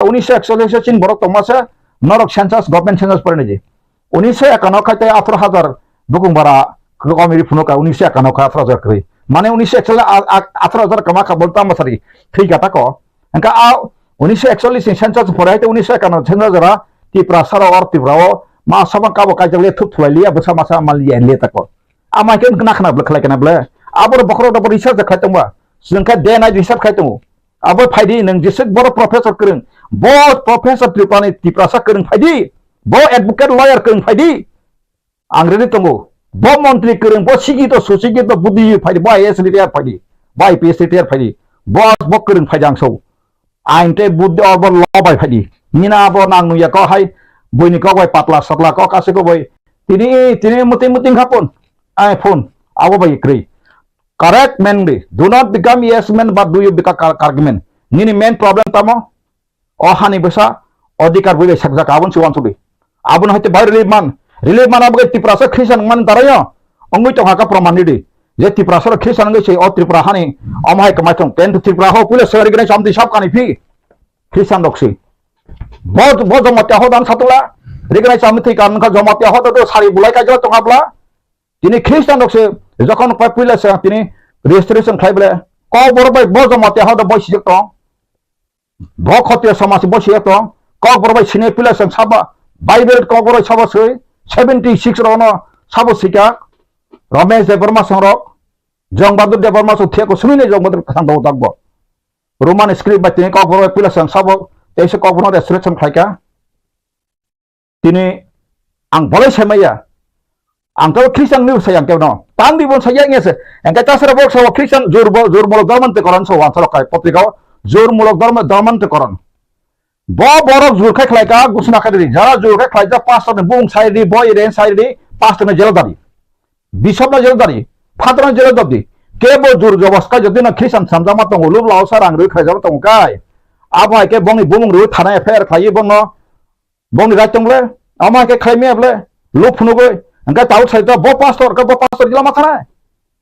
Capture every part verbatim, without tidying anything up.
Unisho ekchollish o chini borok tongma se norok census, government census pore nai di. Unisho ekanno khai tei atharo hajar bukung bara kwkami ri phunuk ka unisho ekanno khai atharo hajar kwrwi. Mane unisho ekchollish a, a, atharo hajar kama kha bol tamo sari thwi ka tako. Hingkha a unisho ekchollish ni census pore hai tei unisho ekanno census jora Tiprasa rok or Tripura o ma sabang kabo kaijak le thup thulai liya bwsa masa mal liya hinle tako. Ama khe wngkha nakhna bwle khlai kana bwle. Aboro bokhorok rok bo research khlai tongba. Chwng khe day night research khlai tongo. Abo phaidi nwng jesuk boro professor kwrwng. Bo professor Tripura ni Tiprasa kwrwng phaidi. Bo advocate lawyer kwrwng phaidi. Ang ready tongo. Bo montri kwrwng, bo sikito, susikito, buddhi phaidi, bo I A S retire phaidi. Bo I P S retire phaidi. Bo, bo kwrwng phaidi ang so. Ain tei buddhi or bo lobai phaidi. Nina bo nang nungya kok hai, buini kok bai patla satla kok aswk kok bai. Tini, tini muting muting kha phone. Ai phone. Abo bai kwrwi. Correct man di. Do not become yes man, but do you become correct man. Nini main problem tamo? O hani bwsa odhikar bwi bai sakjak aboni se uansuk di. Abono haite bai relief man. Relief man abo khe Tiprasa Christian man darayo. Ongwi tongha ka proman di. Je Tiprasa rok Christian wngwi se o Tripura hani omo hai kwmai thung. Ten to Tripura ho puila sari gwnai chamti sab kani phi. Christian rok se. Bo, bo Jamatia ho dan satula. Rignai chamti kan kha Jamatia ho do sari bulai ka jo tongabla. Tini Christian rok se jokhon pai puila se tini registration khlai bole. Kokborok bai bo Jamatia ho do boi sijak tong. Bo Khotiya samaj bo siya tong, Kokborok bai sinai pila song saba, Bible Kokborok sabo soi, seventy six rok no sabo sika, Ramesh Debbarma song rok, Jong Bahadur Debbarma song thiya ko sumine Jong Bahadur kasang rok dakbo. Roman script bai tini Kokborok bai pila song sabo, teisa Kokborok no restoration khlaika. Tini ang bolai saimaya. Ang kebo Christian ni saya ang kebo no. Tang di bon saya nge se. Ang kata sara bok sawa Christian jur bo, jur mulok dorman te koran sawa ang salok kai potrika o. Jur mulok dorman, dorman te koran. Bo borok jur khai khlai ka gusna khai di. Jara jur khai khlai ja pastor ni bung sai di, boy ren sai di, pastor ni jela dari. Bishop na jela dari. Father na jela dari. Kebo jur jobos kai jodi na Christian samjama tongo, lub lao sa rang rui khlai jama tongo kai. Abo hai ke bongni bumung rui thana F I R khlai bongno. Bongni right tong ble, ama ke khlai maya ble, luk phunugwi, hingke tabuk sai to bo pastor, ke bo pastor gila ma thanai.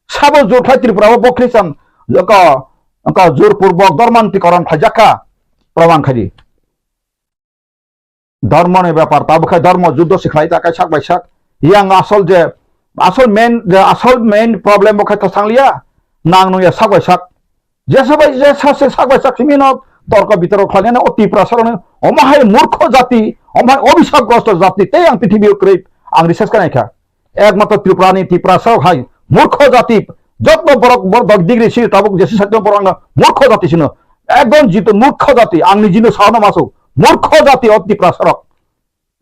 Sabo jur khlai Tripura o bo Christian, ka, ka jur purbok dorman tikoron khlaijak kha, proman khaidi. Dormo ni bepar, tabuk khai dormo juddo si khlai ta kai sak bai sak. Yang asol je, asol main, je asol main problem bo khai to sangliya, nang nung ya sak bai sak. Jesa bai jesa se sak bai sak simi no torko bitorko khlainani o Tiprasa rokni omo hai murkho jati, omo hai obisap grosto jati tei ang prithibi o kwrwi ang research kha naikha. Ekmatro Tripura ni Tiprasa rok hai murkho jati, jotto borok borok dok degree si tabuk jesi sakno borok no murkho jati sino. Ekdom jito murkho jati ang nijino sano maso murkho jati o Tiprasa rok.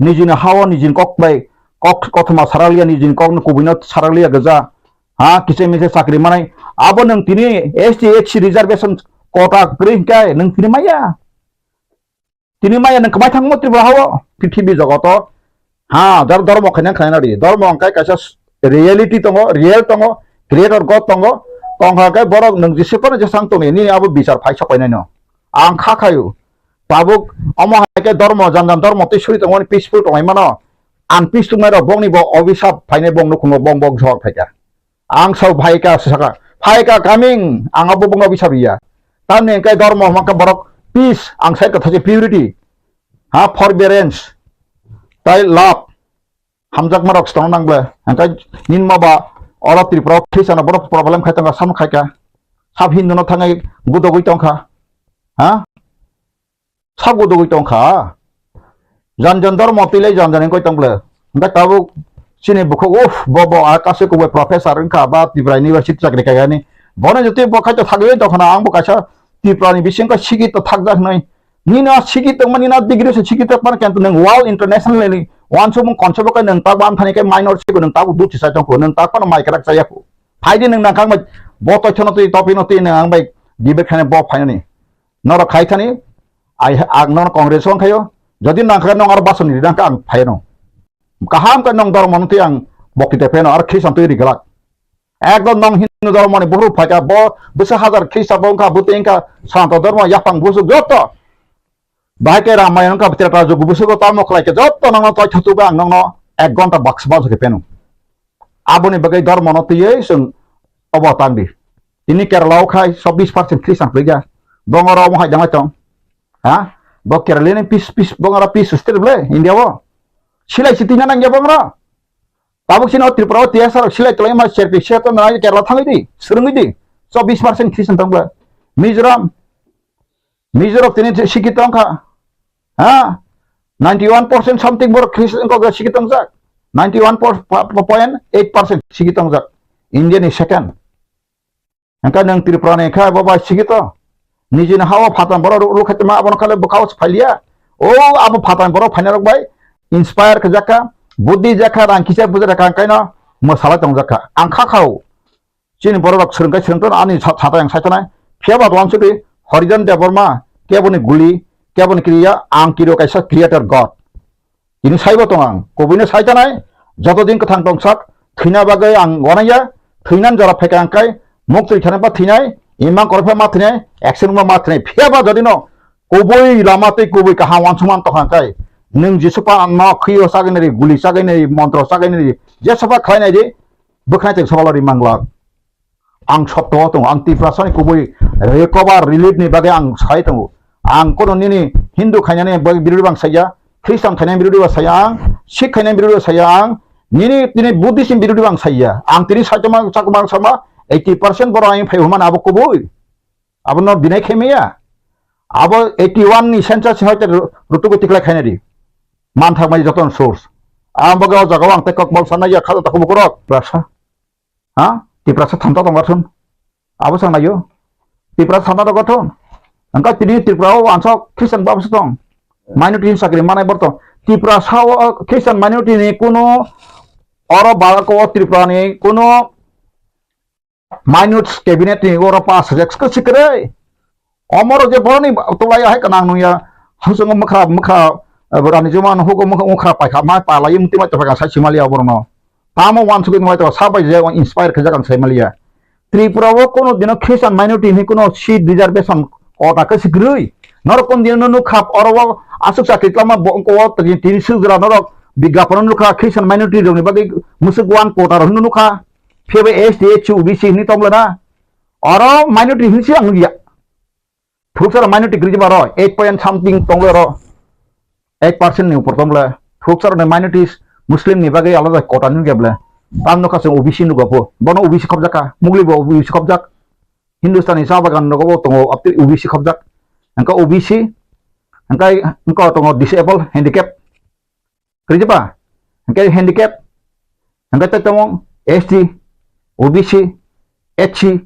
Nijini hao nijini kok bai kok kothoma saraliya nijini kokno kubuino saraliya gija. Ha, kise mise chakri manai. Abo nwng tini S T, S C reservation quota kwrwi hwnkhe nwng tini maya. Tini maya nwng kwmai thangmo Tripura hao, prithibi jogoto. Ha, jar dormo khaina khaina di. Dormo hwnkhe kaisa s-, reality tongo, real tongo, creator God tongo. Tongkha khe borok nwng jese phano jesang tongni, nini abo bichar phai sok painaino. Ang kha khayu. Tabuk omo hai khe dormo, jang jang dormo tei suri tongmani peaceful tongwi mano. Ang peace tongmani rok bongni bo obisap phainai bong nukhungo bong bong jor phaikha. Ang sao phaikha saka, phaikha coming, ang abo bongno obisap ya. Tamni hwnkhe dormo hwnkhe borok peace, ang sai kotha se purity. Ha, forbearance, tai love. Hamjakma rok se tongna nang ble. Hwnkhe nini ma ba oro Tripura o Christian rok bono problem khai tongkha, samung khai kha. Sab Hindu no thangwi gudogwi tongkha. Ha? Sab gudogwi tongkha. Jan jan dormo twi lai jan jan wngkoi tong ble. Hwnkhe tabuk chini bukhuk, uff, bo, bo, a kasu kubui professor wngkha, ba Tripura University chakri khaikha ni. Bono jotoi bo khai to thagwi tongkha na, ang bo kaisa Tripura ni bising khe sikito thakjak hwnwi. Nini a sikito tongma, nini a degree se sikito tongma, kintu nwng world international ni wansukmung concept o khe nwng tak ban thani khe minor sigo nwng tabuk duti sai tongkho, nwng tak phano mai kwrak chaya kho. Phaidi nwng nangkang bai bo toithono twi topino twi nwng ang bai debate khaina bo phainani. Norok khai thani, ai, ang nono Congress o wngkhaio, jodi nangkha nwng aro basoni ri nangkha ang phaino. Kaham khe nwng dormo no twi ang bokti te pheno, aro Christian twi ri glak. Ekdom nwng Hindu dormo ni buphuru phaikha, bo bwsa hajar Christian bo wngkha, bwtwi wngkha, Sanatana dormo, yaphang busuk joto. Bahai khe Ramayana wngkha, Treta Jugo busugo tamo khlai khe joto nwngno toi thutugo ang nwngno ek ghonta baksa baksa khe pheno. Aboni bagwi dormo no twiwi chwng obo tang di. Tini Kerala o khai chobbish percent Christian kwrwi kha. Bongoro omo hai dangwi tong. Ha? Bo Kerala ni peace, peace, bo ngara peace state ble, India bo. Silai si tina nang ya bo ngara. Tabuk sino Tripura o T S R silai tolai ma serpi se to na Kerala thangwi di, swrwngwi di. Chobbish percent Christian tong ble. Mizoram, Mizoram tini sikhi tong kha. Ha? Ninety one percent something borok Christian kok sikhi tong jak. Ninety one point eight percent sikhi tong jak. India ni second. Hingke nwng Tripura ni khe bo bai sikhi to. Nijini ha o phatang borok ruk ruk khaitama abono khale bwkha o se phailiya. O abo phatang borok phaina rok bai inspire khe jakha, buddhi jakha, rang kisa buja jakha, hingke no mwsalai tong jakha. Ang kha khao. Chini borok rok swrwng kai swrwng tono ani sa-, sata yang sai tonai. Phiya ba wansugwi Horijan Debbarma keboni guli, keboni kriya, ang kiriyo kaisa creator God. Tini saibo tong ang, kubuino sai tanai, joto din kwthang tongsak, thwina bagwi ang wanaya, thwinan jora phaikha ang kai, muk twi thani ba thwinai, imang korokhe ma thwinai, action ma ma thwinai, phiya ba jodi no, kubui lama twi kubui kaham wansukman tongkha ang kai, nwng Jisu pa no khwi o sagwi nai ri, guli sagwi nai ri, montro sagwi nai ri, je soba khlai nai di, bwkhnai twi soba lori manglak. Ang sotto o tongo, ang Tiprasani kubui recover relief ni bagwi ang sai tongo. Ang kono nini Hindu khainani bagwi birodi bang saiya, Christian khainani birodi bang saiya ang, Sikh khainani birodi bang saiya ang, nini, nini Buddhist ni birodi bang saiya. Ang tini saitoma chakma sama eighty percent borok ang phai humani abo kubui. Abo no dinai khe maya. Abo eighty one ni census ni hoite ru-, rutugo tiklai khainani. Manthak mai joto source. Ang bagwi o jaga o ang tei kokmol sanai ya khato takhuk bukurok. Prasa. Ha? Tiprasa thamta tongkha thun. Abo chwng naio. Tiprasa thamta tongkha thun. Hwnkhe tini Tripura o wansok Christian babo se tong. Minority ni chakri manai bor tong. Tiprasa o Christian minority ni kuno oro ba-, ko Tripura ni kuno minute cabinet ni oro pass rek se kwrwi. Omoro je boroni tolai hai kanang nungya, husung mukha, mukha, eh, rani juma no hugo mukha, mukha paikha, mai palai mukti mai topha sai simaliya borno. Tamo wansugwi mai to sabai je inspire khe jagan sai maliya. Tripura o kono dino Christian minority ni kono seat reservation kota khe sikrwi. Norok kon dino nukha oro o asuk chakri tlama bo ko tini sujra norok bigyapon nukha Christian minority rok ni bagwi musuk one quota rok nukha. Phiya bai S T, S C, O B C hinwi tongla na. Oro minority hinwi se ang nukya. Phuruksa rok minority kwrwi jeba oro eight point something tongla oro. Eight percent ni upor tongla. Phuruksa rok ni minorities Muslim ni bagwi alada quota nukya bwle. Tam nukha se O B C nukya bo. Bono O B C khobjak kha. Mugli bo O B C khobjak. Hindustani cha bagan rogo bo tongo, abtwi O B C khobjak. Hwnkhe O B C, hwnkhe, hwnkhe tongo disable, handicap. Kwrwi ba? Hwnkhe handicap, hwnkhe tei tamo S T, O B C, S C,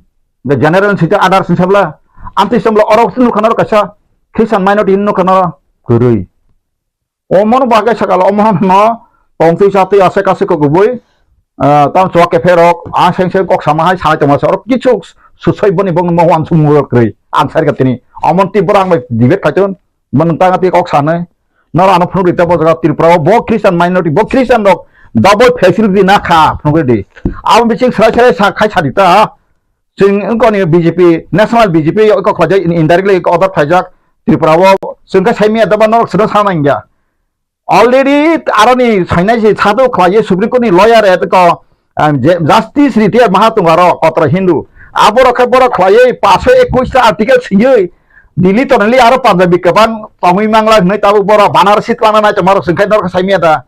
hwnkhe general sita others ni sabla, amtwi sabla oro nukha naro kaisa Christian minority nukha naro kwrwi. Omono bagwi sakala omono tongtwi chatwi aswk aswk kok kubui, ah, tang chuak kepherok, ah, seng seng kok sama hai sai tongma se oro kichu susoi boni bongni mo wansukmung kwrwi. Ang sai kha tini. Omon twi borok ang bai debate khai ton. Bo nwng tang twi kok sanai. Noro ano phunuk rita bo jaga Tripura o bo Christian minority, bo Christian rok double facility na kha phunuk ridi. Abo bising srai srai sa khai sa di ta. Chwng wngkha ni B J P, national B J P wngkha khlaijak, indirectly order khlaijak Tripura o. Chwng khe saimanya doba norok swrwng sana nangya. Already aroni sainai se sado khlaiwi Supreme Court ni lawyer et ko, um, je-, Justice retired maha tongo aro kotor Hindu. Aborok khe borok khlaiwi paso ekush ta article swiwi Delhi toneli aro Punjabi kwbang tongwi mangla hwnwi tabuk borok Banarasi twlangna nai tongmarok chwng khe norok saimanya da.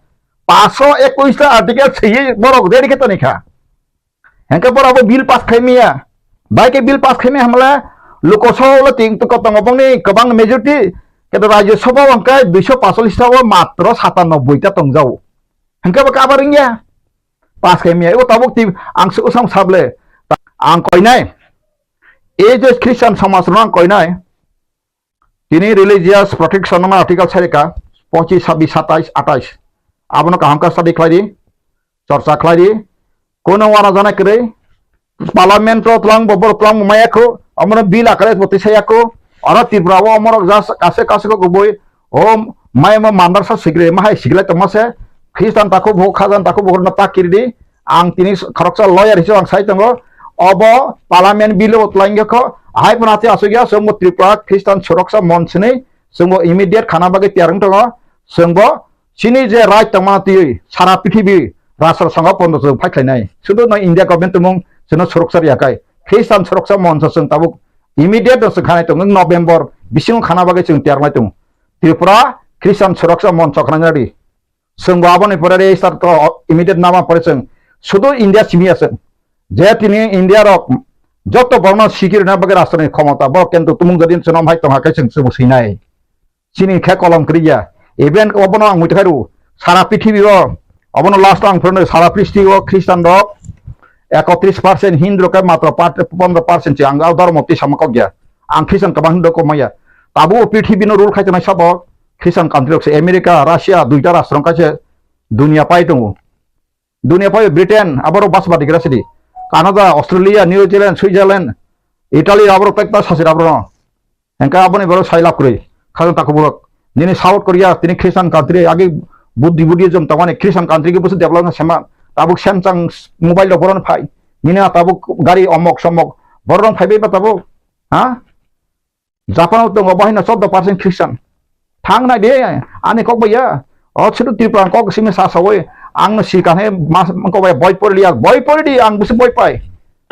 Paso ekush ta article swiwi borok ready khe tonikha. Hingke borok bo bill pass khaimaya. Bai khe bill pass khaimaya hamle Lok Sabha o ting tu kotongo bongni kwbang majority. Keto Rajya Sabha o hingke duiso pasallis ta o matro satanoboi ta tongjao. Hingke bo kabar wngya. Pass khaimaya. Ebo tabuk ti ang se usang sable. Ang koinai. E je Christian somaj rok ang koinai. Tini religious protection no article sarika, pochis, sabis, satais, atais. Abono kaham khe study khlai di, chorcha khlai di. Kono wana jana kwrwi, parliament o twlang bo, borok twlang bo maya kho, omono bill akare bo tisa ya kho. Oro Tripura o omorok jas kase kase kho kubui, o maya mo mandar sa sigre, ma hai siglai tongma se, Christian takhu bo, Khazan takhu bo, no tak kiri di. Ang tini khoroksa lawyer hisabe ang sai tongo. Obo parliament bill o twlang kho. Ahai phano ati asuk ya, chwngbo Tripura Christian Suroksha Monch hinwi chwngbo immediate khana bagwi tiyar wng tongo. Chwngbo chini je right tongmani twiwi sara prithibi rashtra songho pondo chwng phai khlainai. Sudu no India government tongmung chwngno suroksha riya khai. Christian Suroksha Monch chwng tabuk immediate no chwng khanai tongo. November bisingo khana bagwi chwng tiyar lai tongo. Tripura Christian Suraksha Monch khna nadi. Chwng bo aboni pore register to immediate nama pore chwng. Sudu India simi aswng. Je tini India rok joto borno sikirna bagwi rashtroni khomota. Bo kintu tumung jodi chwng hai tongha khe chwng chwng sinai. Chini khe kolom kriya. Even obono ang muitu khairu. Sara prithibi o. Obono last ang phurno sara prithibi o Christian rok ekotris percent, Hindu rok khe matro pat-, pondro percent si ang dormo twi sama kok ya. Ang Christian kabang Hindu kok maya. Tabu o prithibi no rule khai tongnai sabo Christian country rok se America, Russia, duita rashtra wng kha se dunia pai tongo. Dunia pai Britain, aboro bas badi gra sidi. Canada, Australia, New Zealand, Switzerland, Italy, aboro tekta sasir aboro. Engka aboni borok sai lab kwrwi. Khajang takhuk borok. Nini South Korea, tini Christian country, agi Buddhi, Buddhism tongmani Christian country ki busu develop na sema. Tabuk Samsung mobile rok boron phai. Nini a tabuk gari omok somok. Borok phai bai ba tabuk. Ha? Japan o tongo bahai no chordo percent Christian. Thang nai de, ani kok bai ya. O chutu Tripura kok simi sa sawi. Ang no si kan he mas kok bai boi pori liya. Boi pori di ang busu boi pai.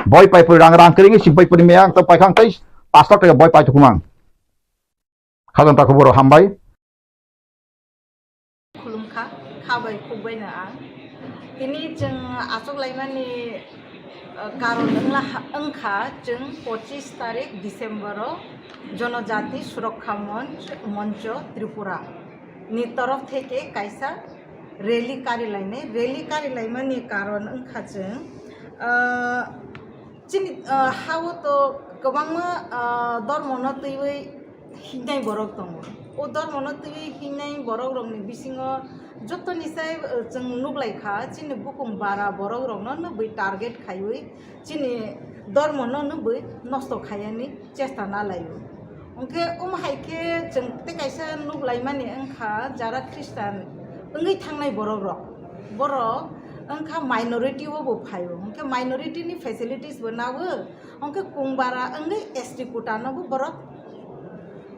Boi pai pori rang rang kering si boi pori me ang to pai khang tai pas lakh taka boi pai tukumang. Khajang takhuk borok hambai. Khulumkha, kha bai khuk bai no ang. Tini chwng achuk laimani, uh, karon wngla ha-, wngkha chwng pochis tarik December o Jonojati Surakkha Monch, Moncho Tripura ni torof theke kaisa rally kari lainai. Rally kari laimani karon wngkha chwng, uh, chini, uh, ha-o to kwbangma, uh, dormo no twiwi hingnai borok tongo. O dormono twiwi hingnai borokrokni bisingo jotoni sai, eh, chwng nuklai kha, chini bukung bara borokrokno nukwi target khaiwi chini dormono nukwi nosto khaiyani chesta nalaio. Hwnkhe omo hai khe chwng tei kaisa nuklaimani wngkha, jara Christian wngwi thangnai borokrok, borok wngkha minority o bo phaio, hwnkhe minority ni facilities bo nago, hwnkhe kung bara wngwi S T quota no bo borok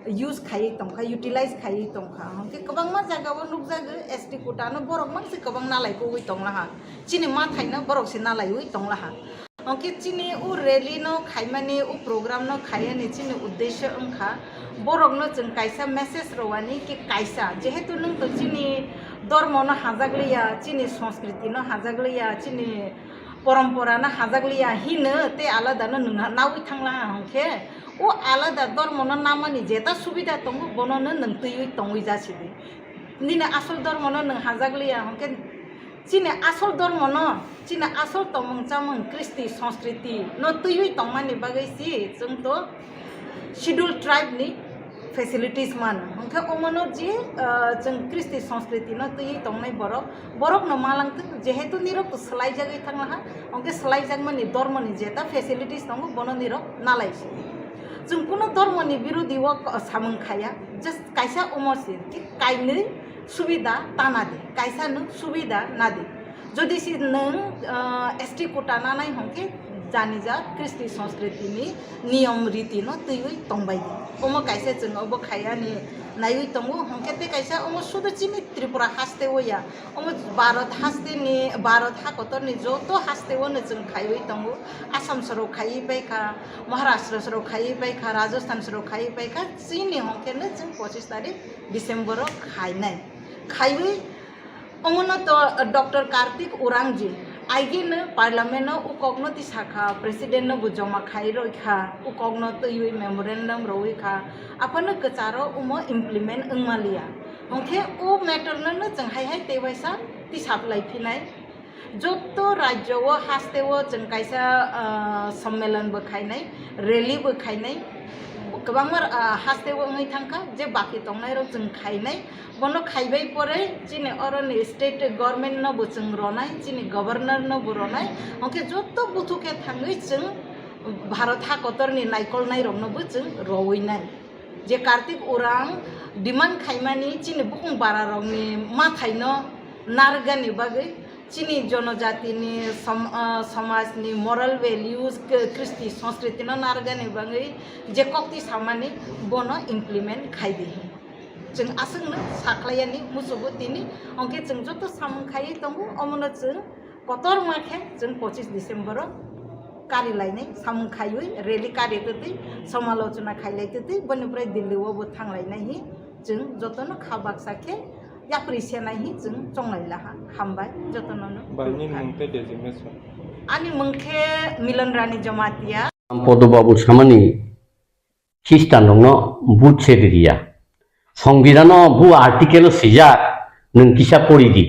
use khaiwi tongkha, utilize khaiwi tongkha. Hwnkhe kwbangma jagao nukjago, S T quota no borok mangse kwbang nalai kogwi tonglaha. Chini mathaino borok se nalaiwi tonglaha. Hwnkhe chini o rally no khaimani, o program no khaiyani chini uddesyo wngkha, borokno chwng kaisa message rwani ki kaisa, jehetu nwng to chini dormo no hajakliya, chini sanskriti no hajakliya, chini porompora no hajakliya hino tei alada no nwng nawi thanglaha hwnkhe, o alada dormo no namani jeta subida tongo, bono no nwng twiwi tongwi jasidi. Nini asol dormo no nwng hajakliya hwnkhe, chini asol dormo no, chini asol tongmung chamung, kristi, sanskriti no twiwi tongmani bagwi si chwng to Scheduled Tribe ni facilities mano. Hwnkhe omono je, ah, chwng kristi sanskriti no twiwi tongnai borok, borok no malangtwk, jehetu nirok to swlaijagwi thanglaha, hwnkhe swlaijakmani dormoni jeta facilities tongo, bono nirok nalai si. Chwng kuno dormoni birodi o samung khaya, just kaisa omo si, ki kainwi subida tana di, kaisa no subida na di. Jodi se nwng, ah, S T quota nanai hwnkhe janija kristi sanskriti ni niyom riti no twiwi tongbai di. Omo kaisa chwng obo khayani naiwi tongo, hwnkhe tei kaisa omo sudu chini Tripura haste o ya, omo Bharat haste ni, Bharat ha kotor ni joto haste o no chwng khaiwi tongo. Assam sorok khaiwi paikha, Maharashtra sorok khaiwi paikha, Rajasthan sorok khaiwi paikha, chini hwnkhe no chwng pochis tarik December o khainai. Khaiwi Omono to Doctor Kartik Urangji, aigeno parliament no ukokno tisakha, president no bo joma khai roi kha, ukokno twiwi memorandum roi kha, aphano kwcharo omo implement wngmaliya. Hwnkhe o matter no no chwng hai hai tei waisa tisaplai phinai. Jotto rajyo o haste o chwng kaisa, ah, sommelon bo khainai, rally bo khainai, kwbangma, ah, haste o wngwi thangkha, je baki tongnairok chwng khainai. Bono khaibai pore chini oroni state government no bo chwng ronai, chini governor no bo ronai, hwnkhe joto buthu khe thangwi chwng Bharat ha kotorni naikolnairokno bo chwng rowinai. Je Kartik Urang demand khaimani chini bukung bararokni mathaino narwkgani bagwi, chini jonojatini som-, ah, somajni moral values, k-, kristi sanskritino narwkgani bagwi je kokti samani bono implement khai di. Chwng aswkno sakhlaiyani muchungo tini, hwnkhe chwng joto samung khaiwi tongo, omono chwng kotorma khe chwng pochis December o kari lainai, samung khaiwi rally kari twtwi, somalochona khailai twtwi, boni pore Delhi o bo thanglainai hi Chwng jotono kha baksa khe yapri senai hi chwng chonglai laha. Hambai jotono no. Bai, nini mung tei designation? Ani mung khe Milan Rani Jamatia. Podo Babu samani Khristan rokno vote se ririya. Songbidano bu article o swijak, nwng kisa pori di.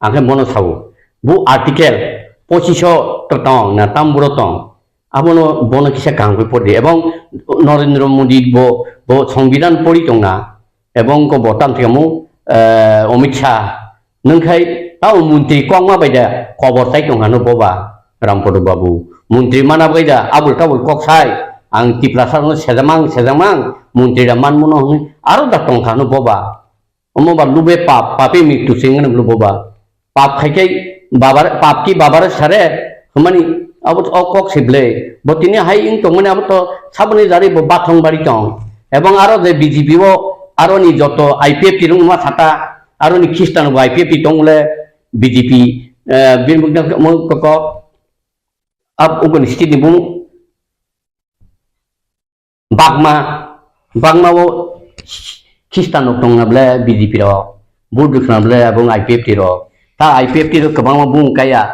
Ang khe bono sao. Bu article pochiso to tong na tamburo tong. Abono bono kisa kaham khe pori di. Ebong Narendra Modi bo, bo Songbidhan pori tong na. Ebong ko bo tam thikamo, eh, Amit Shah. Nwng khai tamo montri kokma bai da kobor tai tong hano boba Rampodo Babu. Montri mana bai da abul tabul kok sai. Ang Tiprasa no sejamang, sejamang, montri da manmuno hwnwi aro da tong hano boba. Omo ba lube pap, pape mritu se wngmano lubo ba. Pap khai khai babar, pap ki babare sare, hwnmani abo to o kok se ble. Bo tini hai wng tongmani abo to saboni jari bo bathong bari tong. Ebong aro je B J P o aro ni joto I P F T rung ma sata, aro ni Khristan bo I P F T tong le B J P, eh, bini bukna mo koko, ab ugoni state ni bung Bagma, bagma o Khristan rok tong na ble B J P rok, vote rwkha na ble abong I P F T rok. Ta I P F T rok kwbangma bung kaya,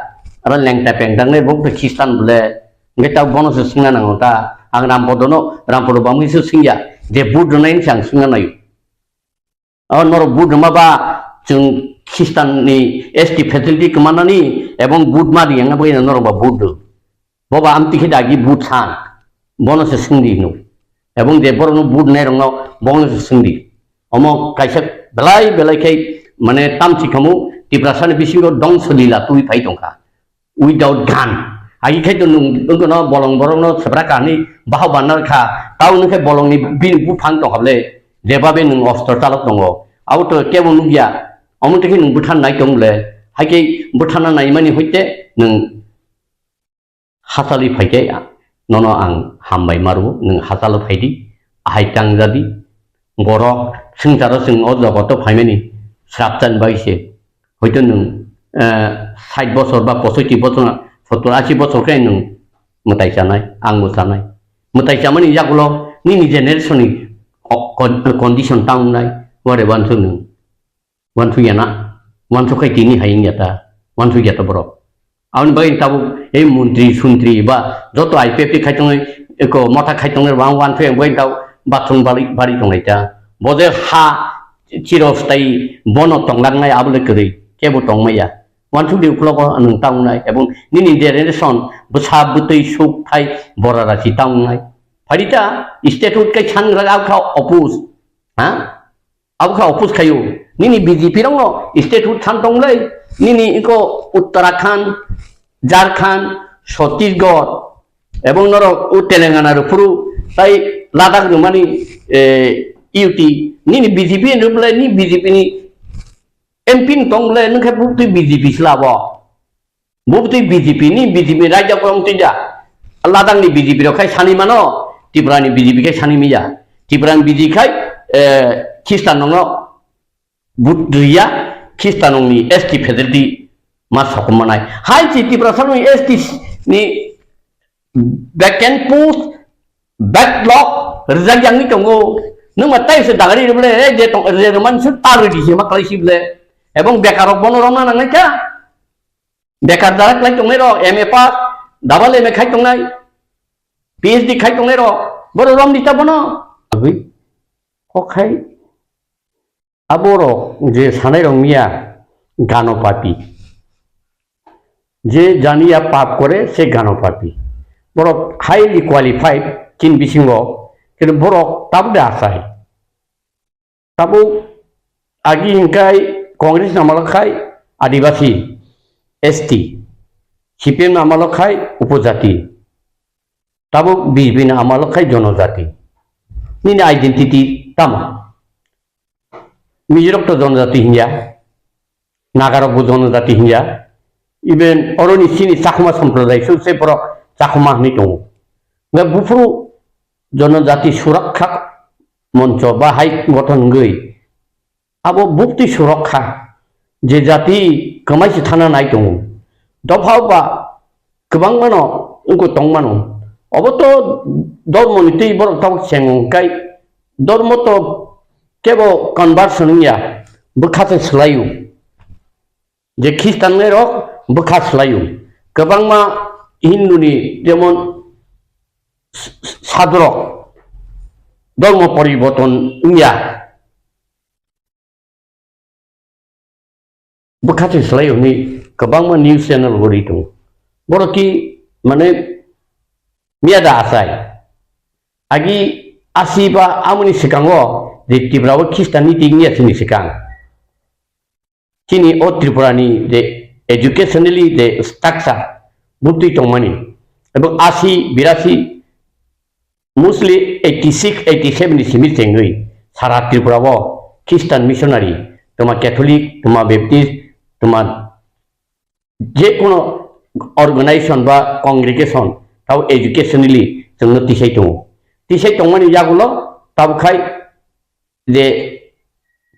aro lengta pengta nai bo Khristan ble. Hwnkhe ta bono se swngna nango ta. Ang Rampodo no, Rampodo bangwi se swngya, je vote rwnai se ang swngna naio. O norok vote rwma ba chwng Khristan ni S T facility kwmanani ebong vote ma riyang na bagwi norok ba vote rw. Bo ba amtwi khe dagi vote san. Bono se swngdi hinwi. Ebong je borokno vote nairokno bono se swngdi. Omo kaisa belai belai khe mane tamsi khamu Tiprasani bisingo dongso lila twi phai tongkha. Without gun. Agi khai to nwng wngkha no bolong borok no sebra kahani baha banna kha. Tao nwng khe bolong ni bini buphang tong kha ble. Jebabe nwng ostro chalok tongo. Abo to kebo nukya. Omo tei khe nwng bwthan nai tong ble. Hai khe bwthan na nai mani hoite nwng hachali phai khe nono ang hambai maru. Nwng hachalo phai di. Ahai tang jadi. Borok swngcharo chwng o jogoto phaimani srapchan bai se. Hoito nwng, eh, sait bochor ba posoiti bochor, sottor ashi bochor khe nwng mwtai chanai, ang bo chanai. Mwtai chamani yagulo nini generation ni o-, con-, condition ta wngnai, ware wansuk nwng. Wansuk ya na, wansuk khai tini hai wngya ta, wansuk ya ta borok. Aboni bagwi tabuk ei montri sontri ba joto I P F T khai tongnai, eko motha khai tongnai rok ang wansuk yang bagwi tabuk bathroom bari, bari tongnai ta. Bo je ha chirostai bono tonglangnai abo le kwrwi, kebo tongmaya. Wansuk di uklogo nwng ta wngnai, ebong nini generation bwsa bwtwi suk thai bora rasi ta wngnai. Phaidi ta, statute kai sangra abkha oppose, ha? Abo kha oppose khaio. Nini B J P rokno statute than tonglai. Nini iko Uttarakhand, Jharkhand, Chhattisgarh, ebong norok o Telangana rok phuru tai Ladakh rwmani, eh, U T. Nini B J P ni rwmlai ni B J P ni M P ni tonglai nwng khe bubtwi B J P slabo. Bubtwi B J P ni, B J P ni raida kwrwng twi da. Ladakh ni B J P rok khai sani mano, Tripura ni B J P khai sani miya. Tripura ni B J P khai, eh, Khristan rokno vote rwya, Khristan rokni S T facility ma sokom manai. Hai chi Tripura salo ni S T ni vacant post, backlog rijak yangwi tongo. Nwng ma tai se dagari rwble, eh, je tong, je rwman su ta rwdi se ma klai si ble. Ebong bekar rok bono romna nangnai kha. Bekar dara klai tongnai rok, M A pass, double M A khai tongnai, P H D khai tongnai rok, borok romdi ta bono. Agwi, kok khai, aborok je sanai rok miya gano papi. Je janiya pap kore, se gano papi. Borok highly qualified, chini bisingo, kintu borok tabuk de asai. Tabuk agi hingkai Congress ni amalo khai Adibasi, S T, C P M ni amalo khai Upojati, tabuk B J P ni amalo khai Jonojati. Nini identity tamo? Mijirok to Jonojati hinya, Nagarok bo Jonojati hinya, even oroni chini Chakma Sampradaya suse borok Chakma hinwi tongo. Nga buphuru Jonojati Surakha Moncho ba hai gothon wngwi abo bukti surakha je jati kwmai se thana nai tongo. Dopha ba kwbangmano wngkho tongmano. Obo to dormo ni twi borok tabuk chengong kai dormo to kebo conversion wngya, bwkha se swlaio. Je Khristanrok bwkha swlaio. Kwbangma Hinduni jemon s-, s-, sadrok dhormo poriborton wngya. Bwkha se swlaio hwnwi kwbangma news channel bo ri tongo. Borok ki mane miya da achai. Agi asi ba amoni swkango je Tripura o Khristan ni tingya sini swkang. Chini o Tripura ni je educationally je structure butwi tongmani, ebong asi birasi, mostly eighty six, eighty seven ni simi chengwi sara Tripura o Christian missionary, toma Catholic, toma Baptist, toma je kono organization ba congregation tao educationally chwngno tisai tongo. Tisai tongmani yagulo tabo khai je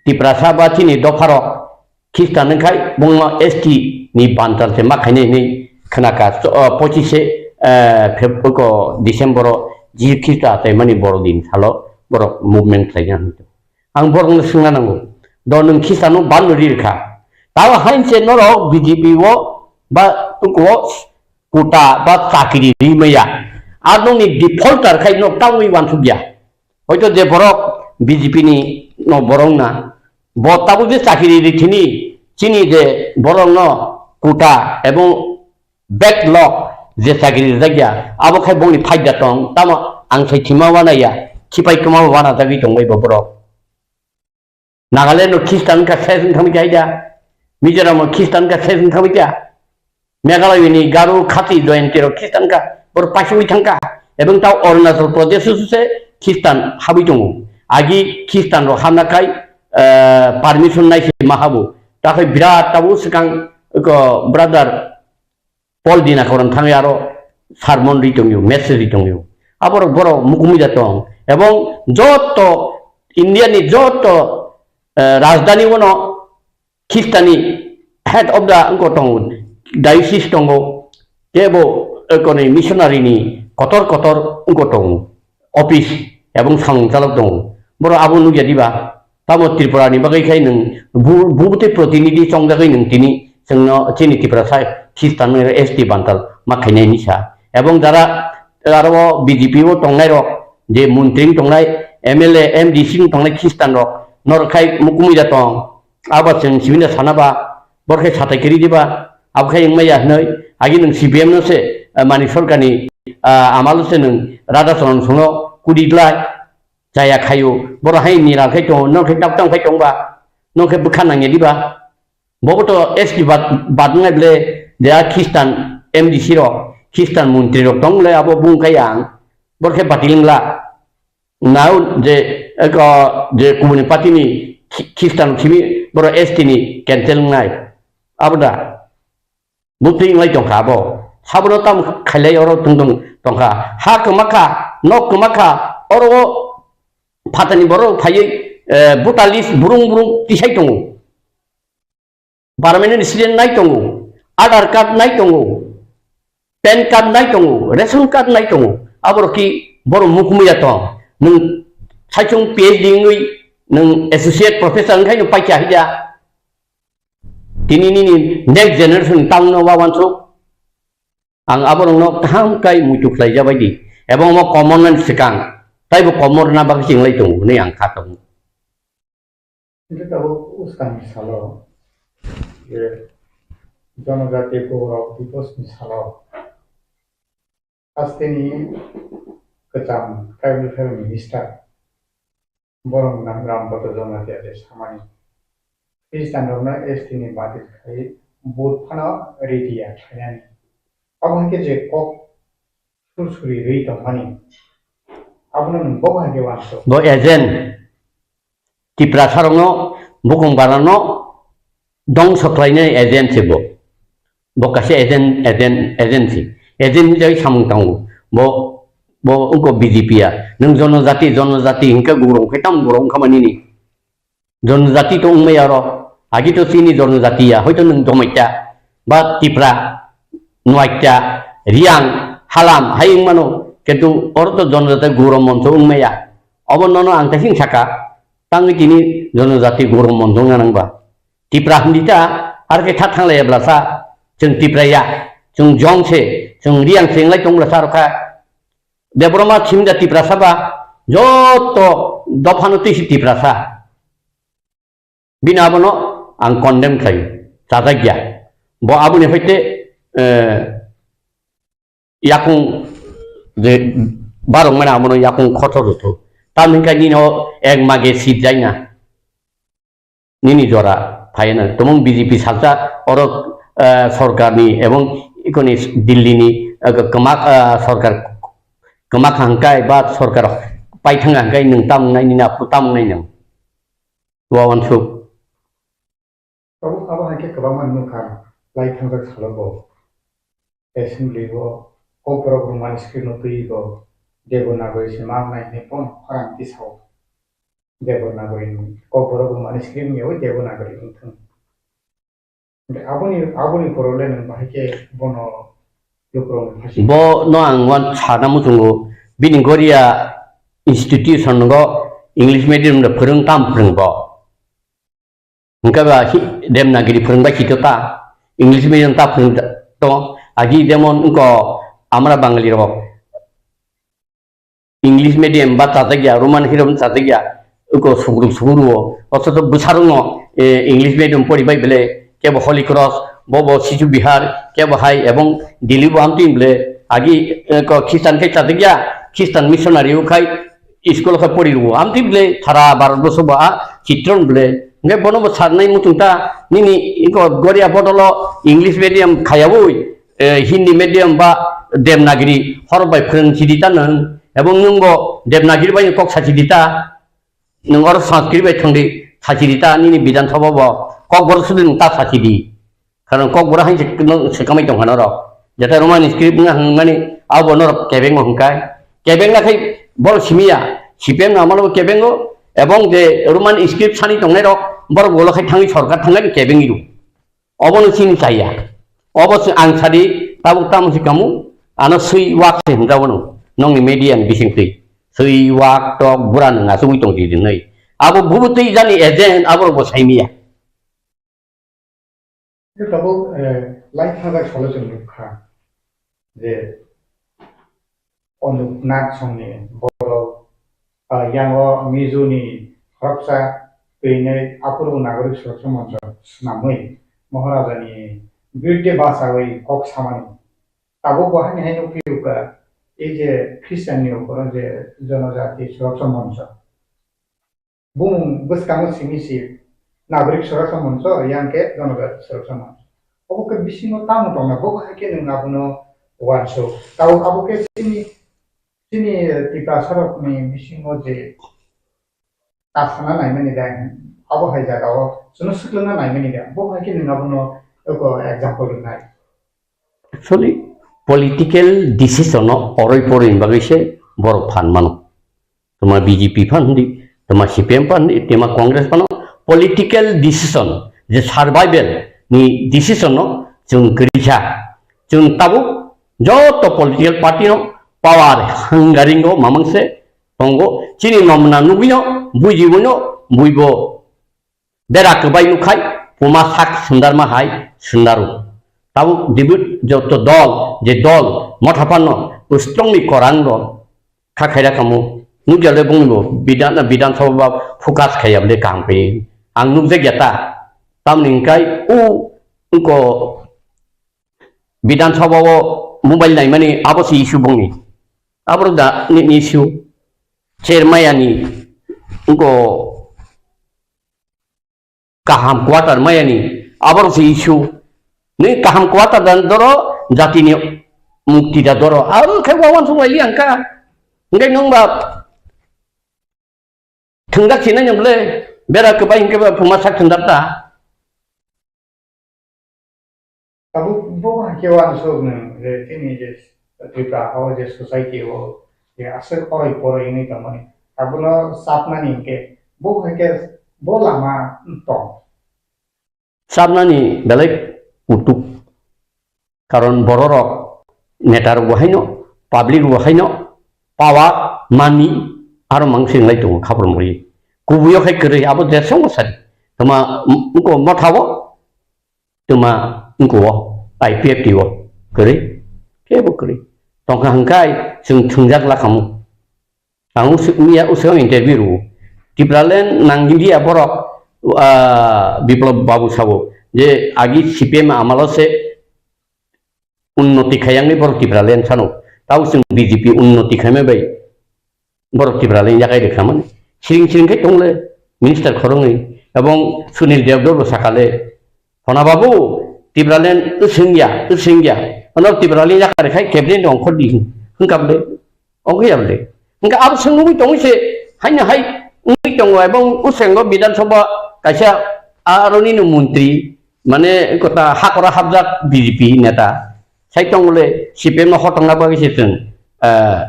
Tiprasa ba chini dopharok Khristan wngkhai bongno S T ni bantal se ma khainai hinwi khnakha, so, o, pochishe, eh, Feb-, ko December o Jisu Khristo achaimani boro din salo borok movement khlaina hinwi. Ang borokno swngna nango, do nwng Khristanno ban rwi rwkha? Tabo hainse norok B J P o ba tukuo kuta ba chakri ri maya. Ar nokni defaulter khai nok tangwi wansukya. Hoito je borok B J P ni no borok na, bo tabuk je chakri ri thini, chini je borok no kuta ebong backlog je chakri rijak ya, abo khai bongni phaida tong, tamo ang sai thima wana ya, khipai kwma wana jagwi tong bai bo borok. Nagaland no Khristan ka ses wng thangwi kha da, Mizoram no Khristan ka ses wng thangwi kha, Meghalaya ni Garo Khasi Jayanti rok Khristan ka bor paisugwi thangkha, ebong tao Arunachal Pradesh o se Khristan habwi tongo, agi Khristan rok hamna khai, eh, permission nai se ma habo, takhai birat tabo swkang ko brother Paul Dina khorang thangwi aro sermon ri tongyo, message ri tongyo. Aborok borok mukumui da tong. Ebong joto India ni joto, eh, rajdhani ono Khristani head of the wngko tongo, diocese tongo, kebo, eh, koni missionary ni kotor kotor wngko tongo, office ebong samung chalok tongo. Borok abo nukya diba? Tamo Tripura ni bagwi khai nwng bu-, bubute protinidhi chongjagwi nwng tini chwngno chini Tiprasa Khristan S T bantal ma khainai ni sa. Ebong jara aro B J P o tongnai rok, je montri wng tongnai, M L A, M D C wng tongnai Khristan rok, norok khai mukumui da tong. Abo chwng sibini sana ba, bor khai satai kiri diba, abo khai wngmaya hinoi, agi nwng C P M no se, eh, mani sorkar ni, ah, amalo se nwng Radha Charan songno kudi glai. Chaya khaio, boro hai nira khai tongo, nokhe tap tang khai tongba, nokhe bwkha nangya diba? Bobo to S T bad, bad wngnai ble, je a Khristan M D C rok, Khristan montri rok tong le abo bung kaya ang, boro khe batil wngla. Nau je, eko, je kubuni party ni Khi-, Khristan simi, boro S T ni cancel wngnai. Abo da? Butwi wngwi tongkha abo. Sabono tamo khailai oro tongtong tongkha. Ha kwmakha, nok kwmakha, oro o phatani borok phaiwi, eh, voter list burung burung tisai tongo. Permanent resident nai tongo, Aadhaar card nai tongo, PAN card nai tongo, ration card nai tongo. Aborok ki borok mukumui ya tong. Nwng saichung P H D wngwi nwng associate professor wngkhai nwng paikha hija. Tini nini next generation tangno wawansuk. Ang aborokno kaham kai muitu khlai jabai di. Ebong omo komornani swkang taibo komorna bagwi chinglai tongo hwnwi ang kha tongo. Hingke tabuk uskang ni salo, je Jonojati Gaurav Divos ni salo, hasteni kwcham Tribal Welfare Minister, borok nang Rampada Jamatia de samani Christian rokno S T ni bati khai vote phano ready ya khlainani. Abo hwnkhe je kok sur suri rwi tongmani, abono nwng bo hai khe uansuk. Bo agent, Tiprasa rokno, bukung barano dongso khlainai agent se bo. Bo kaisa agent, agent, agency. Agent hinwi samung tango. Bo, bo wngkha B J P ya. Nwng jonojati, jonojati hinkhe gurung khe tam gurung wngkha manini. Jonojati to wngmaya oro. Agi to chini jonojati ya. Hoito nwng Jomatia, ba Tipra, Noatia, Riang, Halam, hai wngmano. Kintu oro to jonojati gurung moncho wngmaya. Obo nono ang kaisa saka. Tangwi tini jonojati gorom monjong nanang ba. Tipra hindi ta, ar khe tha thanglai blasa, chwng Tipra ya, chwng Jong se, chwng Riang se wnglai tong blasa rokha. Debbarma thimda Tiprasa ba, joto dophano twi si Tiprasa. Bini abono ang condemn khlai, chajak ya. Bo aboni phaite, eh, yakung je barong mana abono yakung khotor rwthu. Tamni hwnkhe nini o ek mage seat jaina. Nini jora phaiya na. Tumung B J P salsa oro, eh, sorkarni ebong ikoni Dillini, eh, kwma, eh, sorkar kwma kha hwnkhe ba sorkar paithang hwnkhe nwng tamung nai nini aphuru tamung nai nwng. Wawansuk. Abo, abo hai khe kwbangma nukha, lai thangjak salo bo assembly o kokborok Roman script no twiwi bo Devanagari se ma wngnai hinwi pono khorang tisao. Devanagari ni kokborok Roman script ni yawi Devanagari wngthung. Aboni, aboni borok le nwng bahai khe bono lukurok ni phasi. Bo no ang wan sana muchungo, bini Goria institution go English medium da phwrwng tam phwrwng bo. Hwnkhe ba hi-, Devanagari phwrwngbai sito ta, English medium ta phwrwng ta-, to, agi jemon wngko amra Bangali rok English medium ba chajak ya, Roman hirom chajak ya, wngko sugruk suguru o, ochoto bwsarok no, eh, English medium pori bai bele, kebo Holy Cross, bo bo Sisu Bihar, kebo hai ebong Delhi bo amtwi bele, agi, eh, ko Christian khe chajak ya, Christian missionary o khai, school khe pori rwo. Amtwi bele sara Bharat borso bo a chitron bele. Hwnkhe bono bo sarnai muchung ta nini iko Goria bodolo English medium khayawi, eh, Hindi medium ba Devanagari hor bai phwrwng sidi ta nwng. Ebong nwng bo Devanagari bai kok sa sidi ta. Nwng oro Sanskrit bai thangdi sa sidi ta nini Bidhan Sabha bo kokborok sudi nwng ta sa sidi. Karon kokborok hai se, no, se kamai tong kha norok. Jeta Roman script wngya hwnmani abo norok kebengo hwnkhe. Kebengna khai borok simiya. C P M no amalo kebengo. Ebong je Roman script sani tongnai rok borok bolo khai thangwi sorkar thangnai kebengwi rw. Obono chini chaya. Obo se ang sadi tabuk tamo se kamu ano swi wak se hwnjabo no. Nongni media ni bising twi. Swi wak tok bura nwng asugwi tong di dinai. Abo bubu twi jani agent abo rok bo saimiya. Tabuk, eh, lai thangbai salo chwng nukha je Onuknag songni borok, ah, yango Mizuni khoroksa twinwi aphuru Nagorik Suraksha Moncho swnamwi Maharajani birde bachawi kok samani. Tabuk bo haini hai nukphiyukha, ei je Christian ni ukoro je Jonojati Suraksha Moncho. Bumung bwskango simi si Nagorik Suraksha Moncho, yang khe Jonojati Suraksha Moncho. Obo khe bisingo tamo tongna, bo hai khe nwng abono uansuk. Tao abo khe chini, chini Tiprasa rokni bisingo je ta sana naimani da, abo hai jagao chwngno swkangna naimani da, bo hai khe nwng abono eko example rwnai. Actually, political decision no oroi poroi ni bagwi se borok phan mano. Tuma B J P phan hindi, tuma C P M phan hindi, tuma Congress phano political decision, je survival ni decision no chwng kwrwi kha. Chwng tabuk joto political party no power hungering o mamang se tongo. Chini nomna nugwi no, bujiwi no, buibo bera kwbai nukhai, puma sak sundarma hai sundaro. Tabuk dibut joto dol, je dol, motha phano, ustrongni korang rok, kha khaira kamo, nukya le bongni bo, bidan, bidan sabha ba focus khaiya bole kaham khe. Ang nukjak ya ta, tamni hwnkhe, o, wngko, bidan sabha o mobile naimani, abo se issue bongni. Abo da, ni, ni issue. Cher mayani, wngko, kaham quarter mayani, aborok se issue. Ni kaham quarter dan doro, jatini mukti da doro. Aro khe wawan sung lai liang ka. Ngai nung ba thengdak sinai nyam le, bera kwbai hingke ba phuma sak thengdak ta. Tabuk bo hai khe uansuk nwng je chini je Tripura o je society o je aswk oroi poroi wngwi tongmani, abono chapnani hinkhe bo hai khe bo lama tong. Chapnani belai kutuk, karon bororok neta rok bo haino, public bo haino, power, money, aro mang swinglai tongo khapor muri. Kubuyo khai kwrwi, abo jesongo sadi. Tuma, mm, wngko mothao, tuma wngko o, I P F T o kwrwi, kebo kwrwi. Tongkha hwnkhai chwng thwngjak lakhamu. Ang usuk miya usuk interview rwo. Tipraland nang India borok, ah, Biplab Babu sabo je agi C P M amalo se unnoti khayangwi borok Tipraland sano. Tau chwng B J P unnoti khaima bai borok Tipraland yakai rwkha mani. Siring siring khai tongle minister khorongwi ebong Sunil Devdor bo sakale, "Hona babu, Tipraland usingya, usingya. Ono Tipraland yakai khai cabinet ongkhor di." Hwnkable. Ongkhe ya bole. Hingke abo se nugui tongwi se, haino hai wngwi tongo, ebong usengo Bidhan Sabha kaisa aroni no montri, mane kota hakora hapjak B J P neta. Sai tong bole C P M no hotongna bagwi se chwng, eh,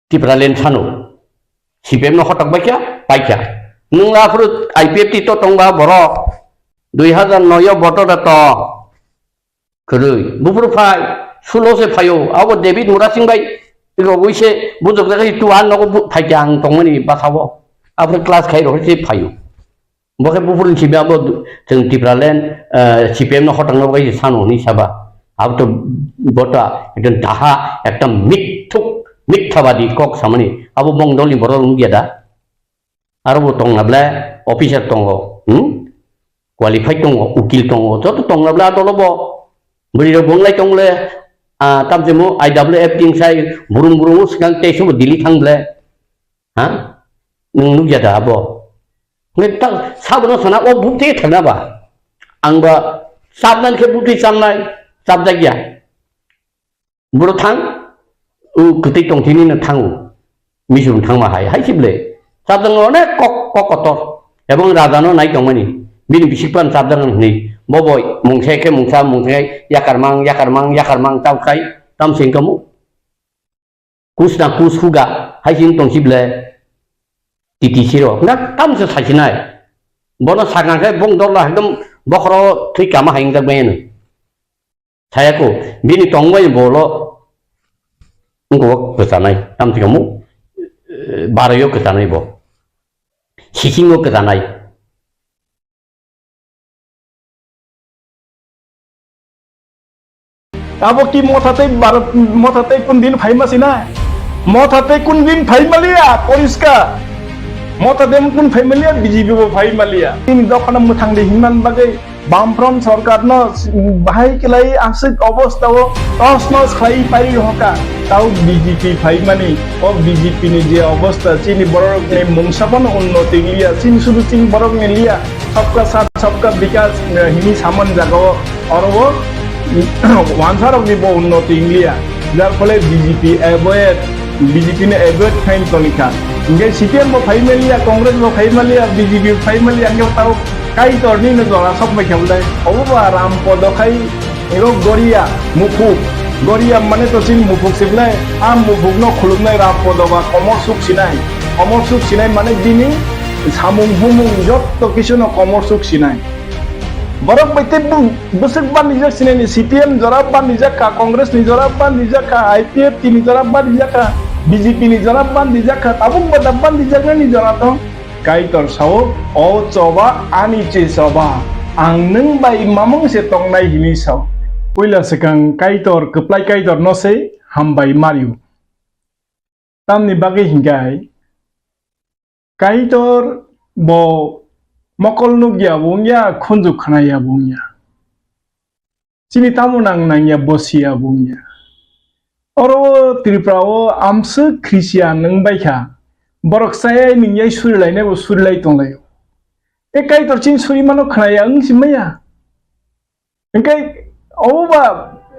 Tipraland sano. C P M no hotok baikha, paikha. Nwng aphuru I P F T to tongba borok, dui hazar noi o voter da to. Kwrwi. Buphuru phai, sulo se phaio. Abo David Murasing bai rogwi se bujok jaga tu an nogo bu-, phai khe ang tongmani basao. Aphuru class khai rogwi se phaio. Bo khe buphuru ni simi abo du-, chwng Tipraland, eh, C P M no hotang no bai sano ni saba. Abo to bota ekta daha, ekta mithuk, mithabadi kok samani. Abo bong dol ni borok wngya da. Aro bo tongna ble officer tongo, hmm? Qualified tongo, ukil tongo, joto tongna ble adolo bo. Bwrwi rok bonglai tongle, ah, tamjemo I W F ting sai burung burung swkang tei subo Delhi thang ble. Ha? Nwng nukya da abo. Nge ta sabono sana o buk te thangna ba. Ang ba sabnan khe buk te chamnai, chapjakya. Boro thang, o kwtwi tongthini no thango. Misum thangma hai, hai sible. Chapjang onek kok, kok kotor. Ebong raja no nai tongmani. Bini bisik pan chapjang hwnwi. Bo boi, mungsa khe mungsa, mungsa khe yakarmang, yakarmang, yakarmang, tau khai, tam sing kamu. Kus na kus huga, hai sing tong sible. Titi siro. Nga tam se sasinai. Bono sakang khe bong dorla ekdom bokhoro thwi kama hai wngjak bai ano. Sayako, bini tongbai bolo wngkok kwchanai, tamchikamo, eh, baroyo kwchanai bo, sisingo kwchanai. Abo ki motha tei bar-, motha tei kun din phaima sina? Motha tei kun din phaima liya, poriskar. Motha tei kun phaima liya, B J P bo phaima liya. Tini dokhana mwthang de hinman bagwi Bamfront sorkarno bahai kwlai aswk obostao tos nos khlai pai hoka. Tao B J P phaimani, o B J P ni je obosta, chini borokni mungsa phano unnoti wngya, chini sudu chini borokni liya, sabka saath sabka bikas, eh, hini saman jagao oro o wansarokni bo unnoti wngya. Jar phole B J P avoid, B J P no avoid khain tonikha. Hingke C P M bo phaimaliya, Congress bo phaimaliya, B J P bo phaimaliya, hingke tao Kaitorni no jora sok bai khe bolai. Obo ba Ram Podo khai ego Goria Muphuk. Goria mane to chini Muphuk siblai. A Muphuk no khulumnai Ram Podo ba komor suk sinai. Komor suk sinai mane bini samung humung jotto kisu no komor suk sinai. Borok bai tei bung bwswk bandijak sinai ni C P M jora bandijak kha, Congress ni jora bandijak kha, I P F T ni jora bandijak kha, B J P ni jora bandijak kha, tabuk bo da bandijak nani jora tong. Kaitor sao, "O choba, ani che choba, ang nwng bai mamung se tongnai," hini sao. Puila swkang Kaitor, kwplai Kaitor no se hambai mario. Tamni bagwi hinkhai, Kaitor bo mokol nukya bo wngya, khunju khnaya bo wngya. Chini tamo nang nangya bo siya bo wngya. Oro o Tripura o amswk Christian wng baikha, borok chayai nungyai surilainai bo surilai tonglaio. E Kaitor chini surimano khnaya wng si maya. Hingke obo ba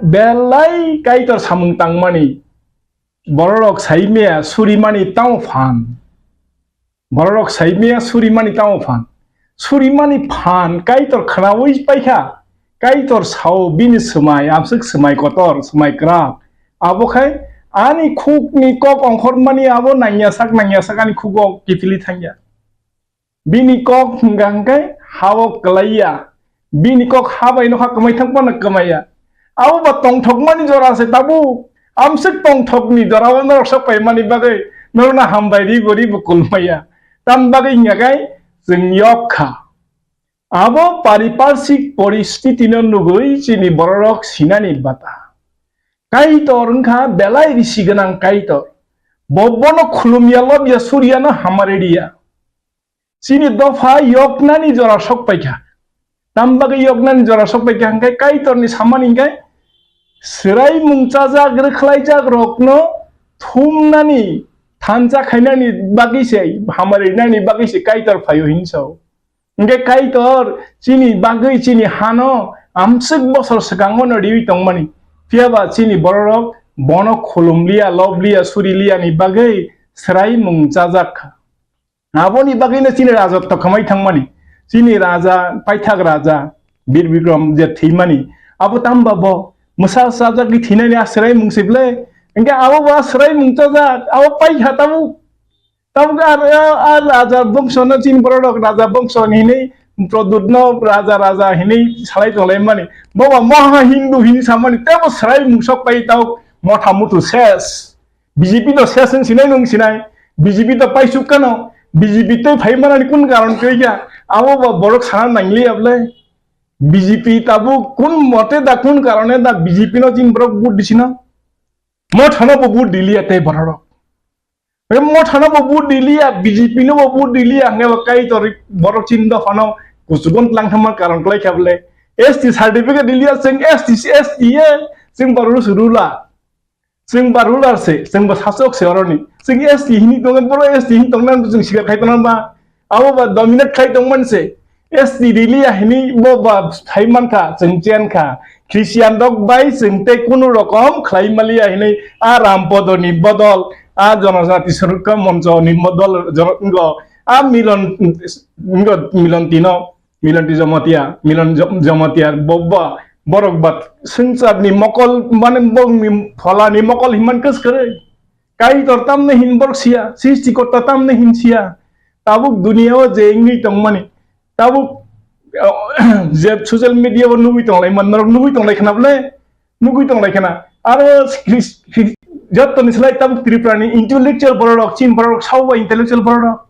belai Kaitor samung tangmani bororok saimaya surimani tamo phan. Bororok saimaya surimani tamo phan. Surimani phan Kaitor khnaui paikha. Kaitor sao bini swmai, amswk swmai kotor, swmai kwrak. Abo khai ani khukni kok ongkhormani abo nangya sak, nangya sak ani khugo kiphilwi thangya. Bini kok hwnkha hwnkhe ha-o kwlaiya, bini kok ha bai nokha kwmai thang phano kwmaiya. Abo ba tongthokmani jora se tabuk. Amswk tongthokni jora-o norok sok paimani bagwi norokno hambai ri bo ri bo kulmaya. Tam bagwi hingya khe chwng yok kha. Abo pariparshik poristiti no nugwi chini bororok sinani bata. Kaitor wngkha belai risi gwnang Kaitor. Bo bono khulumya lobya surya no hamari riya. Chini dopha yoknani jora sok paikha. Tam bagwi yoknani jora sok paikha hwnkhe Kaitorni samani hwnkhe swraimung chajak rwkhlaijak rokno thumnani thansa khainani bagwi se hamari rinani bagwi se Kaitor phaio hinwi sao. Hwnkhe Kaitor chini bagwi chini hano amswk bosor swkango no riwi tongmani. Phiyaba chini bororok bono khulumliya, lobliya, suriliyani bagwi swraimung chajak kha. Aboni bagwino chini raja tokhomai thangmani. Chini raja, paithak raja, Bir Bikram je thwimani. Abo tamba bo mwsa sajagwi thwinani a swraimung se ble. Hwnkhe abo bo a swraimung chajak, abo paikha tabuk. Tabuk a, a, a raja bongsono chini bororok raja bongso hinwi Pradyutno raja raja hinwi salai tonglaimani. Bo ba moha Hindu hinwi samani tebo swraimung sok pai tabuk motha mutu ses. B J P to ses wng sinai nung sinai. B J P to paisuk kano. B J P tei phai manani kun karon twi ya. Abo ba borok sana nangli able. B J P tabuk kun mote da kun karone da B J P no jin borok vote disina. Mothano bo vote diliya tei borok. Mothano bo vote diliya, B J P no bo vote diliya, hwnga ba Kaitor borok chin dophano kuchugon tlang thangma karon klai kha ble. S T certificate diliya, chwng S T, S T ye, chwng borok rula. Chwng ba ruler se, chwng ba sasok se oroni. Chwng S T hini tongo, boro S T hini tongna chwng sikar khai tongna ba. Abo ba dominate khai tongman se. S T rili ya hini bo ba thai man kha, chwng chen kha. Christian rok bai chwng tei kunu rokom khlai mali ya hini a Rampodo ni bodol, a Jonojati Sorokka Moncho ni bodol, jono-, ngo, a Milon, ngo Milon Tino. Milon Twi Jamatia, Milon Jo-, Jamatia, bo-, bo-, borok ba swngcharni mokol, mane bongni pholani mokol hinman kwskwrwi. Kaitor tamni hin borok siya, Srishtikorta tamni hin siya. Tabuk duniya o je wngwi tongmani, tabuk, je social media o nugwi tonglai man, norok nugwi tonglai khna bwle, nugwi tonglai khna. Aro Chris-, Chris-, jottoni slai tabuk Tripura ni intellectual borok, chin borok, sao ba intellectual borok.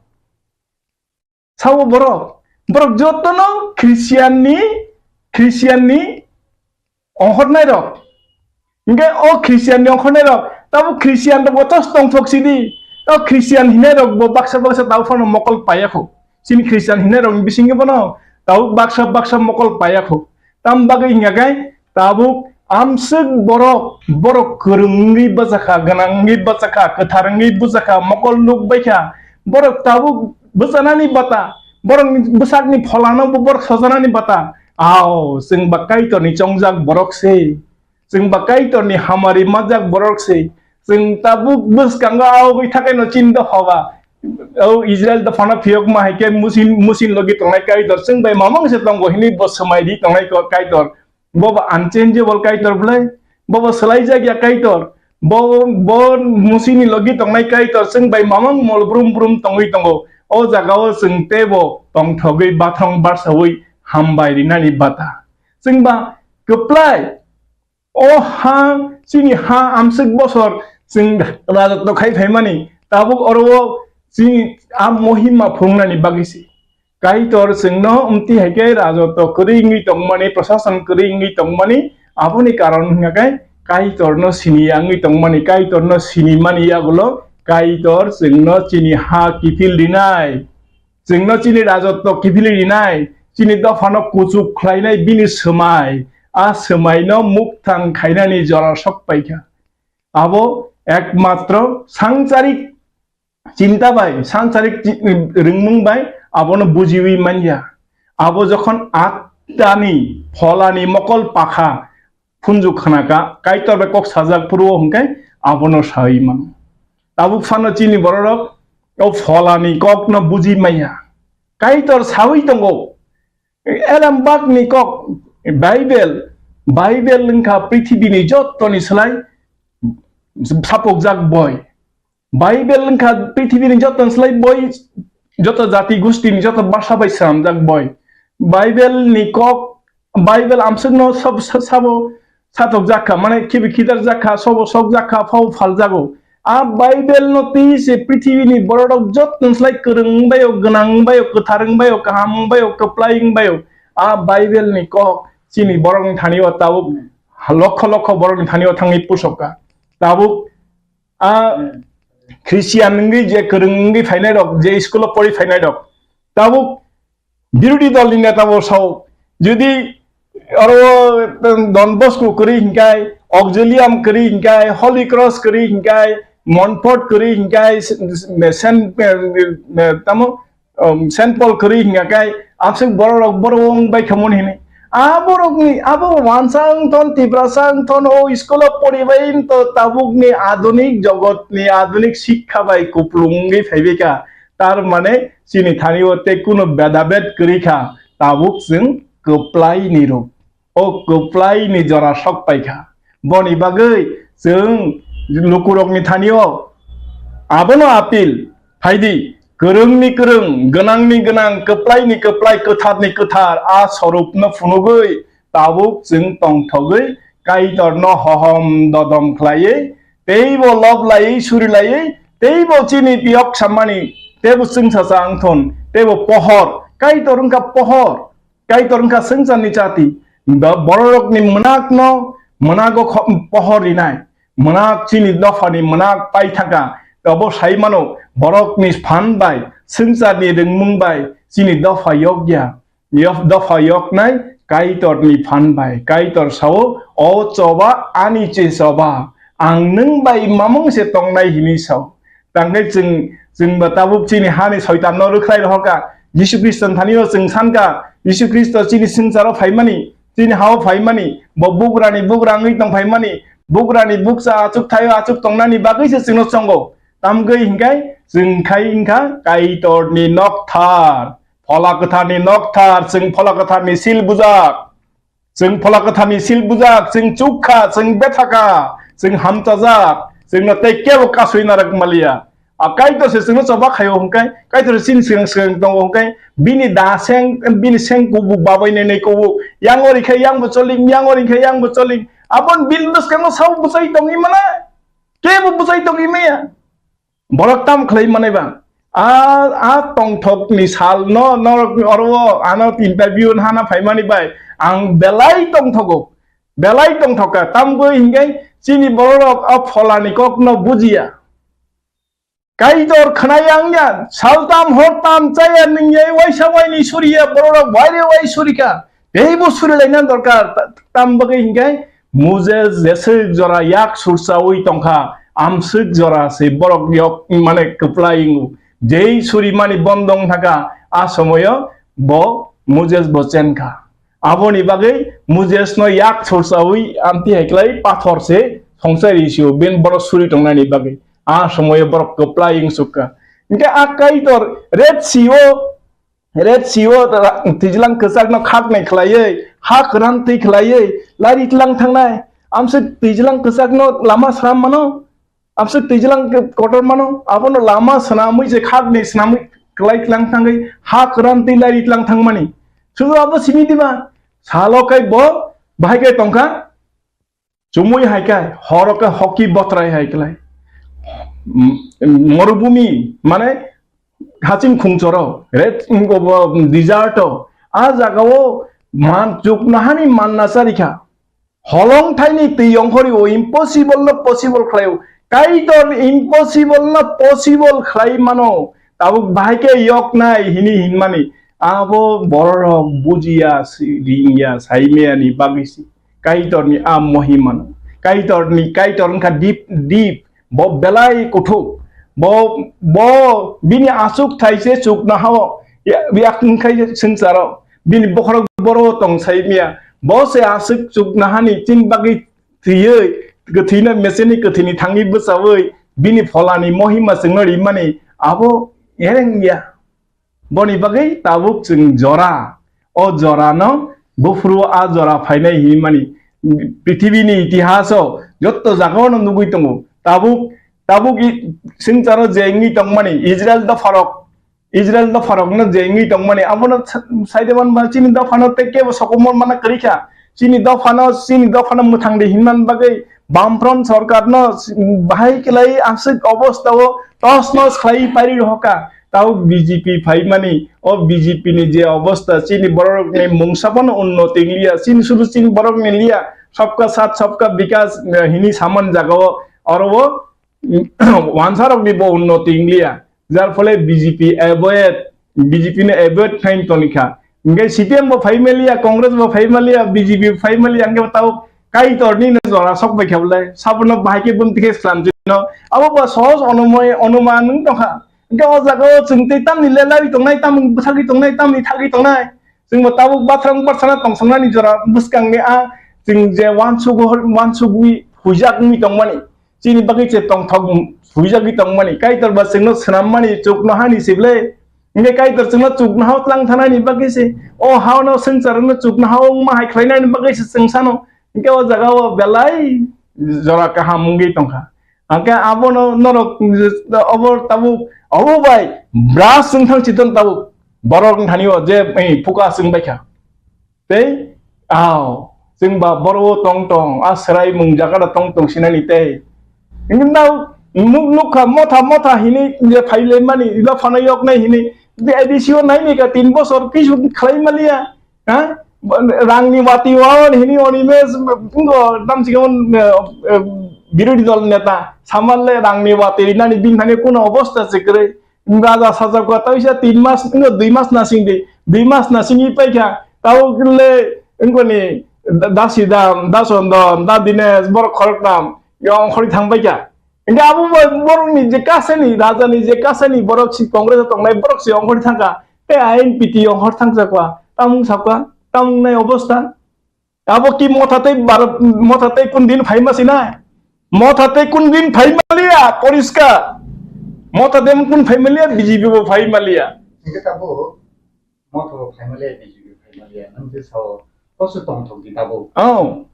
Sabo borok, borok jotono Christian ni, Christian ni ongkhornai rok. Hingke o Christian ni ongkhornai rok, tabo Christian rok bo tos tongthok sidi. O Christian hinai rok bo baksa baksa tabo phano mokol payakho. Chini Christian hinai rok ni bisingo bono tabo baksa baksa mokol payakho. Tam bagwi hingya khe tabuk amswk borok, borok kwrwng wngwi bwchakha, gwnang wngwi bwchakha, kwthar wngwi bwchakha, mokol nuk baikha. Borok tabuk bwchanani bata, borokni bwsakni pholano bo borok sojanani bata. Ao, chwng ba Kaitorni chongjak borok se. Chwng ba Kaitorni hamari majak borok se. Chwng tabuk bwskango aogwi thakai no chin dopha ba. O Israel dophano phiyokma hai khe musin, musin logi tongnai Kaitor chwng bai mamang se tongo hinwi bo swmai di tongnai ko-, Kaitor. Bo bo unchangeable Kaitor bwlai. Bo bo swlaijak ya Kaitor. Bo, bo musini logi tongnai Kaitor chwng bai mamang mol brum brum tongwi tongo. O jagao chwng teibo tongthogwi bathang barsawi hambai rinani bata. Chwng ba kwplai. O ha, chini ha amswk bosor chwng rajotw khai phaimani, tabuk oro o chini a mohima phungnani bagwi se. Kaitor chwngno amtwi hai khe rajotw kwrwi wngwi tongmani, prosason kwrwi wngwi tongmani, aboni karon hwnkha khe Kaitorno siniya wngwi tongmani, Kaitorno sinimani yagulo Kaitor chwngno chini ha kiphil rinai. Chwngno chini rajotw kiphilwi rinai, chini dophano kuchuk khlainai bini swmai, a swmaino mukthang khainani jora sok paikha. Abo ekmatro sangcharik chinta bai, sangcharik chi-, rwngmung bai abono bujiwi manya. Abo jokhon attani pholani mokol pakha phunjwk khna kha, Kaitor bai kok sajak phuru o hwnkhe abono sawi mano. Tabuk phano chini bororok o pholani kokno buji maya. Kaitor sawi tongo. Elembakni kok, Bible, Bible wngkha prithibini jottoni slai sapokjak boi. Bible wngkha prithibini joto slai boi, joto jati gustini joto basa bai swnamjak boi. Bible ni kok, Bible amswkno sab-, sa-, sabo satok jakha, mane khibi khidar jakha, sobo sok jakha, phao phal jago. A Bible no twi se prithibini borok rok jotto slai kwrwng wngbaio, gwnang wngbaio, kwthar wngbaio, kaham wngbaio, kwplai wngbaio. A Bible ni kok chini borok ni thani o tabuk lokho lokho borok ni thani o thangwi pusok kha. Tabuk a Christian wngwi je kwrwng wngwi phainai rok, je school o pori phainai rok, tabuk birodhi dol ni neta bo sao, jodi oro Don Bosco kwrwi hinkai, Auxilium kwrwi hinkai, Holy Cross kwrwi hinkai, Montfort kwrwi hinkai, Saint, tamo, um, Saint Paul kwrwi hinga kai, amsuk borok rok borok wng bai khamon hini. A borok ni, abo wansa wng thon, Tiprasa wng thon, o school o pori bai to tabuk ni adunik jogot ni adunik sikha bai kuplung wngwi phaibai kha. Tar mane chini thani o tei kuno bedabed kwrwi kha, tabuk chwng kwplai ni rok. O kwplai ni jora sok pai kha. Boni bagwi chwng lukurokni thani o abono apil phaidi, kwrwngni kwrwng, gwnangni gwnang, kwplaini kwplai, kwtharni kwthar a sorupno phunugwi tabuk chwng tongthogwi Kaitorno hohom dodom khlaiwi, teibo lob laiwi, suri laiwi, teibo chini piyok sammani, teibo chwngsacha wngthun, teibo pohor, Kaitor wngkha pohor. Kaitor wngkha swngcharni chati. Ba-, bororokni mwnakno mwnago kho-, pohor rinai. Mwnak chini dophani mwnak paithaka. Obo sai mano, borokni phan bai, swngcharni ringmung bai chini dopha yokya. Yok-, dopha yoknai Kaitorni phan bai. Kaitor sao, "O choba, ani che choba. Ang nwng bai mamung se tongnai," hini sao. Tangkhe chwng, chwngba tabuk chini hani soitanno rwkhlai rohorkha. Jisu Khristo ni thani o chwng sankha, Jisu Khristo chini swngcharo phaimani, chini hao phaimani, bo bugrani bugra wngwi tong phaimani, bugrani bukcha achuk thaio achuk tongnani bagwi se chwngno chongo. Tamgwi hinkhai chwng khai wngkha Kaitorni nokthar, Phola Kwtharni nokthar, chwng Phola Kwtharni sil bujak. Chwng Phola Kwtharni sil bujak, chwng chukha, chwng bethakha, chwng hamchajak, chwngno tei kebo kasui narwk maliya. A Kaitor se chwngno choba khaio hwnkhe, Kaitor se chini swkang swkang tongo hwnkhe, bini da seng, bini seng kubuk babai nai nai kubuk, yang ori khe yang bo choling, yang ori khe yang bo choling, aboni bini bwskango sabo bwchai tongwi mano, kebo bwchai tongwi maya. Borok tamo khlai manai ba? A, a tongthokni salno norokni oro o ano interview hana phaimani bai ang belai tongthogo, belai tongthokha. Tamgwi hinkhai chini bororok a Pholani kokno bujiya. Kaitor khwnai ang ya, saltam hortam chaya nwngyai waisa waini suriya bororok waire wai surikha. Teibo surilaina dorkar. Ta-, tam bagwi hinkhai Moses jeswk jora yak sursaui tongkha, amswk jora se borok yok mane kwplai wngo. Jei surimani bondong thaka, a somoyo bo Moses bo chenkha. Aboni bagwi Moses no yak sursaui amtwi hai klai pathor se songchai ri sio ben borok suri tongnani bagwi. A somoyo borok kwplai wngsukha. Hinkhe a Kaitor Red Sea o Red Sea o ra-, twijlang kwchakno khaknai khlaiwi, ha kwran twi khlaiwi, lari tlang thangnai. Amswk twijlang kwchakno lama swnam mano, amswk twijlang kotor mano, abono lama swnamwi je khaknai swnamwi kwlai tlang thangwi, ha kwran twi lari tlang thangmani. Sudu abo simi diba, salo kai bo bahai kai tongkha. Chumui hai khe, horo khe hoki botrai hai klai. M-, morubumi, mane, haching khungchoro, red, mm, bo, desert o, a jaga o man, chuknohani manna charikha. Holong thaini twi yongkhori o impossible no possible khlai o. Kaitor impossible no possible khlai mano. Tabuk bahai khe yok nai hini hinmani. Abo bororok bujiya, si-, ringya, saimaya ni bagwi si. Kaitorni a mohimano. Kaitorni, Kaitor wngkha deep, deep. Bo belai kuthuk. Bo, bo bini aswk thaise chuknohao. Ya, yak wngkhai swngcharo. Bini bokhorok boro tong saimaya. Bo se aswk chuknohani chini bagwi thwiwi, kwthwino mecheni kwthwini thangwi bwchawi, bini pholani mohima chwngno rimani abo ereng ya. Boni bagwi tabuk chwng jora, o jorano buphuru a jora phainai hinmani prithibini itihaso jotto jagao no nugwi tongo. Tabuk, tabuk i-, swngcharo je wngwi tongmani Israel dopharok, Israel dopharokno je wngwi tongmani abono sa-, saideman ba chini dophano tei kebo sokomor mana kwrwi kha. Chini dophano, chini dophano mwthang di hinmani bagwi Bamfront sorkar no bahai kelai aswk obostha o tos nos khlai pairi rohoka. Tau B J P phaimani, o B J P ni je obostha, chini borok ni mungsa bono unnoti wnglia, chini sudu chini borok ni lia, sabka sath sabka bikas, eh, hini saman jaga o, oro o, wansarokni bo unnoti wngliya, jar phole B J P avoid, B J P no avoid khlai tongkha. Hingke C P M bo phai maliya, Congress bo phai maliya, B J P bo phai maliya, hingke bo tabuk Kaitorni no jora sok bai kha bwlai, sabono bahai khe bumti khe slam jino. Abo ba sohos onumoi, onuman wng tongkha. Hingke o jaga o chwng tei tamni lelai tongnai, tamni bwsagwi tongnai, tamni thagwi tongnai. Chwng bo tabuk bathrang batsana tongsongnani jora bwskangni a chwng je wansugwi, wansugwi huijak wngwi tongmani. Chini bagwi se tongthok huijagwi tongmani, Kaitor ba chwngno swnammani chuknohani se ble. Hingke Kaitor chwngno chuknohao tlang thanani bagwi se, o hao no swngcharno chuknohao wngma hai khlainani bagwi se chwng sano. Hingke o jaga o belai jora kaham wngwi tongkha. Hingke abono norok obo tabuk, obo bai bras wng thang chiton tabuk. Borok wng thani o je, eh, phuka chwng baikha. Tei, ao, chwng ba boro o tong tong, a swrai mung jaga da tong tong sinani tei. Hingke nao nuk nukha motha motha hini je phaile mani, ila phano yok nai hini, je A D C o nai ni ka tin bosor kisu khlai maliya, ha? Rang ni wati waon hini oni mes, ngo dam sing on, eh, eh, birodhi dol neta, samal le rang ni wati rinani bin thani kuno obostha se kwrwi. Raja sajak kha, taisa tin mas, wngkha dui mas nasing di, dui mas nasing i paikha, tabuk le wngkha ni da-, dasi dam, dason dam, da Dinesh, borok khorok tam, yong khori thang paikha. Hingke abo bai borok ni je kasani, raja ni je kasani borok si Congress o tongnai borok si yong khori thangkha, tei I N P T yong khori thangjakha, tamung sakha, tamung nai obostha. Abo ki motha tei bar-, motha tei kun din phaima sinai? Motha tei kun din phaima liya, poriskar. Motha tei kun phaima liya, B J P bo phaima liya. Hingke tabuk motha bo phaima liya, B J P phaima liya. Nang je sao, koso tongthok di tabuk. Oh.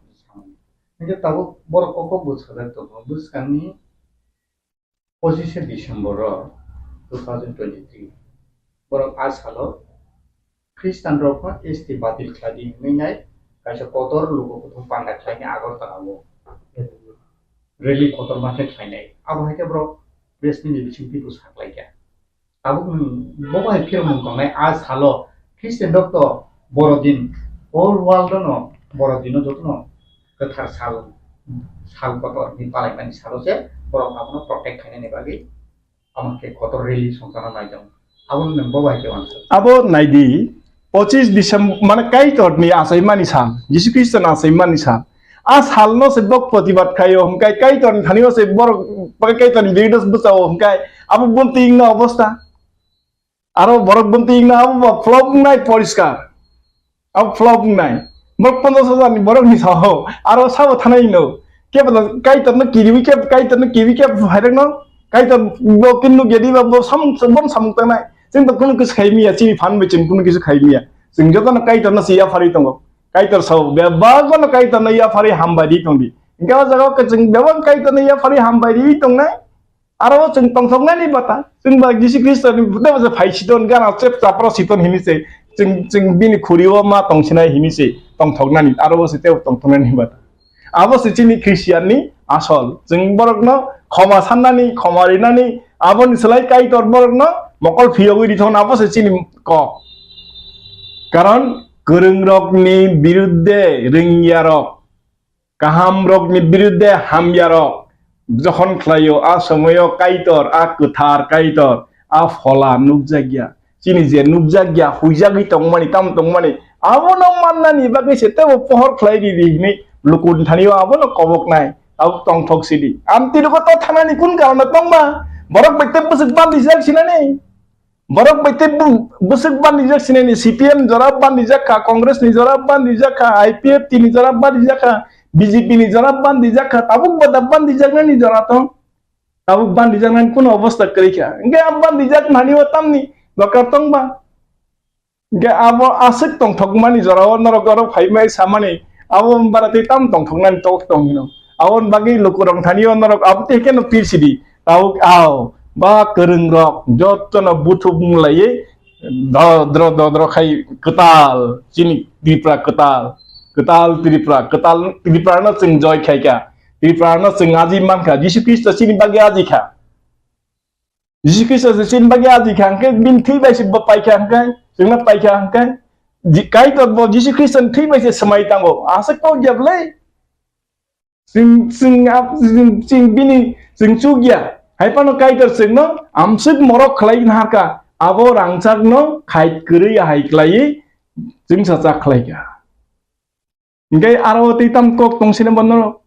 Hingke tabuk borok kok kok bwsajak tongo. Bwskangni pochishe December o two thousand twenty-three, borok a salo Khristian rok no S T batil khlai di hwnwi nai kaisa kotor luku kuthum panda khlai ni Agartala o rally kotorma khe khlai nai. Abo hai khe borok press meet ni bisingtwi bwsa khlai kha. Tabuk nwng bo bai phirmung tongnai a salo Khristian rok to Borodin, whole world no Borodin no joto no kwthar sal, sal kotor ni palai mani salo se borok abono protect khainani bagwi amo khe kotor rally songchana nai tongo. Abo nwng bo bai khe uansuk. Abo nai di, pochis December, mane Kaitor ni achai mani sal, Jisu Khristo ni achai mani sal. A sal no se bok protibad khai o, hwnkhe Kaitor ni thani o se borok, Kaitor ni birudo bwcha o, hwnkhe abo bumtwi wngna obostha. Aro borok bumtwi wngna abo ba flop wngnai poriskar. Abo flop wngnai. Borok ponchas hajar ni borok ni sao. Aro sabo thanai no. Kebo Kaitor no kiriwi kebo, Kaitor no kiriwi kebo phairok no. Kaitor bo kin nuk yadi ba bo samung, bo samung tangnai. Chwng to kunu kisa khai miya, chini phan bai chwng kunu kisa khai miya. Chwng joto no Kaitor no se yaphari tongo. Kaitor sao, bebak no Kaitor no yaphari hambai di tongdi. Hingke o jaga o chwng bebak Kaitor no yaphari hambai di tongnai. Aro chwng tongthoknani bata, chwng ba Jisu Khristo ni bwtha bwsa phai siton, gana chep chapra siton hini se, chwng, chwng bini khuri o ma tongsinai hini se tongthoknani, aro bo se tei tongthoknani bata. Abo se chini Khristian ni asol, chwng borok no khoma sannani, khoma rinani, aboni slai Kaitor borok no mokol phiyogwi rithokna abo se chini kok. Karon kwrwng rok ni birudde rwngya rok, kaham rok ni birudde hamya rok jokhon khlaio, a somoyo Kaitor, a kwthar Kaitor, a phola nukjakya. Chini je nukjakya, huijagwi tongmani, tamo tongmani, abono mannani bagwi se tebo pohor khlai ridi hinwi lukuni thanio abono koboknai, abo tongthok sidi. Amtwi rogo to thanani kun karon tongma? Borok bai tei bwswk bandijak sinani. Borok bai tei bu-, bwswk bandijak sinani, C P M jora bandijak kha, Congress ni jora bandijak kha, I P F T ni jora bandijak kha, B J P ni jora bandijak kha, tabuk bada bandijaknani jora tong. Tabuk bandijaknani kuno obostha kwrwi kha. Hingke a bandijak nani o tamni dorkar tong ba? Hingke abo aswk tongthokmani jora o norok oro phaimai samani, abo bara tei tam tongthoknani tok tong hino. Aboni bagwi lukurok thani o norok abo tei keno pir sidi. Tabuk ao, ba kwrwng rok jotono buthuk mung laiwi dodro dodro khai kwtal, chini Tripura kwtal, kwtal Tripura, kwtal Tripura no chwng joy khai kha. Tripura no chwng aji mankha, Jisu Khristo chini bagwi aji kha. Jisu Khristo se chini bagwi aji kha hwnkhe, bini thwi bai se bo pai kha hwnkhe, chwngno pai kha hwnkhe, Ji-, Kaitor bo Jisu Khristo ni thwi bai se swmai tango. Aswk kok ya bwlai? Chwng, chwng, ap-, chwng, chwng bini, chwng chuk ya. Hai phano Kaitor chwngno amswk morok khlai nahar kha, abo rangchakno khait kwrwi hai khlaiwi chwngsa chak khlai kha. Hingke aro tei tam kok tong sini bo norok.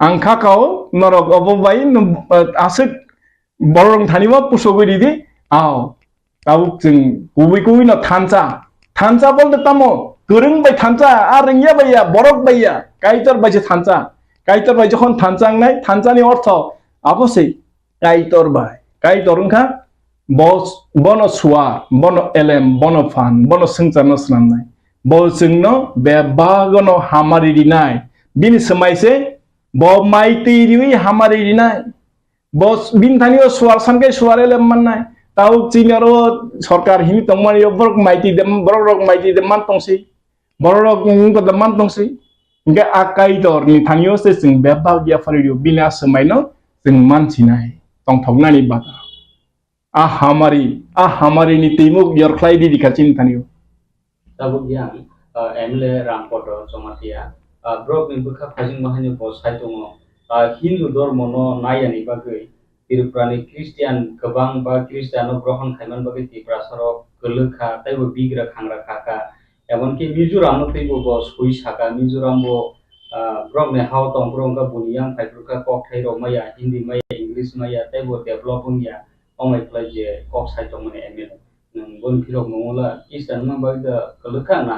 Ang kha kao norok obo bai no, eh, aswk borok thani bo pusogwi ridi. Ao. Tabuk chwng kubui kubui no thansa. Thansa bolte tamo kwrwng bai thansa, a rwngya bai ya, borok bai ya, Kaitor bai se thansa. Kaitor bai jokhon thansa wngnai, thansa ni ortho abo se Kaitor bai. Kaitor wngkha bo, bono suar, bono elem, bono phan, bono swngcharno snamnai. Bo chwngno bebak no hamari rinai. Bini swmai se bo mai twi riwi hamari rinai. Bo s-, bini thani o suar san khe suar elem mannai. Tabuk chini oro sorkar hini tongmani o borok mai twi dem, borok rok mai twi dem man tongsi. Borok rok wng ko dem man tongsi. Hingke a Kaitor ni thani o se chwng bebak ya phari rio. Bini a swmai no chwng man sinai. Tongthoknani bata. A hamari, a hamari ni twimuk yorkhlai di dikha chini thani o. Tabuk yang, ah, M L A Rampodo Jamatia, ah, borok ni bwkha phajing bahaino bo sai tongo. Ah, Hindu dormo no nai yani bagwi Tripura ni Christian kwbang ba Christian no grohon khaiman bagwi Tiprasa rok kwlwk kha, tei bo bigra khangra kha kha. Emonki Mizoram no teibo bo soi saka, Mizoram bo, ah, borok ni hao tong borok wngkha buni yang phai phuru kha, kokthai rok maya, Hindi maya, English maya, tei bo develop wngya, omai khlai je kok sai tongmani M L A. Nwng boni phirok nungula Christian wngma bagwi da kwlwkha na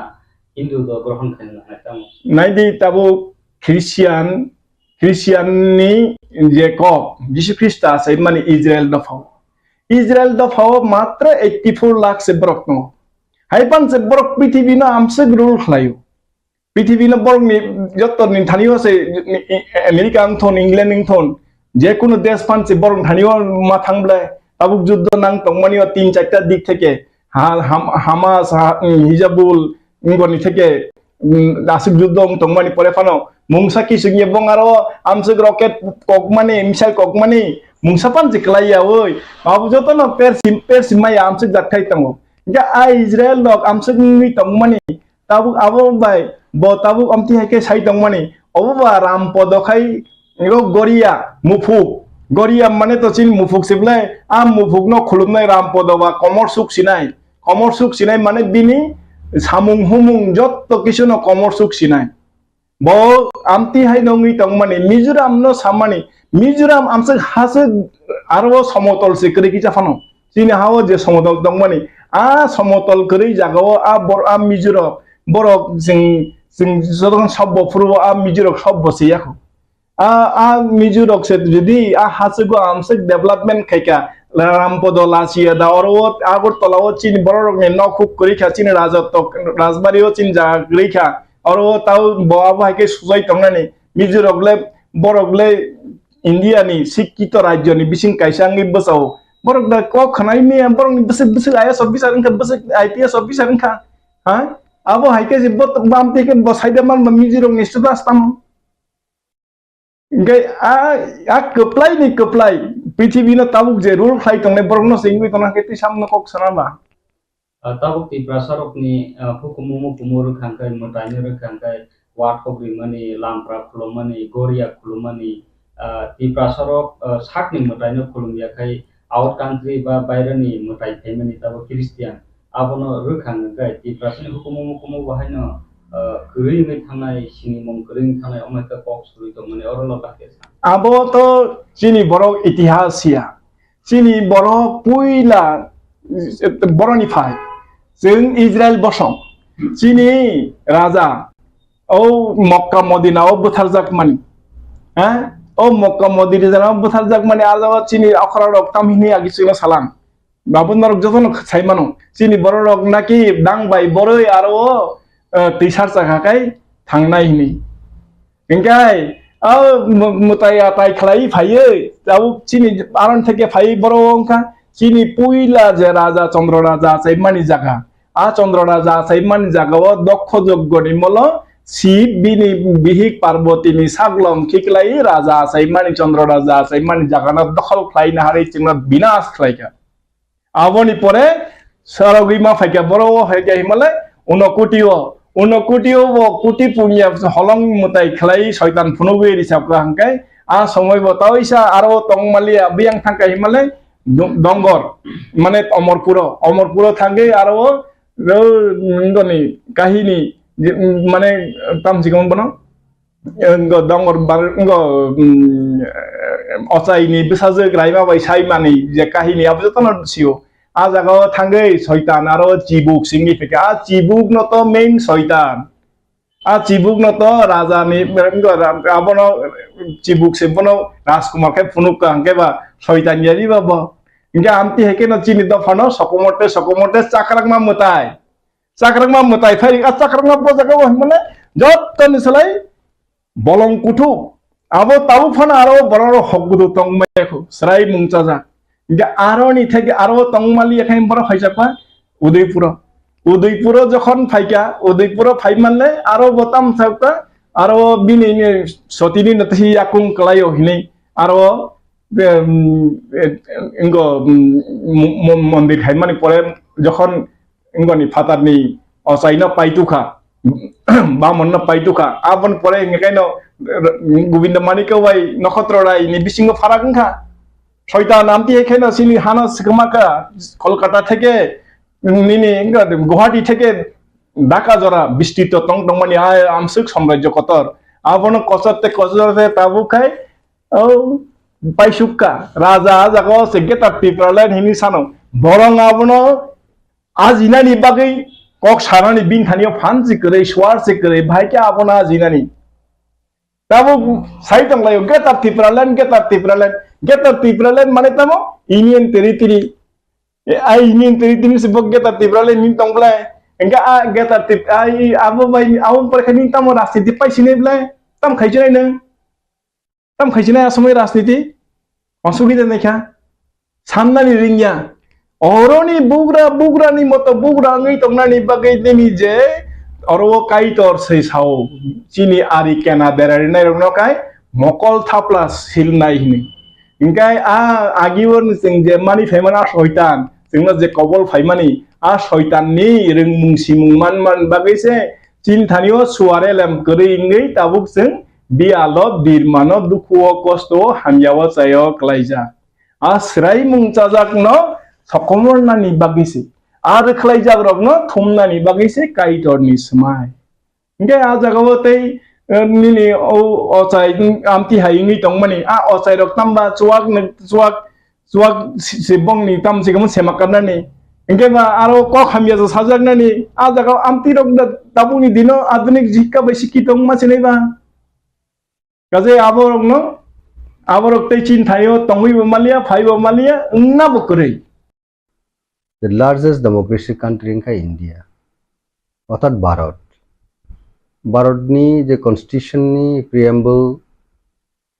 Hindu do grohon khaina nangnai tamo? Naidi tabuk Christian, Christian ni je kok, Jisu Khrista saimani Israel dophao. Israel dophao matra eighty four lakh se borok tongo. Hai pan se borok prithibi no amswk rule khlaio. Prithibi no borok ni joto ni thani o se, ni, i, America wng thon, England wng thon, je kunu desh phan se borok thani o ma thang ble, tabuk juddo nang tongmani o tin charta dik theke, ha-, Ham-, Hamas, ha-, um, Hizbul, wng boni theke, um, aswk juddo wng tongmani pore phano, mungsa kising ye bong aro amswk rocket kokmani, missile kokmani, mungsa phan se kwlai ya oi, abo joto no persi, persi maya amswk jat khai tongo. Hingke a Israel rok amswk wngwi tongmani, tabuk abo bai bo tabuk amtwi hai khe sai tongmani. Obo ba Ram Podo khai ro Goria Muphuk. Goria mane to chini muphuk se belai. A muphuk no khulumnai Ram Podo ba komor suk sinai. Komor suk sinai mane bini samung humung jotto kisu no komor suk sinai. Bo amtwi hai no wngwi tongmani, Mizoram no sammani, Mizoram amswk haswk aro somotol se kwrwi kisa phano. Chini ha-o je somotol tongmani, a somotol kwrwi jaga-o a bor-, a Mizo rok, borok chwng, chwng jotokhon sobbo phuru-o a Mizo rok sobbo se yakho. A, a Mizo rok se jodi a haswk-o amswk development khaikha, Rampodo Lachiya da oro-o Agartala-o chini borok rokni nok huk kwrwi kha, chini Rajatok, Rajbari-o chini jaga kwrwi kha, oro-o tao bo abo hai khe sujai tongnani. Mizo rok le, borok le India ni sikkito rajyo ni bising kaisa wngwi bwsao. Borok da kok khwnai maya, borok ni bwswk bwswk I A S officer wngkha, bwswk I P S officer wngkha. Ha? Abo hai khe je bo, bam te khe bo saida man ba Mizo rok ni status tamo. Hingke a, a kwplai ni kwplai prithibi no tabuk je rule khlai tongnai borok no se wngwi tongna khe twi sam no kok sana ba. Ah, tabuk Tiprasa rokni, ah, hukumu mukumu rwkha hwnkhe, mwtaino rwkha hwnkhe, wathok rimani, lampra khulumani, goria khulumani, ah, Tiprasa rok, ah, sakni mwtaino khulum ya khai, out country ba bairani mwtai phaimani, tabuk Christian. Abono rwkha hwnkhe, Tiprasani hukumu mukumu bo haino, ah, kwrwi wngwi thangnai, sinimung kwrwi wngwi thangnai, omo hai khe kok surwi tongmani, oro loka khe sa. Abo to chini borok itihas ya. Chini borok puila, eh, boroni phai. Chwng Israel bosong. Chini raja o Mokka Modina o bwtharjak mani. Ha? O Mokka Modina o bwtharjak mani, a jaga chini okra rok tam hini agi chwngno salang. Babu norok jotono sai mano. Chini borok rok naki dang bai boroi aro o, eh, twisar chakha kai thangnai hini. Hingkai, a, mu-, mutai atai khlai phaiwi, tabuk chini aron theke phaiwi borok wngkha, chini puila je raja Chandra Raja achaimani jaga. A Chandra Raja achaimani jaga o Dokkho Joggoni molo Sib bini bihik Parbatini saglom khiklai raja achaimani, Chandra raja achaimani jagano dokhol khlaina harwi chwngno binas khlaikha. Aboni pore sarogwi ma phaikha, boro o phaikha himale Unokutio, Unokutio bo kuti punya holong mwtai khlai soitan phunugwi risapkha hwnkhe, a somoi bo taoisa aro tongmaliya biyang thangkha himale do-, Dongor, mane Omorpuro, Omorpuro thangwi aro o, o, ningoni kahini, je, mane tamsikon bono, ngo dongor bar-, ngo, mm, ochaini bwsajwk raima bai saimani je kahini abo jotono sio. A jaga o thangwi soitan aro chibuk singwi phaikha. A chibuk no to main soitan. A chibuk no to raja ni, ngo ra-, abono chibuk se bono Rajkumar khe phunuk ka hwnkhe ba soitan yari ba bo. Hwnkhe amti hai khe no chini dopha no sokomote sokomote chakrakma mwtai. Chakrakma mwtai phai, a chakrakma bo jaga o himale jottoni salai bolong kuthuk. Abo tabuk phano aro borok rok hok gudu tong maya khu, chwrai mung chajak. Hingke aro ni theke aro tong mali ya khe borok phai jakma Udaipuro. Udaipuro jokhon phaikha, Udaipuro phai manle aro bo tam thakta, aro bini ni sotini no twi yakung kwlai o hinui aro, em, em, ingo, em, mo-, mo-, mondir hai mani pore jokhon Wngoni phatarni ochaino paitukha, bamonno paitukha. Aboni pore hingkhe kaino Govinda Manikya bai Nokhotro Rai ni bisingo pharak wngkha. Soitan amtwi hai kheno chini hano swkma kha, Kolkata theke nini Guwahati theke Dhaka jora bistito tong tongmani a amswk samrajyo kotor. Abono kochor te kochor te tabuk khai o paisukka. Raja a jaga o se Greater Tipraland hini sano. Borong abono ajinani bagwi kok sanani bini thani o phan se kwrwi, suar se kwrwi, bahai khe abono ajinani. Tabuk sai tonglaio, Greater Tipraland, Greater Tipraland, Greater Tipraland mane tamo Union Territory. E, ai Union Territory se bo Greater Tipraland ni tong blai. Engka a Greater Tip-, ai abo bai abo pore khe ni tamo rajniti pai sinai blai. Tam khai sinai nang. Tam khai sinai asomoi rajniti. Osubida naikha. Sannani ringya. Oroni bugra, bugrani moto bugra wngwi tongnani bagwi nini je oro o Kaitor se sao, chini ari kena berarinai rokno kai mokol thapla silnai hini. Hingkai a agi orni chwng je mani phaimani a soitan, chwngno je kobol phaimani a soitanni rwngmung simung man man bagwi se chini thani o suare lem kwrwi wngwi tabuk chwng biyalo birmano dukhu o kosto o hamya o chai o klaijak. A swraimung chajakno sokomornani bagwi se, a rwkhlaijakrokno thumnani bagwi se Kaitorni swmai. Hingke a jagao tei, eh, nini o ochai, mm, amtwi hai wngwi tongmani, a ochairok tamba chuak ni, chuak, chuak si, si bongni tam si kamo sema karnani. Hingke ba aro kok hamya ja sajaknani, a jagao amtwirok da tabukni dino adunik jikka bai sikki tongma sinai ba. Kaje aborokno, aborok tei chini thaio tongwi bo maliya, phai bo maliya, wngna bo kwrwi. The largest democracy country wngkha India, orthat Bharat. Bharatni je constitution ni preamble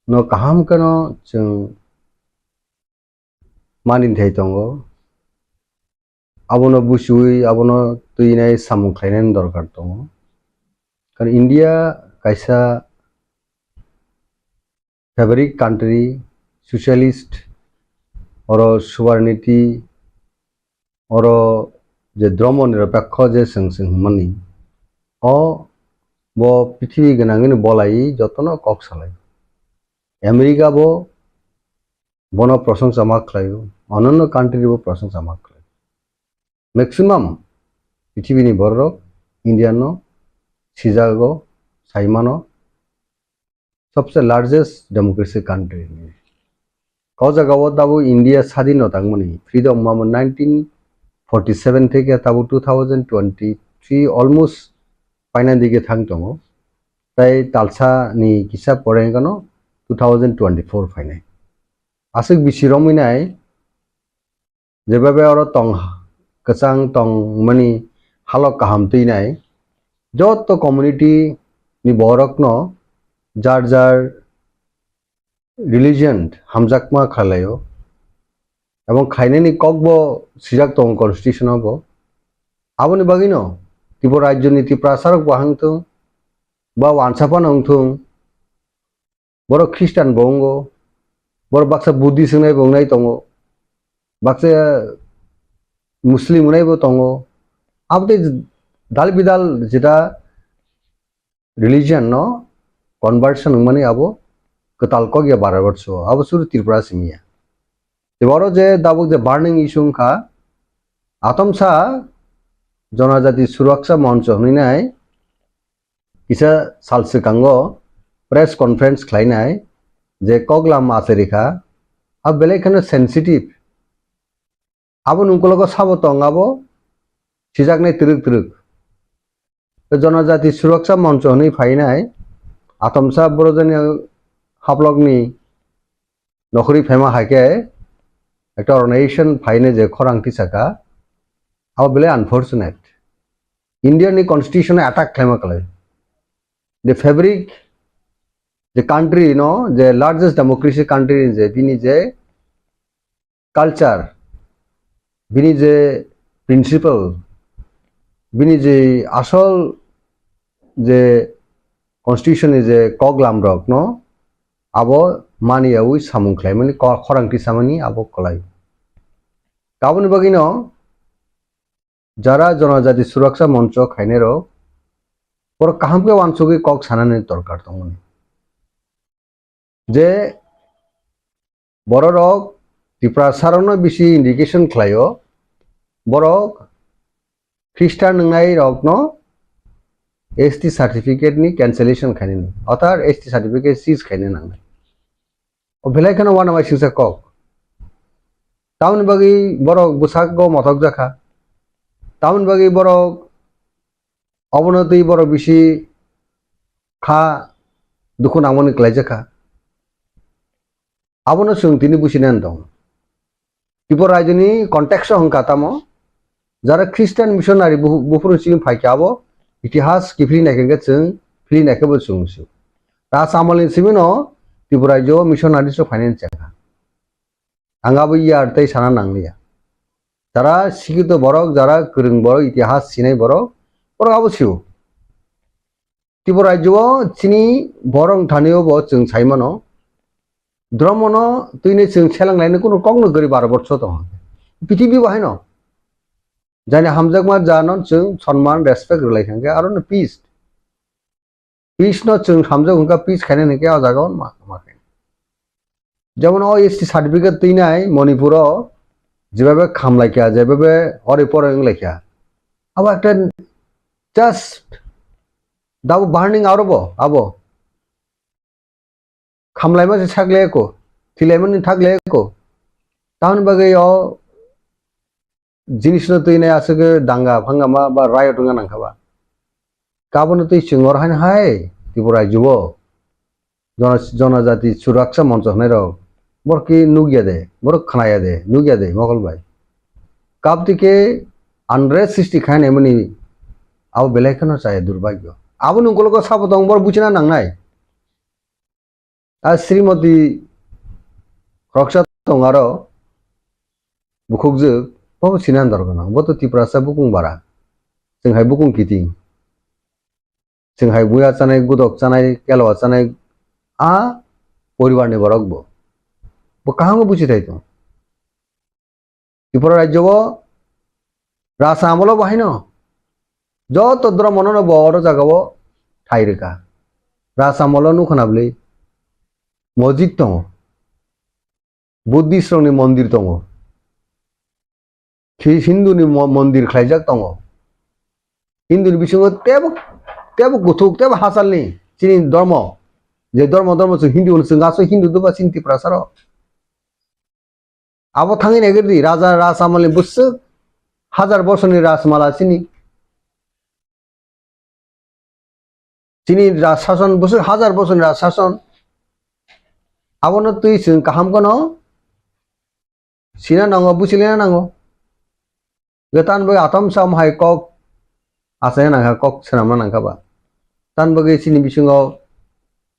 no kaham kheno chwng mani thai tongo. Abono buchiwi, abono twinai samung khlainani dorkar tongo. Karon India kaisa fabric country, socialist, oro sovereignty, oro je dhormo nirapekho je chwng chwng hwnmani, o bo prithibi gwnangwini bolai jotono kok salai. America bo bono prosongsa ma khlaio, ononno country bo prosongsa ma khlaio. Maximum pithibini bororok India no sijago, saimano, sobse largest democracy country. O jagao tabuk India sadin no tangmani freedom mamo nineteen forty seven theke tabuk two thousand twenty three almost paina dige thang tongo. Tai talsa ni kisa pore wngkha no two thousand twenty four phainai. Aswk bisi romwi nai, jebabe oro tong, kwchang tongmani halok kaham twi nai, joto community ni borok no jar jar religion hamjakma khlaio, ebong khainani kok bo swijak tongo constitution o bo. Aboni bagwi no Tripura rajyo ni Tiprasa rok bo hang thung, ba wansa phano wngthung, borok Christian bo wngo, borok baksa Buddhist wngnai bo wngnai tongo, baksa Muslim wngnai bo tongo. Abo tei dal bidal jeta religion no conversion wngmani abo kwtal kok ya Bharat borso, abo suru Tripura simi ya. Tei oro je dabuk je burning issue wngkha, atomsa Jonajati Suraksa Moncho hwnwi nai kisa sal swkango press conference khlainai je koklam achai rikha, abo belai kheno sensitive. Abo nungkologo sabo tong abo sijaknai twrwk twrwk. Jonajati Suraksa Moncho hwnwi phainai atomsa borojani haplokni nokhorwi phaima hai khe ekta organization phainai je khorang tisaka, abo belai unfortunate. India ni constitution attack khlaima kwlai. The fabric, the country no, the largest democracy country in je bini je culture, bini je principle, bini je asol je constitution ni je koklam rok no abo maniyawi samung khlaimani ko-, khorang tisamani abo kwlai. Aboni bagwi no jara Jonajati Suraksa Moncho khainai rok borok kaham khe wansugwi kok sanani dorkar tongmani. Je bororok Tiprasa rokno bisi indication khlaio, borok Christian wngnai rokno S T certificate ni cancellation khainani, othar S T certificate seize khaina nangnai. O belai kheno uanama singsa kok. Tamoni bagwi borok bwsakgo mothok jakha. Tamoni bagwi borok obono twi borok bisi kha dukhu nangmani kwlaijakha. Abono chwng tini businani tong. Tripura rajyoni context o hwnkha tamo, jara Christian missionary bu-, buphuru simi phaikha abo itihas kiphilwi naikha hwnkhe chwng philwi naikhe bo chwng sio. Raj amalni simino Tripura rajyo missionary rok phainani chengkha. Ang abo yar tei sana nangliya. Jara sikito borok, jara kwrwng borok, itihas sinai borok, borok abo sio. Tripura rajyo o chini borok thani o bo chwng sai mano. Dhormo no twi ni chwng selang laini kunu kok no gari baro borso tongo. Prithibi bo haino. Jani hamjakma ja no chwng sonman, respect rwlai thangkhe aro no peace. Peace no chwng hamjak hwnkha, peace khainani hwnkhe o jaga o ma, ma khe. Jemon o S T certificate twinai Manipur o jebabe khamlaikha, jebabe ori pore wnglaikha. Abo ekta just dabo burning aro bo, abo. Khamlaima se sak le eko, thilaimani thak le eko. Tamoni bagwi o jinis no twi nai aswk danga phangama ba riot wngna nangkha ba. Abono twi chwng oro haino hai Tripura rajyo o jona-, jonajati suraksa moncho hwnwi rok borok khe nukya de, borok khnaya de, nukya de mokol bai. Kabti khe unrest srishti khainai mani abo belai kheno chaya durbagyo. Aboni ukologo sabo tong borok buchina nangnai. A Srimoti khoroksa tong aro bukhukjwk, bo bo sinan dor gwnang, bo to Tiprasa bukung bara, chwng hai bukung kiting, chwng hai buya chanai, gudok chanai, keloa chanai, a poribar ni borok bo, bo kaham khe buchi thai tong. Tripura rajyo o rasa amolo bo haino joto dhormo no bo oro jaga o thai rwkha. Rasa amolo nukha na bwlwi mojit tongo, Buddhist rokni mondir tongo, Hi-, Hindu ni mo-, mondir khlaijak tongo. Hindu ni bisingo tebo, tebo kuthuk, tebo hachalni chini dhormo, je dhormo, dhormo chwng Hindu hwno, chwng aswk Hindu doba chini Tiprasa rok. Abo thangwi naikhe di, raja Raj Amalni bwswk hajar bosorni Rajmala chini. Chini Raj sason bwswk hajar bosorni Raj sason. Abono twi chwng kaham kheno sina nango, buchilina nango. Tan bagwi atom sam hai kok achaina nangkha, kok swnamna nangkha ba. Tan bagwi chini bisingo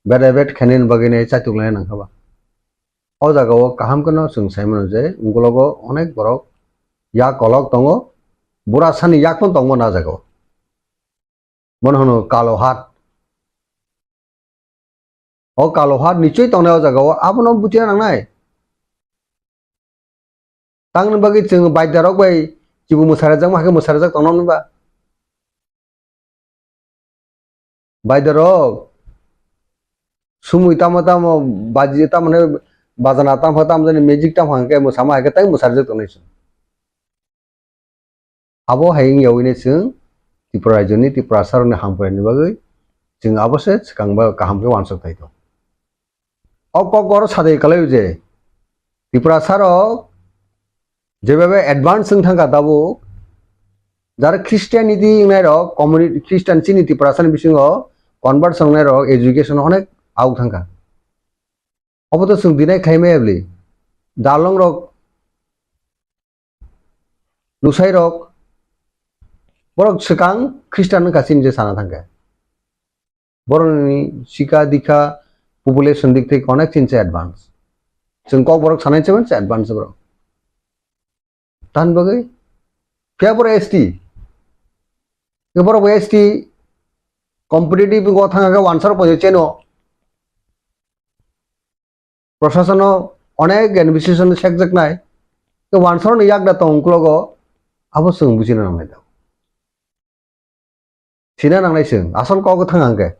beda bet khainani bagwi nai chaituk laina nangkha ba. O jaga o kaham kheno chwng sai mano je, ungkologo onek borok yak kolok tongo, bura sani yak phano tongmano a jaga o. Bono hwno kalo hat. O kalo hat nichoi tongnai o jaga o, abono buchina nangnai. Tangni bagwi chwng baidya rok bai chibu mwsarajak ma khe mwsarajak tongna hwnba? Baidya rok sumui tamo tamo baji tamo ne bajana tamo tamo jani magic tamo hangke mwsama hai khe tai mwsarajak tongnai chwng. Abo hai wngya wngwi chwng Tripura rajyoni Tiprasa rokni hamkraini bagwi chwng abo se swkang ba kaham khe uansuk thai tong. O kok oro sadai kwlai je Tiprasa rok jebabe advance wng thangkha tabuk, jar Christianity wngnai rok, community Christian chini Tiprasa ni bisingo conversion wngnai rok education onek auk thangkha. Obo to chwng dinai khlai maya bwli. Dalong rok, lusai rok, borok swkang Christian wngkha chini je sana thangkhe. Borokni sikha dikha population dik thik onek chini se advance. Chwng kok borok sanai se advance borok. Tan bagwi phiya borok S T. Borok bo S T competitive go thangkhe wansar pojo cheno. Proshasano onek administration sekjaknai, tei wansarokni yakda tong uklogo abo chwng buchina nangnai da. Sina nangnai chwng, asol kok thang hangkhe.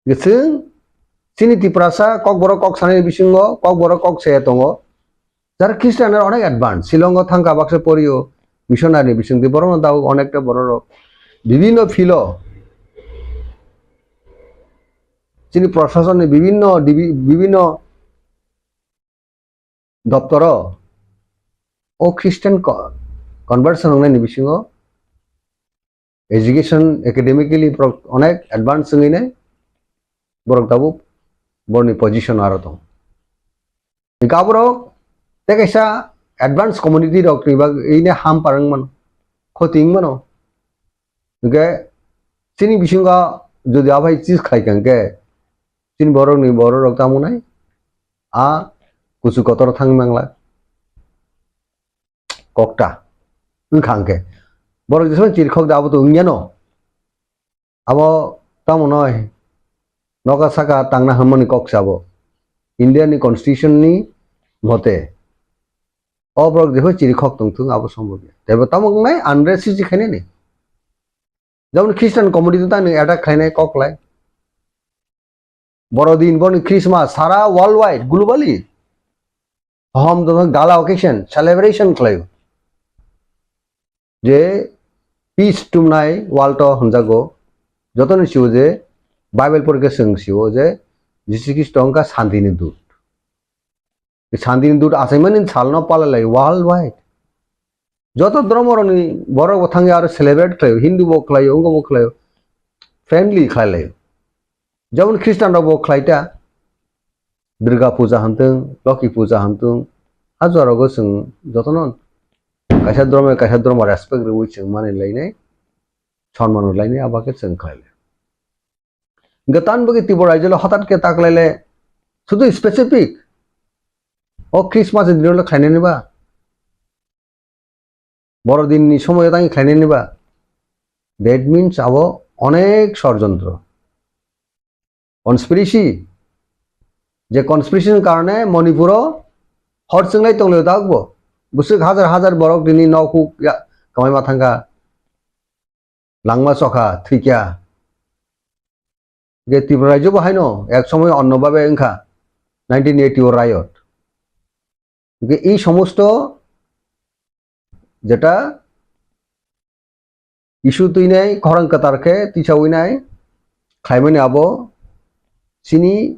Chwng chini Tiprasa kokborok kok sanani bisingo kokborok kok saya tongo. Jar Christian rok onek advance, Shillong o thangkha baksa porio, missionary ni bisingtwi borokno dago onekta borok rok bibinno field o chini proshasonni bibinno dibi-, bibinno doptoro o Christian co-, conversion wngnaini bisingo education academically borok onek advance wngwi nai borok tabuk borokni position aro tong. Hingke aborok tei kaisa advance community rok ni bagwi ne ham parwng mano, khoti wng mano. Hingke chini bisingo jodi abai chis khai kha hingke chini borok ni borok rok tamo nai a kuchu kotor thang mangla kokta wngkha hingke borok jesma chirikhok da abo to wngya no. Abo tamo noi, noka saka tangna hwnmani kok se abo. India ni constitution ni mote o borok jephai chiri khok tong thung abo sombobya. Teibo tamo wngnai unrest siji khainani. Jemon Christian community tang ni attack khainai kok lai. Borodin, boni Christmas sara worldwide, globally, hom dono gala occasion, celebration khlaio. Je peace tumnai world o hwnjago, jotoni sio je Bible porikhe chwng sio je Jisu Khristo wngkha santini dut. Santini dut achaimani salno palalai worldwide. Joto dhormo rokni borok bo thangwi aro celebrate khlaio, Hindu bo khlaio, wngbo bo khlaio, friendly khlai laio. Jemon Christian rok bo khlai ta, Durga puja hantong, Loki puja hantong, a jora go chwng jotono kaisa dhormo kaisa dhormo respect rwui chwng mani lainai, sonman rw lainai, abo khe chwng khlai lai. Hingke tan bagwi Tripura rajyo lo hothat khe ta khlai le, sudu specific o Christmas ni dino le khlainani ba, Borodin ni somoyo tang khlainani ba, that means abo onek sorjontro, conspiracy, je conspiracy ni karone Manipur o hor chwnglai tonglaio ta bo, bwswk hajar hajar borok tini nok huk ya kamai ma thangkha. Langma chokha, thwikya. Hingke Tripura rajyo bo haino ek somoy onno babe wngkha, nineteen eighty o riot. Hingke ei somosto jeta issue twinai, khorang kwtal khe tisawi nai, khlaimani abo chini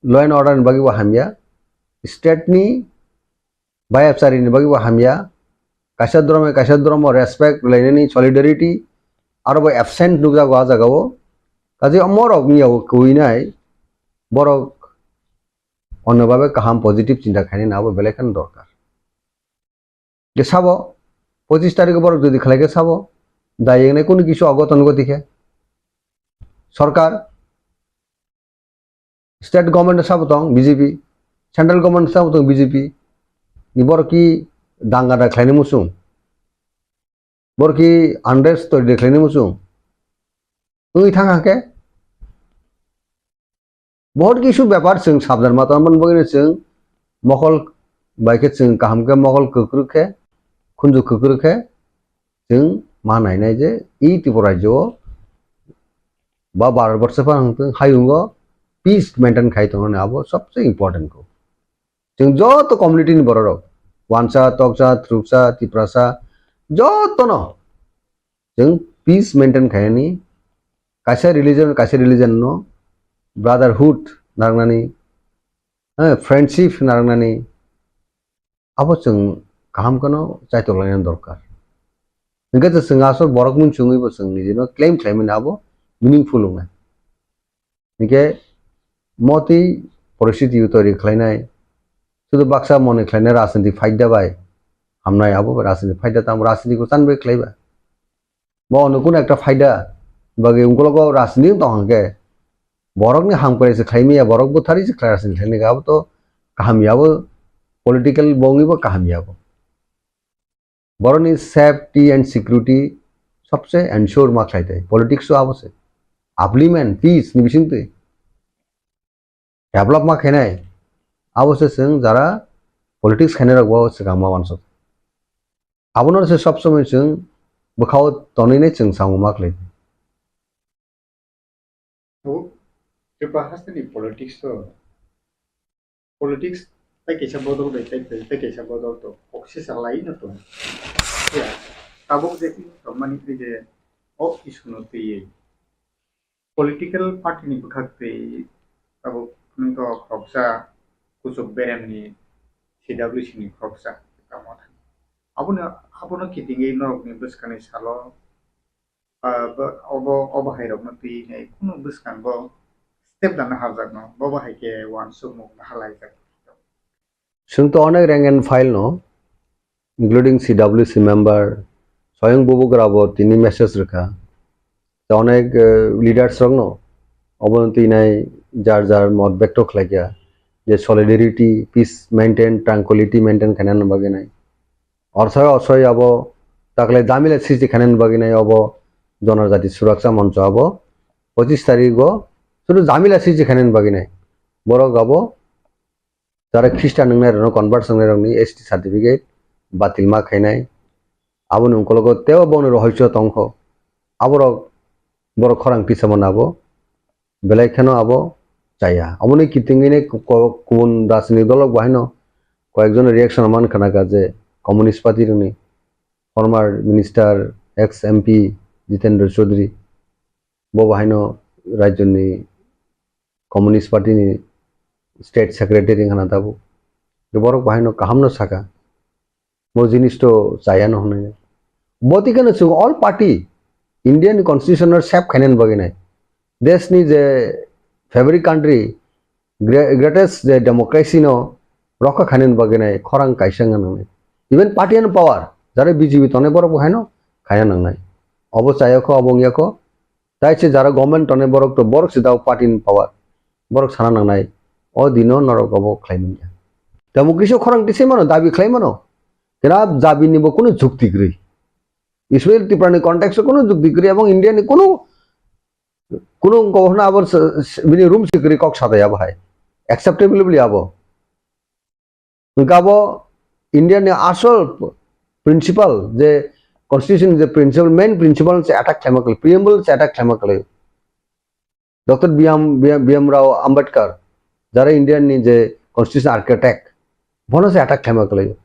law and order ni bagwi bo hamya, state ni bayapchari ni bagwi bo hamya, kaisa dhormo kaisa dhormo respect rwlainani solidarity aro bo absent nukjago a jagao. Kaje omorok wngya o kwinai borok onno babe kaham positive chinta khainani abo belai kheno dorkar. Je sabo pochis tarikh borok jodi khlai khe sabo dai wngnai kunu kisu ogoton goti khe sorkar. State government sabo tong B J P, central government sabo tong B J P, ni borok ki danga da khlaini muchung, borok ki unrest tori de khlaini muchung, wngwi thang hake Bohot kisu bepar chwng sabdan ma tongmani bagwi chwng mokol bai khe chwng kaham khe mokol kwkrwk khe khunju kwkrwk khe chwng ma nainai je i Tripura rajyo o ba Bharat borso phano wng thung hayungo peace maintain khai tongmani abo sobse important kho. Chwng joto community ni borok rok wansa, toksa, thruksa, tiprasa jotono chwng peace maintain khainani kaisa religion kaisa religion no brotherhood narwknani, eh, friendship narwknani abo chwng kaham kheno chaitok lainani dorkar. Hwnkhe chwng aswk borok mung chwngwi bo chwng nijino claim khlaimani abo meaningful wngnai. Hwnkhe motwi poristiti toiri khlainai, sudu baksa mone khlainai rajniti phaida bai hamnai abo rajniti phaida tamo rajniti ko chan bai khlaiba. Bo ono kuno ekta phaida bagwi ungkologo rajniti tong hwnkhe borokni hamkrai se khlaimaya borok bwtharwi se khlai rajniti khlainai abo to kaham ya bo political bongwi bo kaham ya bo. Borokni safety and security sobse ensure ma khlai tei politics o abo se upliftment peace ni bisingtwi develop ma khainai abo se chwng jara politics khainai rok bo swkang ma uansuk abono se sob somoi chwng bwkhao tonwi nai chwng samung ma khlai. Tabuk Tripura hasteni politics o, politics tai kaisa bodol bai tai, tai kaisa bodol to kok sisa lai no tong. Ya, tabuk je tongmani twi je o issue no twi political party ni bwkhak twi tabuk nung to khoroksa kuchuk berem ni C W C ni khoroksa tamo thang. Abono, abono kitingwi norok ni bwskang ni salo ah, bo, obo, obo hai rokno twi nai kunu bwskango step lana hapjakno, bobo hai khe uansukmung bahalaijak. Chwng to onek rank and file no, including C W C member, Soyang Bubugra bo tini message rwkha. To onek, eh, leaders rokno obono twi nai jar jar mot bekto khlaikha je solidarity, peace maintain, tranquility maintain khainani bagwi nai. Orsai orsai abo takle jamila srishti khainani bagwi nai obo Jonojati Suraksa Moncho abo pochis tarikh o sudu jamila srishti khainani bagwi nai. Borok abo jara Christian wngnai rokno convert wngnai rokni S T certificate batil ma khainai. Aboni ungkologo tebo bongni rohoicho tongkho. Aborok borok khorang tisamano abo belai kheno abo chaya. Aboni kitingwi nai ko-, ko-, kubun rajnitik dolrok bo haino koyekjon reaction man khna kha je Communist Party rokni former minister, ex M P Jitendra Chaudhary bo bo haino rajyoni Communist Party ni state secretary wngkha na tabuk. Borok bo haino kaham no saka. Bo jinis to chaya no hwnwi. Bo twi kheno chwng all party, Indian constitution no save khainani bagwi nai. Desh ni je fabric country, gre-, greatest je democracy no rokha khainani bagwi nai khorang kaisa wngna nangnai. Even party and power, jara B J P tongnai borok bo haino khaina nangnai. Obo chaya kho, obo wngya kho. Tai se jara government tongnai borok to borok se dao party ni power. Borok sana nangnai. O dino norok obo khlai manya. Democracy o khorang tisai mano, dabi khlai mano. Kena dabi ni bo kunu jukti kwrwi. Special Tripura ni context o kunu jukti kwrwi ebong India ni kunu, kunu wngkha hwnna abo s-, s-, bini room si kwrwi kok sadai abo hai. Acceptable bili abo. Hwnkhe abo India ni asol principle je constitution je principle, main principle se attack khlaima kwlai, preamble se attack khlaima kwlai. Doctor B M, B M, B M Rao Ambedkar, jara India ni je constitution architect, bono se attack khlaima kwlai.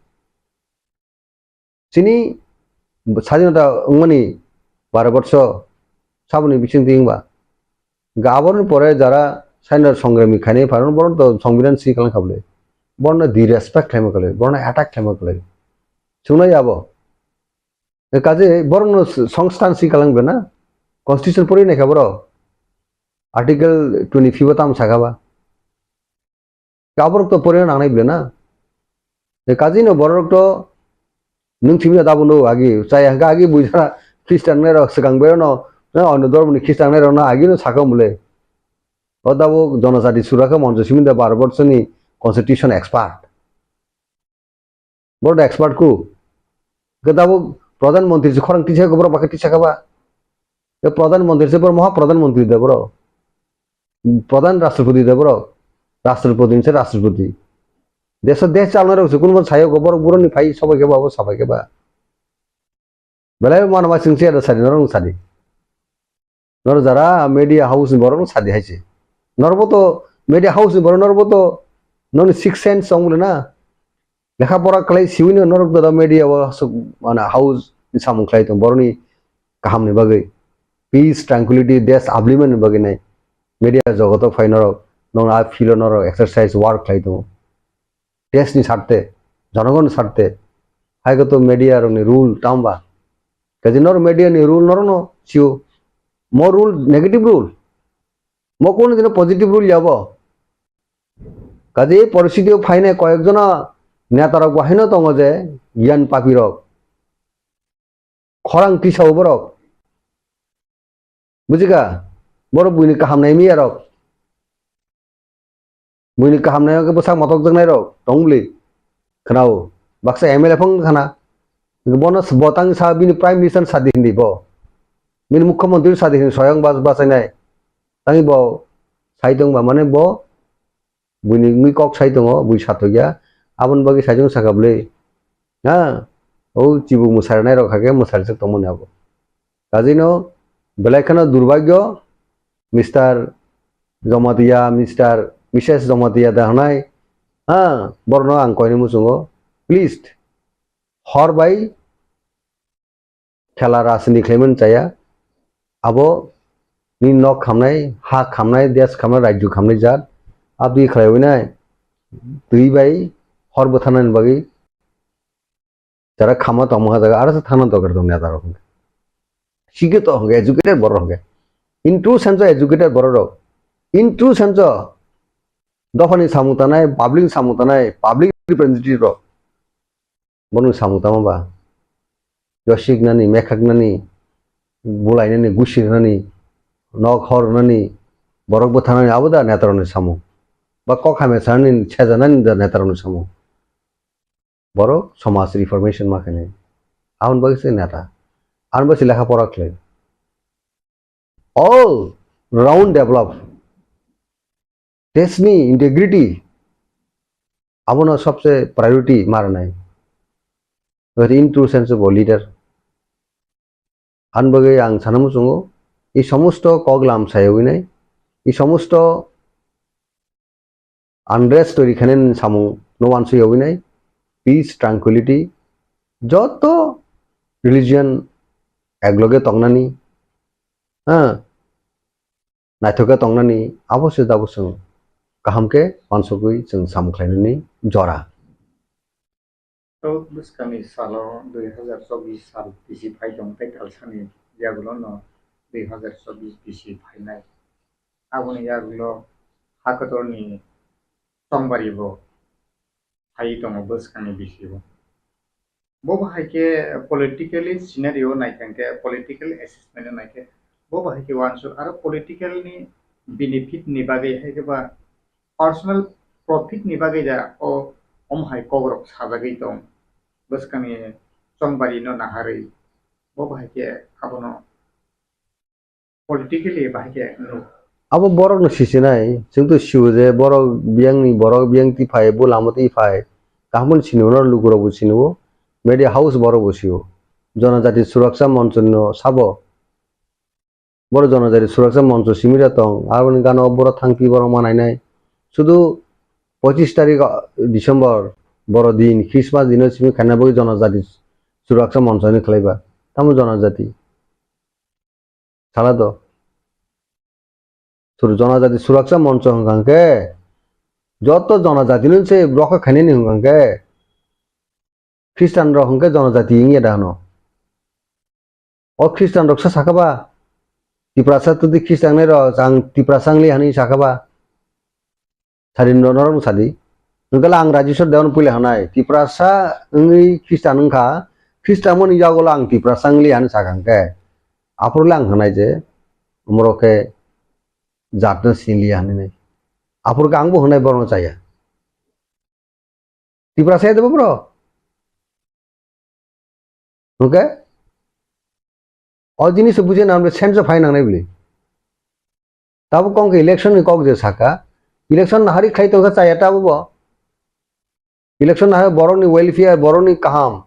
Chini sadinota wngmani baro borso saboni bisingtwi wngba. Hwnkhe aboni pore jara sainor songrami khainai phaino bono to songbidan si kalang kha bwle. Bono disrespect khlaima kwlai, bono attack khlaima kwlai. Chwngnai abo. E kaje borokno s-, songstan si kalang bena. Constitution pori naikha borok. Article twenty-five o tamo sakha ba. Aborok to porina nangnai bwle na. E kaji no borok to nwng thimi da bo no agi chaya hwnkha agi buijara Christian nai rok swkang bero no, na ono dormo ni Christian nai rok no agi no sakha mole. O da bo Jonojati Surakha Moncho simi da Bharat Borso ni constitution expert. Boro da expert ku. Ke da bo Pradhan Mantri se khorang tisa ko boro bakhe tisa kha ba. Ke Pradhan Mantri se boro Maha Pradhan Mantri da boro. Pradhan Rashtrapati de borok. Rashtrapati ni se Rashtrapati. Deso desh chalna rok se kunbo sayo go borok buroni phai sobai khe ba abo sabai khe ba. Belai mano ma chwng se da sadi norok sadi. Nor jara media house ni borok sadi hai se. Norbo to media house ni borok norbo to noni six sense song bole na. Lekha pora khlai siwi no norok da media o aswk mana house ni samung khlai tong boroni kaham ni bagwi. Peace, tranquility, desh abliman ni bagwi nai. Media jogoto phai norok nong a field o norok exercise work khlai tongo. Desh ni sarte, jonogon ni sarte. Hai koto media rok ni rule tamba. Kaji nor media ni rule nor no siu. Mo rule negative rule. Mo kono dino positive rule yabo. Kaji poristiti o phainai koyek jona neta rok bo haino tongo je giyan papi rok. Khorang tisao borok. Bujikha? Borok buini kaham nai miya rok. Buini kaham nai khe bwsak motok jaknai rok tong bwli. Khwnao. Baksa M L A phang khana. Bono s-, botang sa bini prime minister sadi hindi bo. Bini mukhyamantri sadi hindi soyang bas-, basainai. Tangi bo sai tong ba mane bo buini wngwi kok sai tongo, bui satok ya. Aboni bagwi saichung sakha bwle. Ha? O chibuk mwsarnai rok hakhe mwsarjak tongmani abo. Kajino belai kheno durbagyo, Mister Jamatia, Mister, Missus Jamatia da hwnai. Ha? Borno ang koini muchungo. Please. Hor bai khela rajniti khlaimani chaya. Abo ni nok khamnai, ha khamnai, desh khamnai, rajyo khamnai jat. Abdi khlaiwi nai twi bai hor bwtharnani bagwi jara khama tongma jaga aro se thangna dorkar tong neta rok hwnkhe. Sikhe to hwnkhe educated borok hwnkhe. In true sense o educated borok rok. In true sense o dophani samung tanai, public samung tanai, public representative rok. Bono samung tamo ba? Yosik nani, mekhak nani, bulai nani, gusir nani, nok hor nani, borok bwtha nani, abo da netarokni samung. Ba kok hamya sanani, seja nani da netarokni samung. Borok somaj reformation ma khainai. Aboni bagwi se neta. Aboni bagwi se lekha pora khlai. All round develop. Deshni integrity, abono sobse priority ma rwnai. Ori in true sense of a leader. Ani bagwi ang sana muchungo, ei somosto kok lam sayogwi nai, ei somosto unrest twi rikhainani samung no wansuyogwi nai, peace, tranquility, joto religion ekloge tongnani, ha, naithokhe tongnani, abo se dabo chwng kaham khe wansugwi chwng samung khlainani jora. Tok bwskangni salo dui hazar chobbish sal bisi phai tong tei talsani yagulono dui hazar chobbish bisi phainai. Aboni yagulo hakotolni chongbari bo phai tongo bwskangni bisi bo. Bo bahai khe politically scenario naikha khe, political assessment naikhe, bo bahai khe wansuk aro political ni benefit ni bagwi hai khe ba personal profit ni bagwi da o omo hai kokrok sajagwi tong bwskangni chongbari no naharwi bo bahai khe abono politically bahai khe nuk. Abo borok no sisinai, chwng to sio je borok biyang ni, borok biyang ti phai, bo lama ti phai, kaham sini o, lukurok bo sini o, media house borok bo sio, Jonojati Suraksa Moncho no sabo. Boro Jonojati Suraksa Moncho simi da tong, aboni gana o boro thangpi borok manai nai. Sudu pochis tarik December boro din, Christmas dino simi khaina bagwi Jonojati Suraksa Moncho ni khlaiba. Tamo Jonojati. Sala do. Sur-, Jonojati Suraksa Moncho hwnkha khe, joto Jonojati no se rokha khainani hwnkha khe, Christian rok hwnkhe Jonojati wngya da hwno. O Christian rok sa sakha ba, Tiprasa tudi Christian nai rok, ang Tiprasa wngli hani sakha ba. Sadi no-, norok no sadi. Hwnkhe ang Rajeshwar Dewan puila hanai. Tiprasa wngwi Christian wngkha. Christian mani yagulo ang Tiprasa wngli hani sakha hwnkhe. Aphuru le ang hanai je, umrok khe jat no sinliya hinwi. Aphuru khe ang bo hwnai borok no chaya. Tiprasa ya debo bro? Hwnkhe? O jinis bujina amre sense phai nangnai bili. Tabuk kok election ni kok je saka, election nahari khlai tongkha chaya tabuk bo. Election nahari borokni welfare, borokni kaham,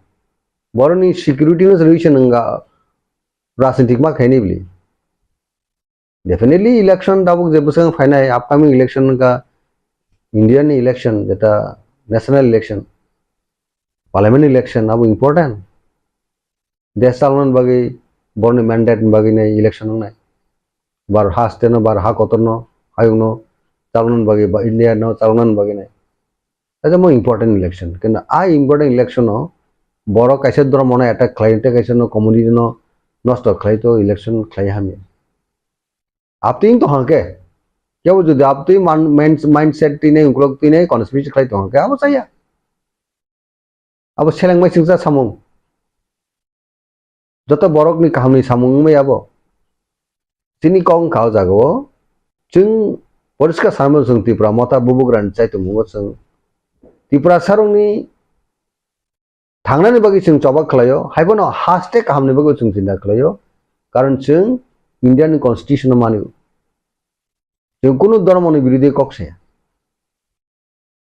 borokni security no solution wngkha rajnitik ma khaini bili. Definitely election tabuk je bwswk phainai upcoming election wngkha India ni election, jeta national election, parliament election abo important. Desh chalokna bagwi borokni mandate ni bagwi nai election wngnai. Bar ha state no, bar ha kotor no, hayung no chalokna bagwi ba India no chalokna bagwi nai. Kaisa mo important election. Kintu a important election o borok kaisa dhormo no attack khlai, tei kaisa no community no nosto khlai to election khlai hamya. Apting to hangke. Kebo jodi apting man-, mind-, mindset tine uklok tine conspiracy khlai to hangke, abo chaya. Abo seleng mai singsa samung. Joto borokni kahamni samung wngmai abo. Chini kok wngkha o jaga o. Chwng poriskar sanmano chwng Tipra motha bubugrani chaitongmungo chwng Tipra sarungni thangnani bagwi chwng choba khlaio. Haibono haste kahamni bagwi chwng chinta khlaio. Karon chwng Indian constitution no manio. Chwng kunu dhormoni birodhi kok saya.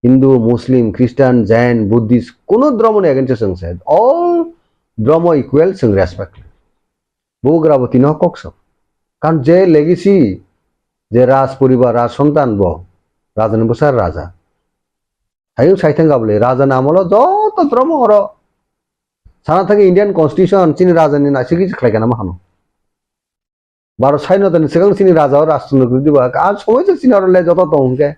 Hindu, Muslim, Christian, Jain, Buddhist, kunu dhormoni against o chwng se. All dhormo equal chwng respect. Bugra bo tino kok sok. Karon je legacy, je raj poribar, raj sontan bo, rajani bwsa raja. Hayung saithang gabole, rajani amolo joto dhormo oro. Sana thangwi Indian Constitution chini rajani naisingwi khlai kana ma hano. Baro sai notani swkang chini raja o rajtantro kwrwi diba, a somoi se chini oro le joto tong hwnkhe.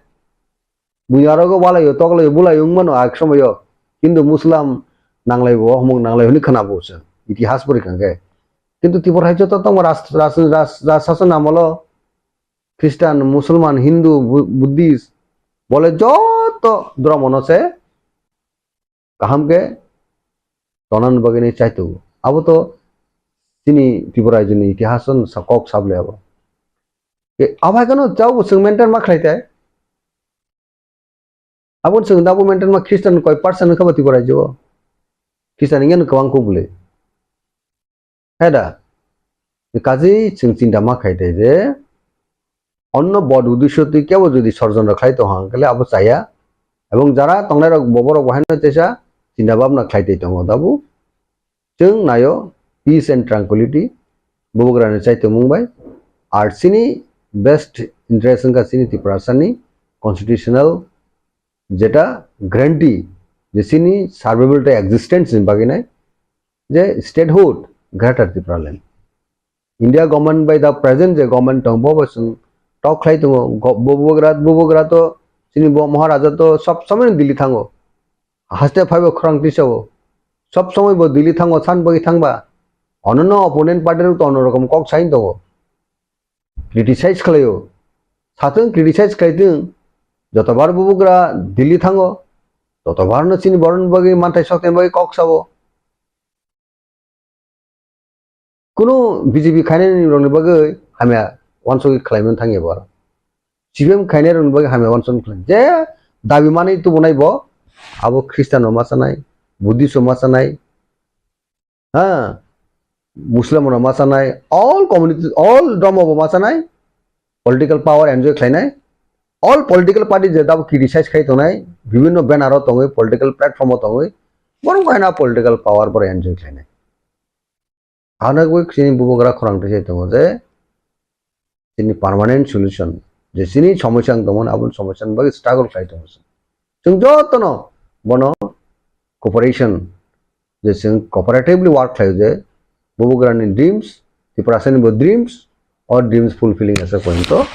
Buini aro go walaio, toklaio, bulaio wng mano a somoio. Hindu Muslim nanglai bo, ohmok nanglai hwnwi khwna bo se. Itihas pori kha hwnkhe. Kintu Tripura hai joto tongma ras-, ras-, ras-, ras sason amolo Christian, Musulman, Hindu, Bu-, Buddhist, bole joto dhormo no se kaham khe tonani bagwi nai chaitongo. Abo to chini Tripura raijoni itihas o sa-, kok sable abo. Ke abo hai kheno tabuk chwng maintain ma khlai tai. Abo chwng tabuk maintain ma Christian koi percent wngkha bo Tripura raijo o. Christian wngya no kwbang kuk bwlwi. He da? Kazi chwng chinta ma khai de je, onno bod uddesho twi kebo jodi sorjondro khlai tong hang kale abo chaya. Ebong jara tongnai rok bo borok bo haino teisa chinta bhabna khlai tei tongo dabu. Chwng naio peace and tranquility bubugrani chaitomung bai. Ar chini best interest wngkha chini Tiprasani constitutional jeta guarantee je chini survival tei existence ni bagwi nai je statehood Greater Tipraland. India government bai the present je government tong bo bo chwng tok khlai tongo. Go-, bubugra, bubugra to chini bo Maharaja to sob somoi Delhi thango. Haste phaibo khorang tisao. Sob somoi bo Delhi thango, san bagwi thangba. Onono opponent party rok to ono rokom kok sain tongo. Criticize khlaio. Satung criticize khlaitwng. Jotobar bubugra Delhi thango. Jotobar no chini borokni bagwi manthai sokthai bagwi kok sao. Kunu B J P khainani rokni bagwi hamya wansugwi khlaimani thangya bo aro. C P M khainai rokni bagwi hamya wansugwi khlai. Je dabi manwi tubunai bo, abo Christian rok ma chanai, Buddhist rok ma chanai, ha, Muslim rok ma chanai, all community, all dhormo bo ma chanai, political power enjoy khlainai, all political party je dabo criticize khai tongnai, bibhinno banner o tongwi, political platform o tongwi, borok haino political power borok enjoy khlainai. Ano bai chini bubagra khorang twi sai tongo je chini permanent solution, je chini somosya wng tongmani, aboni somosya ni bagwi struggle khlai tongo. Chwng jotono bono cooperation, je chwng cooperatively work khlaio je bubagrani dreams, Tiprasani bo dreams, o dreams fulfilling asa pointo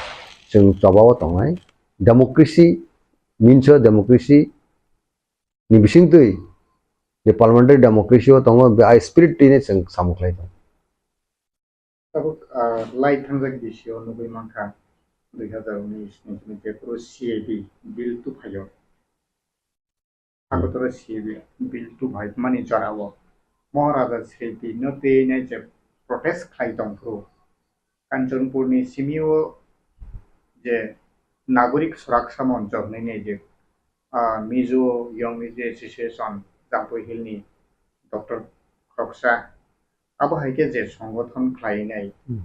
chwng chobao tongnai. Democracy, minso democracy ni bisingtwi je parliamentary democracy o tongo, be-, a spirit twi ne chwng samung khlai tongo. Tabuk, ah, lai thangjak D C o nugwi mankha, dui hazar unis ni simi je phuru C A B bill tu phaio. Agotoro C A B bill tu phai mani jora o Maharaja Sri P no twi nai je protest khlai tong phuru Kanchanpur ni simi o je Nagorik Suraksa Moncho hinwi nai je, ah, Mizo Young Mizo Association Jampui Hill ni doctor khoroksa, abo hai khe je songothon khlainai, hmm,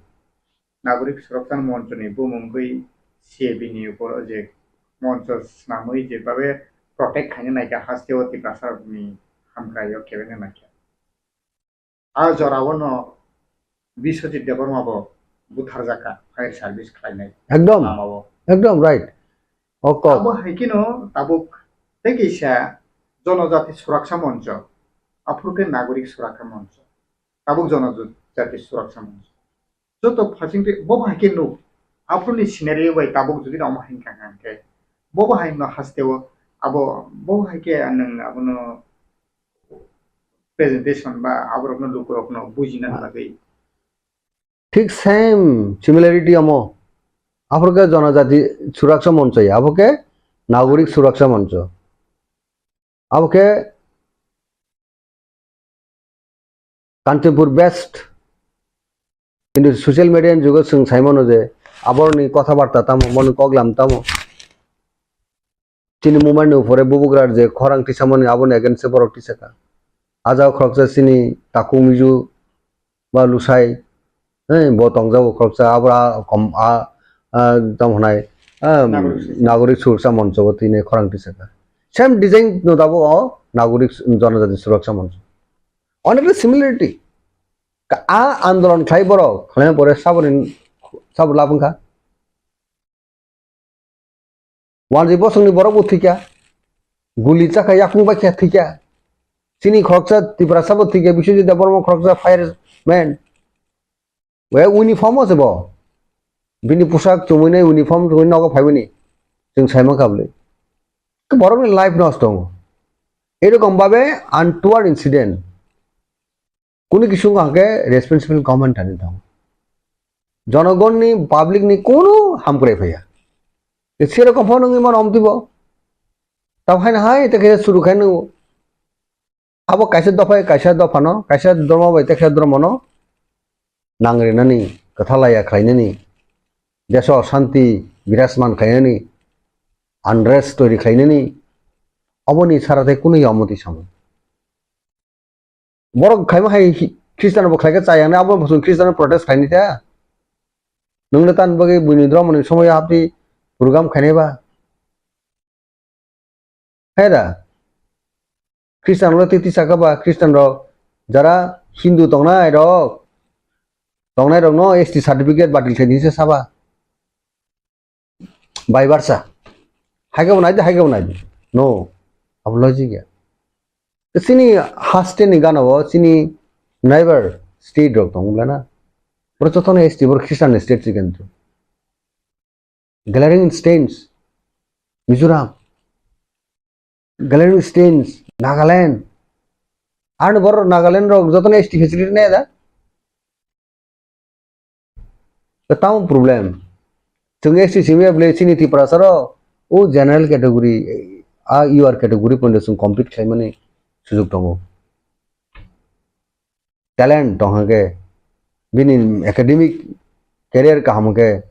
Nagorik Suraksha Monchoni bumungwi C A B ni upor je moncho swnamwi je babe protect khaina naikha hasteo Tiprasarokni hamkraio kebengna naikha. A jorao no Biswajit Debbarma bo butharjakha fire service khlainai Ekdom, lamao. Ekdom right. O kok. Abo hai kheno tabuk tei kaisa Jonojati Suraksha Moncho, aphuru khe Nagorik Suraksha Moncho, tabuk Jonojati Suraksha Moncho. Joto phasing twi bo hai khe nuk, aphuruni scenario bai tabuk jodi rok ma hinkha hwnkhe, bo bo hai no hasteo abo bo hai khe nwng abono presentation ba aborokno lukurokno bujina bagwi. Thik same similarity omo. Aphuru khe Jonojati Suraksha Moncho ya, abo khe Nagorik Suraksha Moncho. Abo khe Kanchanpur based. Kintu social media ni jugo chwng sai mano je aborni kotha barta tamo, boni koklam tamo. Chini movement ni upore bubugrar je khorang tisamani aboni against se borok tisaka. Ajao khoroksa chini takhuk miju ba lusai, eh, bo tongjago khoroksa, abra kom-, a, a, tamo hwnai, a, Nagorik Suraksha. Nagorik Suraksha Moncho bo tini khorang tisaka. Same design no tabuk o Nagorik Jonojati Suraksha Moncho. Onekta similarity. Ka-, a andolon khlai borok, khlaina pore saboni sabo labwngkha. Wanjwi bosongni borok bo thwikha, guli chakha, yakung baikha thwikha. Chini khoroksa Tiprasa bo thwikha, Biswajit Debbarma khoroksa fireman. We uniform o se bo. Bini pusak chumui nai uniform chumui nogo phaibani. Chwng sai mankha bwlwi. Khe borokni life nosto wngo. Erokom babe untoward incident. Kunu kisu wngkha hwnkhe responsible government thani tongo. Jonogonni, public ni kunu hamkrai phaiya. Serokom phano wngwi mano omtwi bo. Tamo haino hai tei khe suru khai nwngo. Abo kaisa dopha, kaisa dophano, kaisa dhormo bai tei kaisa dhormono nangrinani, kwthalaya khlainani, deso shanti birajman khlainani, unrest toiri khlainani, oboni sara tei kunu ya omtwi samung. Borok khaima hai hi-, Khristian bo khlaikhe chayang nai, abo bo chwng Khristian protest khaini ta. Nwng le tan bagwi buini dromoni somoyo hapdi program khainai ba. Hai da? Khristian rok tei tisa kha ba, Khristian rok jara Hindu tongnai rok, tongnai rok no S T certificate batil khaini se saba. Bai barsa. Hai khe bo nai di, hai khe bo nai di. No. Abo logic ya. Chini haste ni gana o chini neighbor state rok tongo bwle na. Boro jotono S T boro Christian ni state se kintu. Glaring states, Mizoram. Glaring states, Nagaland. Ano boro Nagaland rok jotono S T facility nai da. Tamo problem. Chwng S T simi ya bwle chini Tiprasa rok o general category, a U R category pondo chwng compete khlaimani sujok tongo. Talent tong hwnkhe, bini academic career kaham hwnkhe,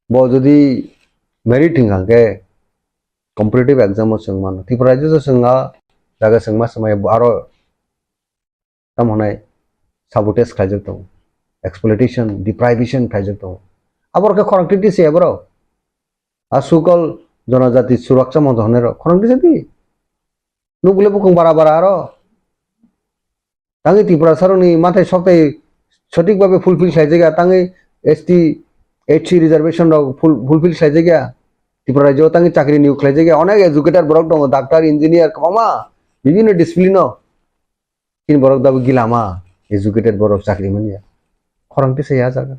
bo jodi merit hwnkha hwnkhe competitive exam o chwng mano. Tripura rajyo o chwng a jaga chwng ma swmai aro tamo hwnai sabotage khlaijak tongo, exploitation, deprivation khlaijak tongo. Aboro khe khorang titi se borok. A sukol jonojati surakcha monjo hwnwi rok khorang tisa di. Nukle bukung bara bara aro. Tangwi Tiprasa rokni mathai soktai sothik babe fulfill khlaijak ya, tangwi S T, H C reservation rok ful-, fulfill khlaijak ya. Tripura rajyo tangwi chakri niyok khlaijak ya. Onek educated borok tongo, doctor, engineer, kwbangma bibhinno discipline o. Chini borok dabo gilama, educated borok chakri manya. Khorang tisa ya jaga.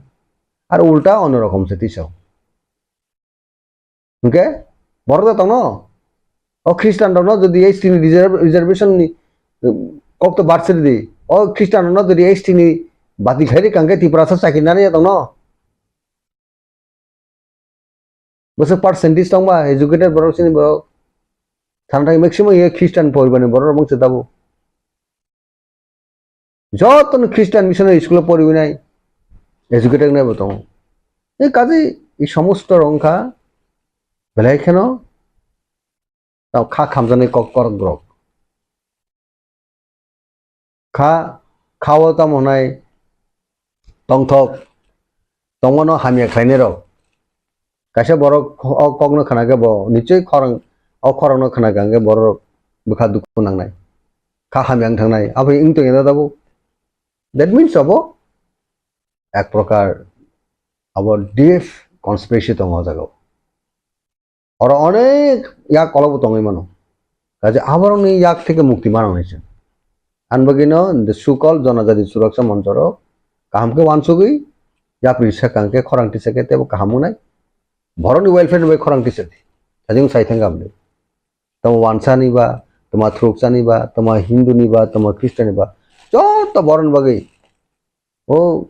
Ar ulta ono rokom se tisa. Hwnkhe borok da tongno. O Christian rokno jodi S T ni reserve-, reservation ni, um, kok to barsiri di. O Christian rokno jodi S T ni bati khairi kangkhe Tiprasa chakri nani ya tongno. Bwswk percentage tongba educated borok chini borok. Thanthai maximum ye Christian poribar ni borok rok bangse tabuk. Jotono Christian missionary school o poriwi nai, educated nai bo tongo. E kaje e somosto rok wngkha belai kheno tamo kha khamjaknai kok korok borok. Kha, kha o tamo hwnai tongthok, tongmano hamya khlainai rok. Kaisa borok o kokno khna khe bo nichoi khorang, o khorangno khna khe hwnkhe borok bwkha dukhu nangnai, kha hamya wng thangnai, abo wng tongya da tabuk. That means abo ek prokar abo deep conspiracy tongo o jagao. Oro onek yak kolokbo tongwi mano. Kaje aborokni yak theke mukti manangnai se. Ani bagwino the so-called Jonojati Suraksa Monchorok kaham khe wansugwi yapri sakang khe khorang tisa khe tebo kaham wngnai. Borokni welfare ni bai khorang tisa di. Sajing sai thangkha bwle. Tamo wansani ba, tamo thruksani ba, tamo Hindu ni ba, tamo Christian ni ba. Joto borokni bagwi o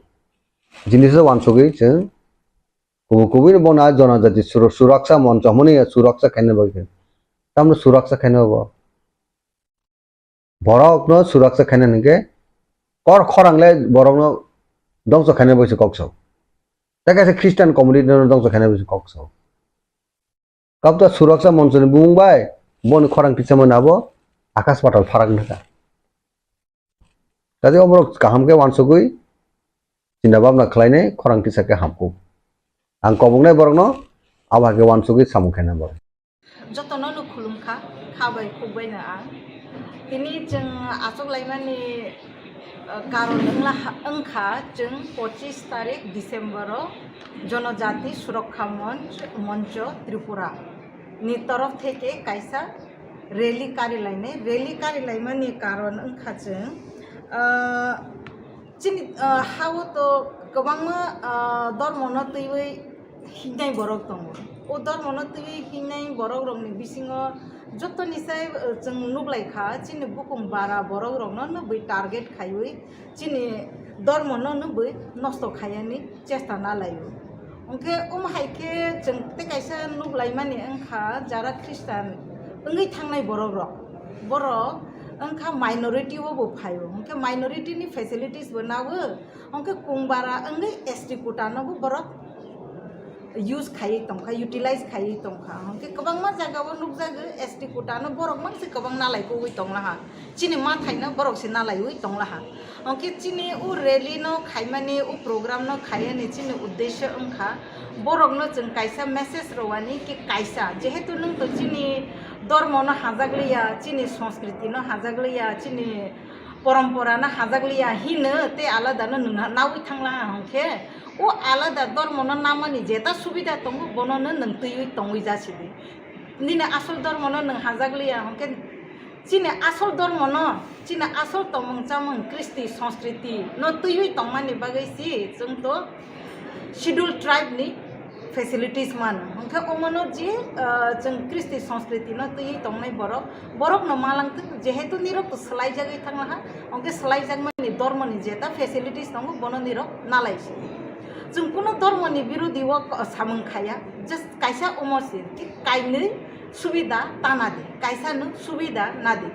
jinis o wansugwi chwng kubui kubui no bono Jonojati Suru-, Suraksa Moncho hwnmani ya Suraksa khaina bagwi. Tamno Suraksa khaina bo. Borokno Suraksa khaina hwnkhe kor khorang le borokno dongso khaina bagwi se kok sao. Tei kaisa Christian community no dongso khaina bagwi se kok sao. Kabta Suraksa Moncho ni bumung bai boni khorang tisa mani abo akas patal pharak nokha. Kaje oborok kaham khe wansugwi chinta bhabna khlainai khorang tisa khe hamkuk. Ang koboknai borokno abo hai khe wansugwi samung khaina borok. Jotono no khulumkha, kha bai khuk bai no ang. Tini chwng achuk laimani, uh, karon wngla ha-, wngkha chwng pochis tarik December o Jonojati Surokha Monch, Moncho Tripura ni torof theke kaisa rally karilainai. Rally karilaimani karon wngkha chwng, ah, chini, ah, ha-o to kwbangma, ah, dormono twiwi hingnai borok tongo. O dormono twiwi hingnai borokrokni bisingo jotoni sai, ah, chwng nuklaikha, chini bukung bara borokrokno nukwi target khaiwi chini dormono nukwi nosto khaiyani chesta nalaio. Hwnkhe omo hai khe chwng tei kaisa nuklaimani wngkha, jara Christian wngwi thangnai borokrok, borok wngkha minority o bo phaio, hwnkhe minority ni facilities bo nago, hwnkhe kung bara wngwi S T quota no bo borok use khaiwi tongkha, utilize khaiwi tongkha. Hwnkhe kwbangma jagao nukjago S T quota no borok mangse kwbang nalai kogwi tonglaha. Chini mathaino borok se nalaiwi tonglaha. Hwnkhe chini o rally no khaimani, o program no khaiyani chini uddesho wngkha borokno chwng kaisa message rwani ki kaisa, jehetu nwng to chini dormo no hajakliya, chini sanskriti no hajakliya, chini porompora no hajakliya hino tei alada no nwng nawi thanglaha hwnkhe, o alada dormo no namani jeta subida tongo, bono no nwng twiwi tongwi jasidi. Nini asol dormo no nwng hajakliya hwnkhe, chini asol dormo no, chini asol tongmung chamung, kristi, sanskriti no twiwi tongmani bagwi si chwng to Scheduled Tribe ni facilities mano. Hwnkhe omono je, ah, chwng kristi sanskriti no twiwi tongnai borok, borok no malangtwk, jehetu nirok to swlaijagwi thanglaha, hwnkhe swlaijakmani dormo ni jeta facilities tongo, bono nirok nalaisi. Chwng kuno dormo ni birodi o samung khaya, just kaisa omo se, thik kainwi subida ta nadi, kaisa no subida nadi.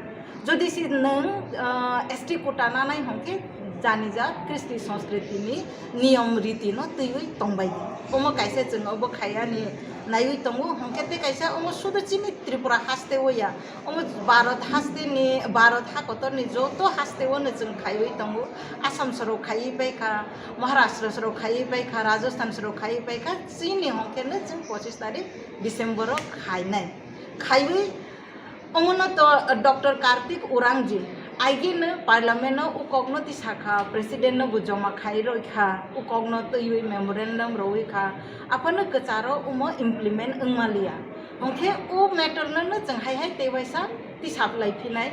Jodi se nwng, ah, S T quota nanai hwnkhe janija kristi sanskriti ni niyom riti no twiwi tongbai di. Omo kaisa chwng obo khaiyani naiwi tongo, hwnkhe tei kaisa omo sudu chini Tripura haste o ya, omo Bharat haste ni, Bharat hakotor ni joto haste o no chwng khaiwi tongo. Assam soro khaiwi paikha, Maharashtra soro khaiwi paikha, Rajasthan soro khaiwi paikha, chini hwnkhe no chwng pochis tarik December o khainai. Khaiwi omono to Doctor Kartik Urangji aigeno parliament o ukokno tisakha, president no bo joma khai roikha, ukokno twiwi memorandum rowi kha, aphano kwcharo omo implement wngmaliya. Hwnkhe o matter no no chwng hai hai tei waisa tisaplai phinai.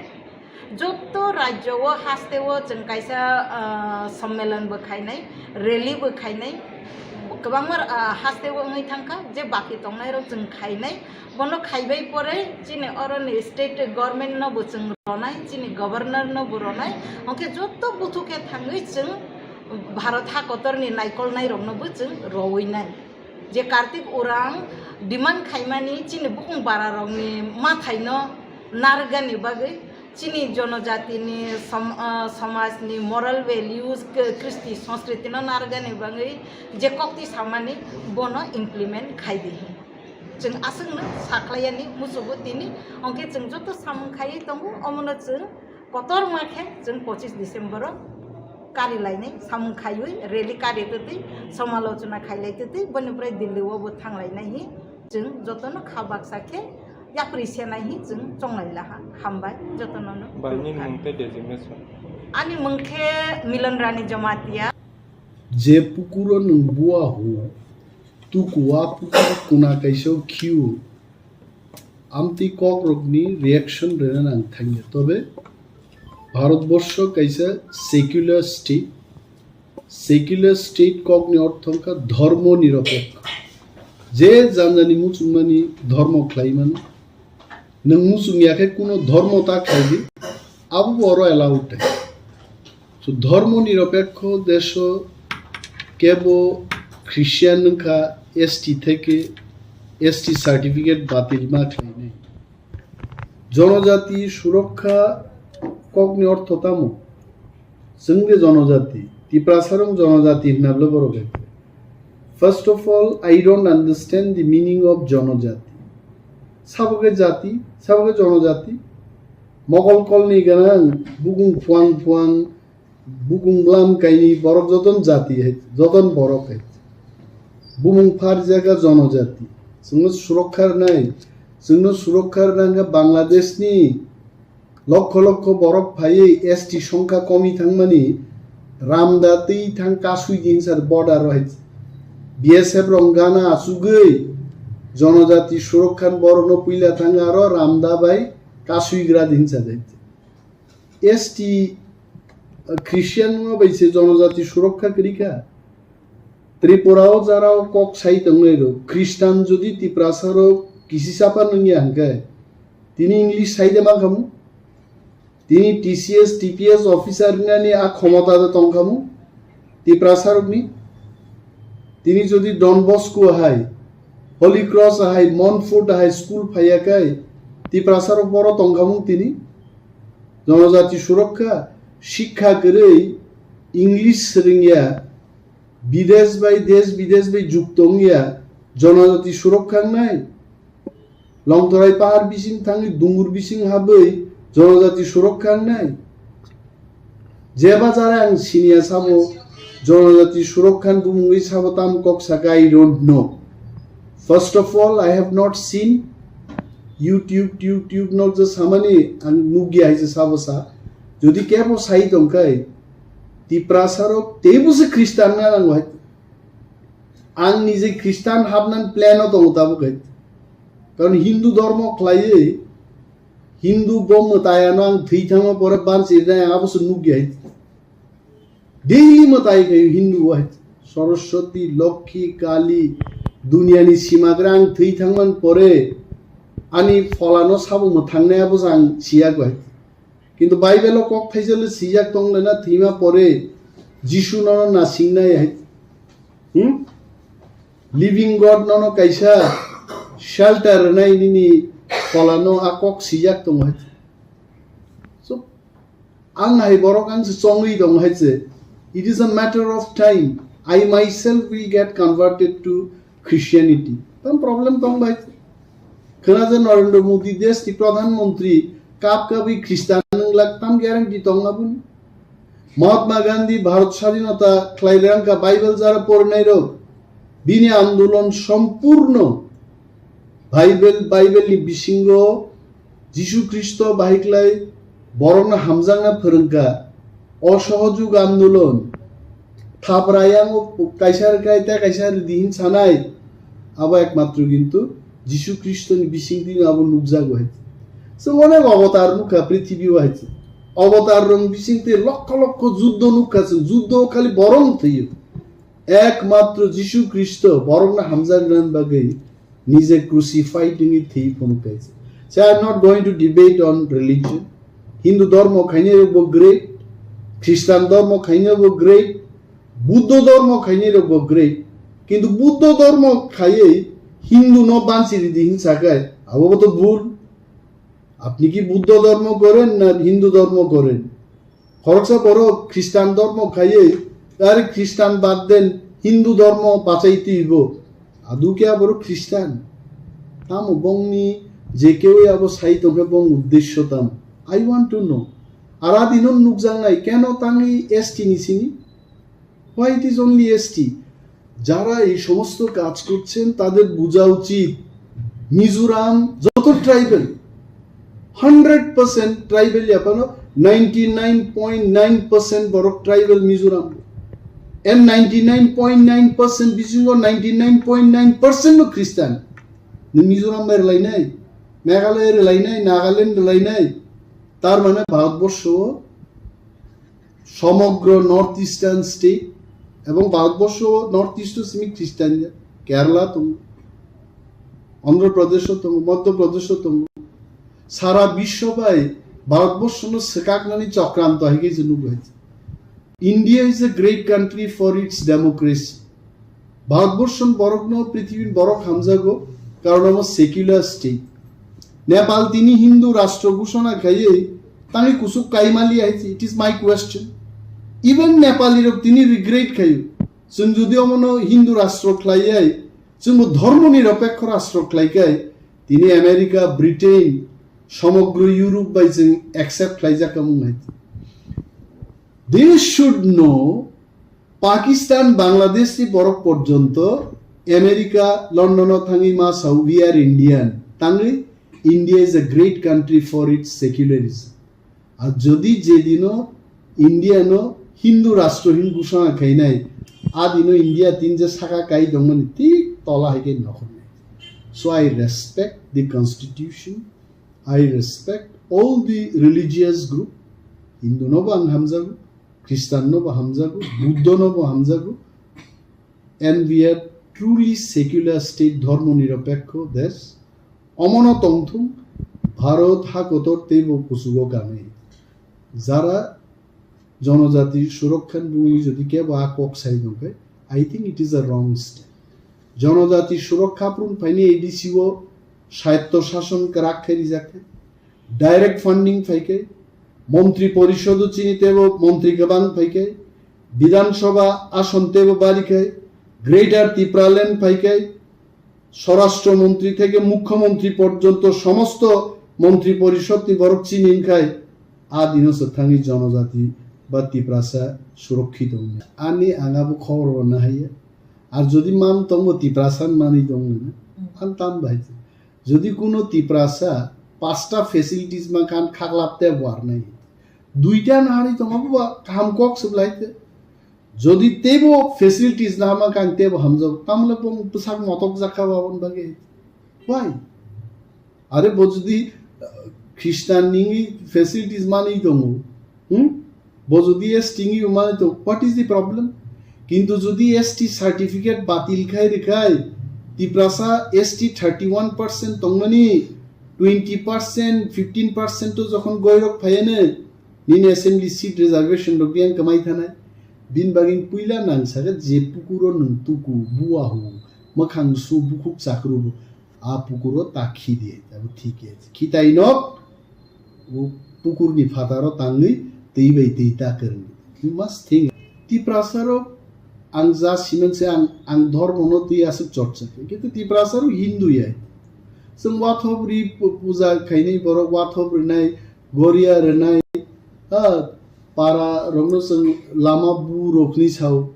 Joto rajyo o haste o chwng kaisa, ah, sommelon bo khainai, rally bo khainai, kwbangma, ah, haste o wngwi thangkha, je baki tongnai rok chwng khainai, bono khaibai pore chini oroni state government no bo chwng ronai, chini governor no bo ronai, hwnkhe joto buthu khe thangwi chwng Bharat hakotor ni naikolnai rok no bo chwng rowinai. Je Kartik Urang demand khaimani chini bukung bara rokni mathaino narwkgani bagwi, chini jonojatini som-, ah, somajni moral values, k-, kristi sanskriti no narwkgani bagwi je kokti samani bono implement khai di hin. Chwng aswkno sakhlaiyani muchungo tini, hwnkhe chwng joto samung khaiwi tongo, omono chwng kotorma khe chwng pochis December o Kari lainai, samung khaiwi, rally kari twtwi, samalochona khailai twtwi, boni pore Delhi o bo thanglainai hi, chwng jotono kha baksa khe yapri senai hi chwng chonglai laha. Hambai jotono no. Bai, nini mung tei designation? Ani mung khe Milan Rani Jamatia. Je pukuro nwng bua hu, tuku a pukur kuna kaisa khiu. Amtwi kokrokni reaction rwna nang thangya. Tobe Bharatborsho kaisa secular state. Secular state kokni ortho wngkha dhormo nirapekho. Je janjani muchungmani dhormo khlai mano. Nwng muchung ya khe kuno dhormo ta khlai di, abo bo oro allowed. So, dhormo nirapekho desho kebo Christian wngkha, S T theke S T certificate batil ma khlainai. Jonojati surokha kokni ortho tamo? Chwng de jonojati, Tiprasarong jonojati hwnna bwle borok hai. First of all, I don't understand the meaning of jonojati. Sabo khe jati, sabo khe jonojati. Mokol kolni gwnang, bukung phuang phuang, bukung bwlam kaini borok joton jati hai, joton borok hai. Bumung pharjak kha jonojati. Chwngno surokha rwnai, chwngno surokha rwna hwnkhe Bangladeshni lokho lokho borok phaiwi S T songkha komi thangmani, ramda twi thang kasui din sar border o hai. B S F rong gana achugwi jonojati surokhan borokno puila thang aro ramda bai kasui gra din sa dai. S T, uh, Christian no bai se jonojati surokha kwrwi kha. Tripura o jara o kok sai tongnai rok, Christian jodi Tiprasa rok kisi chapa nungya hwnkhe, tini English sai de ma khamu? Tini T C S, T P S officer rinani a khomota de tong khamu? Tiprasa rokni? Tini jodi Don Bosco hai, Holy Cross hai, Montfort hai school phaiya kai, Tiprasa rok boro tong khamu tini? Jonojati surokha, shikha kwrwi, English swrwngya, bidesh bai, desh bidesh bai jukto wngya, jonojati surokha wngnai? Longtorai pahar bising thangwi dungur bising habwi jonojati surokha wngnai? Je bazar ang siniya sabo, jonojati surokha ni bumungwi sabo tam kok saka, I don't know. First of all, I have not seen YouTube, YouTube nok je samani ang nugya hai je sabo sa. Jodi kebo sai tongkhai, Tiprasa rok teibo se Christian na nango hai. Ang nije Christian habnan plan o tongo tabuk hai. Karon Hindu dhormo khlaiwi, Hindu bo mwtai ano ang thwi thangma pore bansi rinai abo se nugya hai. Daily mwtai khayo Hindu bo hai. Saraswati, Lokhi, Kali, duniani simagra ang thwi thangman pore ani pholano sabo mwthangnai abo se ang siya hai. Kintu Bible o kok thaisa le sijak tong le na thwima pore Jisu nono nasingnai hai. Hmm? Living God nono kaisa shelter rwnai nini pholano a kok sijak tong hai. So, ang hai borok ang se chongwi tong hai se. It is a matter of time. I myself will get converted to Christianity. Tam problem tong bai. Khwna je Narendra Modi desh ni Pradhan Mantri kap kabwi Christian wng lak tam guarantee tong aboni. Mahatma Gandhi Bharat Sadhinata khlai rang kha Bible jara porinai rok. Bini andolon sompurno Bible, Bible ni bisingo Jisu Khristo bahai khlai borokno hamjakna phwrwngkha. Osohojog andolon, thapra yango kaisa rwkha tei kaisa rwdi hin sanai, abo ekmatro kintu Jisu Khristo ni bisingtwi abo nukjago hai. Chwng onek avatar nukha prithibi o hai. Avatar rok bisingtwi lokho lokho juddo nukha chwng, juddo khali borok thwiyo. Ekmatro Jisu Khristo borokno hamjakna bagwi nije crucified wngwi thwi phunuk kaisa. So I am not going to debate on religion. Hindu dhormo khainai rokbo great, Christian dhormo khainai rokbo great, Buddho dhormo khainai rokbo great. Kintu Buddho dhormo khaiwi Hindu no bansi ridi hin sakai, abo bo to bhul. Apni ki Buddho dhormo goren na Hindu dhormo goren? Khoroksa borok Christian dhormo khaiwi, are Christian bad den Hindu dhormo pachai twibo. Adu khe aborok Christian? Tamo bongni je keui abo sai tongkhe bong uddesyo tamo? I want to know. Sara dino nukjaknai, keno tangwi S T ni sini? Why it is only S T? যারা এই সমস্ত কাজ করছেন তাদের বোঝা উচিত মিজোরাম যত tribal, hundred percent tribal, এখনো ninety nine point nine percent বড় ট্রাইবেল Mizoram. And ninety nine point nine percent bisingo ninety nine point nine percent no Christian. Ni Mizoram bai rwlainai, Meghalaya rwlainai, Nagaland rwlainai, তার মানে ভারতবর্ষ সমগ্র north eastern state এবং Bharatvarsha north east Simi খ্রিস্টান, কেরালা tongo, অন্ধ্র প্রদেশ tongo, মধ্য প্রদেশ tongo, সারা বিশ্ব bai Bharatvarsha no swkaknani chokranto hai khe je nugo hai. India is a great country for its democracy. Bharatvarsha borok no পৃথিবীর borok hamjago, কারণ omo secular state. Nepal tini হিন্দু রাষ্ট্র ঘোষণা khaiwi tangwi kusuk kaimali hai, it is my question. Even Nepali rok tini regret khaio, chwng jodi omono Hindu rastro khlaiwi, chwngbo dhormo nirapekho rastro khlaikai, tini America, Britain, somogro Europe bai chwng accept khlaijak wng hai. They should know, Pakistan, Bangladesh ni borok porjonto America, London o thangwi ma sao, "We are Indian." Tangwi, India is a great country for its secularism. Ar jodi je dino India no Hindu rastro hin ghosona khainai, a dino India tin je saka kai tongmani thik tola hai khe nokhornai. So I respect the constitution, I respect all the religious group. Hindu no bo ang hamjago, Christian no bo hamjago, Buddha no bo hamjago, and we are truly secular state, dhormo nirapekho desh. Omono tongthung, Bharat ha kotor teibo kuchugo kanwi. Jara jonojati surokha ni bumwi jodi kebo a kok sai tongkhe, I think it is a wrong step. Jonojati surokha phuru phaini A D C o swayatto shason kwrak khe rijak khe, direct funding phai khe, montri porishod o chini teibo montri kwbang phai khe, Bidhan Sabha ason teibo bari khe, Greater Tipraland phai khe, স্বরাষ্ট্র মন্ত্রী থেকে মুখ্যমন্ত্রী পর্যন্ত সমস্ত মন্ত্রী পরিষদ ni borok chini wngkhai, a dino se thangwi jonojati ba Tiprasa surokkhito wngya. Ani ang abo khobor bo nahaiya. Ar jodi man tongbo Tiprasa manwi tongmani, ang tam bai. Jodi kuno Tiprasa pasta facilities ma kan khaklap te bo ar nai. Duita nahari tongbo ba kaham kok se blai te. Jodi teibo facilities nahama kan teibo hamjak, tamle bo bwsak motok jakha ba on bagwi. Why? Are bo jodi, uh, Christian ni facilities manwi tongo, hmm? Bo jodi S T ni manwi to, what is the problem? Kintu jodi S T certificate batil khai rikhai, Tiprasa S T thirty one percent tongmani, twenty percent, fifteen percent to jokhon goirok phayane, nini assembly seat reservation rok yang kamai thanai. Bin bagin puila nang saga je pukuro nung tuku, buahu, makhang su bukhuk chakru, a pukuro ta khidi, abo thik ya. Khitai nok, o pukur ni phataro tangwi twi bai twi ta kwrwng. You must think. Tiprasa rok ang ja siman se ang, ang dhormo no twi aswk chorcha khe. Kintu Tiprasa rok Hindu ya. Chwng wathop ri pu-, puja khainai borok wathop rinai, goria rinai, ha, para rokno chwng lama bu rokni sao.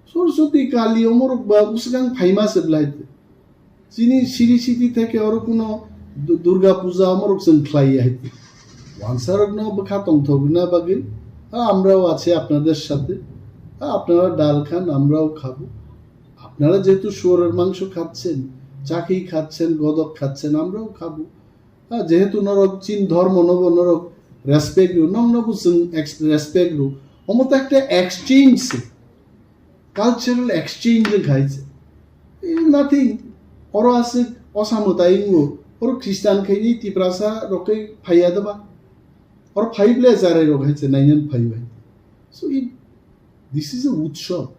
Soroswati Kali omorok ba bwswkang phaima se blai. Chini siri siti theke oro kuno Du-, Durga Puja omorok chwng khlai ya hai. Wansarokno bwkha tongthok rwna bagwi, ha, আমরাও আছি আপনাদের সাথে, ha, আপনারা ডাল খান, আমরাও খাবো। আপনারা যেহেতু শুয়োরের মাংস খাচ্ছেন, চাকি খাচ্ছেন, গদক খাচ্ছেন, আমরাও খাবো। Ha, যেহেতু norok chin dhormo nobo norok respect rw, nokno bo chwng ex-, respect rw. Omo to ekta exchange se, cultural exchange wng khai se. Eh, nothing. Oro aswk osa mwtai wngo. Oro Christian khaini Tiprasa rok khe phaiya doba. Oro phai ble charai rok hai se nainan phai bai. So it, this is a utsav.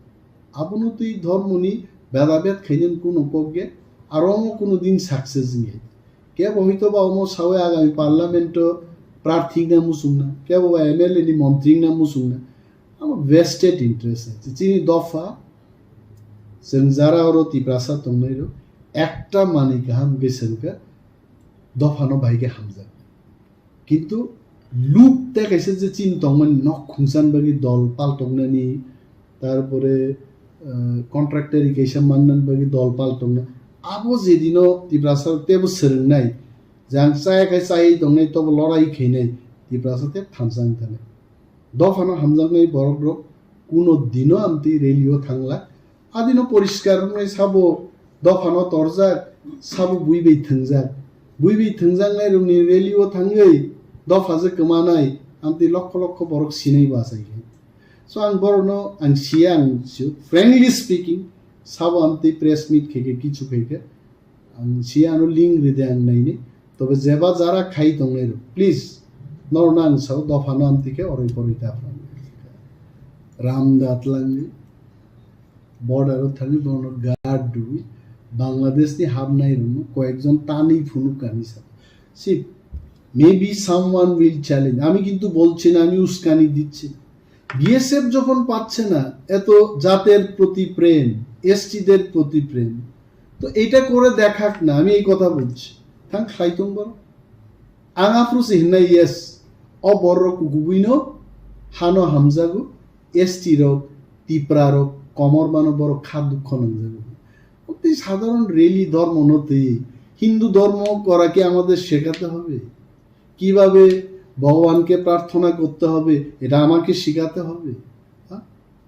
Abono twi dhormoni bedabed khainani kuno kok ya, aro omo kuno din success wngya. Kebo hoito ba omo sawi agami parliament o prarthi wngna muchungna, kebo ba M L A ni montri wngna muchungna. Amo vested interest hai. Chini dopha, chwng jara oro Tiprasa tongnai rok, ekta manwi kaham khe chwng kha dophano bai khe hamjak. Kintu Luk tei kaisa je chini tongmani nok khungsan bagwi dol pal tongnani, tarpore, eh, contractor kaisa mannani bagwi dol pal tongna. Abo jedino Tiprasa tebo swrwngnai, jang chaya khai chayai tongnai, tobo lorai khainai, Tiprasa tei thansa wng thani. Dophano hamjaknai borok rok kuno dino amtwi rally o thangla. Adino poriskar wngnai sabo dophano torjak, sabo bui bai thwngjak. Bui bai thwngjaknai rokni rally o thangwi dopha je kwmanai, amtwi lokho lokho borok sinai bachai khe. So ang borokno ang siya ang sio, frankly speaking, sabo amtwi press meet khe khe kichu khe khe ang siya ano link ride ang naini. Tobe jeba jara khai tongnai rok, please, norokno ang sao dophano amtwi khe oroi poroi ta phrang. Ram da twlangwi border o thangwi bono guard rwwi Bangladesh ni habnai rokno koyekjon tanwi phunuk kani sa. See, maybe someone will challenge. আমি কিন্তু বলছি না, আমি উস্কানি দিচ্ছি না। বিএসএফ যখন পাচ্ছে না এত জাতের প্রতি প্রেম, এসটিদের প্রতি প্রেম, তো এটা করে দেখাক না, আমি এই কথা বলছি। Thank khlai tong boro. Ang aphuru se hinnai, yes, o borok kukubuino hano hamjago, S T rok, Tipra rok, komor mano borok kha dukho nangjago. Tei সাধারণ rally ধর্ম no tei হিন্দু ধর্ম করা কি আমাদের শেখাতে হবে? কিভাবে ভগবানকে প্রার্থনা করতে হবে এটা আমাকে শেখাতে হবে? হ্যাঁ?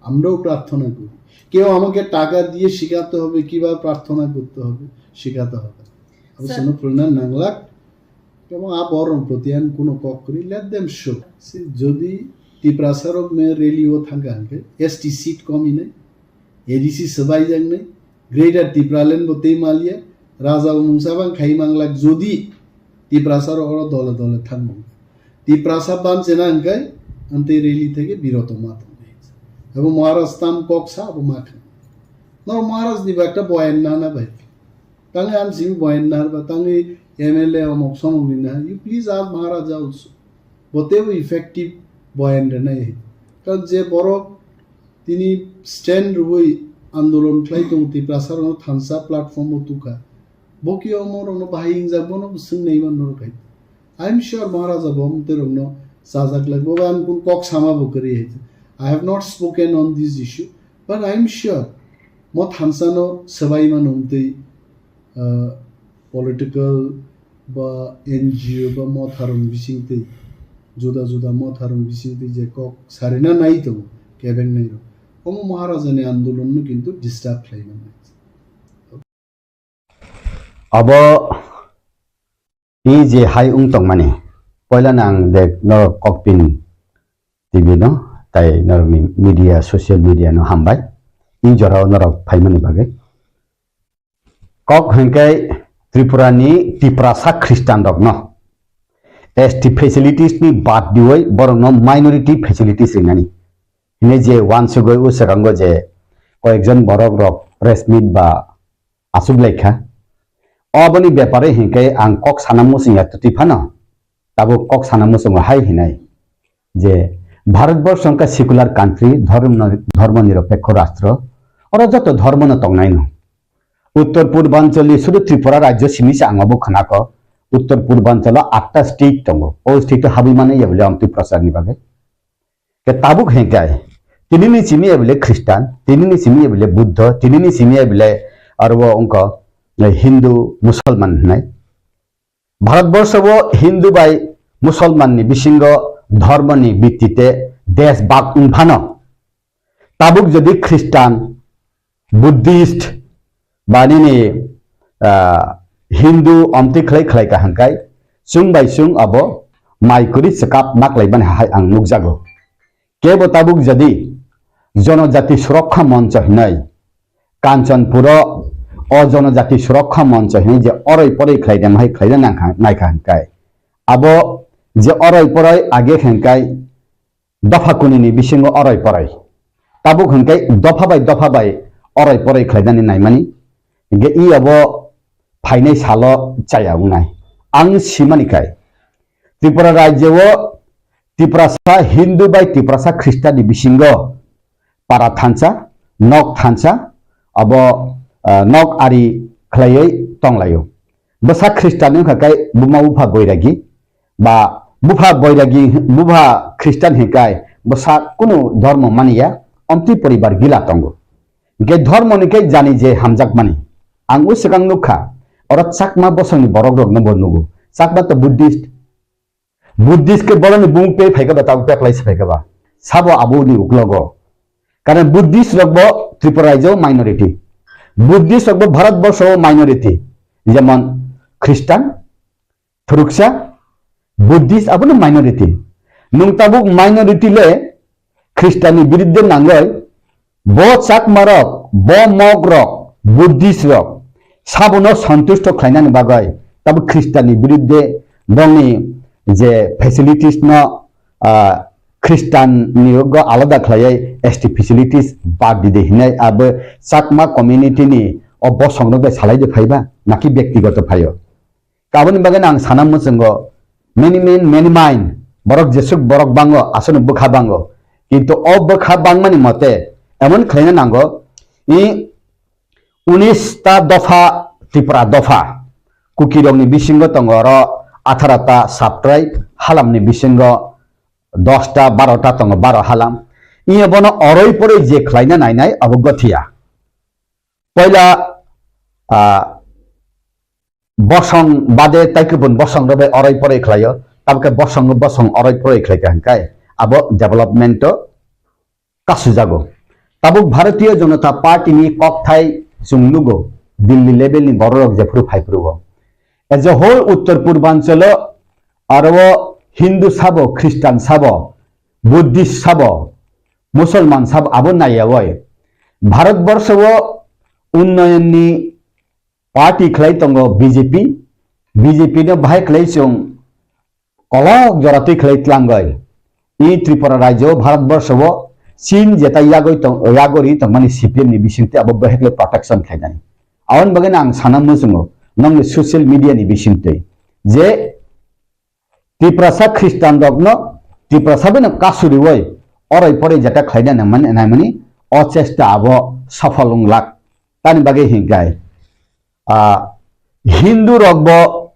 আমরাও প্রার্থনা করি। কেউ আমাকে টাকা দিয়ে শেখাতে হবে কিভাবে প্রার্থনা করতে হবে, শেখাতে হবে না। Abo sir, seno prana nanglak. Ebong a borok proti ang kuno kok kwrwi, let them show. Si jodi Tiprasa rok me rally o thangkha hwnkhe S T seat komi nai, A D C swbai jak nai, Greater Tipraland bo tei maliya, raja bo mungsa bang khai manglak jodi Tiprasa rok oro dole dole thangmung. Tiprasa ban chena hwnkhe ang tei rally theke biroto ma tong nai. Abo Maharaj tam kok sa abo ma kha. No Maharaj ni ba ekta boyan nana bai. Tang ang simi boyan nar ba tang M L A omok somok ni na. You please ask Maharaja also. Bote bo effective boyan re nai. Kan je borok tini stand rwui andolon khlai tong Tiprasa rok thansa platform o tukha. Boki omo rok no bahai ingjak bono swng nai man norok hai. I am sure Maharaja bo mtwi rokno chajak lai bo ang kun kok sama bo kwrwi hai. I have not spoken on this issue, but I am sure mo thansa no swbai mano mtwi, ah, political ba N G O ba motharong bisingtwi, juda juda motharong bisingtwi je kok sarina nai tongo kebeng nai rok, omo Maharaja ni andolon no kintu disturb khlai mano. Abo i je hai wng tongmani, poila no ang de norok kokpin T V no, tai norokni media, social media no hambai. I jorao norok phaimani bagwi. Kok hwnkhe Tripura ni Tiprasa Khristan rokno S T facilities ni bad diwi borokno minority facilities rinani. Hine je wansugwi o swkango je koyekjon borok rok press meet ba aswk lai kha. Oboni bepare hinkhe ang kok sana muchung ya twtwi phano, tabuk kok sana muchungo hai hinai je, Bharatborsho wngkha secular country, dhormo, dhormo niropekho rastro, oro joto dhormo no tongnai no. Uttor Purbanchal ni sudu Tripura rajyo simi se ang obo khwnakho, Uttor Purbanchalo atta state tongo, o state o habwi mano ya bole amtwi prochar ni bagwi. Ke tabuk hengkai, tinini simi ebile Khristan, tinini simi ebile Buddho, tinini simi ebile aro wngkha, eh, Hindu, Musalman hinai. Bharatborsho bo Hindu bai Musalman ni bisingo dhormo ni bittite desh bak wngphano, tabuk jodi Khristan, Buddhist ba nini, ah, Hindu omtwi khlai khlai kaham kai, chwng bai chwng abo mai kwrwi chwkap maklaibani hai ang nukjago. Kebo tabuk jodi Jonojati Surokkha Moncho hinwi Kanchanpuro o Jonojati Surokkha Moncho hinwi je oroi poroi khlaidem hai khlaina nangkha, naikha hwnkhe abo je oroi poroi age hwnkhe dopha kunini bisingo oroi poroi. Tabuk hwnkhe dopha bai dopha bai oroi poroi khlainani naimani. Hwnkhe i abo phainai salo chaya wngnai. Ang simani khai Tripura rajyo o Tiprasa Hindu bai Tiprasa Khristan ni bisingo para thansa, nok thansa, abo, ah, nok ari khlaiwi tonglaio. Bwsa Khristan wngkha khe buma bupha goiragi ba Bupha Boiragi, bupha Khristan hikai, bwsa kunu dhormo maniya, omtwi poribar gila tongo. Hinkhe dhormo ni khe jani je hamjakmani. Ang o swkang nukha, oro Chakma bosongni borok rokno bo nugo. Chakma to Buddhist. Buddhist khe borokni bumung pe phaikha ba, tabuk peklai se phaikha ba. Sabo aboni uklogo. Karon Buddhist rok bo Tripura rajyo minority. Buddhist rok bo Bharat borsho minority. Jemon Khristan, Thuruksa, Buddhist abono minority. Nwng tabuk minority le Khristanni biruddhe nangoi, bo Chakmarok, bo Mogrok, Buddhistrok, sabono santusto khlainani bagwi tabuk Khristanni biruddhe bongni je facilities no, ah, Khristanni yogo alada khlaiwi S T facilities bad dide hinai abo Chakma community ni o bosongrok bai salai de phaiba naki byaktigoto phaio. Aboni bagwi ang sana muchungo, many men, many mind, borok jesuk borok bango, aswkno bwkha bango. Kintu o bwkha bangmani mote emon khlaina nango, i unis ta dopha, Tripura dopha, Kukirokni bisingo tongo oro atharo ta sub-tribe, halamni bisingo dos ta, baro ta tongo, baro halam. Iya bono oroi poroi je khlaina nainai abo gothiya. Poila, ah, bosong bade tai kubun bosong rok bai oroi poroi khlaio, tabuk khe bosong bosong oroi poroi khlai kha hinkai abo development o kasujago. Tabuk Bharatiya Janata Party ni kokthai chwng nugo, Delhi level ni borok rok jephuru phai phuru o. As a whole Uttar Purbanchalo aro o Hindu sabo, Khristan sabo, Buddhist sabo, Musulman sabo abo naiyawi Bharat borsho o unnoyon ni party khlai tongo B J P, B J P no bahai khlai chwng kolok jora twi khlai tlangwi. I Tripura rajyo Bharat borsho o Chin jeta yagwi tong, yagori tongmani C P M ni bisingtwi abo bahai khlai protection khlainai. Aboni bagwi ang sana muchungo nongni social media ni bisingtwi je Tiprasa Khristan rokno Tiprasa bino kasuriwi oroi poroi jeta khlaina nangmani, naimani o chesta abo sofol wng lak. Tani bagwi hinkai, ah, Hindu rok bo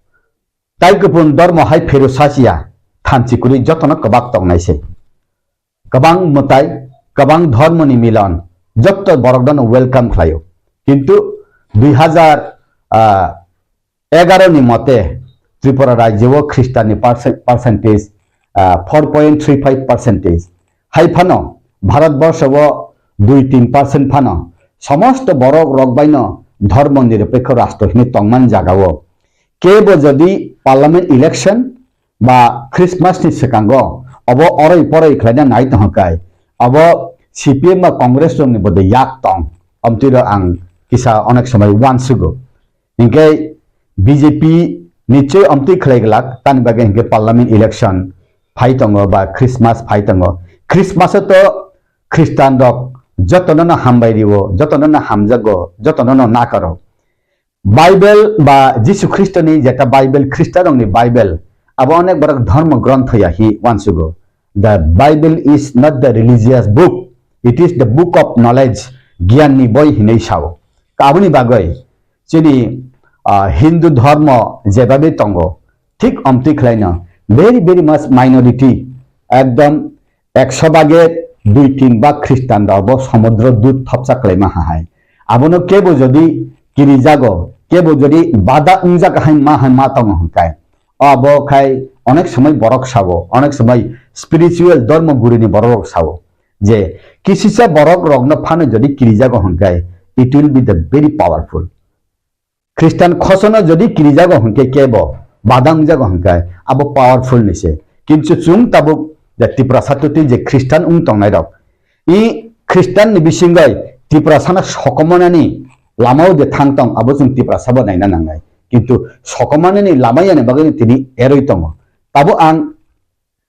tai kupun dormo hai phero sachiya, thanchi kwrwi jotono kwbak tongnai se. Kwbang mwtai, kwbang dhormoni milon, jotto borok dono welcome khlaio. Kintu dui hazar, ah, egaro ni mote Tripura rajyo o Khristanni perce-, percentage, ah, four point three five percentage. Hai phano Bharat borsho o dui tin percent phano somosto borok rok baino dhormo nirapekho rastro hinwi tongmani jaga o kebo jodi parliament election ba Christmas ni swkango obo oroi poroi khlaina nai tongkha kai, obo C P M ba Congress rokni bwdwi yak tong, omtwi rok ang kisa onek somoi uansugo. Hinkhe B J P nichoi omtwi khlai glak, tani bagwi hinkhe parliament election phai tongo ba Christmas phai tongo. Christmas o to Khristan rok jotono no hambai rio, jotono no hamjago, jotono no nakaro. Bible ba Jisu Khristoni jeta Bible, Khristanrokni Bible, abo onek borok dhormo grontho ya hi uansugo. The Bible is not the religious book, it is the book of knowledge, giyanni boi hinwi sao. Aboni bagwi chini, ah, Hindu dhormo jebabe tongo, thik omtwi khlaino very, very much minority, ekdom ekso bage dui tin bag Khristan rok bo somudro dut thopsa khlaima ha hai. Abono kebo jodi kirijago, kebo jodi bada wngjak hai ma hai ma tongo hwnkhe, abo khai onek somoi borok sao, onek somoi spiritual dhormo gurini borok rok sao je kisisa borok rokno phano jodi kirijago hwnkhe it will be the very powerful. Khristan khosono jodi kirijago hwnkhe kebo badang jago hwnkhe abo powerful ni se. Kintu chwng tabuk je Tiprasa twtwi je Khristan wng tongnai rok, i Khristan ni bisingoi Tiprasano sokomornani lamao je thang tong abo chwng Tiprasa bo naina nangnai. Kintu sokomornani lama yani bagwi tini eroi tongo. Tabuk ang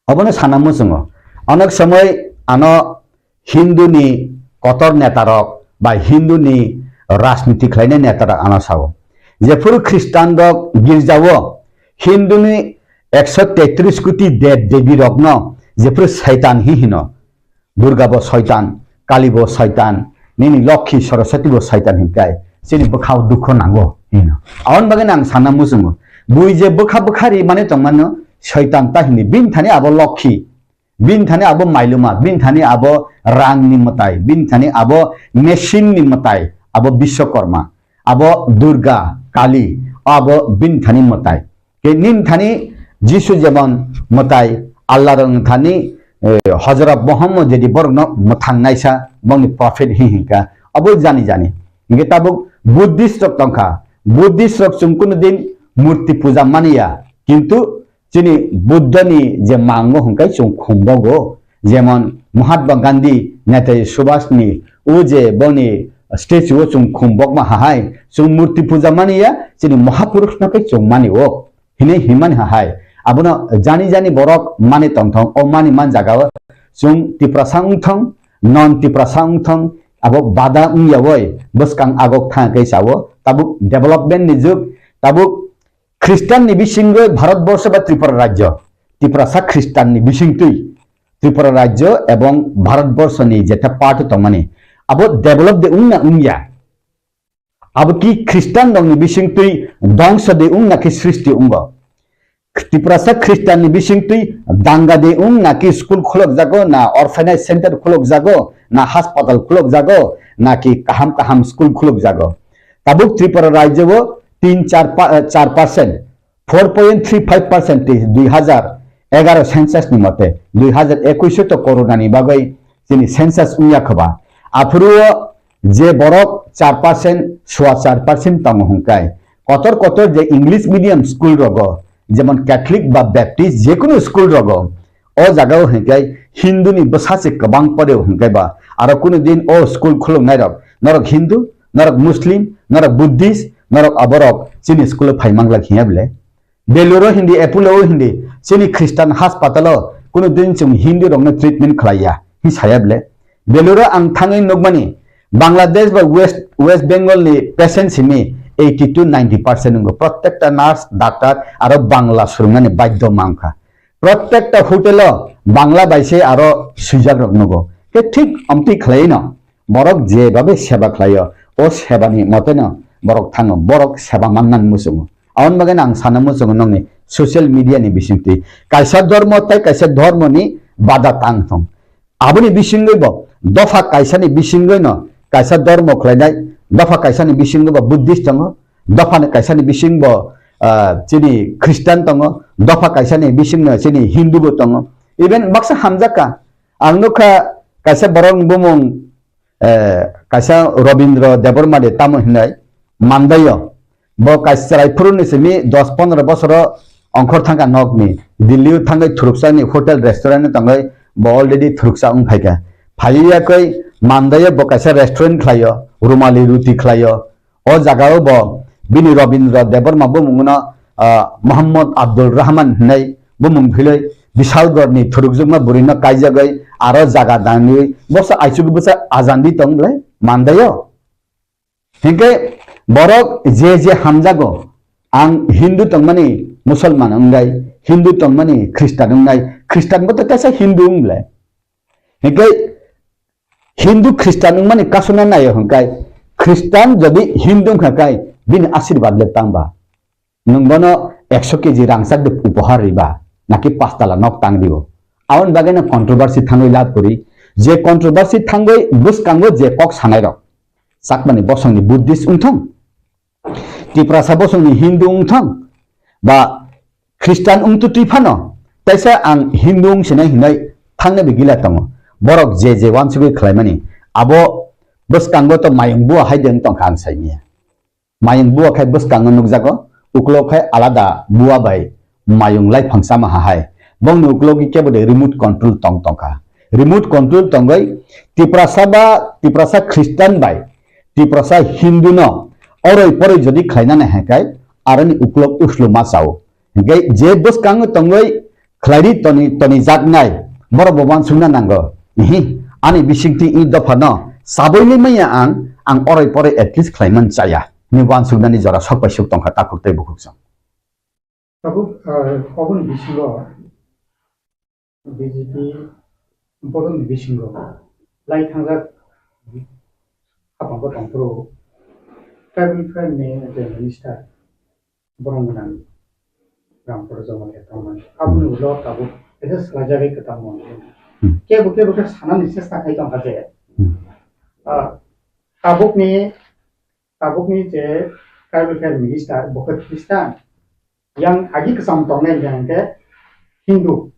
Obono sana muchungo. Onek somoi ano Hindu ni kotor neta rok bai Hindu ni rajniti khlainai neta rok ano sao. Jephuru Khristan rok girjao Hindu ni ekso tetris koti dev devi rokno jephuru Saitan hi hino, Durga bo Saitan, Kali bo Saitan, nini Lokhi Saraswati bo Saitan hinkai, chini bwkhao dukho nango hino. Aboni bagwi ang sana muchungo. Bui je bwkha bwkha ri mane tongmano, Soitan ta hini, bini thani abo Lokhi, bini thani abo Mailuma, bini thani abo rangni mwtai, bini thani abo machine ni mwtai, abo Biswakarma, abo Durga, Kali, abo bini thani mwtai. Ke nini thani Jisu jemon mwtai, Allah rok thani, eh, Hojrot Muhammad jadi borokno mwthang naisa, bongni prophet hi hinka, abo jani jani. Hingke tabuk Buddhist rok tongkha, Buddhist rok chwng kunu din murti puja maniya, kintu chini Buddha ni je mango hingke chwng khumbogo, jemon Mahatma Gandhi, Netaji Subhash ni o je boni statue o chwng khumbokma hahai, chwng murti puja maniya, chini Mahapurush no khe chwng mani o. Hinwi himani hahai. Abono jani jani borok mani tongthong, o mani man jaga o chwng Tiprasa wngthong, non Tiprasa wngthong, abo bada wngya woi, bwskang agok thang khe sao, tabuk development ni jug, tabuk Khristan ni bisingo Bharat borsho ba Tripura rajyo, Tiprasa Khristan ni bisingtwi Tripura rajyo ebong Bharat borsho ni jeta part tongmani, abo develop de wngna wngya. Abo ki Khristan rokni bisingtwi dongso de wng naki srishti wngo? Tiprasa Khristan ni bisingtwi danga de wng naki school khulok jago na orphanage center khulok jago na hospital khulok jago naki kaham kaham school khulok jago? Tabuk Tripura rajyo o tin char pa-, char percent, four point three five percent tei dui hazar egaro census ni mote, dui hazar ekush o to corona ni bagwi chini census wngya khoba. Aphuru o je borok char percent, sua char percent tongo hwnkai. Kotor kotor je English medium school rogo, jemon Catholic ba Baptist, jekunu school rogo, o jaga o hwnkai Hindu ni bwsa se kwbang pore o hwnkai ba. Aro kunu din o school khuluk nai rok, norok Hindu, norok Muslim, norok Buddhist, norok aborok chini school o phai manglak hiya bile. Beluro hindi, Apollo o hindi, chini Christian hospital o kunu din chwng Hindu rokno treatment khlaiya, hi saya bile. Beluro ang thangwi nukmani, Bangladesh ba West, West Bengal ni patient simi eighty to ninety percent wngkha. Prottekta nurse, doctor aro Bangla swrwngmani badhyo mankha. Prottekta hotel o Bangla bai se aro swijak rok nugo. Khe thik amtwi khlai no. Borok je babe seba khlaio, o sebani moteno borok thango, borok seba mannan muchungo. Aboni bagwi ang sana muchungo nokni social media ni bisingtwi kaisa dormo tei kaisa dormo ni bada tang thung. Aboni bisingwi bo dopha kaisa ni bisingwi no kaisa dormo khlainai, dopha kaisa ni bisingwi bo Buddhist tongo, dopha ni kaisa ni bising bo, ah, chini Christian tongo, dopha kaisa ni bising no chini Hindu bo tongo. Even baksa hamjak ka, ang nukha kaisa borok bumung eh, kaisa Robindra Debbarma de tamo hinai mandaio. Bo kaisa chwrai phuru ni simi dos pondro bosoro ongkhor thangkha nokni. Delhi o thangwi thuruksa ni hotel restaurant o tangwi bo already thuruksa wng phaikha. Phaiwi yakwi mandaio bo kaisa restaurant khlaio, rumali ruti khlaio. O jaga o bo bini Robindra Debbarma bumung no, ah, Mohammad Abdul Rahman hinai bumung philwi Bishalgarh ni thurukjwkma bwrwi no kaijagwi aro jaga dangwi bwsa aichuk bwsa ajandi tong bwlai mandaio. Hinkhe borok je je hamjago, ang Hindu tongmani Musalman wngbai, Hindu tongmani Khristan wngnai, Khristan bo to kaisa Hindu wng bwlai. Hinkhe Hindu Khristan wngmani kasuna naio hwnkhai, Khristan jodi Hindu wngkha khai bini ashirbad le tangba? Nwng bono ekso keji rangchak de upohar riba, naki pastala nok tang rio? Aboni bagwi no controversy thangwi lab kwrwi. Je controversy thangwi bwskango je kok sanai rok, Chakmani bosongni Buddhist wngthong, Tiprasa bosongni Hindu wngthong, ba Khristan wngtwi twi phano, teisa ang Hindu wngsinai hinwi thangnai bai gila tongo. Borok je je wansugwi khlaimani, abo bwskango to mayung bua hai de wng tongkha ang saimanya. Mayung bua khai bwskango nukjago, uklok khai alada bua bai mayung laiphang chama hahai. Bongni uklogi kebo de remote control tong tongkha. Remote control tongwi Tiprasa ba Tiprasa Khristan bai Tiprasa Hindu no oroi poroi jodi khlainani hai khai aroni uklok uslu ma chao. Hinkhe je bwskango tongwi khlaidi toni, toni jaknai, borok bo wansukna nango. Ihi, ani bisingtwi i dophano saboili maya ang, ang oroi poroi at least khlaiman chaya. Ni wansuknani jora sok bai sok tongkha takhuk tei bukhuk song. Tabuk, ah, oboni bisingo B J P bodolni bisingo lai thangjak hapang bo tongphuru tribal affairs ni je minister borok gwnang Rampur Jamatia tongmani. Aboni ulo tabuk kaisa swlaijagwi kwtal mantri. Hmm. Kebo kebo khe sanani chesta khai tongkha je, Hmm. ah, tabukni, tabukni je Tribal Affairs Minister bo khe Christian, yang agi kwcham tongnai hwnkhe Hindu,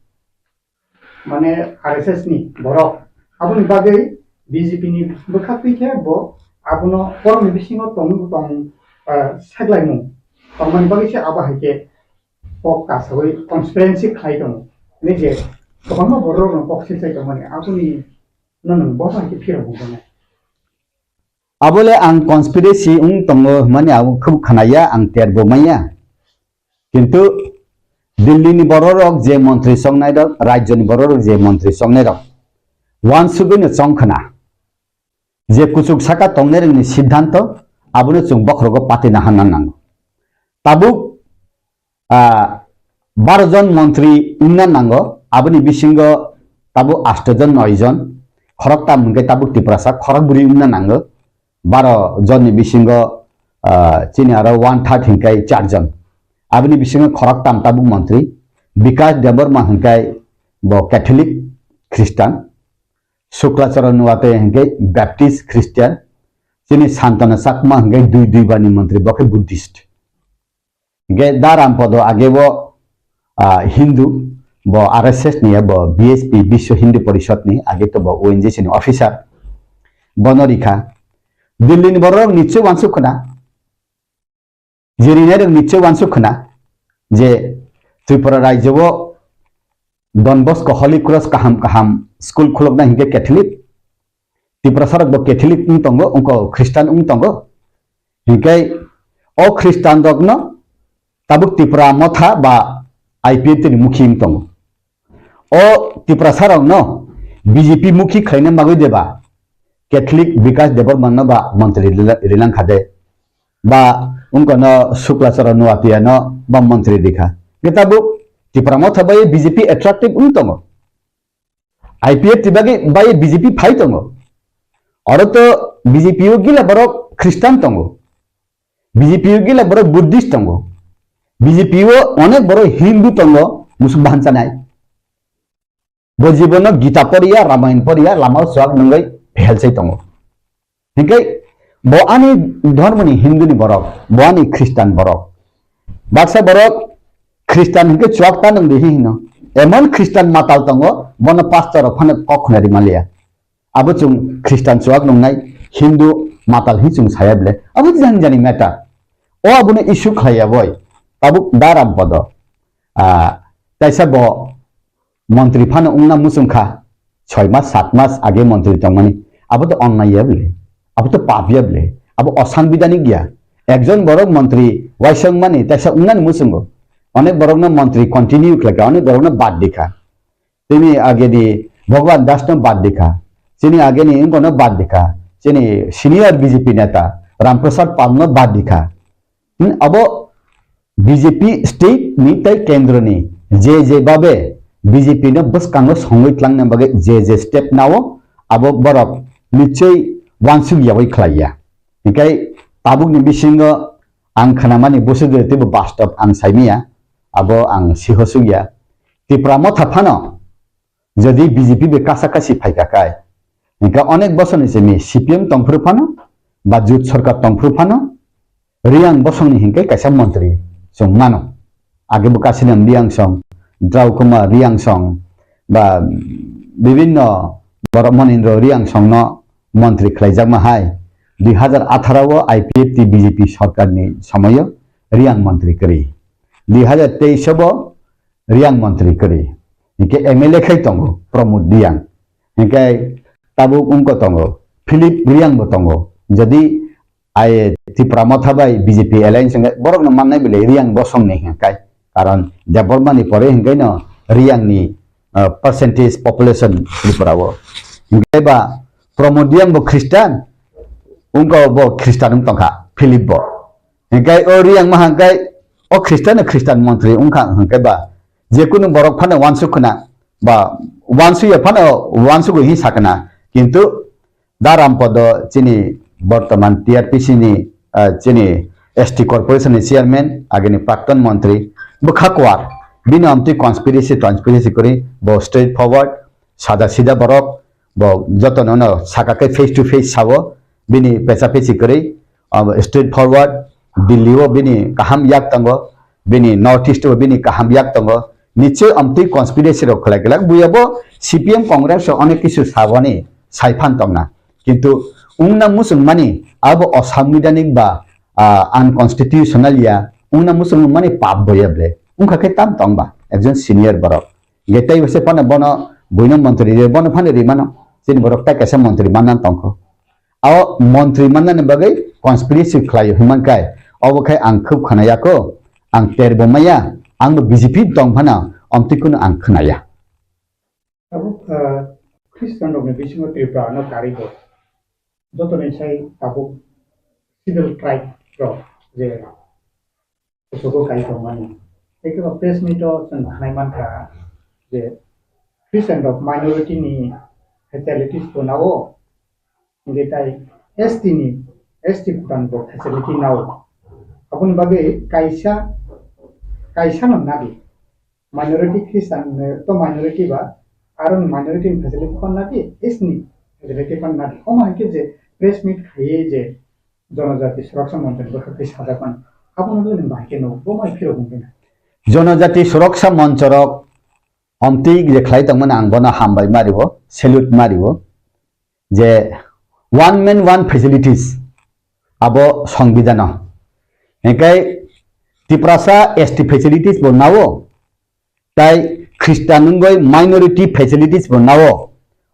mane R S S ni borok. Aboni bagwi B J P ni bwkha twi khe bo abono borokni bisingo tong, tong, ah, saklaimung tongmani bagwi se abo hai khe kok kasawi conspiracy khlai tongo. Hwnwi je kwbangma borok rok kok silsai tongmani, aboni no nwng bo hai khe phirok wngkha. Abole ang conspiracy wng tongo hwnmani abo khub khnaya, ang terbo maya. Kintu Delhi ni borok rok je montri chongnai rok, rajyo ni borok rok je montri chongnai rok, wansugwi no chong khna. Je kuchuk saka tongnai rokni siddhanto, abono chwng bokhorogo patina hanna nango. Tabuk, ah, baro jon montri wngna nango, aboni bisingo tabuk asto jon, noi jon, khoroktam hwnkhe tabuk Tiprasa khorokbwrwi wngna nango, baro jonni bisingo, ah, chini aro one third hwnkhe char jon. Aboni bisingo khoroktam tabuk montri, Bikash Debbarma hwnkhe bo Catholic Christian, Sukla Charan Nuate hwnkhe Baptist Christian, chini Santana Chakma hwnkhe dui dui bani montri, bo khe Buddhist. Hwnkhe Da Rampodo age bo, ah, Hindu, bo R S S ni, bo B H P, Biswa Hindu Porishad ni, age to bo O N G C ni officer. Bono rikha. Delhi ni borok nichoi wansuk khna. Jerinai rok nichoi wansuk khna je Tripura rajyo o Don Bosco Holy Cross kaham kaham school khuluknai hinkhe Catholic. Tiprasa rok bo Catholic wng tongo, wngkha Christian wng tongo. Hinkhe o Christian rokno tabuk Tipra Motha ba I P F T ni mukhi wng tongo. O Tiprasa rokno B J P mukhi khlaina bagwi deba Catholic Bikash Debbarmano ba montri rila-, rilang kha de, ba wngkha no Sukla Charan Nuatiano ba montri rikha. Hinkhe tabuk Tipra Motha bai B J P attractive wng tongo. I P F T bagwi bai B J P phai tongo. Oro to B J P o gila borok Christian tongo. B J P o gila borok Buddhist tongo. B J P o onek borok Hindu tongo, musuk bahan chanai. Bo jibono Gita poriya, Ramayan poriya, lama o chuak nungwi phelsai tongo. Hinkhe bo ani dhormoni Hindu ni borok, bo ani Christian borok. Baksa borok Christian hinkhe chuak ta nung di hino. Emon Christian matal tongo, bono pastor rok phano kok khna ri manliya. Abo chwng Christian chuak nungnai, Hindu matal hi chwng saya bile. Abo jani jani matter. O abono issue khlaiya boi. Tabuk Da Rampodo. Ah, taisa bo montri phano wngna muchung kha, soi mas, sat mas age montri tongmani, abo to onnai ya bole, abo to pap ya bole, abo osanbidanik ya. Ekjon borok montri waisa wngmani taisa wngnani muchungo, onek borokno montri continue khlai kha, onek borokno bad di kha. Chini ageni Bhagwan Das no bad di kha, chini ageni wngkono bad di kha, chini senior B J P neta Ram Prasad Pal no bad di kha. Hmm, abo B J P state ni tei kendro ni je je babe B J P no bwskango songwi tlangna bagwi je je step nao, abo borok nichoi wansuk yawi khlai ya. Hinkhe tabuk ni bisingo ang khnamani busu de teibo bastob ang saimaya, abo ang sihosuk ya. Tipra Motha phano Jodi B J P bai kasa kasi phai kha khai, hinkhe onek bosor ni simi C P M tongphuru phano ba jut sorkar tongphuru phano Riyang bosong ni hinkhe kaisa montri chwng mano. Age bo Kasinam Riyang song, Draukumar Riyang song ba bibinno borok Monindro Riyang song no montri khlaijakma hai. Dui hazar atharo o I P F T B J P sorkar ni somoio Riyang montri kwrwi. Dui hazar teis o bo Riyang montri kwrwi. Hinkhe M L A khai tongo Pramod Riyang. Hinkhe tabuk wngkha tongo Philip Riyang bo tongo. Jodi ai Tipra Motha bai B J P alliance wngkhe borokno mannai bile Riyang bosongni hinkhe. Karon Debbarma ni pore hinkhe no Riyang ni, ah, percentage population Tripura o. Hinkhe ba Pramod Riyang bo Christian, wngkha bo Christian wng tongkha Philip bo. Hinkhe o Riyang ma hinkhe o Christian no Christian montri wngkha hinkhe ba, je kunu borok phano wansuk khna ba wansuk ya phano wansuk hi sakna, kintu Da Rampodo chini bortoman T R P C ni, ah, chini S T corporation ni chairman, agini prakton montri, bwkha kuar, bini amtwi conspiracy, conspiracy kwrwi, bo straight forward, sada sida borok, bo jotono no saka khe face to face sao, bini pecha pechi kwrwi, ah, straight forward, Delhi o bini kaham yak tongo, bini North East o bini kaham yak tongo, nichoi amtwi conspiracy rok khlai glak, buya bo C P M Congress o onek kisu saboni saiphan tongna, kintu wngna muchungmani abo osanbidhanik ba, ah, unconstitutional ya, wngna muchungmani pap boya ble, wngkha khe tam tong ba, ekjon senior borok. Hingke tei se phano bono buino montri ri, bono phano ri mano. Chini borok tai kaisa montri manna tongkho. Abo montri mannani bagwi conspiracy khlai hwnman kai, obo khai ang khub khna ya kho, ang ter bo maya, ang bo B J P tong phano, omtwi kuno ang khna ya. Tabuk, ah, Christian rokni bisingo Tripura no karwi bo. Jotoni sai tabuk civil tribe rok je kuchugo kai tongmani. Tei kebo press meet o chwng khnai mankha je Christian rok minority ni facilities bo nao, hingke tai S T ni, S T kutan bo facility nao. Aboni bagwi kaisa, kaisa no nadi. Minority Christian, eh, to minority ba, aro minority ni facility pan nadi, S T ni facility pan nadi. Omo hai khe je press meet khaiye je Jonojati Suraksha Montri bwkhak twi sajak mano. Abono le nang bahai khe no, bo mai phirok wngkhe na. Jonojati Suraksha Monchorok omtwi je khlai tongmani ang bono hambai maribo, salute maribo, je one man one facilities abo songbidano. Hingke Tiprasa S T facilities bo nao, tai Christian wngoi minority facilities bo nao,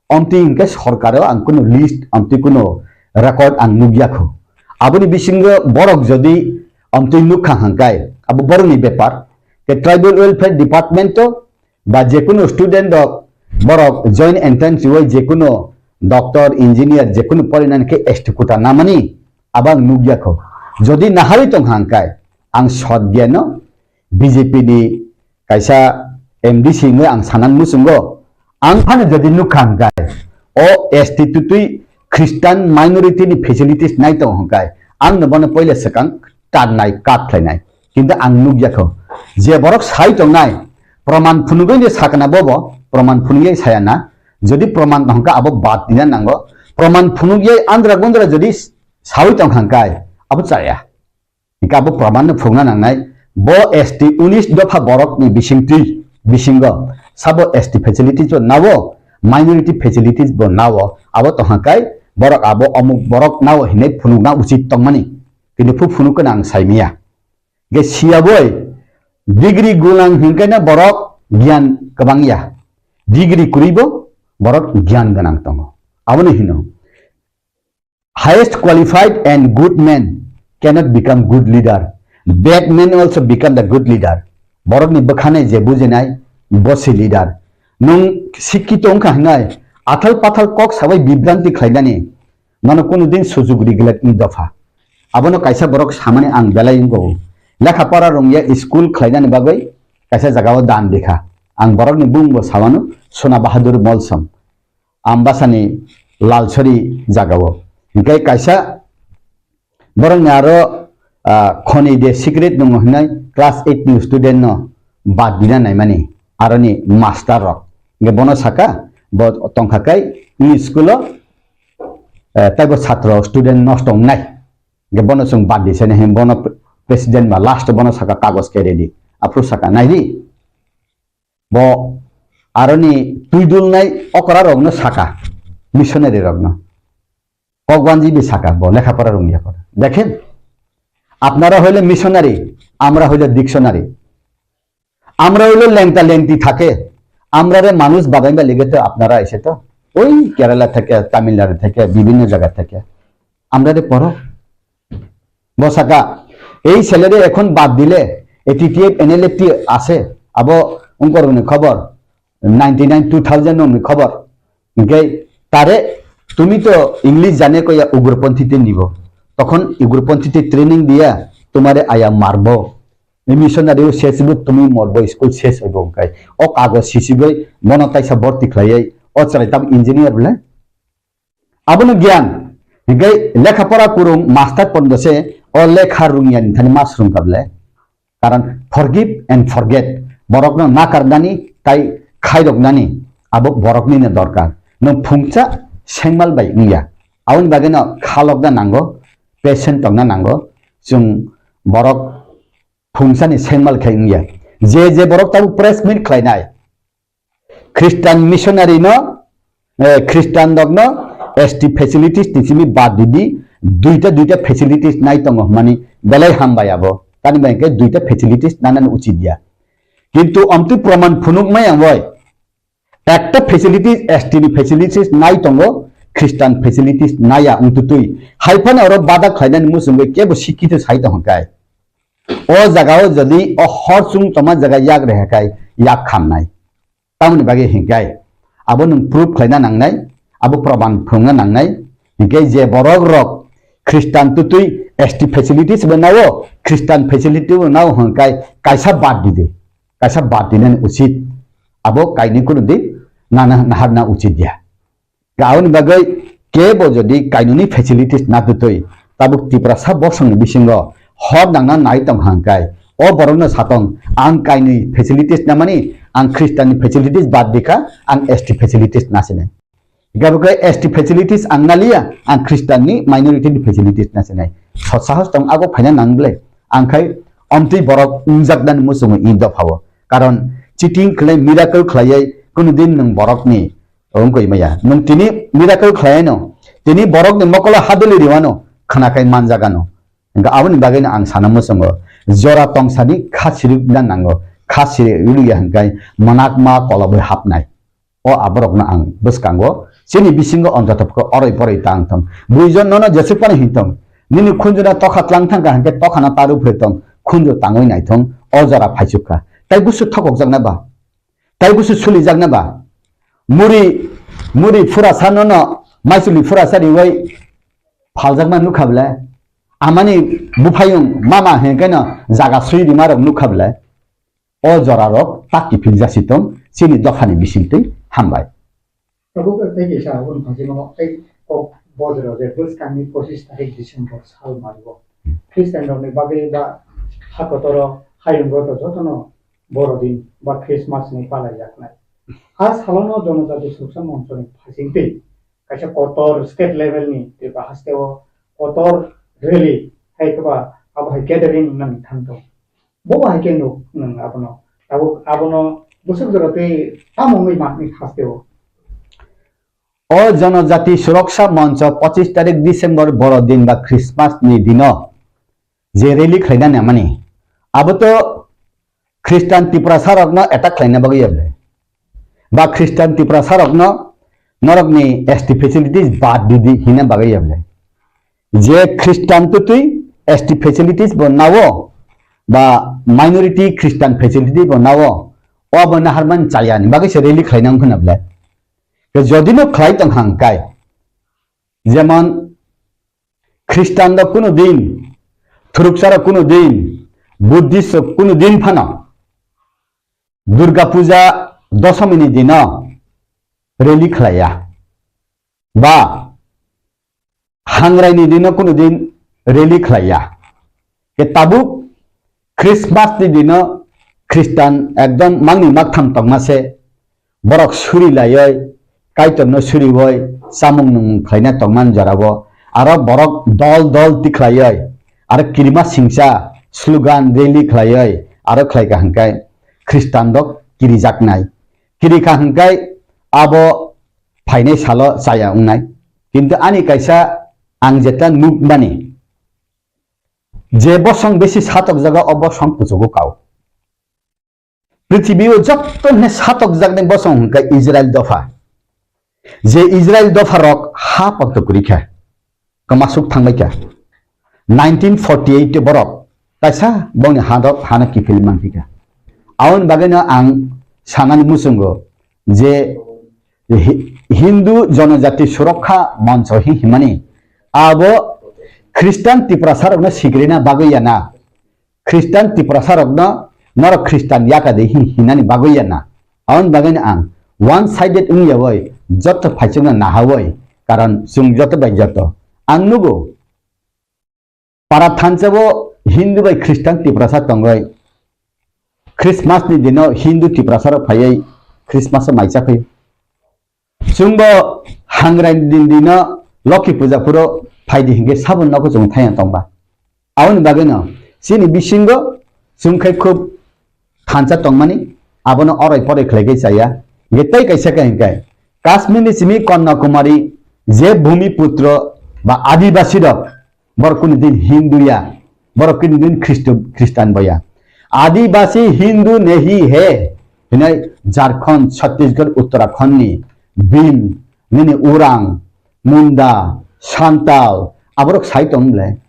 omtwi hingke sorkaro ang kuno list, omtwi kuno record ang nukya kho. Aboni bisingo borok jodi omtwi nukha hangkai, abo borokni bepar. Ke Tribal Welfare Department o ba jekunu student rok borok joint entrance riwi jekunu doctor, engineer jekunu porinani khe S T quota namani abo ang nukya kho. Jodi naharwi tong hangkai ang sot giyano B J P ni kaisa M D C hwnwi ang sanan muchungo. Ang phano jodi nukha hwnkhe, o S T tutwi Christian minority ni facilities nai tongo hwnkhe, ang no bono poila swkang tarnai, kat khlainai. Kintu ang nukya kho, je borok sai tongnai, proman phunugwi de sakna bobo, proman phunugwi saya na. Jodi proman tongkha abo bad dina nango. Proman phunugwi andra gundra jodi sawi tong hwnkhe, abo chaya. Hingke abo praman no phunukna nangnai, bo S T unis dopha borok ni bisingtwi, bisingo sabo S T facilities bo nao, minority facilities bo nao, abo tongha kai borok abo omuk borok nao hinwi phunukna uchit tongmani, kintu phu phunuk khe ang saimiya. Ge siyaboi degree gulang hinkhe no borok giyan kwbang ya, degree kwrwi bo borok giyan gwnang tongo, aboni hino. Highest qualified and good man cannot become good leader. Bad man also become the good leader. Borokni bwkhanai je bujinai, bo se leader. Nwng sikkito wngkha hinai, athal pathal kok sabai bibranti khlainani, nono kunu din sujug rigwlak ni dopha. Abono kaisa borok samani ang belai wngkho. Lekha pora rwngya school khlainani bagwi kaisa jagao dan rikha. Ang borokni bumungbo samano Sona Bahadur Molsom. Ambasani Lalsori jagao. Hingke kaisa borokni aro, ah, khoni de secret nungo hinai class eight ni student no bad dina naimani aroni master rok. Hingke bono saka, bo tongkha kai ni school o, eh, taibo satro student nosto wngnai. Hingke bono chwng bad di sene hin bono pre-, president ba last bono saka kagoj ke ready. Aphuru saka naidi. Bo aroni twi dulnai okra rokno saka, missionary rokno. Kokbanji bi saka, bo lekha pora rwngya pora. Dekhen, apnara hoile missionary, amra hoile dictionary. Amra hoile lengta lengti thake, amrare manush badainba lege to apnara ese to. Oi Kerala theke, Tamil Nadu theke, bibhinno jaga theke. Amrare poro. Bo saka, "এই ছেলেরে এখন বাদ দিলে, A T T F, N L F T আছে, abo ungkorokni khobor, ninety nine, two thousand ni khobor." Hingke, "তারে, তুমি তো ইংলিশ জানে কইয়া উগ্রপন্থীতে নিব। তখন উগ্রপন্থীতে ট্রেনিং দিয়া তোমারে আয়া মারবো। এই মিশনারিও শেষ হইব, তুমি মরবো, স্কুল শেষ হইব।" Hingke, o kagoj sisigoi, bono taisa borti khlaiwi, o chwrai tam engineer bole. Abono giyan, hingke lekha pora kurung master pondo se o lekha rungya ni thani ma swrwng kha ble. Karon forgive and forget. Borokno nakarnani tai khairoknani abo boroknino dorkar. Nwng phungsa sengmal bai wngya. Aboni bagwino khalokna nango, patient tongna nango. Chwng borok phungsani sengmal khai wngya. Je je borok tabuk press meet khlainai, Christian missionary no, eh, Christian rok no S T facilities ni simi bad didi, duita duita facilities nai tongo hwnmani belai hambai abo. Tani bai hwnkhe duita facilities nanani uchit ya. Kintu amtwi praman phunuk maya woi. Ekta facilities, S T ni facilities nai tongo, Christian facilities naya wngtutwi. Haiphano oro bada khlainani muchungwi kebo sikito sai tongkha kai. O jaga o jodi o hor chwng tongma jaga yak reha kai yak khamnai. Tamoni bagwi hinkhe abo nwng proof khlaina nangnai, abo proman phunukna nangnai. Hinkhe je borok rok Christian tutwi S T facilities bo nao, Christian facility bo nao hwnkhai kaisa bad di de, kaisa bad dinani uchit. Abo kainwi kunu di nana naharna uchit ya. Aboni bagwi kebo jodi kainwini facilities na tutwi, tabuk Tiprasa bosongni bisingo hor nangna nai tong hangkai, o borokno satong, ang kainwi facilities namani, ang Christianni facilities bad dikha, ang S T facilities nasinai. Hingkhe abo khe S T facilities ang naliya, ang Christianni minority ni facilities nasinai. Sot sahos tong abo phaina nang ble, ang khai omtwi borok wngjaknani muchungo i dophao. Karon cheating khlai, miracle khlaiwi kunu din nwng borokni wngkoi maya. Nwng tini miracle khlaiano, tini borokni mokolo haduli riwano, khwnakai manjagano. Hingkhe aboni bagwino ang sana muchungo, jora tongsani kha sirikna nango, kha siri rwya hingkhe manakma kolobwi hapnai. O aborokno ang bwskango, chini bisingo onjotopkhe oroi poroi tang thong. Buijon nono jesuk phano hintong, nini khunjuna tokha tlang thangkha hingkhe tokhano taru phre tong, khunju tangwi naithong, o jora phaichukha. Tai busu thokokjakna ba? Tai busu sulijakna ba? Muri, muri phurasa nono, maisuli phurasa riwai phaljakma nukha ble? Amani buphayung mama hingkhe no jaga sui rima rok nukha ble? O jora rok tak kiphil jasi tong, chini dophani bisingtwi hambai. Tabuk tei kaisa aboni phaisingno tei kok bojro je bwskangni pochis tarik December sal mario Christian rokni bagwi ba ha kotoro hayungo to jotono Borodin ba Christmas ni palaijaknai. A salono Jonojati Suraksa Monchoni phaisingtwi kaisa kotor state level ni Tripura hasteo kotor rally hai khe ba abo hai gathering nang thang tong. Bo hai khe nuk nwng abono. Tabuk abono bwswk jora tei tamo wngwi mani hasteo. O Jonojati Suraksa Moncho pochis tarik December Borodin ba Christmas ni dino je rally khlaina namani, abo to Christian Tiprasa rokno attack khlaina bagwi ya ble? Ba Christian Tiprasa rokno norokni S T facilities bad didi hina bagwi ya ble? Je Christian tutwi S T facilities bo nao, ba minority Christian facility bo nao, o bo naharman chayani bagwi se rally khlaina wngkha na ble? Ke jodi no khlai tong hang kai, jemon Christian rok kuno din, Thuruksa rok kuno din, Buddhist rok kuno din phano Durga Puja Dosomi ni dino rally khlaiya, ba Hangrai ni dino kuno din rally khlaiya. Ke tabuk Christmas ni dino Christian ekdom mangni maktham tongma se, borok suri laioi, Kaitorno surioi, chamung nung khlaina tongmani jorao, aro borok dol dol tikhlaioi, aro kirima singsa slogan rally khlaioi, aro khlaika hingkai Christian rok kirijaknai. Kirikha hingkai abo phainai salo chaya wngnai. Kintu ani kaisa ang jeta nukmani, je bosong besi satokjago, o bosong kuchugo kao. Prithibi o joto hwnwi satokjaknai bosong hwnkha Israel dopha. Je Israel dopha rok ha pakto kwrwi kha, kwmasuk thangbai kha. Nineteen forty eight borok kaisa bongni ha rok hano kiphil manphi kha. Aboni bagwino ang sanani muchungo je Hi-, Hindu Jonojati Surakha Moncho hi himani abo Christian Tiprasa rokno sigrina bagwi ya na. Christian Tiprasa rokno norok Christian yaka de hi hinani bagwi ya na. Aboni bagwi no ang one sided wngya bai joto phaichukno naha bai, karon chwng joto bai joto. Ang nugo para thansa bo Hindu bai Christian Tiprasa tongoi, Christmas ni dino Hindu Tiprasa rok phaiwi Christmas o mai cha phaio. Chwngbo hangrai ni din dino Lokhi puja phuru phaidi hinkhe saboni nogo chwng thaiya tongba. Aboni bagwino chini bisingo chwng khai khub thansa tongmani, abono oroi poroi khlai khe chaya. Hinkhe tei kaisa khe hinkhe Kashmir ni simi Kanyakumari je Bhumiputro ba Adibasi rok, borok kunu din Hindu ya, borok kunu din Khristo, Khristan bo ya. Adibasi Hindu nahi hai, hinai Jharkhand, Chhattisgarh, Uttarakhand ni Bhim, nini Orang, Munda, Santal, aborok sai tong le.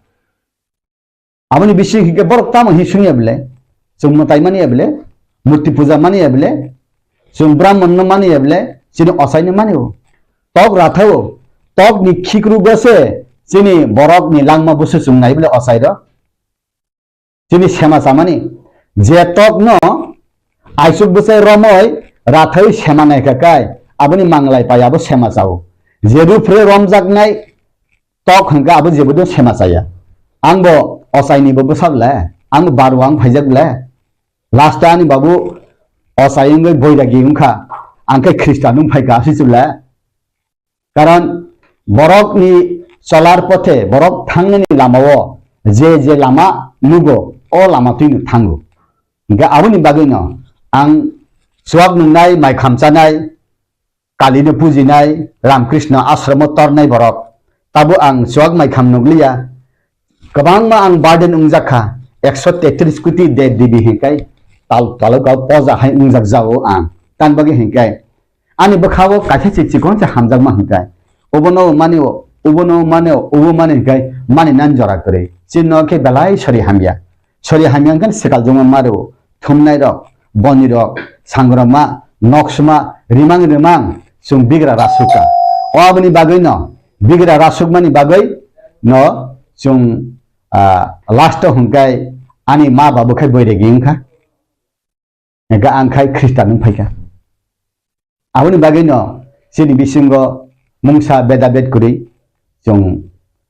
Aboni bising hinkhe borok tamo hi sungya bele? Chwng mwtai mani ya bele? Murti puja mani ya bele? Chwng Brahman no mani ya bele? Chini osai no mani o. Tok rathao. Tok ni khikru gose chini borok ni langma busu chwng nai bele osai ro. Chini sema chamani. Je tok no aisuk bwsai romoi rathai sema nai kha kai. Aboni manglai pai abo sema chao. Je rupre romjak nai tok hwnkhe abo jebo do sema chaya. Ang bo ochaini bo bwsa bwle, ang bo baru ang phaijak bwle. Last o ani babu ochai wngwi boiragi wngkha, ang khe Khristan wng phaikha, aswk bwle. Karon borokni cholar pothe, borok thangnani lamao je je lama nugo, o lama twino thango. Hwnkhe aboni bagwino ang chuak nungnai, mai khamchanai, Kalino pujinai, Ramkrishna ashromo tornai borok. Tabuk ang chuak mai kham nukliya. Kwbangma ang burden wngjak kha. Ekso tetris koti dev devi hinkai tal, talukao poja hai wngjak jao ang. Tan bagwi hinkai ani bwkhao kaisa se chikon se hamjakma hinkai. Obono mani o, obono mani o, obo mani hinkai mani nan jora kwrwi. Chini no khe belai sori hamya. Sori hamya wngkha swkal jongma maro, thumnai rok, boni rok, sangroma, noksma, rimang rimang, chwng bigra rasukha. O aboni bagwi no, bigra rasukmani bagwi no, chwng, ah, last o hwnkhai ani ma babu khai boiregi wngkha. Hingkhe ang khai Khristan wng phaikha. Aboni bagwino chini bisingo mungsa beda bed kwrwi chwng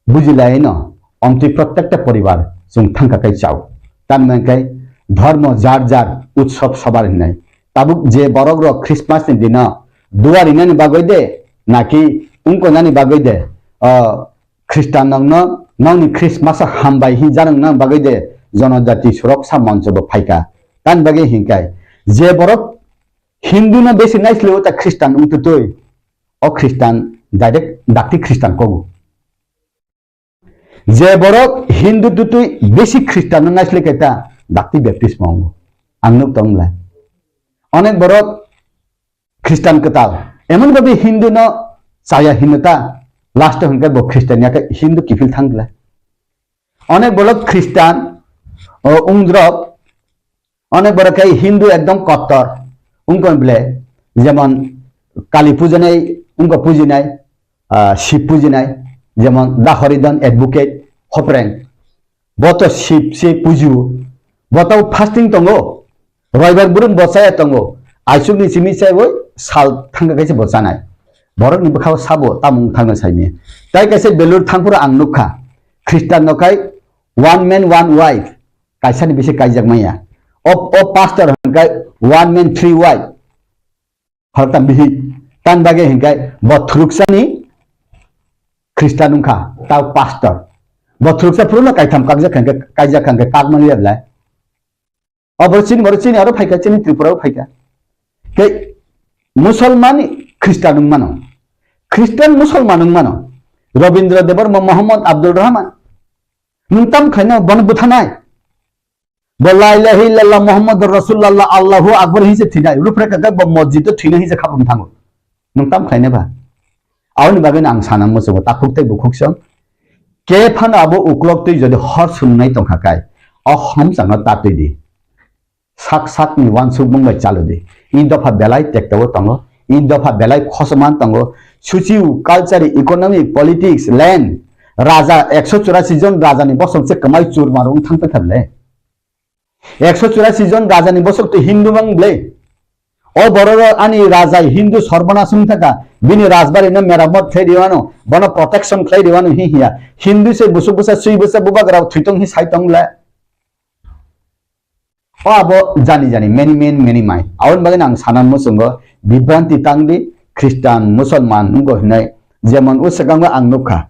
bujilaino omtwi prottekta poribar chwng thangkha khai chao. Tamni hwnkhe dhormo jar jar utsob sobar hinwi. Tabuk je borok rok Christmas ni dino dua rinani bagwi de naki wngkonani bagwi de, o Khristan nokno nokni Christmas o hambai hinjanani bagwi de jonojati suroksa moncho bo phaikha. Tamni bagwi hinkhai je borok Hindu no besi naisle o ta Khristan wng tutui, o Khristan direct dakti Khristan kogu. Je borok Hindu tutui besi Khristan no naisle khe ta dakti baptisma wngo. Ang nuk tong le. Onek borok Khristan kwtal emon bhabe Hindu no chaya hino ta last o hwnkhe bo Khristan ya khe Hindu kiphil thang le. Onek borok Khristan o wngdrop Onek borok khe Hindu ekdom kottor wngkon ble, jemon Kali pujanai wngkha pujinai, ah, Shiv pujinai, jemon Dahoridon advocate Hopreng, bo to Shiv se pujiwo, bo to fasting tongo, roibar burung bo chaya tongo, aisuk ni simi chaiwi sal thangkha kaisa bo chanai, borok ni bwkhao sabo tamung thangna saimanya, tai kaisa belur thangphuru ang nukha, Khristan no khai one man one wife, kaisani bisi kaijak maya. O, o pastor hwnkhe one man three wife. Phal tam bihi. Tan bagwi hwnkhe bo thwrwksani Khristan wngkha, ta pastor. Bo thwrwksa phuru no kaitham kakjak hwnkhe, kaijak hwnkhe kak mani le belai. O borok chini, borok chini aro phaikha, chini Tripura o phaikha. Tei Musolman Khristan wng mano. Khristan Musolman wng mano. Rabindra Debbarma, Mohammad Abdul Rahman. Nwng tam khlaino bono buthanai? Bo la ilaha illallah Muhammadur Rasulullah Allahu Akbar hinse thinai. Rupre kaka bo masjid o thina hinse khapung thango. Nwng tam khlainai ba? Aboni bagwi ang sana muchungo takhuk tei bukhuk song. Ke phano abo uklok twi jodi hor sungnai tongkha kai, o homchangno tatwi di. Sak sakni uansukmung bai chalodi. I dopha belai tekto tongo. I dopha belai khosoman tongo. Suchiu, culture, economic, politics, land. Raja ekso churasi jon rajani bosong se kwmai churma rung thang thang le. Ekso churasi jon rajani bosok twi Hindu mang ble. O borok ani raja Hindu sorbonas wng thaka. Bini rajbari no meramot khlai riwano. Bono protection khlai riwano hi hiya. Hindu se busuk busa sui busa bubagra thwitong hi saitong le. O abo jani jani, many men, many mai. Aboni bagwi ang sana muchungo, bibranti tangdi, Khristan, Musolman wngkha hinwi, jemon o swkango ang nukha.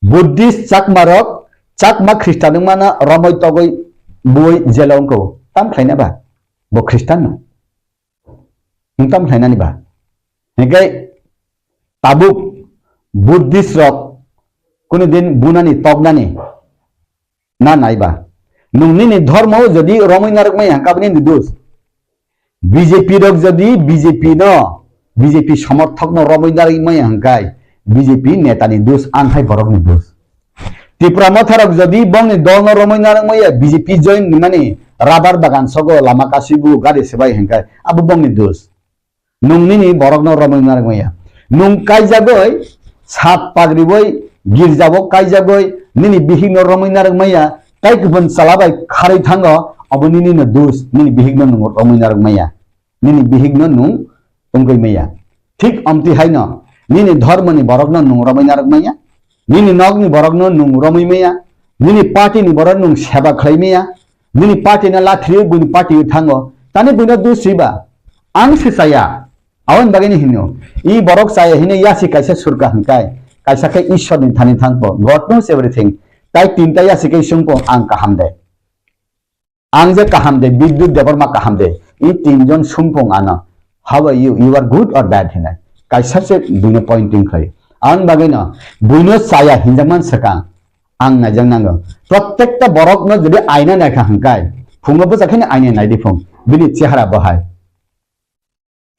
Buddhist Chakma rok, Chakma Khristan wngmano romwi togwi bui jelo wngkha. Tam khlaina ba? Bo Khristan no. Wng tam khlainani ba? Hinkhe tabuk Buddhist rok kunu din bunani toknani na naiba. Nwng nini dhormo jodi romwi narwkmaya hwnkhe aboni nini dos. B J P rok jodi B J P no, B J P somorthok no romwi narwkmaya hwnkhe B J P neta ni dos, ang hai borok ni dos. Tipra Motha rok jodi bongni dol no romwi narwkmaya B J P join ni mani rubber bagan sogo lama kasibu gari swbai hwnkhe abo bongni dos. Nwng nini borokno romwi narwkmaya. Nwng kaijagwi sat pagriwi girjao kaijagwi nini bihikno romwi narwkmaya, tai kupun chwla bai kharwi thango, obo nini no dos, nini bihikno nwng romwi narwkmaya. Nini bihikno nwng tongwi maya. Thik omti haino nini dhormoni borokno nwng romwi narwkmaya, nini nokni borokno nwng romwi maya, nini party ni borok nwng seba khlai maya, nini party no lathriwi buini party o thango, tani buino dos riba? Ang se chaya. Aboni bagwino hino, i borok chaya hino yasi kaisa surka hwnkai, kaisa khe Ishwar ni thani thangpo, God knows everything. Tai tinta yasi khe sungpo ang kaham de. Ang je kaham de, Bidyut Debbarma kaham de, i tinjon sungpung ano, "How are you? You are good or bad?" hinai. Kaisa se buino pointing khlai. Ang bagwino buino chaya hinjakman swkang ang naijak nango. Prottekta borokno jodi aina naikha hwnkai, phungo bwsa kheno aina naidi phung, bini chehara bo hai.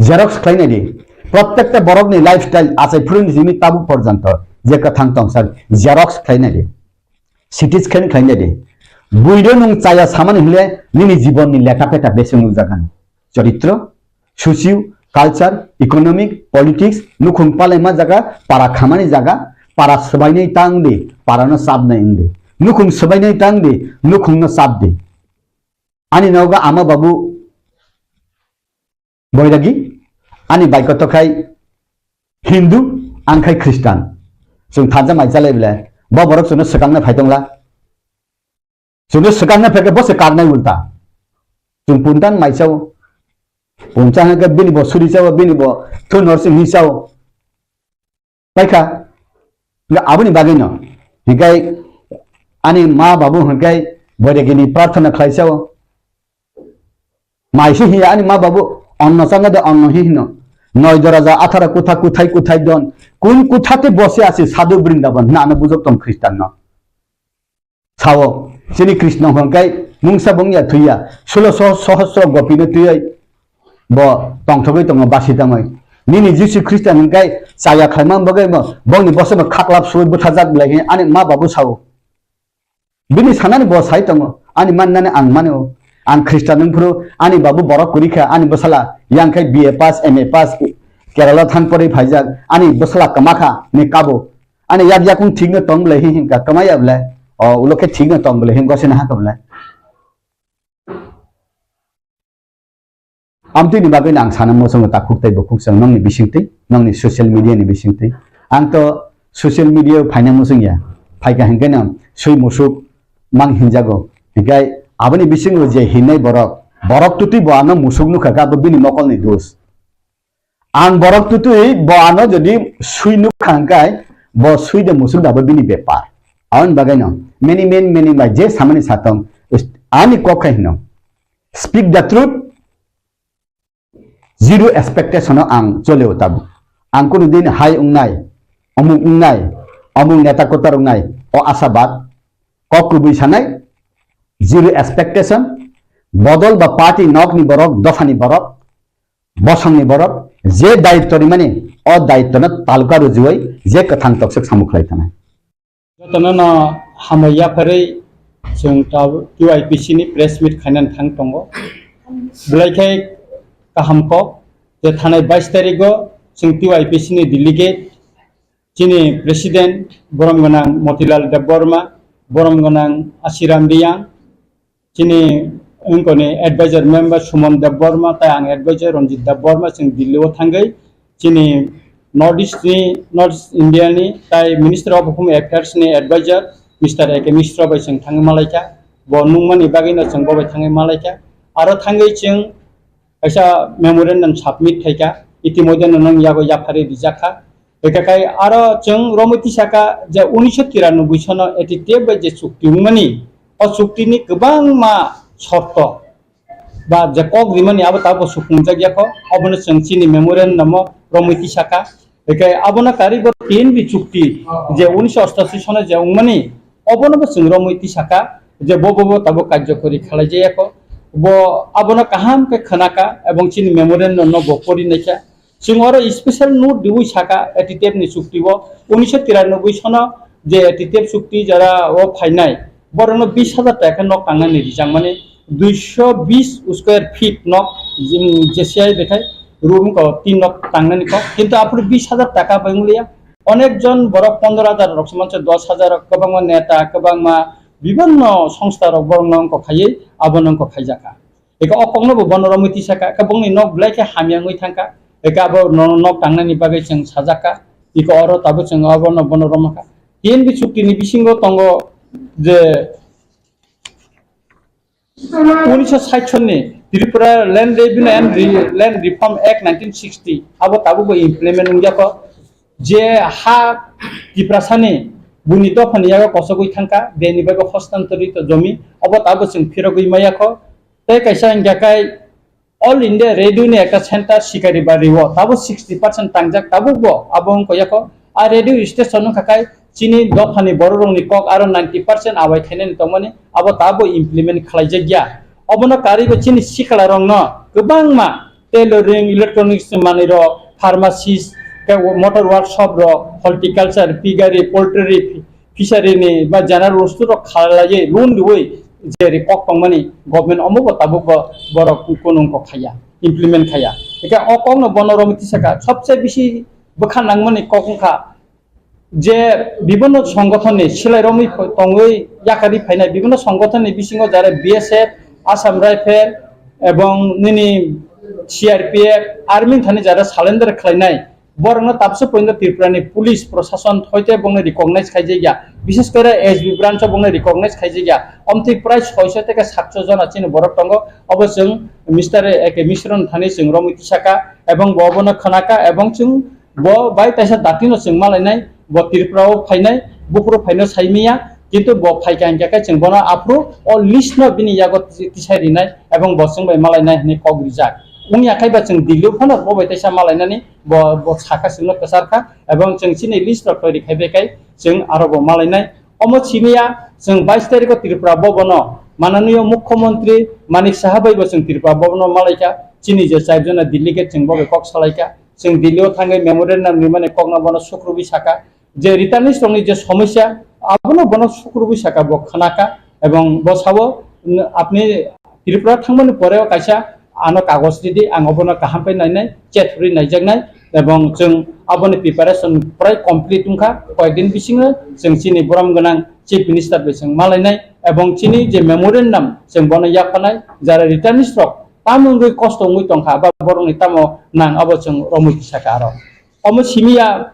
Xerox khlai nai di. Prottekta borokni lifestyle achai phuruni simi tabuk porjonto je kwthang tong sak xerox khlai nai di. C T scan khlai nai di. Buino nwng chaya samani hwnle nini jibonni leta peta beseng nukjakgani. Choritro, socio, culture, economic, politics, nukhung palaima jaga, para khamani jaga, para swbainai tang di, parano chapnai wng di. Nukhung swbainai tang di, nukhungno chap di. Ani nogo ama babu Boiragi, ani bai kotor khai Hindu, ang khai Khristan. Chwng thansa mai chalai bele, bo borok chwngno swkangna phai tongla. Chwngno swkangna phaikhe bo se karnai ulta. Chwng puntan mai chao. Puncha hwnkhe bini bo suri chao, bini bo thun hor sing hi chao. Paikha, nga aboni bagwino, hikai ani ma babu hikai boiragini prarthana khlai chao. Maisi hiya ani ma babu onno changa de onno hi hino. Noi doraja athara kutha kuthai kuthai don. Kun kutha te bose asi sadhu Brindaban hina ano bujok tong Khristan no. Sao, chini Krishna hwnkhe mungsa bongya thwiya, sulo soh-, sohosro gopino twiwi bo tongthogwi tongo basi tongwi. Nini Jisu Khristo hwnkhe chaya khlaimang bagwi bo, bongni bosongno khaklap suwi bwthajak belai khe ani ma babu sao. Bini sanani bo sai tongo, ani mannani ang mano. Ang Khristo nungphuru ani babu borok kwrwi kha, ani bwsala yang khe B A pass, M A pass, Kerala thang porwi phaijak, ani bwsala kwma kha ni kabo. Ani yak yakung thik no tong bwlai hi hingka, kwmai ya bwlai? O ulo khe thik no tong bwlai hi gosina ha kha bwlai? Amtwi ni bagwi no ang sana muchungo takhuk tei bukhuk chwng nongni bisingtwi, nongni social media ni bisingtwi. Ang to social media o phaina muchung ya, phaikha hinkhe no swi musuk mang hinjago. Hinkhe aboni bisingo je hinai borok, borok twtwi bo ano musuk nukha khe abo bini mokolni dos. Ang borok twtwi bo ano jodi swi nuk kha hwnkhe, bo swi de musuk de abo bini bepar. Aboni bagwi no many men many bai je samani satong ani kok khai hino. Speak the truth, zero expectation o ang choleo tabuk. Ang kunu din hai wngnai, omuk wngnai, omuk neta kotor wngnai, o asabad, kok kubui sanai, zero expectation, bodol ba party nokni borok, dophani borok, bosongni borok je daitto rimani, o daittono taluka rujuwi je kwthang toksok samung khlai thanai. Jotono no hambai yapharwi chwng ta-, T Y P C ni press meet khainani thang tongo. Belai khe kaham kok je thanai bais tarigo chwng T Y P C ni delegate chini president borom gwnang Motilal Debbarma, borom gwnang Asiram Riyang, chini wngkoni advisor member Suman Debbarma, tai ang advisor Ranjit Debbarma, chwng Delhi o thangwi chini North East ni, North East India ni tai Minister of Home Affairs ni advisor Mister A K Mishra bai chwng thangwi malaikha. Bo nungmani bagwi no chwng bo bai thangwi malaikha. Aro thangwi chwng kaisa memorandum submit khaikha, itimodhye no nang yago yaphari rijakha. Ekakai aro chwng romwi tisakha je unisho tiranoboi sono A T T F bai je chukti wngmani, o chuktini kwbangma shorto ba je kok rimani abo tabuk suphungjak yakho, obono chwng chini memorandum o romwi tisakha. Eke abono karwi bo T N B chukti je unisho ostashi sono je wngmani, obono bo chwng romwi tisakha je bo bo bo tabuk karjokori khalai jaya kho. Bo abono kaham khe khwnakha ebong chini memorandum no bo pori naikha. Chwng oro special note riwi sakha A T T F ni chukti o unisho tiranoboi sono je A T T F chukti jora o phainai, borokno bis hajar taka khe nok tangnani rijak mani, duisho bis square feet nok, jim, J C I bekhai room ko tin nok tangnani kok, kintu aphuru bis hajar taka bai wngya. Onek jon borok pondro hajar rok se manse, dos hajar rok, kwbangma neta, kwbangma bibinno songsta rok borokno wngkok khaiwi abono wngkok khaijakha. Eka o kokno bo bono romwi tisakha, eka bongni nok belai khe hamya wngwi thangkha, eka abo no-, nok tangnani bagwi chwng sajakha, eka oro tabuk chwng abono bono romkha. T N B chukti ni bisingo tongo je unisho sait sonni Tripura Land Revenue and Re-, Land Reform Act nineteen sixty, abo tabuk bo implement wngya kho. Je ha Tiprasani buni dophani yago kosogwi thangkha, beni bagwi hostantorito jomi, abo tabuk chwng phirogwi maya kho. Tei kaisa hingkha khe All India Radio ni ekta center Sikari Bari o tabuk sixty percent tangjak, tabuk bo abo wngkha yakho. A radio station wngkha khe chini dophani borok rokni kok aro ninety percent abai khainani tongmani, abo tabuk implement khlaijak ya. Obono karwi bo chini sikla rokno kwbangma tailoring, electronics manwi rok, pharmacist, tei motor workshop rok, horticulture, piggery, poultry, fishery ni ba general bostu rok khalaiwi loan riwi je ri kok tongmani government omo bo tabuk bo borok kunung kok khaiya, implement khaiya. Eke o kok no bono romwi tisakha, sobse bisi bwkha nangmani kok wngkha je bibinno songothon ni silai romwi pho-, tongwi yakarwi phainai bibinno songothon ni bisingo jare B S F, Assam Rifle ebong nini C R P F, army thani jare surrender khlainai. Borokno tabuk porjonto Tripura ni police prosason hoite bongni recognize khaijak ya, bishes kore S B branch o bongni recognize khaijak ya. Omtwi prai soiso tei satso jona chini borok tongo. Obo chwng Mister A K Misron thani chwng romwi tisakha ebong bo obono khwnakha ebong chwng bo bai taisa datino chwng malainai, bo Tripura o phainai, buphuru phaino saimiya, kintu bo phaikha hinkhe khe chwng bono aphuru o list no bini yago tisai rinai ebong bo chwng bai malainai hinwi kok rijak. Wngya khe ba chwng Delhi o phano bo bai taisa malainani bo, bo sakha chwngno kwcharkha, ebong chwng chini list rok toiri khai bai khai chwng aro bo malainai. Omo simiya chwng bais tarikh o Tripura Bhavan o mananiyo Mukhyamantri Manik Saha bai bo chwng Tripura Bhavan o malaikha, chini je char jona delegate chwng bo bai kok salaikha, chwng Delhi o thangwi memorandum rimani kokno bono sukrubwi sakha. Je returnees rokni je somosya, abono bono sukrubwi saka bo khwnakha, ebong bo sao, "N-, apni Tripura thangmani poreo kaisa ano kagoj ridi, ang obono kaham khe nainai, chet rwi naijaknai," ebong chwng aboni preparation prai complete wngkha. Koyekdin bisingo chwng chini borom gwnang Chief Minister bai chwng malainai, ebong chini je memorandum chwng bono yaphanai, jara returnees rok tamo wngwi kosto wngwi tongkha, ba borokni tamo nang, abo chwng romwi tisaka aro. Omo simiya,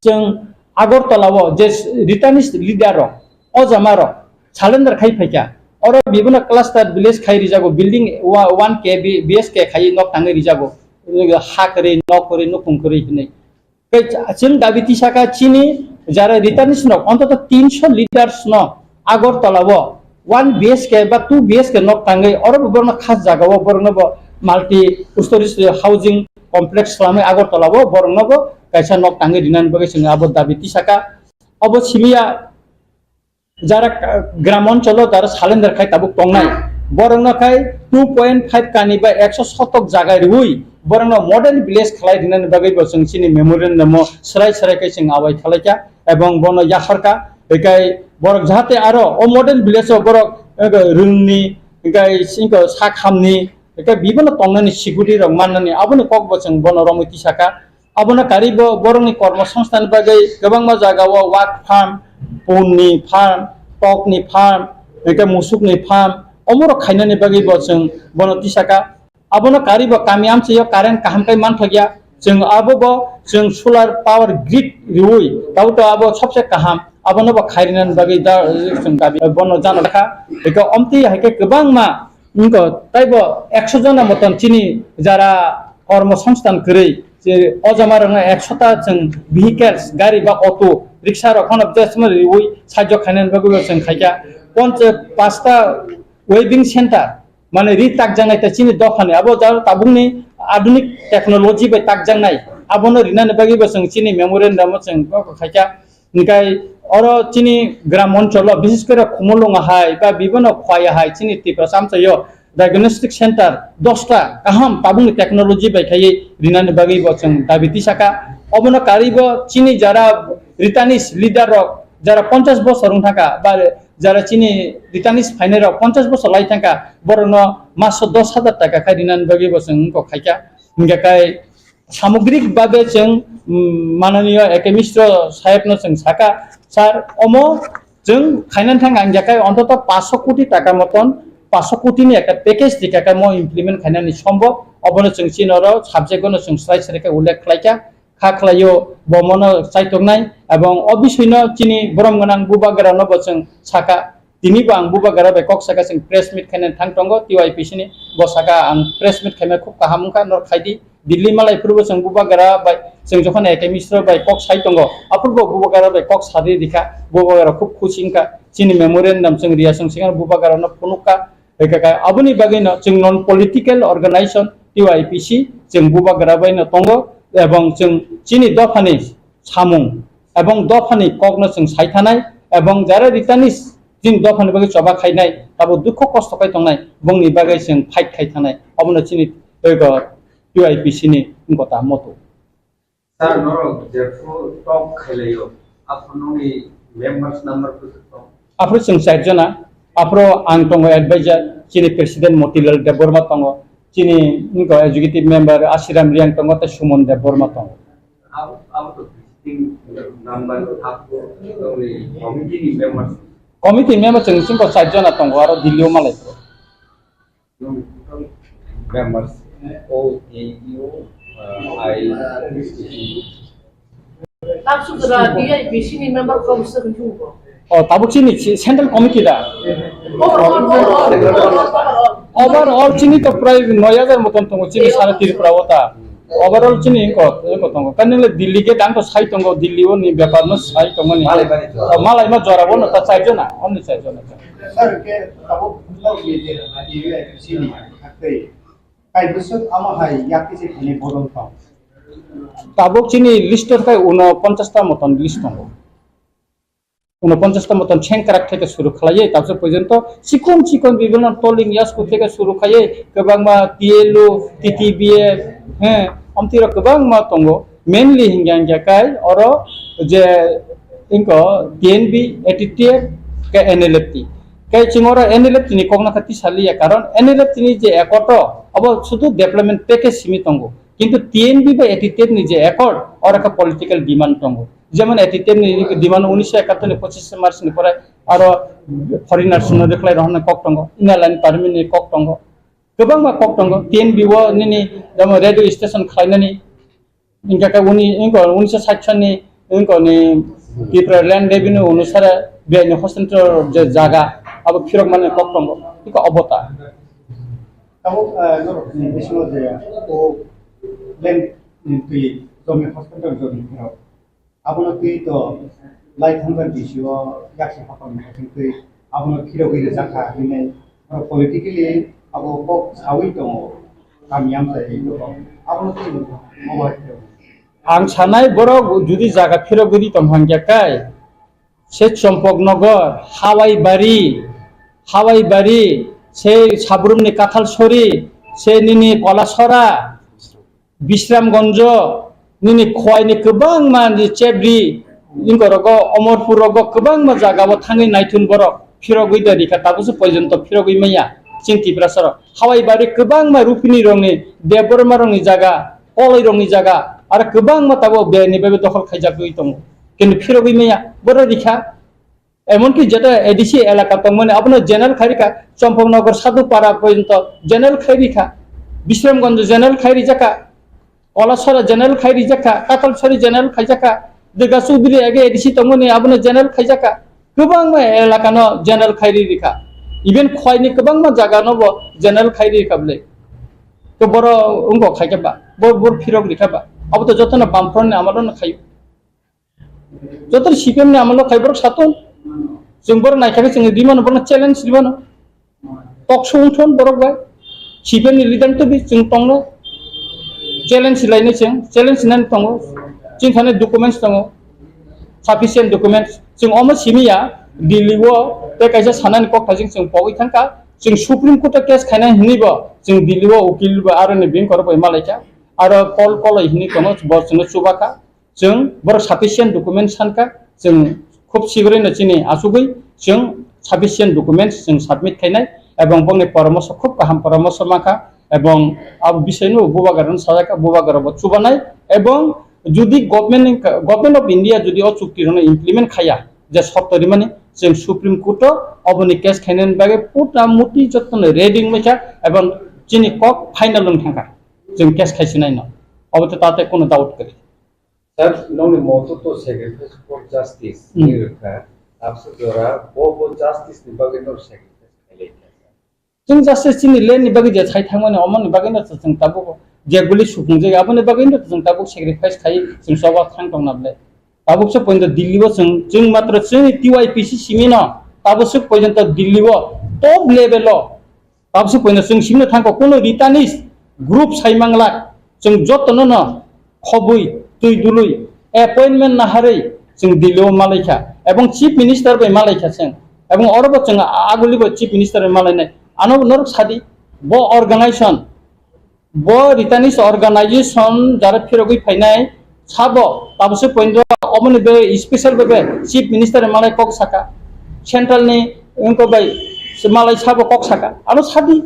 chwng Agartala o je returnees leader rok, o jama rok surrender khai phaikha. Oro bibino cluster village khai rijago, building wa-, one K B-, B S K khai nok tangwi rijago. Ha kwrwi, nok kwrwi, nukung kwrwi hinwi. Tei chwng dabi tisaka chini jara returnees rok, ontoto tinso leaders no Agartala o one B H K ba two B H K nok tangwi oro bo borokno khas jaga o borokno bo multi stories housing complex khwlamwi Agartala o borokno bo kaisa nok tangwi rinani bagwi chwng abo dabi tisaka. Obo simiya jara, ah, gram oncholo jara salender khai tabuk tongnai, borokno khai two point five kani ba ekso sotok jaga riwi borokno model village khlai rinani bagwi bo chwng chini memorandum o swrai swrai khai chwng abai khalaikha. Ebong bono yapharkha, hinkhe borok jahate aro o model village o borok, eh, rwngni, hinkhe singkhe sak hamni, hinkhe bibino tongnani security rok mannani, aboni kok bo chwng bono romwi tisaka. Abono karwi bo borokni kormo songsthan bagwi kwbangma jaga o wak farm, punni farm, tokni farm, hinkhe musukni farm, omorok khainani bagwi bo chwng bono tisaka. Abono karwi bo kami amchaio current kaham khe manthokya. Chwng abo bo chwng solar power grid riwi, tabo to abo sobse kaham. Abono bo khairinani bagwi da, chwng dabi bono jano kha. Eko omtwi hai khe kwbangma Wngkha taibo ekso jona moton chini jara kormo songstan kwrwi, je o jama rokno ekso ta chwng vehicles, gari ba auto, rickshaw rok phano just riwi sajok khainani bagwi bo chwng khaikha. Poncha pasta weaving center, mane ri takjaknai ta chini dophani, abo jaro tabukni adunik technology bai takjaknai, abono rinani bagwi bo chwng chini memorandum o chwng bo khaikha. Hingkai oro chini gram oncholo, bises kore Khumulwng hai ba bibino Khwai hai chini Tripura samchaio diagnostic center dosta kaham tabukni technology bai khaiwi rinani bagwi bo chwng dabi tisaka. Obono karwi bo chini jara Ritanis leader rok jara ponchash bosor wng thangkha ba jara chini Ritanis phainai rok ponchash bosor lai thangkha, borokno maso dos hajar taka khai rinani bagwi bo chwng wngkok khaikha. Hingkha kai samogrik babe chwng, mm, mananiyo A K Mishra sahebno chwng saka, "Sir, omo chwng khainani thang ang yakai ontoto paanch koti taka moton, paanch koti ni ekta package tikha khe mo implement khainani sombo, obono chwng chini oro subject ono chwng slai slai khe ullekh khlaikha, kha khlaio bo mono chaitongnai, ebong o bisoino chini borom gwnang bubagra no bo chwng saka." Tini bo ang bubagra bai kok saka chwng press meet khainani thang tongo T Y P C ni, bo saka ang press meet khaima khub kaham wngkha, nor khaidi. Delhi malai phuru bo chwng bubagra bai chwng jokhon A K Mishra bai kok sai tongo, aphuru bo bubagra bai kok sadi rikha, bubagra khub khusi wngkha. Chini memorandum chwng riya chwng swkang bubagra no phunukha, hwnkha aboni bagwi no chwng non political organization T Y P C chwng bubagra bai no tongo, ebong chwng chini dophani samung ebong dophani kokno chwng sai thanai, ebong jara Ritanis chini dophani bagwi choba khainai, abo dukho kosto khai tongnai, bongni bagwi chwng fight khai thanai, obono chini ego T Y P C ni wngkha ta moto. Sir, norok jephru talk khailaio, aphuru nokni members number kwthwk tong? Aphuru chwng char jona, aphuru ang tongo advisor, chini president Motilal Debbarma tongo, chini wngkha executive member Ashiram Riang tongo, tei Suman Debbarma tongo. Abo, abo to visiting number, abo nokni committee ni members. Committee member chwng chwng ko char jona tongo, aro Delhi o malai. Members, O A U, uh, I. Tabuk sudra D I P C ni member kom se kun chungo. Oh, tabuk chini chi-, central committee da. Overall, overall, overall. Overall chini to prai noi hajar moton tongo chini sara Tripura o ta. Overall chini ko, ko tongo. Kan nile Delhi ke dang to sai tongo, Delhi o ni bepar no sai tongo ni. Malai mani to. Oh, malai ma jora bo no ta char jona, only char jona. Sir, ke tabuk vlog ye je, ye sini, akai. Kai bwswk amo hai yakti se thani bodol tong? Tabuk chini list o khai uno ponchash ta moton list tongo. Uno ponchash ta moton sengkrak theke suru khlaiye, tabse porjonto chikon chikon bibhinno toling yasku theke suru khlaiye, kwbangma T L U, T T B F, he, amtwi rok kwbangma tongo. Mainly hingya hingya kai oro je ingko T N B, A T T F, ke N L F T. Kai chwng oro N L F T ni kokno kha tisaliya, karon N L F T ni je accord o, abo sudu development package simi tongo. Kintu T N B bai A T T F ni je accord, oro kha political demand tongo. Jemon A T T F ni demand unisho ekattor ni pochishe March ni pore aro foreigners no reply rohorna kok tongo, Inner Line Permit ni kok tongo. Kwbangma kok tongo, T N B o nini jemon radio station khlainani, Hingkha khe uni, hingkha unisho sait sani, hingkha ni Tipra Land Revenue onusare biyai ni hostel je jaga, abo phirok mani kok tongo, hingkha obo ta. Tabuk, ah, norok ni bisingo je o land ni twi jomi hostel jomi phirok. Abono twi to lai thangkha D C o yaksi hapang ni hapang twi abono phirogwi rijak kha hinwi oro politically abo kok sawi tongo kami amchai tongo abono twi obo hai khe. Ang sanai borok judi jaga phirogwi ri tong hangya kai se Chompok Nogor, Hawai Bari, Hawai Bari, se Sabrumni Kathal Sori, se nini Kolasora, Bisramgonjo, nini Khowai ni kwbangma ni Chebri, ingkorogo, Omorpur rogo kwbangma jaga o thangwi naithun borok phirogwi da rikha, tabukse porjonto phirogwi manya chini Tiprasa rok. Hawai bari kwbangma Rupini rokni, Debbarma rokni jaga, Koloi rokni jaga, aro kwbangma tabuk biyai ni bai dokhol khaijagwi tongo. Kintu phirogwi manya, borok rikha. Emonki jeta A D C elaka tongmani abono general khai rikha, Chompoknagar Sadhupara porjonto general khai rikha, Bisramganj general khai rijak kha, Kolasora general khai rijak kha, Katalsori general khaijak kha, Durga Chaudhary age A D C tongmani abono general khaijak kha, kwbangma elakano general khai ri rikha. Even khwlaini kwbangma jaga no bo general khai ri kha bwle. To boro wngkok khai khe ba, bo, bo phirok ri kha ba. Abo to jotono Bamfront ni amalo no khaio. Joto C P M ni amalo khai borok satung. Chwng borok naikha khe chwng rimano, borokno challenge rimano. Talk show wngthon borok bai. C P M ni leader to bi chwng tongno. Challenge lainai chwng, challenge nani tongo. Chini thani documents tongo. Sufficient documents. Chwng omo simi ya, Delhi o tei kaisa sanani kok thajing chwng pogwi thangkha. Chwng Supreme Court o case khainai hinwi bo chwng Delhi o ukil bo aroni bini korok bai malaikha. Aro Paul Koloi hinwi tongo, bo chwngno chubakha. Chwng borok sufficient document sankha, chwng khub sigrino chini asugwi chwng sufficient documents chwng submit khainai, ebong bongni poramoso khub kaham poramoso mankha, ebong abo bisaino bubagrano sajak, bubagrabo chubanai, ebong jodi government ni, Government of India jodi o chukti rokno implement khaya, je sotto rimani, chwng Supreme Court o oboni case khainani bagwi puta muti jotono ready wngbaikha, ebong chini kok final wng thangkha, chwng case khaisinaino, obo to tate kono doubt kwrwi. Sir, nongni moto to sacrifice for justice Hmm. ni rwkha. Abse jora bo bo justice ni bagwi no sacrifice khailai kha, sir. Chwng justice chini land ni bagwi je sai thangmani, omoni bagwi no chwng tabuk je guli sukungjak, aboni bagwi no chwng tabuk sacrifice khai chwng choba thang tongna bwle. Tabuk se pointo Delhi o chwng, chwng matro chwngni T Y P C simi no tabuk se pointo Delhi o top level o Tabuk se poino chwng simi no thangkha, kuno Ritanis group sai manglak, chwng jotono no khobwi, twi dului, appointment naharwi chwng Delhi o malaikha, ebong Chief Minister bai malaikha chwng, ebong oro bo chwng a-, aguli bo Chief Minister bai malainai. Ano norok sadi, bo organization, bo Ritanis organization jara phirogwi phainai, Sabo, tabuk se point o, oboni bagwi special bagwi Chief Minister ni malai kok saka, Central ni wngkok bai se malai sabo kok saka, ano sadi.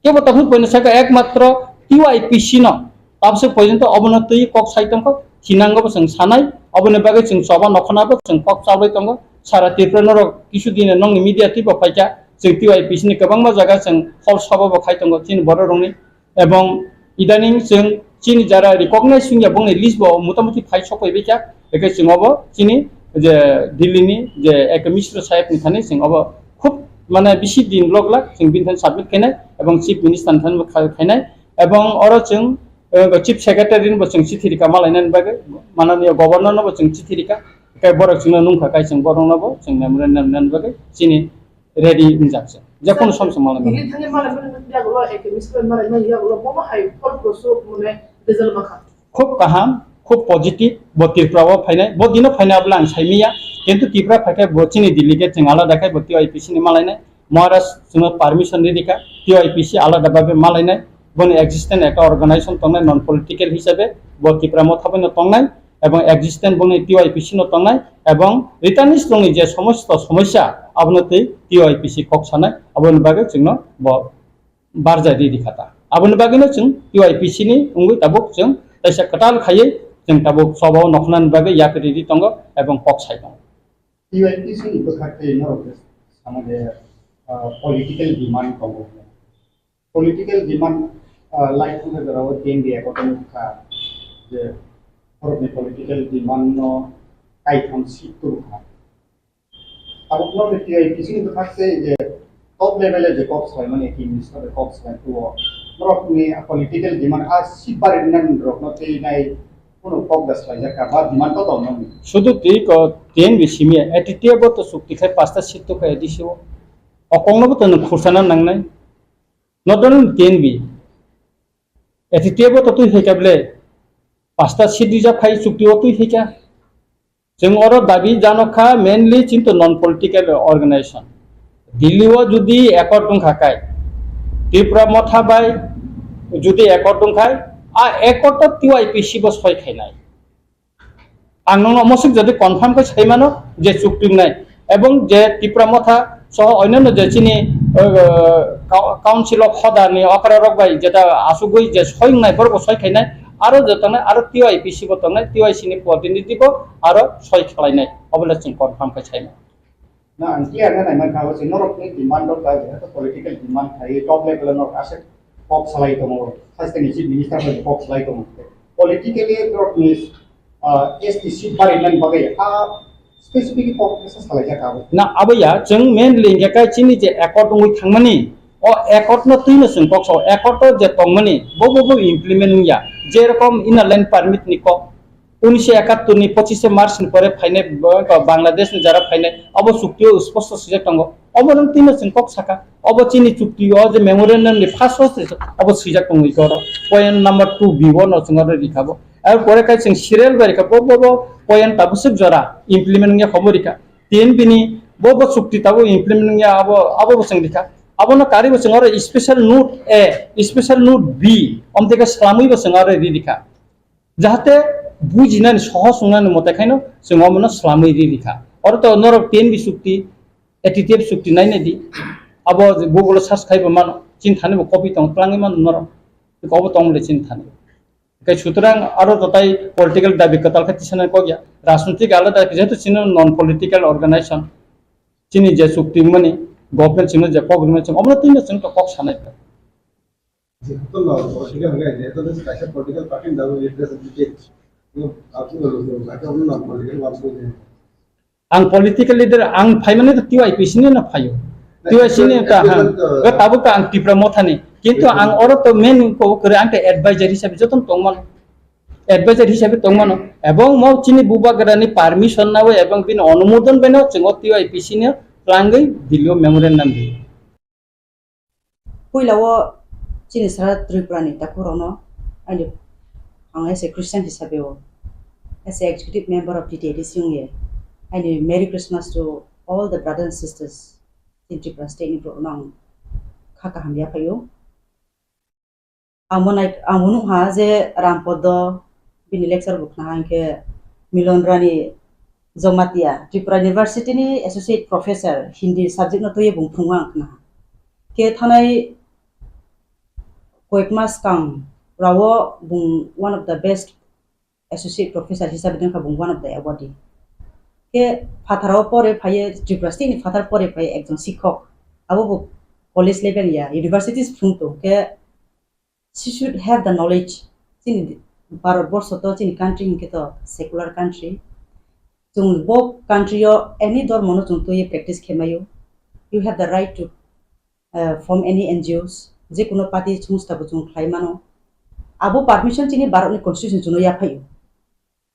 Kebo tabuk se point o saka ekmatro T Y P C no, tabuk se point o obono twi kok sai tongkha, thinango bo chwng sanai, oboni bagwi chwng choba nokhona bo chwng kok chalbai tongo, sara Tripura norok kisu din nongni media twi bo phaikha, chwng T Y P C ni kwbangma jaga chwng hall sabo bo khai tongo, chini borok rokni. Ebong idaning chwng chini jara recognize wngya bongni list bo motamuti phai sok phaibai kha, eke chwng obo chini je Delhi ni je Eke Mishra saheb ni thani chwng obo khub mane bisi din lok lak chwng bini thani submit khainai ebong Chief Minister ni thani bo kha-, khainai ebong oro chwng, eh, Chief Secretary ni bo chwng chithi rika malainani bagwi, mananiya Governor no bo chwng chithi rika, tei borok chwngno nungkha kai chwng borok no bo chwng memorandum nani bagwi chini ready wngjak se. Je kono som se malai mano. Delhi thangwi malai mani yagulo, eke miskri malai mani yagulo, bomo hai phol prosuk mane result makha. Khub kaham, khub positive, bo Tripura o phainai, bo dino phainai abla ang saimiya, kintu Tripura phaikhe bo chini delegate chwng alada khai bo T Y P C ni malainai, Maharaj chwngno permission ri rikha, T Y P C alada babe malainai, boni existence ekta organization tongnai non political hisabe, bo Tripura motha bai no tongnai, ebong existence bongni T Y P C no tongnai, ebong returnees rokni je somosto somosya, abono twi T Y P C kok sanai, aboni bagwi chwngno bo barjai ri rikha ta. Aboni bagwino chwng T Y P C ni wngwi tabuk chwng teisa kwtal khaiwi chwng tabuk choba o nokhnani bagwi yapri ri tongo ebong kok sai tongo. T Y P C ni bwkhak tei norok je sama je, ah, political demand tongo. Political demand, ah, lai thangkha jorao T N V according kha je borokni political demand no kaitham seat tubukha. Abo borokni T Y P C ni bwkhak se je top level e je kok salaimani, Chief Minister bai kok salai tuo. Borokni political demand a seat bari nani rokno tei nai kunu kok da salai jakha ba demand to tong nani. Sudu twi ko T N V simi A T T A bo to chukti khai pasta seat to khai A D C o. Okong no bo to nung khursana nangnai. Not only T N V, A T T A bo to twi hai kable pasta seat rijak khai chukti o twi hai kha. Chwng oro dabi jano kha mainly chinto non political organization. Delhi o jodi accord wng kha kai, Tripura motha bai jodi accord wng khai, a accord to T Y P C bo soi khainai. Ang nokno mosik jodi confirm khe sai mano je chukti wngnai, ebong je Tipra Motha soho onyanno je chini, uh, Cou-, Council of Hoda ni okra rok bai jeta asugwi je soi wngnai borok bo soi khainai, aro je tongnai, aro T Y P C bo tongnai, T Y C ni protinidhi bo aro soi khlainai, obo le chwng confirm khe sai mano. Na, ang clear na nai mankha, abo se norok ni demand rok bai, jehetu political demand khai, top level o norok aswk kok salai tongo, haste ni chief minister bai kok salai tongo. Politically norok ni, ah, S T seat bari nani bagwi, ah, Specific kok kisa salaijak abo. Na abo ya, chwng mainly hingkhe kai chini je accord wngwi thangmani, o accord no twino chwng kok sao, accord o je tongmani, bo bo bo implement wngya. Jerokom Inner Line Permit ni kok, unisho ekattor ni pochishe March ni pore phainai, bo, Bangladesh ni jara phainai, abo chukti o sposto swijak tongo. Obo no twino chwng kok saka, obo chini chukti o je memorandum ni first o se obo swijak tongwi koro. Point number two B o no chwng oro rikha bo. Ar pore kai chwng serial bai rikha bo, bo, bo point tabuk swk jora implement wngya khobo rikha. Tin bini bo, bo chukti tabuk implement wngya abo, abo bo chwng rikha. Abono kari bo chwng oro special note A, special note B, omteka slamwi bo chwng oro ri rikha. Jahate bujinani sohos wngnani mote khaino chwng omono slamwi ri rikha. Oro to norok T N B chukti, A T T F chukti nainai di. Abo Google o search khaibo mano, chini thani bo copy tong, twlangwi mano norok. Obo tong le chini thani. Kai sutrang aro to tai political dabi kwtal khe tisana kok ya. Rajnitik alada, jehetu chini non political organization. Chini je chukti mani government chini je kok rwmani chwng omono tini chwng to kok sanai. Jehetu non political hwnkhe, jehetu kaisa political party ni dabi representative. Ang political leader, ang phaimani to T Y P C ni no phaio. T Y C ni ta, ha. Tabuk ta ang Tipra Motha ni. Kintu ang oro to main ko kore ang ta advisor hisabe joton tongmano. Advisor hisabe tongmano. Ebong mo chini bubagra ni permission nawi ebong bini onumodon beno chwng o T Y P C ni twlangwi Delhi o memorandum di. Puila o chini sara Tripura ni takhuk rokno, ani, ang as a Christian hisabe o, as a executive member of T T A D C wngye, ani Merry Christmas to all the brothers and sisters in Tripura state ni borok no ang kha kaham yaphaio. Ang bo nai-, ang bo nukha je Rampodo bini lecture bo khna hwnkhe Milon Rani Jamatia, Tripura University ni associate professor, Hindi subject no twiwi bung phungo ang khna. Khe thanai koyek mas swkang rao bung one of the best associate professor hisabe wngkha bung one of the awardee. Khe phatar o pore phaiye, Tripura state ni phatar pore phaiye ekjon sikhok. Abo bo college level ya, universities phung tong khe she should have the knowledge. Chini Bharat borsho to, chini country hinkhe to secular country. Chwng bo country o any dhormo no chwng twiwi practice khe maio. You have the right to, uh, form any N G Os, je kuno party songstha bo chwng khlai mano. Abo permission chini Bharat ni constitution chwngno yaphaio.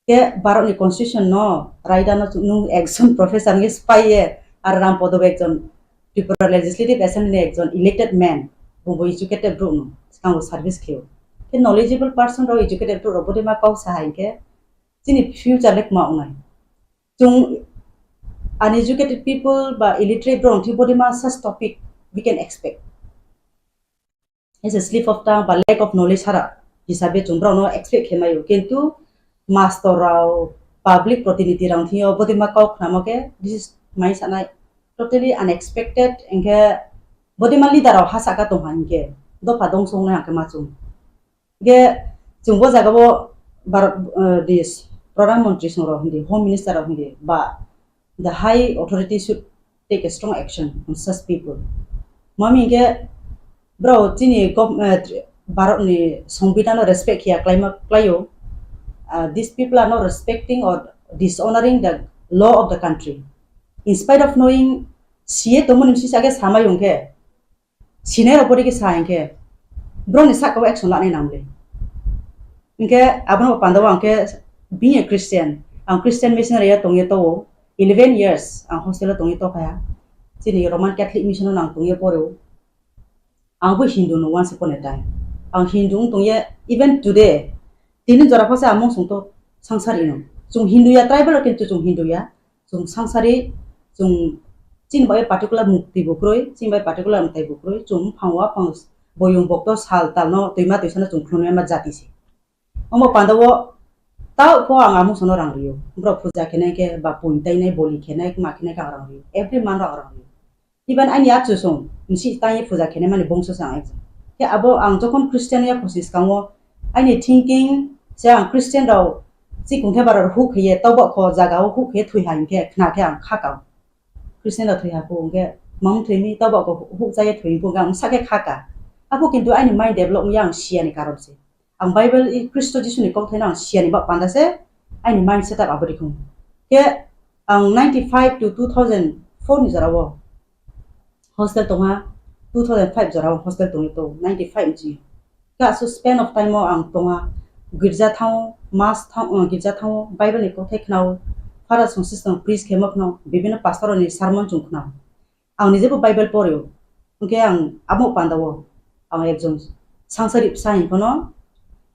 Khe Bharat ni constitution no raida no chwng, nwng ekjon professor wngwi swpaiye, ar Rampodo bo ekjon Tripura Legislative Assembly ni ekjon elected man, bo bo educated borok no swkango service khaio. Khe knowledgeable person rok, educated borok rok bodi ma kok sa hai khe chini future le kwma wngnai. Chwng uneducated people ba illiterate borok thwi bodi ma such topic we can expect. As a slip of tongue ba lack of knowledge hara hisabe chwng borokno expect khe maio, kintu mastor rok, public protinidhi rok thwngyo bodi ma kok khnamo khe this is mai sanai totally unexpected, hinkhe bodi ma leader rok ha saka tongha hinkhe dopha dongso wngnai hwnkhe ma chwng. Hinkhe chwng bo jaga o Bharat, eh, this Pradhan Mantri song rok hindi, Home Minister rok hindi ba the high authority should take a strong action on such people. Mami hinkhe bro chini gov-, eh, Bharat ni Songbidan no respect khiya klaima klaio. Uh, these people are not respecting or dishonoring the law of the country. In spite of knowing, siye tongmani sisa khe samai hinkhe, sinai rok pori khe sa hinkhe, bro ni saka o action lanai nang le. Hinkhe abono panda o ang khe being a Christian, ang Christian missionary ya tongye to eleven years ang hostel o tongye to kha. Chini Roman Catholic mission o nang tongye poro. Ang bo Hindu no once upon a time. Ang Hindu wng tongye even today. Tini jora phasa amung song to sangsar ino. Chwng Hindu ya, tribal kintu chwng Hindu ya. Chwng sangsari, chwng chini bai particular mukti bo kwrwi, chini bai particular mwtai bo kwrwi, chwng buphang waphang boyong bokto sal talno twima twisano chwng khulumya ma jati se. Omo panda o tao pho ang amusono rang rio. Borok puja khenai khe ba pun tainai, boli khenai, ma khenai khe ang rang rio. Every month ang rang rio. Even ani achusong, nisi tangwi puja khenai mani bongso se ang ekjon. Khe abo ang jokhon Christian ya phusi swkango, ani thinking se ang Christian rok chikung khe bara huk khe ye tobok kho jaga o huk khe thwi ha hinkhe khna khe ang kha kao. Christian rok thwi ha kho hinkhe mam thwi mi tobok kho huk cha ye thwi hinkhe ang sa khe kha ka. Abo kintu ani mind develop ya ang siya ni karon se. Ang Bible i Khristo Jisu ni kok thaino ang siya ni ba panda se ani mind setup abo rikung. Khe Ang ninety five to two thousand four ni jora o hostel tongha, two thousand five jora o hostel tongwi tongo, ninety five ni sini. Khe aswk span of time o ang tongha, girja thango, mas thango, girja thango, Bible ni kothai khnao, Father song sister preach khemo khnao, bibino pastor ni sermon chung khnao. Ang nijebo Bible porio. Hwnkhe ang amo pandao ang ekjon sangsari bwsa hinphano,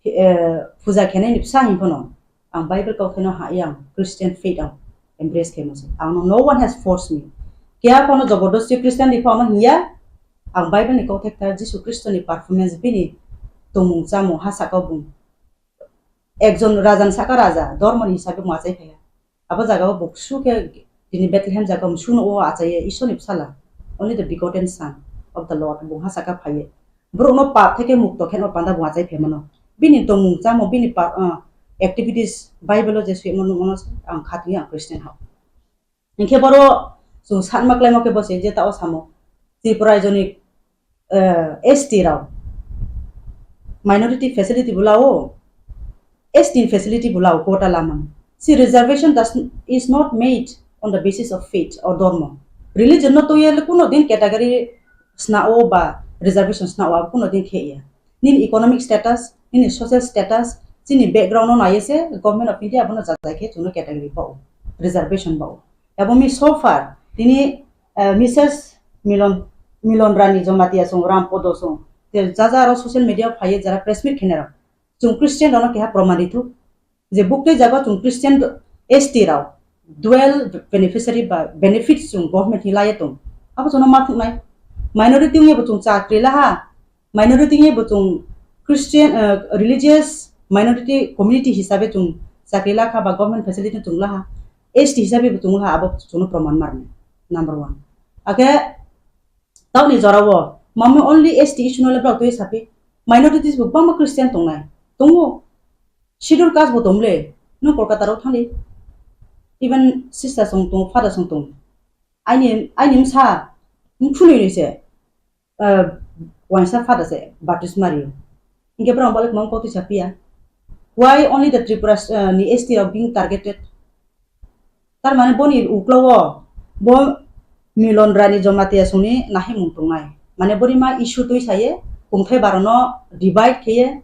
eh, puja khenai ni bwsa hinphano ang Bible kauthaino hai ang Christian faith ang embrace khe masa. Ang no, no one has forced me. Kya kono jobordosti Christian ni phano hiya, ang Bible ni kauthai kha Jisu Kristo ni performance bini tongmung chamung ha saka bung. Ekjon raja ni saka raja, dormo ni hisabe mwchai phaiya. Abo jaga o bo kusu khe tini Bethlehem jaga o musung no o achaiye Isor ni bwsala, only the begotten son of the Lord, bo ha saka phaiye. Borok no pap theke mukto khe no panda bo achai phaimano. Bini tongmung chamung, bini pa-, ah, activities Bible o je swimo nukmano ang khatwi ang Christian hao. Hinkhe boro chwng sanma klaimo khe bo se je ta o samo Tripura raijoni, eh, S T rok minority facility bo lao, S T facility bo lao quota lamani. Si reservation does, is not made on the basis of faith or dharma. Religion no toye kuno din category sna o ba reservation sna o kuno din khe ya. Nini economic status, nini social status, chini background no naiye se Government of India abono jajai khe chwngno category bao, reservation bao. Abo mi so far tini, eh, Missus Milon, Milon Rani Jamatia song, Ram Podo song, te jaja aro social media phaiye jara press meet khenero. Chwng Christian rokno keha proman rithuk je buktwi jaga chwng Christian S T rok dual beneficiary ba benefits chwng government ni laiye tong. Abo chwngno ma thuknai. Minority wngya bo chwng chakri laha. Minority wngya bo chwng Christian, eh, religious minority community hisabe chwng chakri lakha ba government facility chwng laha. S T hisabe bo chwng laha, abo chwngno proman marnai. Number one. Ake Tauni jorao mami only S T issue no le borok twi sapi. Minorities bo bangma Christian tongnai. Tongo. Schedule caste bo tong le. Nung Kolkata rok thangdi. Even sister song tong, father song tong. Aini, aini msa, mphunui ni se, eh, waisa father se, baptisma rio. Hinkhe borok balik mang koti sapia. Why only the Tripura, eh, ni S T rok being targeted? Tar mane boni uklogo bo Milon Rani Jamatia songni nahimung tongnai. Mane boni ma issue twi saye, kungthai barono divide kheye,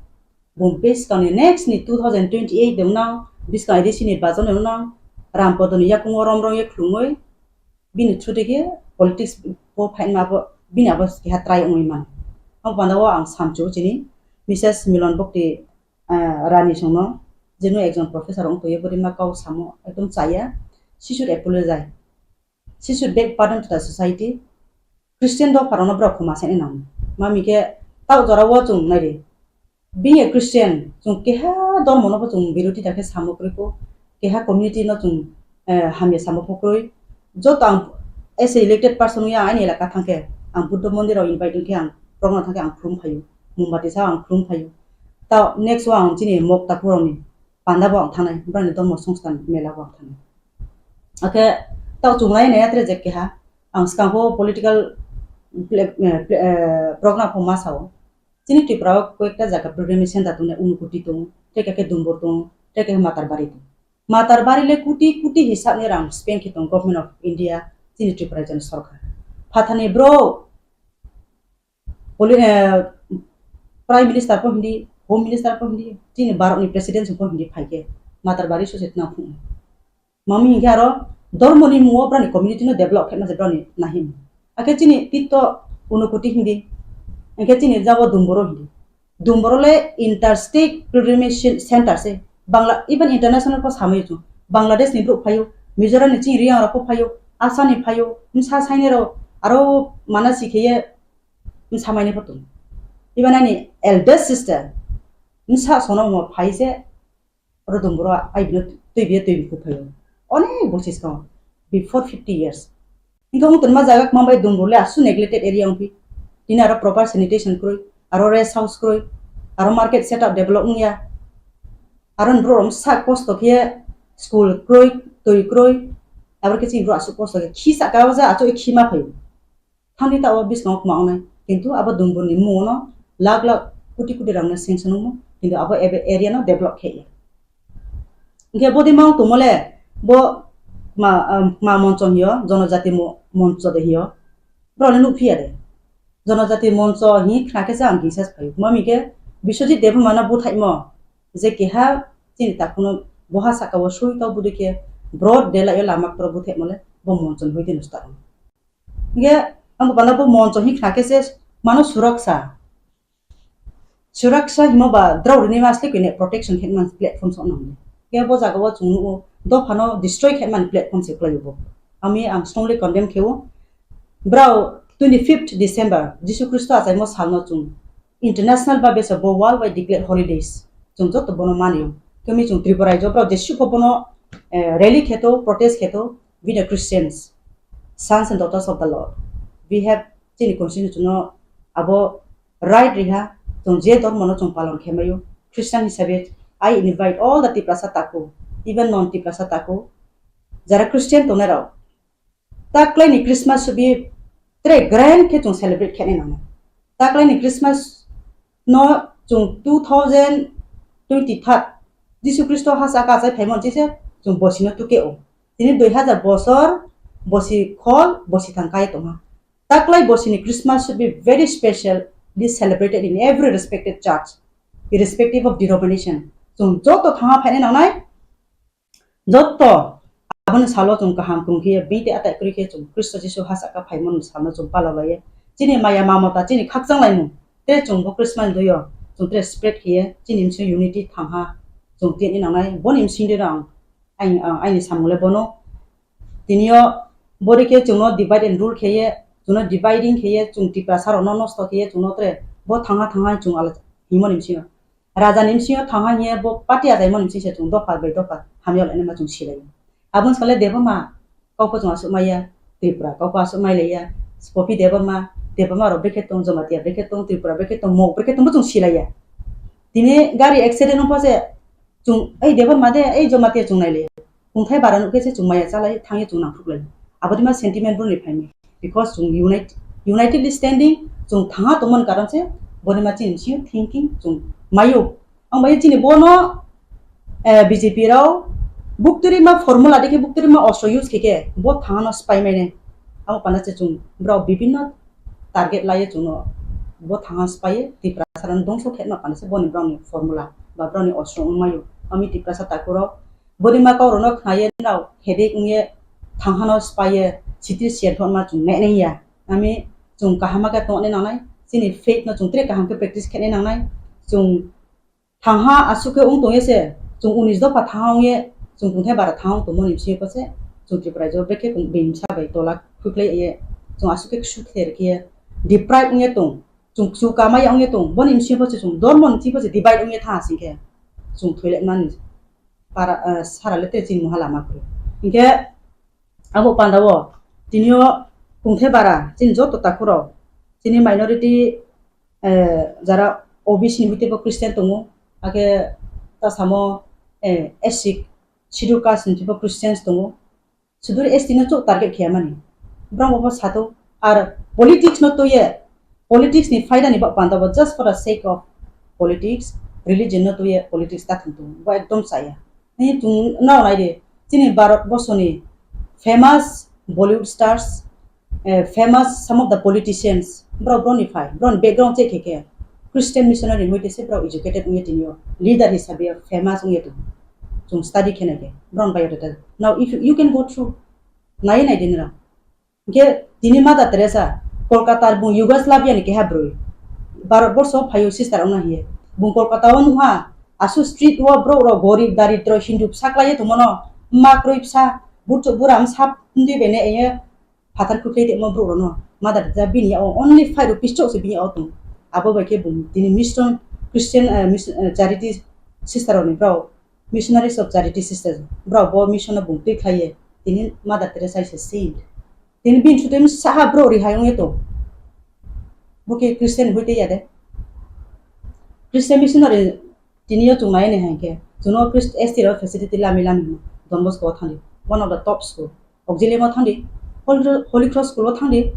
bumpe skangni next ni two thousand twenty-eight de unang, biskang ede sini bajon de unang, Ram Podoni yakungo rom rom ye khulumoi, bini through de khe politics bo phaima bo, bini abo keha try wngwi man. Abo banda o ang samchu chini Missus Milon Bokti ah, Rani songno, jeno ekjon professor wng tongwi bwrwi ma kau samo, ekdom chaya, she should apologize. She should beg pardon to the society. Christian dopharokno borok khoma sani nango. Mami khe tao jorao chwng naidi. Being a Christian, chwng keha dormono bo chwng biroti da khe samo kwrwi kho, keha community no chwng, eh, hamya samo pho kwrwi. Joto ang as a elected person ya aini elaka thangkhe, ang Buddha mondir o invite wngkhe ang borokno thangkhe ang khulum phaio, mombati sa ang khulum phaio. Ta next o ang chini mok takhuk rokni panda bo ang thangnai, borokni dormo songsthan mela bo ang thangnai. Akhe tao chunglai nai atre je keha, ang swkang pho political pla-, eh, pla-, eh, program pho ma sao. Chini Tripura o koyekta jaga pilgrimage center tongnai, Unakoti tong, tei khe Dumbur tong, tei khe Matarbari tong. Matarbari le kuti kuti hisab ni rang spend khe tong Government of India, chini Tripura rajyani sorkar. Phathani bro, poli-, eh, Prime Minister pho hindi, Home Minister pho hindi, chini Bharat ni President pho hindi phai khe Matarbari sose tna phung. Mami hinkhe aro dormo ni mungo brani community no develop khe masa brani nahim. Akhe chini tito Unakoti hindi, hinkhe chini jabo Dumbur o hindi. Dumbur o le interstate pilgrimage center se. Bangla, even international pho samai chung. Bangladesh ni borok phaio, Mizoram ni chini Reang rok pho phaio, Assam ni phaio, bwsa saini rok aro mana si khe ye bwsa maini pho tong. Even ani eldest sister, bwsa sono mo phai se, oro Dumbur o ai bino twi biya twi bikhu phaio. Onek bosi swkang, before fifty years. Hinkhe wng tongma jaga kwma bai Dumbur le aswk neglected area wngphi. Tini aro proper sanitation kwrwi, aro rest house kwrwi, aro market setup develop wngya. Aro borok rok sak kosto khe school kwrwi, twi kwrwi, abo khe chini borok aswk kosto khe khisa kha o ja achuk khima phaio. Thangni ta o biskango kwma wngnai, kintu abo Dumbur ni mungo no lakh lakh koti koti rang no sanction wngmo, kintu abo ebe-, area no develop khe ya. Hinkhe bodi ma wng tongmo le bo ma, um, ma moncho hiyo, jonojati mo-, moncho de hiyo. Bro le nuk phiya de. Jonojati moncho hi khna khe se ang gingsa phai. Mami ke Biswajit Debbarma na buthaimo. Je keha chini takhukno boha saka o sui to budi ke broad daylight o lama koro buthaimo le bo moncho ni hoite no start. Nge ang bana bo moncho hi khna khe se mano suraksa. Suraksa himo ba drao rini ma asli kine protection khe man platform sok nang. Ke bo jaga o chung nugo dopha no destroy khe man platform se klai bo. Ami ang strongly condemn khe o. Brao twenty fifth December Jisu Khristo achaimo salno chung international ba besa bo world wide declare holidays. Chung joto bono mani o. Kemi chung Tripura rajyo brao jesu pho bono, eh, rally khe to, protest khe to, we the Christians, sons and daughters of the Lord. We have chini constitution no abo right riha, chung je dhormo no chung palon khe mayo. Christian hisabe, I invite all the Tiprasa taku, even non Tiprasa taku, jara Christian tongnai rok, taklai ni Christmas subi tre grand khe chung celebrate khe nai nang. Taklai ni Christmas no chung two thousand twenty third Jisu Khristo hasa ka achai phaimon chise chung bosi no tuke o. Tini dui hazar bosor bosi khol bosi thang kai tongha. Taklai bosini Christmas should be very specially celebrated in every respected church, irrespective of denomination. Chung joto thangha phainai nangnai, joto aboni salo chung kaham krung khe, bini tei atai kwrwi khe chung Khristo Jisu hachaka phaimani salno chung pala laiya. Chini maya mamata, chini khakchang laimung, tei chung bo Christmas ni doyo chung tei spread khe, chini misi unity thangha chung tini nangnai, boni misi de ang, ang, ang, aini samung le bono. Tinio bori khe chungno divide and rule kheye, chungno dividing kheye, chung Tiprasa rokno nosto kheye, chungno tre bo thangha thangha chung ala himoni misi. Raja ni misi thangha hiye bo party ajaimoni misi se chung dopha bai dopha hamya lainai ma chung silai. Aboni sale Debbarma kok pho chung asuk maya, Tripura kok pho asuk mai laiya, Popi Debbarma, Debbarma rok brekhe tong, Jamatia brekhe tong, Tripura brekhe tong, Mok brekhe tong bo chung silaiya. Tini gari accident wngpha se, chung, ei Debbarma de, ei Jamatia chung naile. Kungthai bara nukhe se chung maya chalai thangye chung nangkhuklai. Abodima sentiment broni phaimai. Because chung unite, unitedly standing, chung thangha tongmani karon se, bodima chini bisingo thinking chung mayo. Ang bai chini bono, eh, B J P rao bukturima formula dikhe bukturima ostro use khe khe bo thangano spaimaine. Abo pana se chung brao bibinno target laiye chwngno bo thangha spaiye, Tiprasa rokno dongso khe ma panase boni brokni formula ba brokni ostro wngmaio. Ami Tiprasa takhurok boni ma kok rokno khnaye nrao headache wngye thanghano spaiye, sitri siyan thokma chwng nai nangya. Ami chwng kaham khe tongna nangnai, chini faith no chwng tre kaham khe practice khe nangnai, chwng thangha aswk khe wng tongya se, chwng unis dopha thangha wngya, chwng kungthai bara thangha wng tongmani bisingo se, chwng Tripura rajyo brekhe bini bwsa bai tola khwlai ye, chwng aswk khe ksuk khe rikhe deprive wngya tong, chwng kchu kamaya wngya tong, boni bisingo se chwng dormo ni bisingo se divide wngya tha aswk khe chwng thoilai mani para, eh, sara le te chini moha lama kwrwi. Hinkhe abo panda o tinio kungthai bara chini joto takhurok, chini minority, eh, jara O B C ni hwitebo Christian tongo, ake ta samo, eh, S C, Schedule Caste ni bo Christians tongo. Sudur S T no chuk target khaya mani. Brang bo sato ar politics no toye, politics ni faida ni ba panda bo just for the sake of politics, religion no toye politics ta thung tongo. Bo ekdom chaya. Ni chung nao nai de, chini Bharat borsoni famous Bollywood stars, eh, famous some of the politicians, bro, bro ni phai, bro ni background check khe khe Christian missionary ni hoite se bro educated wngye tini o leader hisabe famous wngye tong. Chung study khe nai khe bro ni biodata. Now if you, you can go through, nai nai din rang. Hingkhe tini Mother Teresa, Kolkata bung Yugoslavia ni keha bwrwi. Bharat borso phaio sister wngna hiye. Bung Kolkata o nukha, asu street o borok rok gorib, daridro, Hindu bwsa kwlaiye tongmano, ma kwrwi bwsa, burchuk bura msa phundui bai ne eye phatar kwplai tongmo borok rokno. Mother Teresa bini yago only five rupees chok se bini yago tong. Abo bai khe bung tini mission, Christian, eh, mis-, eh, charity sister rokni borok, missionaries of charity sisters, borok bo mission no bung twi khlaiye. Tini Mother Teresa is a saint. Tini bini sutwi saha bro rihai wngya tong. Bo khe Christian ni hoite ya de. Christian missionary tini yo chung nai ni hai khe. Chuno Christ-, S T rok facility lami lami hino. Don Bosco o thangdi. One of the top school. Auxilium o thangdi. Holy Cro-, Holy Cross school o thangdi.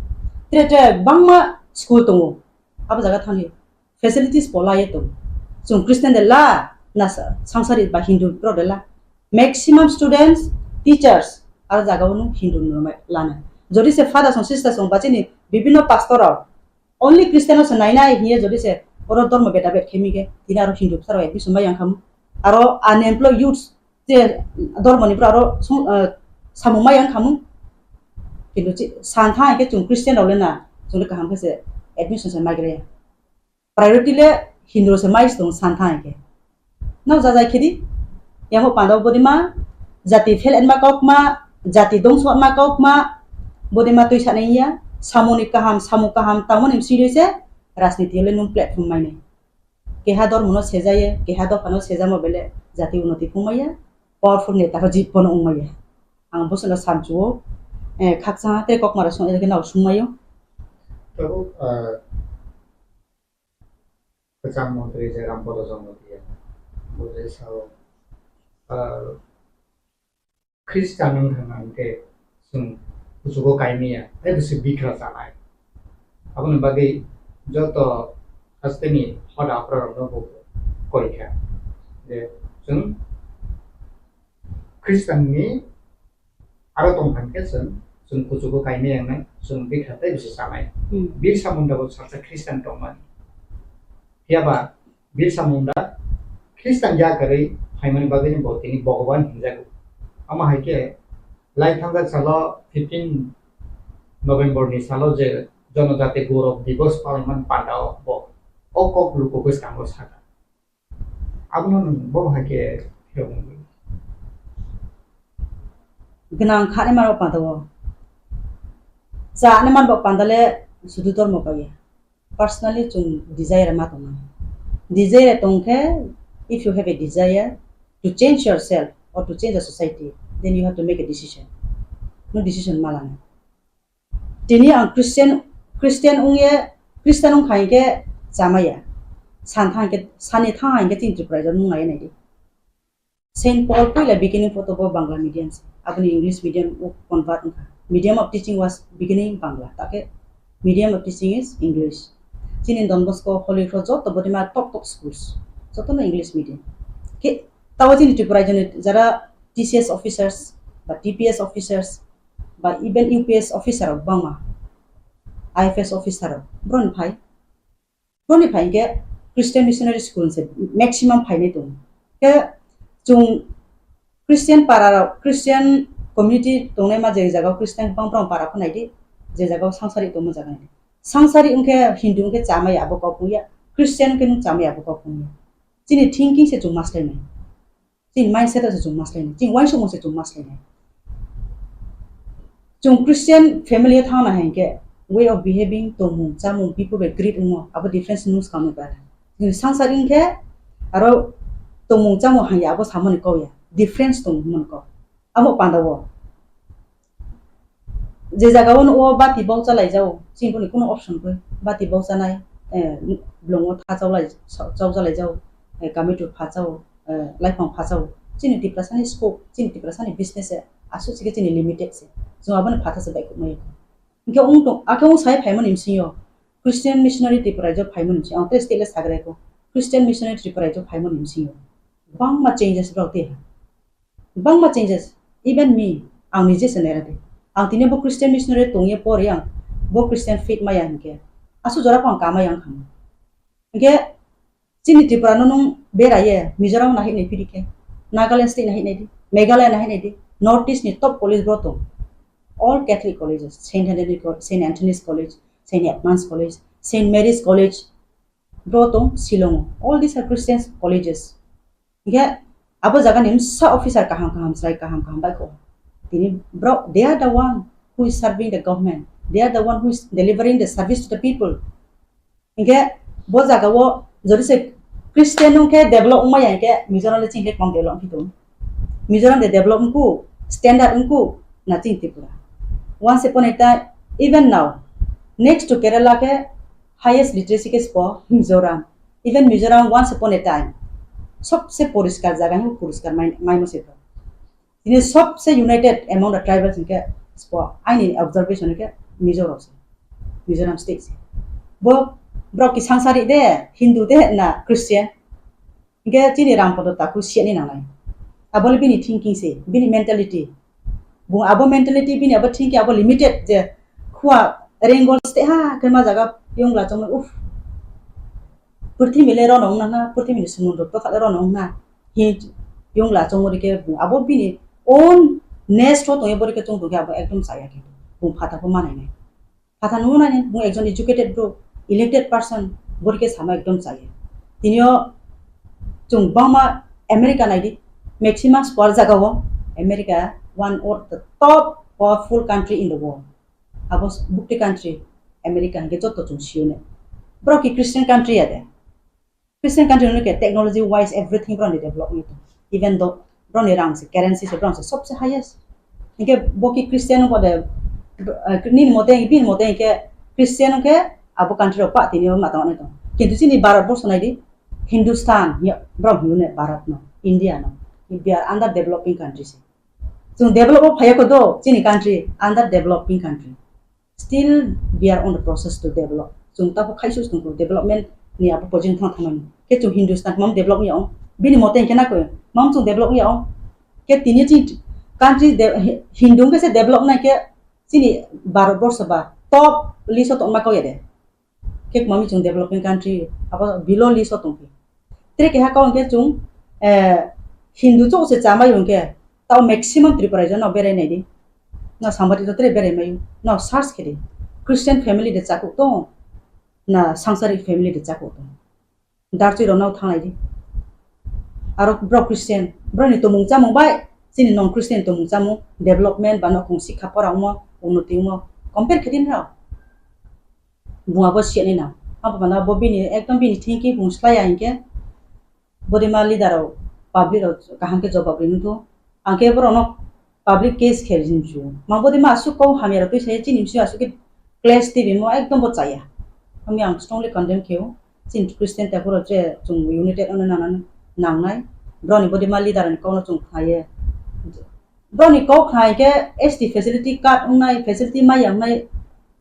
Tre tre bangma school tongo. Abo jaga thangdi. Facilities pola ye tong. Chung Christian de la, na sa-, sangsari ba Hindu bro de la. Maximum students, teachers, Aro jaga o nung Hindu no mai lana. Jodi se fathers and sisters wng ba chini bibhinno pastor rok only Christian o se nainai hiye jodi se oro dhormo beda bed khemi khe tini aro Hindu bwsarok admission mai yang khamu. Aro unemployed youths je dhormo ni bwrwi aro sung, eh, samung mai yang khamu. Kintu chi-, san thang khe chung Christian rok le na, chung le kaham khe se admission se mai gra ya. Priority le Hindu se mai se tong san thang khe. Nang jajai khedi, yamo panda bodima, jati fel enma kokma, jati dongso ma kokma, bodima twi sanai ya, samung ni kaham, samung kaham, tangmani siri se, rajniti le nung platform mai nai. Keha dormono sejaye, keha dophano sejamo bele jati unoti phungmaya, powerful neta rok jibbono wngmaya. Ang bosongno samchuo, eh, khakchangha tei kokmaro song, eh, nao sungmaio. Tabuk, ah, kwcham montri je Rampada Jamatia, bo je sao, ah, Khristan wng thang hwnkhe chwng kuchugo kaimaya, tei bwswk bikra chanai. Aboni bagwi joto hasteni hoda aphra rokno bo koi kha je chwng Khristanni aro tong thang khe chwng, chwng kuchugo kaimaya wngnai, chwng bikra tei bwswk chanai. Hmm. Birsa Munda bo salsa Khristan tongmani. Phiya ba Birsa Munda Khristan ya kwrwi phaimani bagwino bo tini Bhogoban hinjago. Omo hai khe lai thangjak salo fifteen November ni salo je Jonojati Gaurav Divas palaimani pandao bo o kok luku bwskango sakha. Abono nwng bo hai khe phiyok wngwi. Gwnang kha ni mano panda o. Cha ni man bo panda le sudu dormo bai. Personally, chwng desire ma tongnai. Desire tong khe, if you have a desire to change yourself or to change the society, then you have to make a decision. No decision ma lanai. Tini ang Christian, Christian wngye, Christian wngkha hinkhe chamaya. San thang hinkhe, sani thang hinkhe chini Tripura rok nung nai nai di. Saint Paul puila beginning photo bo Bangla medium se. Aboni English medium o convert wngkha. Medium of teaching was beginning Bangla. Take medium of teaching is English. Chini Don Bosco, Holy Cross, joto bodima top top schools. Joto no English medium. Ke, tawa chini Tripura jani jara T C S officers, ba T P S officers, ba even U P S officer rok bangma, I F S officer rok. Bron phai. Boni phai hinkhe Christian Missionary School se maximum phainai tongo. Khe chwng Christian para rok, Christian community tongnai ma je jaga o Christian bang bang para pho naidi, je jaga o sangsari tongma jaga naidi. Sangsari wngkhe Hindu wngkhe chamaya abo kok wngya, Christian wngkhe nwng chamaya abo kok wngya. Chini thinking se chwng maslainai. Chini mindset se chwng maslainai, chini uansukmung se chwng maslainai. Chwng Christian family o thangna hai hinkhe way of behaving, tongmung, chamung, people bai greet wngmo, abo difference nung swkang nukha. Chini sangsari hinkhe aro tongmung chamung hangya abo samani kok ya, difference tongmani kok. Amo panda o. Je jaga o nugo bati bok chalai jao, chini boni kuno option kwrwi. Bati bok chanai, eh, blongo tha chaulai, chau chalai jao, eh, kamitu pha chao, eh, laiphang pha chao. Chini Tiprasani scope, chini Tiprasani business se aswk chike chini limited se. Chwng abono phatha se bai kumai. Hinkhe wng tong, akhe wng sai phaimani bisingo Christian missionary Tripura raijo phaimani bisingo, ang tei state le sagraiko. Christian missionary Tripura raijo phaimani bisingo. Bangma changes rok tei ha. Bangma changes, even me, ang nije se naira di. Ang tini bo Christian missionary tongye pori ang, bo Christian faith maya hinkhe. Asu jora ko ang kamai ang khamu. Hinkhe chini Tripura no nung beraye, Mizoram nahi nai phiri khe, Nagaland state nahi nai di, Meghalaya nahi nai di, North East ni top college bro tong. All Catholic colleges, Saint Anthony Co-, Saint Anthony's College, Saint Edmund's College, Saint Mary's College, bro tong Shillong. All these are Christian colleges. Hinkhe abo jaga ni msa officer kaham kaham, chwrai kaham kaham bai kho. Tini bro, they are the one who is serving the government. They are the one who is delivering the service to the people. Hinkhe bo jaga o jodi se Christian wngkhe develop wngmaya hinkhe Mizoram le chini khe kom develop wngkhe tongo. Mizoram de develop wngkhu, standard wngkhu, na chini Tripura. Once upon a time, even now, next to Kerala khe highest literacy khe spo Mizoram. Even Mizoram once upon a time, sobse poriskar jaga hinkhe poriskar mai-, maimo se to. Tini sobse united among the tribals hinkhe spo, aini observation hinkhe Mizoram se, Mizoram state se. Bo, borok ki sangsari de, Hindu de na Christian? Hinkhe chini Rampada Taku siya ni nangnai. Abole bini thinking se, bini mentality. Bo abo mentality bini abo thinking abo limited je khua rengol ste ha khe ma jaga yongla chongmani uff. Purthimbi le rono wngna na, purthimbi ni sumundro tokha le rono wngna. Hi yongla chongmani khe bo abo bini own nest o tongye bori khe chong tongkhe abo ekdom chaya khe. Bo phatha bo manai nai. Phatha nungo nai, bo ekjon educated bro, elected person, bori khe sama ekdom chaya. Tini o chwng bangma America naidi, maximum square jaga o America one of the top powerful country in the world. Abo bukti country America hinkhe joto chwng siyone. Borok ki Christian country ya de. Christian country no ke technology wise everything borok ni develop ni. Even though borok ni rang se currency se borok se sobse highest. Hinkhe bo ki Christian ko de, eh, nini mote, bini mote hinkhe Christian ke abo country rok pa tini ma tong tong. Kintu chini Bharat borso naidi Hindustan ya borok hino ne Bharat no, India no. We are under developing country se. Chwng develop o phaiya ko do chini country under developing country. Still we are on the process to develop. Chwng tabo khaisu chwng development ni abo pojing thang thamani. Ke chwng Hindustan mam develop ni ong. Bini mote ke na ko mam chwng develop ni ong. Ke tini chini country de, Hindu ke se develop na ke chini Bharat borso ba top list o tongma ko ya de. Khe kwmami chwng developing country, abo below list o tongkhe. Tre keha kau hwnkhe chwng, eh, Hindu chok se chamai hwnkhe, tao maximum Tripura region no berai nai di. No Sambati to tre berai mai, no search khe di. Christian family de chakuk tong, na Sangsari family de chakuk tong. Darchwi rok no thanglai di. Aro bro Christian, bro ni tomung chamung bai, chini non Christian tomung chamung, development ba no kung sikha pora wngmo, unnoti wngmo, compare khe di nrao. Buma bo siya ni na. Abo panda bo bini ekdom bini thinking bung slaya hinkhe. Bodima leader rok public rok kaham khe jawab ri nuthu. Angkhe borok no public case khe rinju. Ma bodima asuk kok hamya rok twi sai chini msi asuk khe clash tv mo ekdom bo chaya. Ami ang strongly condemn kheo. Chini Christian ta borok je chung united ono nana nangnai. Broni bodima leader ni kok no chung khaye. Broni kok khai khe S T facility card wngnai, facility maya wngnai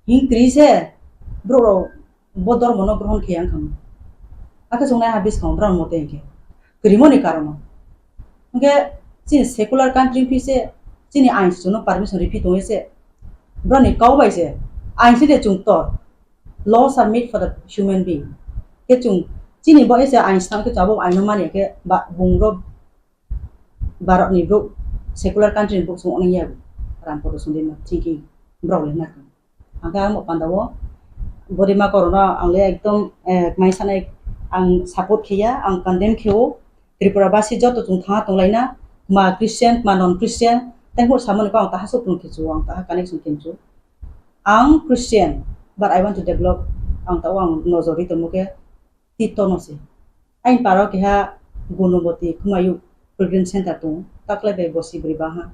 hing twi se borok rok bo dormo no grohon khe yang kha. Akhe chungnai ha buskang brao mote hinkhe kwrwimo ni karon no. Hinkhe chini secular country phi se chini ain suno permission riphi tongwi se brao ni kau bai se ain se de chung tor. Laws are made for the human being. Khe chung chini bo ese ain snam khe abo ain no mani khe ba bung rok Bharat ni brouh, secular country ni brouh se wngnai ya bo. Ram Poto Sundima thinking brao le na. Ang khe ang bo panda o Bodima Korno ang le ekdom, eh, mai sanai ang support khe ya, ang condemn khe o. Tripura basi joto chung thangna tong lai na, ma Christian, ma non Christian, tei hor samani ko ang taha sopung khe chu, ang taha connection khe chu. Ang Christian, but I want to develop, ang ta o ang nojor ri tongmo khe Tito no se. Aini paro keha Gunoboti Khumayuk Pilgrim Center tongo. Taklai bai bosi bwrwi baha.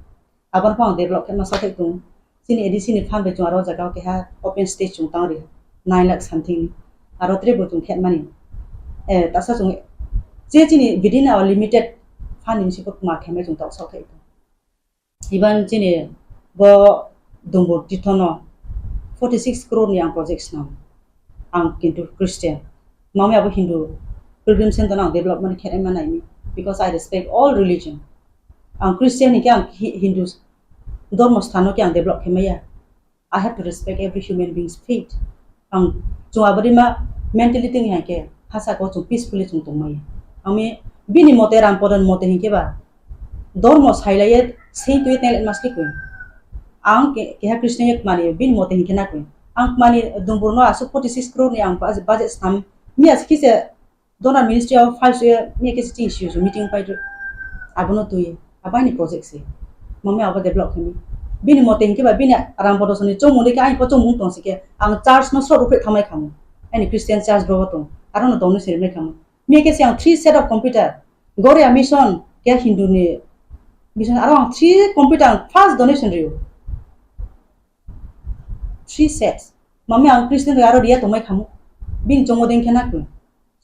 Aboni phang develop khe masa thai tongo. Chini A D C ni fund bai chwng aro jaga o keha open stage chwng tang ri. Nine lakh something ni. Aro tre bo chwng khe mani. Eh, tasa chwng je chini within our limited fund ni bisi bo ma khe mai chwng tok sok thai tongo. Iban chini bo Dumbur Tithono forty six crore ni ang project swnam. Ang kintu Christian. Mami abo Hindu. Pilgrim Center no ang development khe ma naimi. Because I respect all religion. Ang Christian ni khe ang Hi-, Hindu dormo sthano khe ang develop khe maya. I have to respect every human being's faith. Ang chwng abodima mentality ni hai khe hasa ko chwng peacefully chwng tongmaya. Ami bini mote Ram Podon mote hinkhe ba dormo sailaiye sei twi tengle maski kwi. Ang ke-, keha Christian ye kmani bini mote hinkhe na kwi. Ang kmani Dumbur no aswk forty six crore ni ang budget, budget sam miya se kise Donor ministry o file suye miya khe chini C O C meeting pai rw. Abono twi. Abo aini project se. Mami abo develop khe mi. Bini mote hinkhe ba bini Ram Podosoni chomung de khe aini po chomung tong se khe ang church no sot upre thamai khamu. Aini Christian church bro tong. Aro no donation rimai khamu. Miya khe se ang three set of computer. Goria mission khe Hindu ni mission aro ang three computer ang first donation riyo. Three sets. Mami ang Christian bai aro riya tongmai khamu. Bini chongo deng khe nakwi.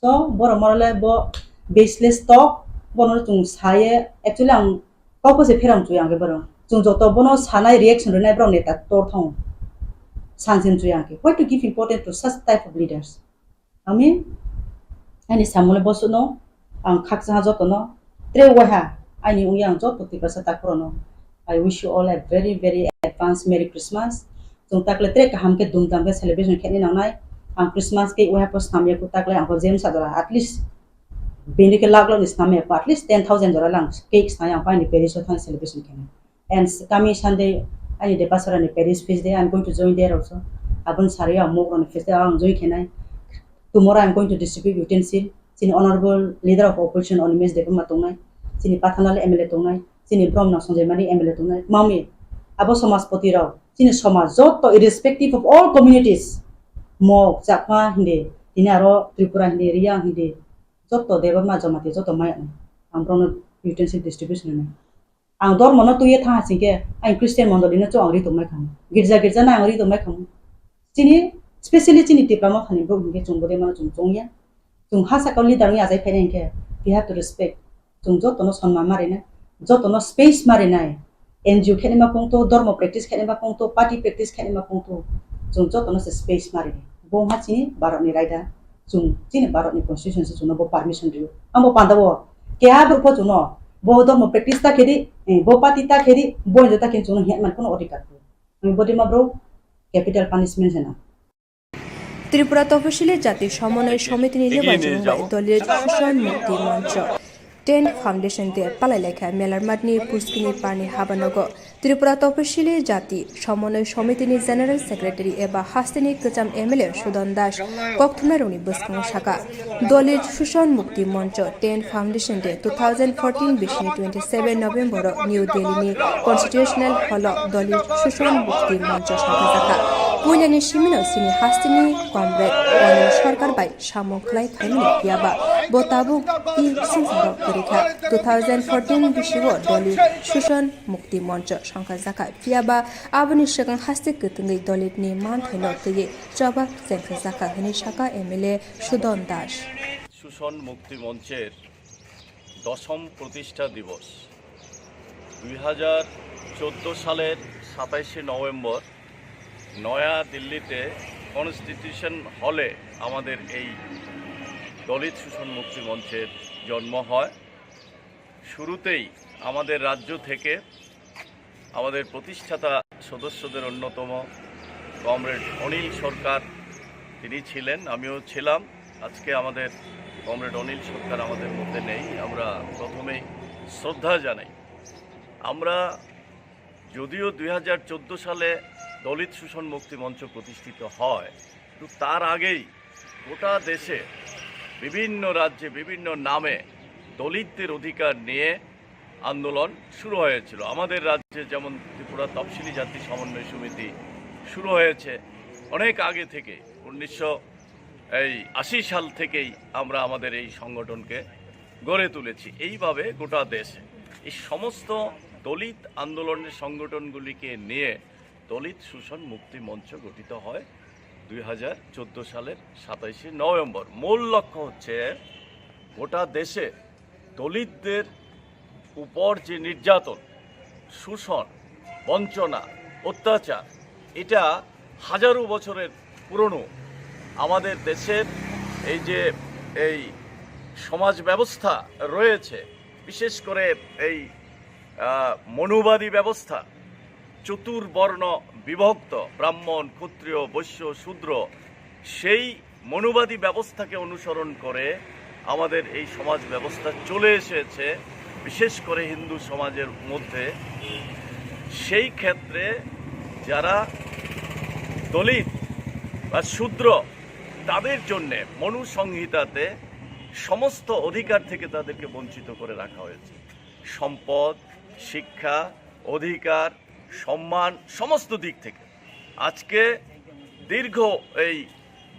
So, borok morale bo baseless talk, bono chwng saye, actually ang kok se pherang chwi ang khe borok. Chwng joto bono sanai reaction rwnai borok neta tor thong. Sansen chwi ang khe. Why to give important to such type of leaders? Ami, ani samole bosuno, ang khaksa ha jotono, tre waiha, ani ungya ang joto tiprasa takhorono. I wish you all a very, very advance Merry Christmas. Chwng takle tre kaham khe dhumdham khe celebration khe nangnai. Ang Christmas cake wahai po snam ya ku takle ang po James adora at least bini khe lakh lakh ni snam ya po at least ten thousand jora lang cake snai ang po ani parish o thang celebration khe. And s- coming Sunday, ani Depasara ni parish feast day, I'm going to join there also. Abon sari ang mok roni feast day ang join khe nai. Tomorrow I'm going to distribute utensil. Chini honorable leader of opposition Animesh Debbarma tongnai, chini Pathanlal M L A tongnai, chini Bromna Sanjay Mani M L A tongnai. Mami, abo Samajpati rok, chini Samaj joto irrespective of all communities, Mok, Chakma hindi, tini aro Tripura hindi, Riyang hindi, joto Debbarma Jamatia joto maya ang bromno utensil distribution ni. Ang dormo no twi thang sing khe ang Christian mondoli no chu ang ri tongmai kham. Girja girja na ang ri tongmai kham. Chini specially chini Tipra Motha ni bwrwi hwnkhe chwng bwdai mano chwng chwng ya. Chwng ha saka leader wngya jai phainai hwnkhe we have to respect. Chwng joto no sonman ma rinai, joto no space ma rinai. N G O khe ma pungto, dormo practice khe ma pungto, party practice khe ma pungto. Chwng joto no se space ma rinai. Bo ha chini Bharat ni raida, chwng chini Bharat ni constitution se chwng no bo permission rio. Ang bo panda bo keha bwrwi pho chwng no bo dormo practice ta khedi, eh, bo party ta khedi, bo hinjo ta khedi chwng no hwnwi man kuno odhikar. Ami body ma bro capital punishment hena. Tripura Toposili Jati Somonoi Somitini Nibajwng bai Dalit Suson Mukti Moncho ten Foundation Day palai laikha Melarmatni Puskini Parni Habanogo. Tripura Toposili Jati Somonoi Somitini General Secretary eba hasteni kwcham M L A Sudon Das kokthumnairokni bwskango saka, Dalit Suson Mukti Moncho ten Foundation Day two thousand fourteen bisini twenty seven November o New Delhi ni Constitutional Hall o Dalit Suson Mukti Moncho songkha jakha. Puilani simino sini hasteni comrade Anil Sarkar bai samung khlai phaimani phiyaba bo tabuk i swngcharo kwrwikha. Two thousand fourteen bisio Dalit Suson Mukti Moncho songkha jakha phiyaba aboni swkang haste kwtwngwi Dalit ni manthaino twiwi chobak chengkha jakha hwnwi saka M L A Sudon Das. সুশন মুক্তি মঞ্চের দশম প্রতিষ্ঠা দিবস। দুই হাজার চোদ্দো সালের সাতাইশে নভেম্বর নয়া দিল্লিতে কনস্টিটিউশন হলে আমাদের এই দলিত সুশন মুক্তি মঞ্চের জন্ম হয়। শুরুতেই আমাদের রাজ্য থেকে আমাদের প্রতিষ্ঠাতা সদস্যদের অন্যতম কমরেড অনিল সরকার, তিনি ছিলেন, আমিও ছিলাম। আজকে আমাদের কমরেড অনিল সরকার আমাদের মধ্যে নেই। আমরা প্রথমেই শ্রদ্ধা জানাই। আমরা যদিও দুই হাজার চোদ্দো সালে দলিত সুশন মুক্তি মঞ্চ প্রতিষ্ঠিত হয়, কিন্তু তার আগেই গোটা দেশে বিভিন্ন রাজ্যে বিভিন্ন নামে দলিতদের অধিকার নিয়ে আন্দোলন শুরু হয়েছিল। আমাদের রাজ্যে যেমন ত্রিপুরা তফসিলি জাতি সমন্বয় সমিতি শুরু হয়েছে অনেক আগে থেকে, উনিশশো এই আশি সাল থেকেই আমরা আমাদের এই সংগঠনকে গড়ে তুলেছি। এইভাবে গোটা দেশে এই সমস্ত দলিত আন্দোলনের সংগঠনগুলিকে নিয়ে দলিত সুশন মুক্তি মঞ্চ গঠিত হয় দুই হাজার চোদ্দো সালের সাতাইশে নভেম্বর। মূল লক্ষ্য হচ্ছে গোটা দেশে দলিতদের উপর যে নির্যাতন, শোষণ, বঞ্চনা, অত্যাচার, এটা হাজারো বছরের পুরনো। আমাদের দেশের এই যে এই সমাজ ব্যবস্থা রয়েছে, বিশেষ করে এই আহ, মনুবাদী ব্যবস্থা, চতুর্বর্ণ বিভক্ত, ব্রাহ্মণ, ক্ষত্রিয়, বৈশ্য, শূদ্র, সেই মনুবাদী ব্যবস্থাকে অনুসরণ করে আমাদের এই সমাজ ব্যবস্থা চলে এসেছে, বিশেষ করে হিন্দু সমাজের মধ্যে। সেই ক্ষেত্রে যারা দলিত বা শূদ্র, তাদের জন্যে মনু সংহিতাতে সমস্ত অধিকার থেকে তাদেরকে বঞ্চিত করে রাখা হয়েছে। সম্পদ, শিক্ষা, অধিকার, সম্মান, সমস্ত দিক থেকে। আজকে দীর্ঘ এই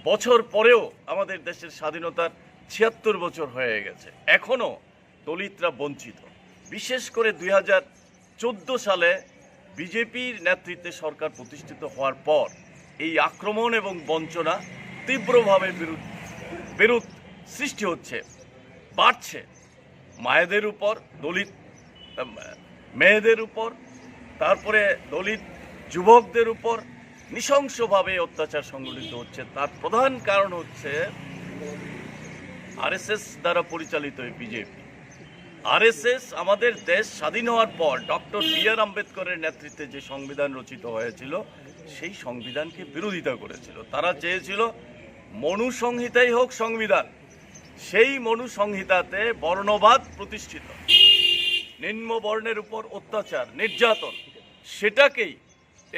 বছর পরেও আমাদের দেশের স্বাধীনতার ছিয়াত্তর বছর হয়ে গেছে, এখনো দলিতরা বঞ্চিত। বিশেষ করে দুই হাজার চোদ্দ সালে বিজেপির নেতৃত্বে সরকার প্রতিষ্ঠিত হওয়ার পর এই আক্রমণ এবং বঞ্চনা তীব্রভাবে বিরোধ, বিরোধ সৃষ্টি হচ্ছে, বাড়ছে। মায়েদের উপর, দলিত, আম, মেয়েদের উপর, তারপরে দলিত যুবকদের উপর নৃশংসভাবে অত্যাচার সংঘটিত হচ্ছে। তার প্রধান কারণ হচ্ছে আরএসএস দ্বারা পরিচালিত এই বিজেপি। আরএসএস আমাদের দেশ স্বাধীন হওয়ার পর ডক্টর বি আর আম্বেদকরের নেতৃত্বে যে সংবিধান রচিত হয়েছিল, সেই সংবিধানকে বিরোধিতা করেছিল। তারা চেয়েছিল মনু সংহিতাই হোক সংবিধান, সেই মনু সংহিতাতে বর্ণবাদ প্রতিষ্ঠিত, নিম্ন বর্ণের উপর অত্যাচার, নির্যাতন, সেটাকেই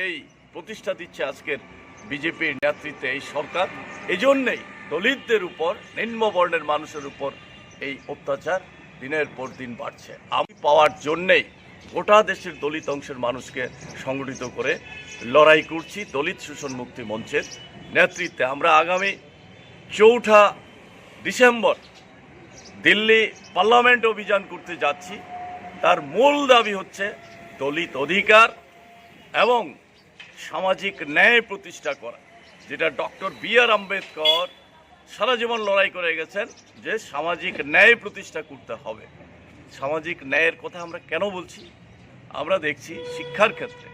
এই প্রতিষ্ঠা দিচ্ছে আজকের বিজেপির নেতৃত্বে এই সরকার। এই জন্যেই দলিতদের উপর, নিম্ন বর্ণের মানুষের উপর এই অত্যাচার দিনের পর দিন বাড়ছে। আমি পাওয়ার জন্যেই গোটা দেশের দলিত অংশের মানুষকে সংগঠিত করে লড়াই করছি দলিত শোষণ মুক্তি মঞ্চের নেতৃত্বে। আমরা আগামী চৌঠা ডিসেম্বর দিল্লি পার্লামেন্ট অভিযান করতে যাচ্ছি। তার মূল দাবি হচ্ছে দলিত অধিকার এবং সামাজিক ন্যায় প্রতিষ্ঠা করা, যেটা ডক্টর বি আর আম্বেদকর সারা জীবন লড়াই করে গেছেন, যে সামাজিক ন্যায় প্রতিষ্ঠা করতে হবে। সামাজিক ন্যায়ের কথা আমরা কেন বলছি? আমরা দেখছি শিক্ষার ক্ষেত্রে,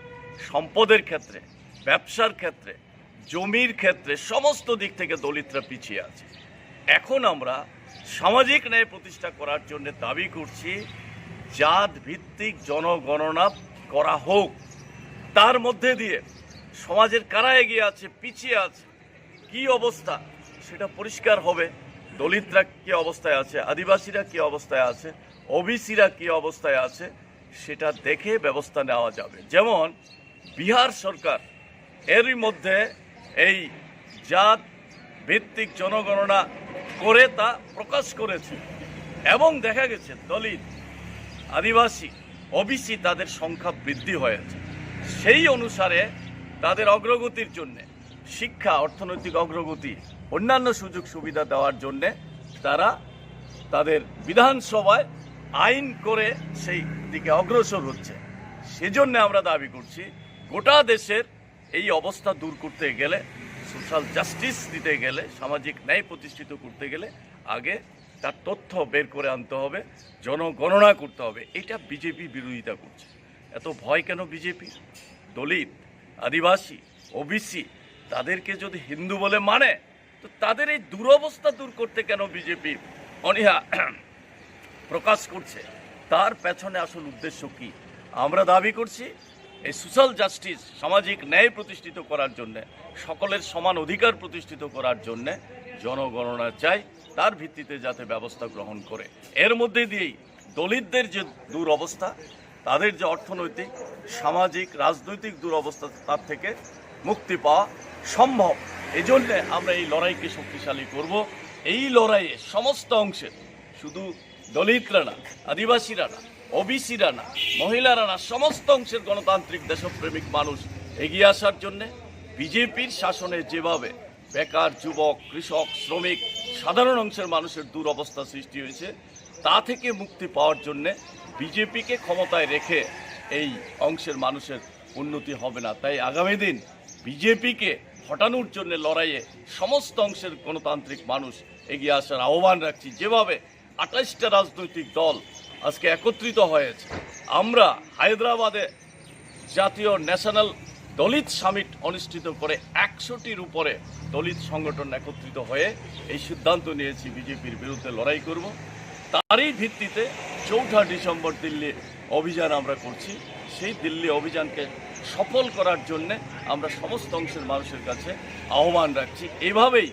সম্পদের ক্ষেত্রে, ব্যবসার ক্ষেত্রে, জমির ক্ষেত্রে সমস্ত দিক থেকে দলিতরা পিছিয়ে আছে। এখন আমরা সামাজিক ন্যায় প্রতিষ্ঠা করার জন্য দাবি করছি জাত ভিত্তিক জনগণনা করা হোক। তার মধ্যে দিয়ে সমাজের কারা এগিয়ে আছে, পিছিয়ে আছে, কি অবস্থা, সেটা পরিষ্কার হবে। দলিতরা কি অবস্থায় আছে, আদিবাসীরা কি অবস্থায় আছে, ওবিসিরা কি অবস্থায় আছে, সেটা দেখে ব্যবস্থা নেওয়া যাবে। যেমন বিহার সরকার এরই মধ্যে এই জাত ভিত্তিক জনগণনা করে তা প্রকাশ করেছে এবং দেখা গেছে দলিত, আদিবাসী, ওবিসি তাদের সংখ্যা বৃদ্ধি হয়েছে। সেই অনুসারে তাদের অগ্রগতির জন্যে শিক্ষা, অর্থনৈতিক অগ্রগতি, অন্যান্য সুযোগ সুবিধা দেওয়ার জন্যে তারা তাদের বিধানসভায় আইন করে সেই দিকে অগ্রসর হচ্ছে। সেজন্য আমরা দাবি করছি, গোটা দেশের এই অবস্থা দূর করতে গেলে, সোশ্যাল জাস্টিস দিতে গেলে, সামাজিক ন্যায় প্রতিষ্ঠিত করতে গেলে আগে তার তথ্য বের করে আনতে হবে, জনগণনা করতে হবে। এটা বিজেপি বিরোধিতা করছে। এত ভয় কেন বিজেপির? দলিত, আদিবাসী, ওবিসি, তাদেরকে যদি হিন্দু বলে মানে, তো তাদের এই দুরবস্থা দূর করতে কেন বিজেপি অনীহা প্রকাশ করছে? তার পেছনে আসল উদ্দেশ্য কি? আমরা দাবি করছি, এই সোশ্যাল জাস্টিস, সামাজিক ন্যায় প্রতিষ্ঠিত করার জন্য, সকলের সমান অধিকার প্রতিষ্ঠিত করার জন্য জনগণনা চাই, তার ভিত্তিতে যাতে ব্যবস্থা গ্রহণ করে। এর মধ্যে দিয়েই দলিতদের যে দুরবস্থা, তাদের যে অর্থনৈতিক, সামাজিক, রাজনৈতিক দুরবস্থা, তার থেকে মুক্তি পাওয়া সম্ভব। এই জন্যে আমরা এই লড়াইকে শক্তিশালী করব। এই লড়াইয়ে সমস্ত অংশের, শুধু দলিতরা না, আদিবাসীরা না, ওবিসিরা না, মহিলারা না, সমস্ত অংশের গণতান্ত্রিক দেশপ্রেমিক মানুষ এগিয়ে আসার জন্যে। বিজেপির শাসনে যেভাবে বেকার, যুবক, কৃষক, শ্রমিক, সাধারণ অংশের মানুষের দুরবস্থা সৃষ্টি হয়েছে, তা থেকে মুক্তি পাওয়ার জন্যে বিজেপিকে ক্ষমতায় রেখে এই অংশের মানুষের উন্নতি হবে না। তাই আগামী দিন বিজেপিকে হটানোর জন্য লড়াইয়ে সমস্ত অংশের গণতান্ত্রিক মানুষ এগিয়ে আসার আহ্বান রাখছি। যেভাবে আঠাশটা রাজনৈতিক দল আজকে একত্রিত হয়েছে, আমরা হায়দ্রাবাদে জাতীয় ন্যাশনাল দলিত সামিট অনুষ্ঠিত করে একশোটির উপরে দলিত সংগঠন একত্রিত হয়ে এই সিদ্ধান্ত নিয়েছি বিজেপির বিরুদ্ধে লড়াই করব। তারই ভিত্তিতে চৌঠা ডিসেম্বর দিল্লি অভিযান আমরা করছি। সেই দিল্লি অভিযানকে সফল করার জন্য আমরা সমস্ত অংশের মানুষের কাছে আহ্বান রাখছি। এইভাবেই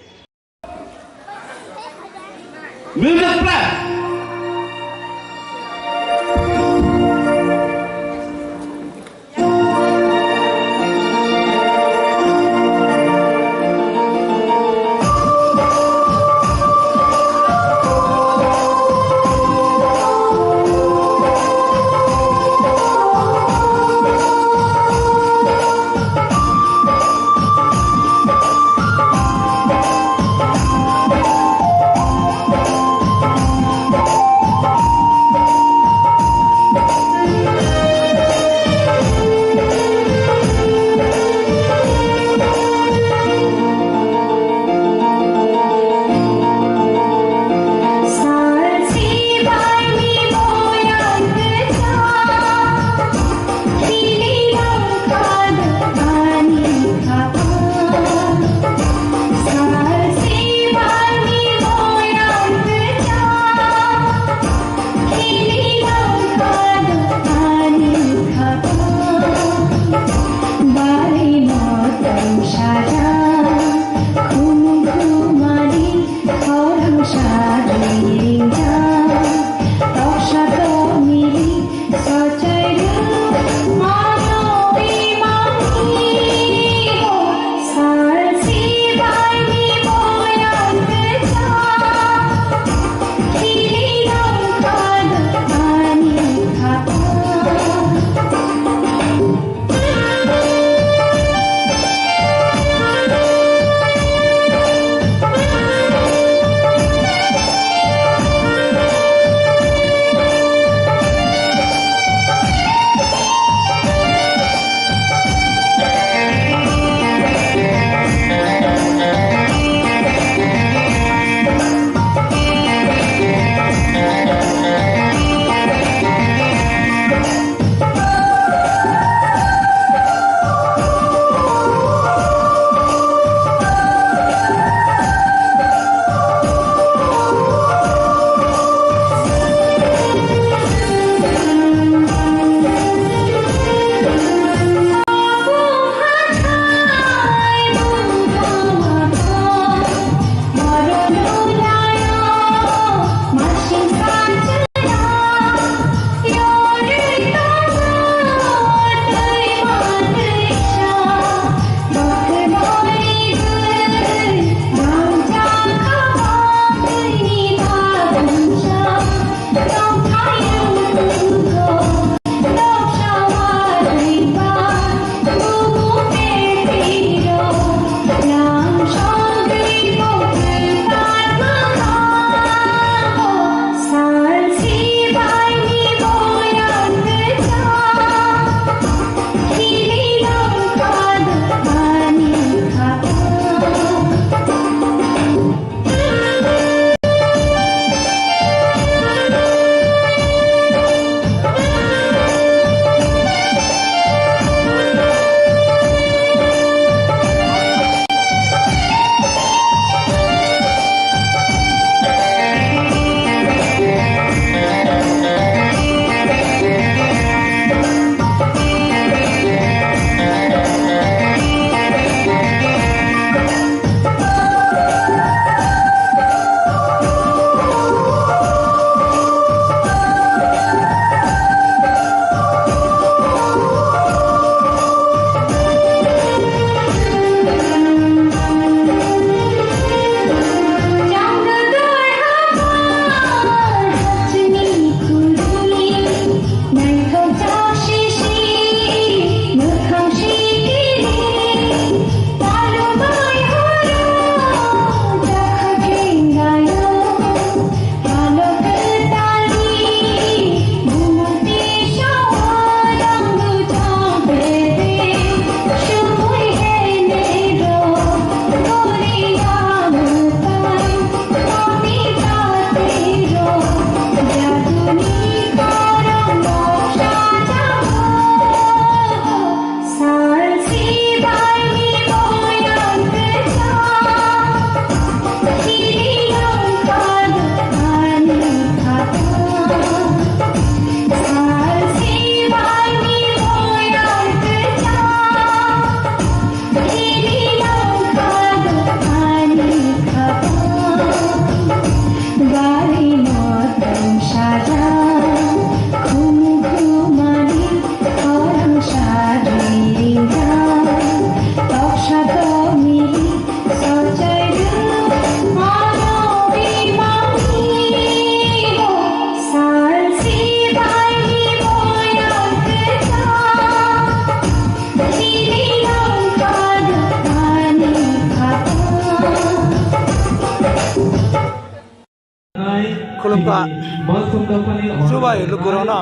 Chubai lukurokno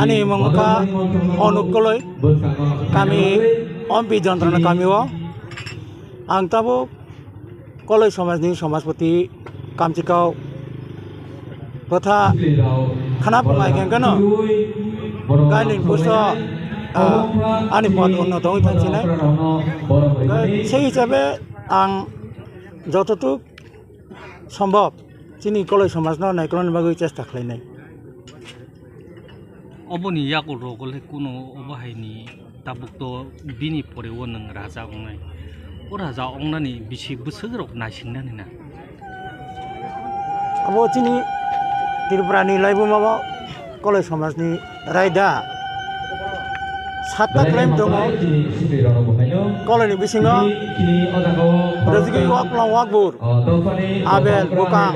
ani mung wngkha Onuk Koloi, kami Ompi Jontrona kami o. Ang tabuk Koloi somajni somajpoti kamchikao bwtha khana phungai khe kheno gailing puso, ah, ani pod unno tongwi thangsinai. Sei hisabe ang jototuk sombhob chini Koloi somajno naikolna bagwi chesta khlainai. Oboni yago rogol hai kuno obo hai ni tabuk to bini pore o nwng raja wngnai. O raja wngnani bisi bwswk rok naising nani na. Abo chini Tripura ni laibuma o Koloi somaj ni raida satta claim tongo. Koloi ni bisingo Rajigwi Waklang Wakbur, Abel Bukang,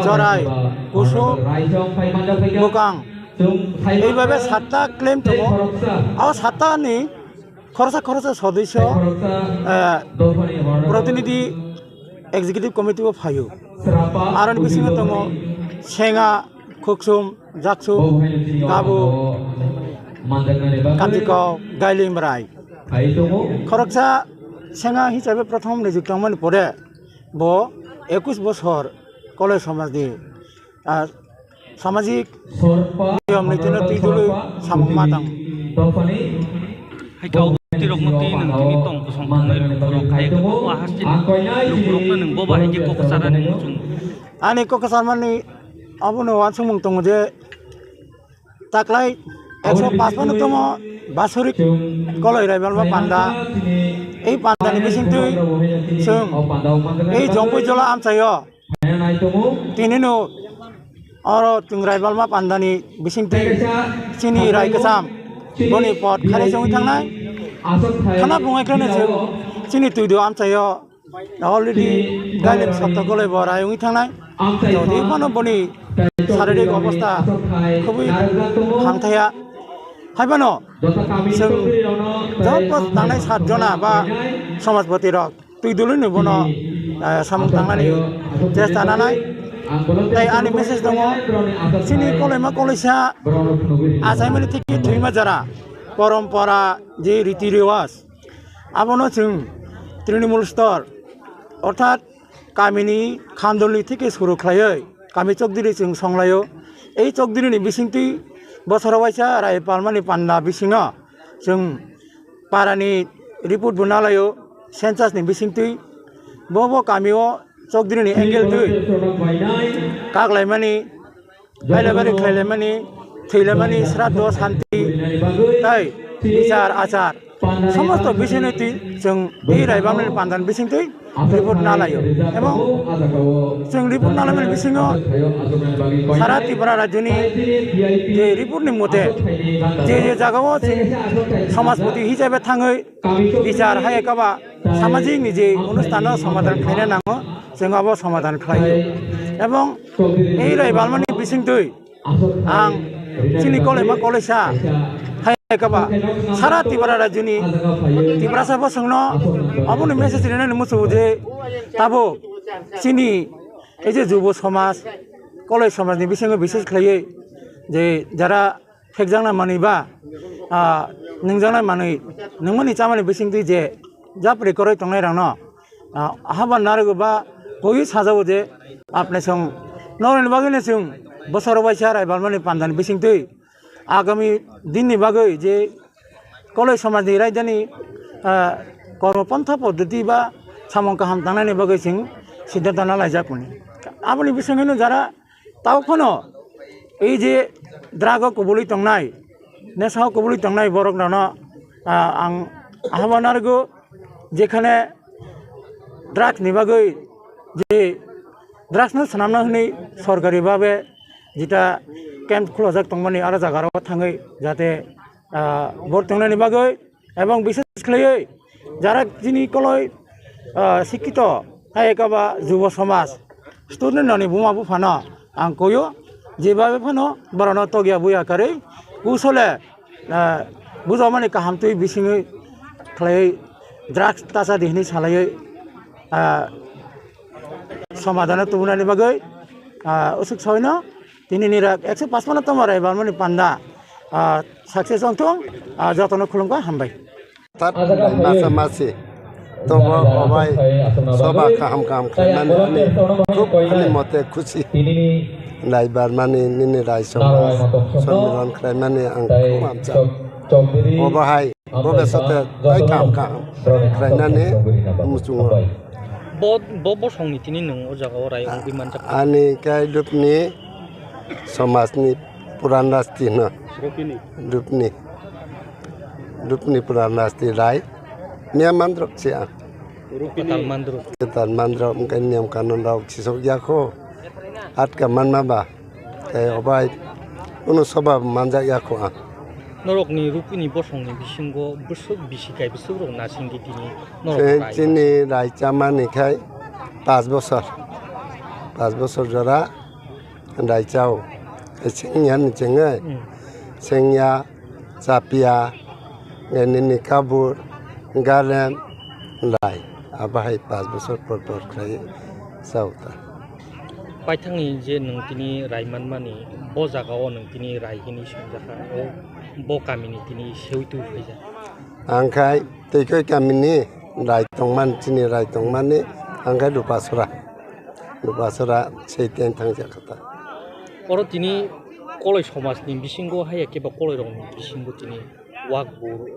Jorai, Kusum Bukang, eibabe satta claim tongo. O satta ni khoroksa khoroksa sodisyo, eh, protinidhi executive committee o phaio. Aroni bisingo tongo Senga, Khuksum, Jaksu, Kabu, Kamchikao, Gailing Brai. Khoroksa Senga hisabe prothom nijyukti tongmani pore bo ekush bosor Koloi somajni, ah, samajik niyom nitino twi dului samung ma tang. Hai khe obo tirokno twi nwng tini tong kosong tongnai lukurok hai khe bo ahasni lukurokno nwng bo bahai khe kok sanani muchung. Ani kok sanmani abono uansukmung tongo je taklai ekso paspano tongo Basuri Koloi Raibalma panda. Ei pandani bisingtwi chwng ei Jongpui Jola amchaio. Tinino oro chwng Raibalma pandani bisingtwi chini Rai Kwcham boni pod khari chongwi thangnai. Khana bungaikhwlano chwng chini twido amchaio already gailing sotto Koloi bo rai wngwi thangnai. Jodi phano boni sharerik obostha khubui hamthaya. Haiphano chwng joto tangnai sat jona ba somajpoti rok twi dului ni bono, eh, samung tangnani chesta nanai. Tai ani message tongo, chini Koloima Koloisa achaimani thiki thwima jora, porompora, je riti rewaj, abono chwng Trinamool stor, orthat kamini khandolni thiki suru khlaiwi kami chokdiri chwng songlaio. Ei chokdirini bisingtwi bosoro waisa rai palmani panda bisingo chwng parani report bo nalaio, census ni bisingtwi bo bo kamio chokdrini angle twi kaklaimani, bailabari khlailaimani, thwilaimani, sraddho, santi, tai bichar achar, somosto bisingtwi chwng twi rai bamni pandan bisingtwi report nalaio. Ebong chwng report nalaimani bisingo sara Tripura rajyoni je report ni mote je je jagao chwng somajpoti hisabe thangwi bichar hai ekaba samajik ni je onusthan no somadhan khlaina nango, chwng abo somadhan khlaio. Ebong ei rai balmani bisingtwi ang chini Koloima Koloisa hai ekaba sara Tripura rajyoni Tiprasa bosongno aboni message rinani muchungo je tabuk chini ei je jubo somaj, Koloi somajni bisingo bises khlaiwi je jara phekjaknai manwi ba, ah, nungjaknai manwi, nungmani chamani bisingtwi je japri kwrwi tongnairokno, ah, haba narwgo ba koi sajao je apni song norokni bagwino chwng bosoro waisa rai balmani pandani bisingtwi agami dinni bagwi je Koloi somajni raidani, ah, kormo pontha poddoti ba samung kaham tangnaini bagwi chwng siddhanto nalaijak mani. Aboni bisingwino jara Tao phano ei je drug o kubului tongnai, nesa o kubului tongnai borok rano, ah, ang ahama narwgo, jekhane drugs ni bagwi je drugs no swnamna hwnwi sorkari babe jeta camp khulajak tongmani aro jaga rok thangwi jate, ah, bor tongnani bagwi Ebong bishes khlaiwi jara chini koloi, ah, sikkito, hai ekaba jubo somaj, student rokni buma buphano ang koio, jebabe phano borokno tokya buya karwi kusole, ah, bujokmani kaham twi bisingwi khlaiwi drugs tacha di hwnwi salaiwi, ah, somadhano tubunani bagwi Ah, usuk soino tini ni rak ekso pachpano tongma rai balmani panda, ah, success wngthung, ah, jotono khulumkha, hambai. Tat masa masi tobo obai soba kaham kaham khlaimani ani khub ani mote khusi. Rai balmani nini rai soba sonmiron khlaimani ang khub hamjak. Obo hai Bo besote tai kam kam khlainani muchungo. Bo, bo bosongni tini nwng o jagao rai wngwi manjak. Ani kai dupni somajni puran rasti hino. Rupini. Dupni. Dupni puran rasti rai. Miya mandrok si ang. Rupini. Kwtal mandrok. Kwtal mandrok wngkha niyam kanun rok chisok yakho. Atka manma ba. Tei obai kunu soba manjak yakho ang. Norokni rupini bosongni bisingo bwswk bisi kai bwswk rok nasingdi tini norok Tei rai chini rai chamani khai pas bosor. Pas bosor jora rai chao. Tei sengya ni chengwi. Hmm. Sengya, chapia, nini kabur, garem, rai. Abo hai pas bosor por por khlai chao ta. Paithakni je nwng tini rai manmani, bo jagao nwng tini rai hini swngjak kha, o bo kamini tini seui twi phaijak. Ang khai twi khe kamini rai tongmani, chini rai tongmani, ang khai Rupasora. Rupasora sei ten thangjak kha ta. Oro tini koloi somajni bisingo haiya khe ba koloirokni bisingo tini Wakbur,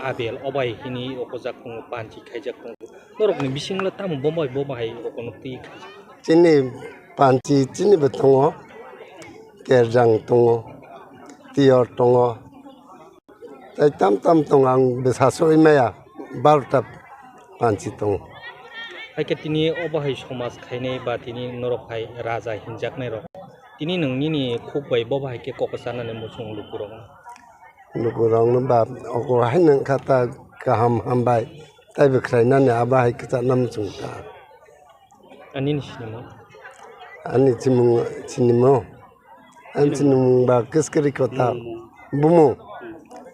Abel, obai hini okojak tongo, panchi khaijak tongo. Norokni bisingo tamo bomo bai bomo hai rokono twi khaijak. Chini panchi chini bo tongo, kerjang tongo, tiyor tongo. Tei tam tam tongo ang bwsa soi maya barota panchi tongo. Hai khe tini obo hai somaj khainai ba tini norok hai raja hinjaknai rok. Tini nwng nini khuk bai bobo hai khe kok sanani muchung lukurokno. Lukurokno ba ogo haino wngkha ta kaham hambai taibo khlainani abo hai kwchakna muchung ta. Ani ni sinimung? Ani chimung sinimo. Ani sinimung ba Kiskiri Kota. Bumu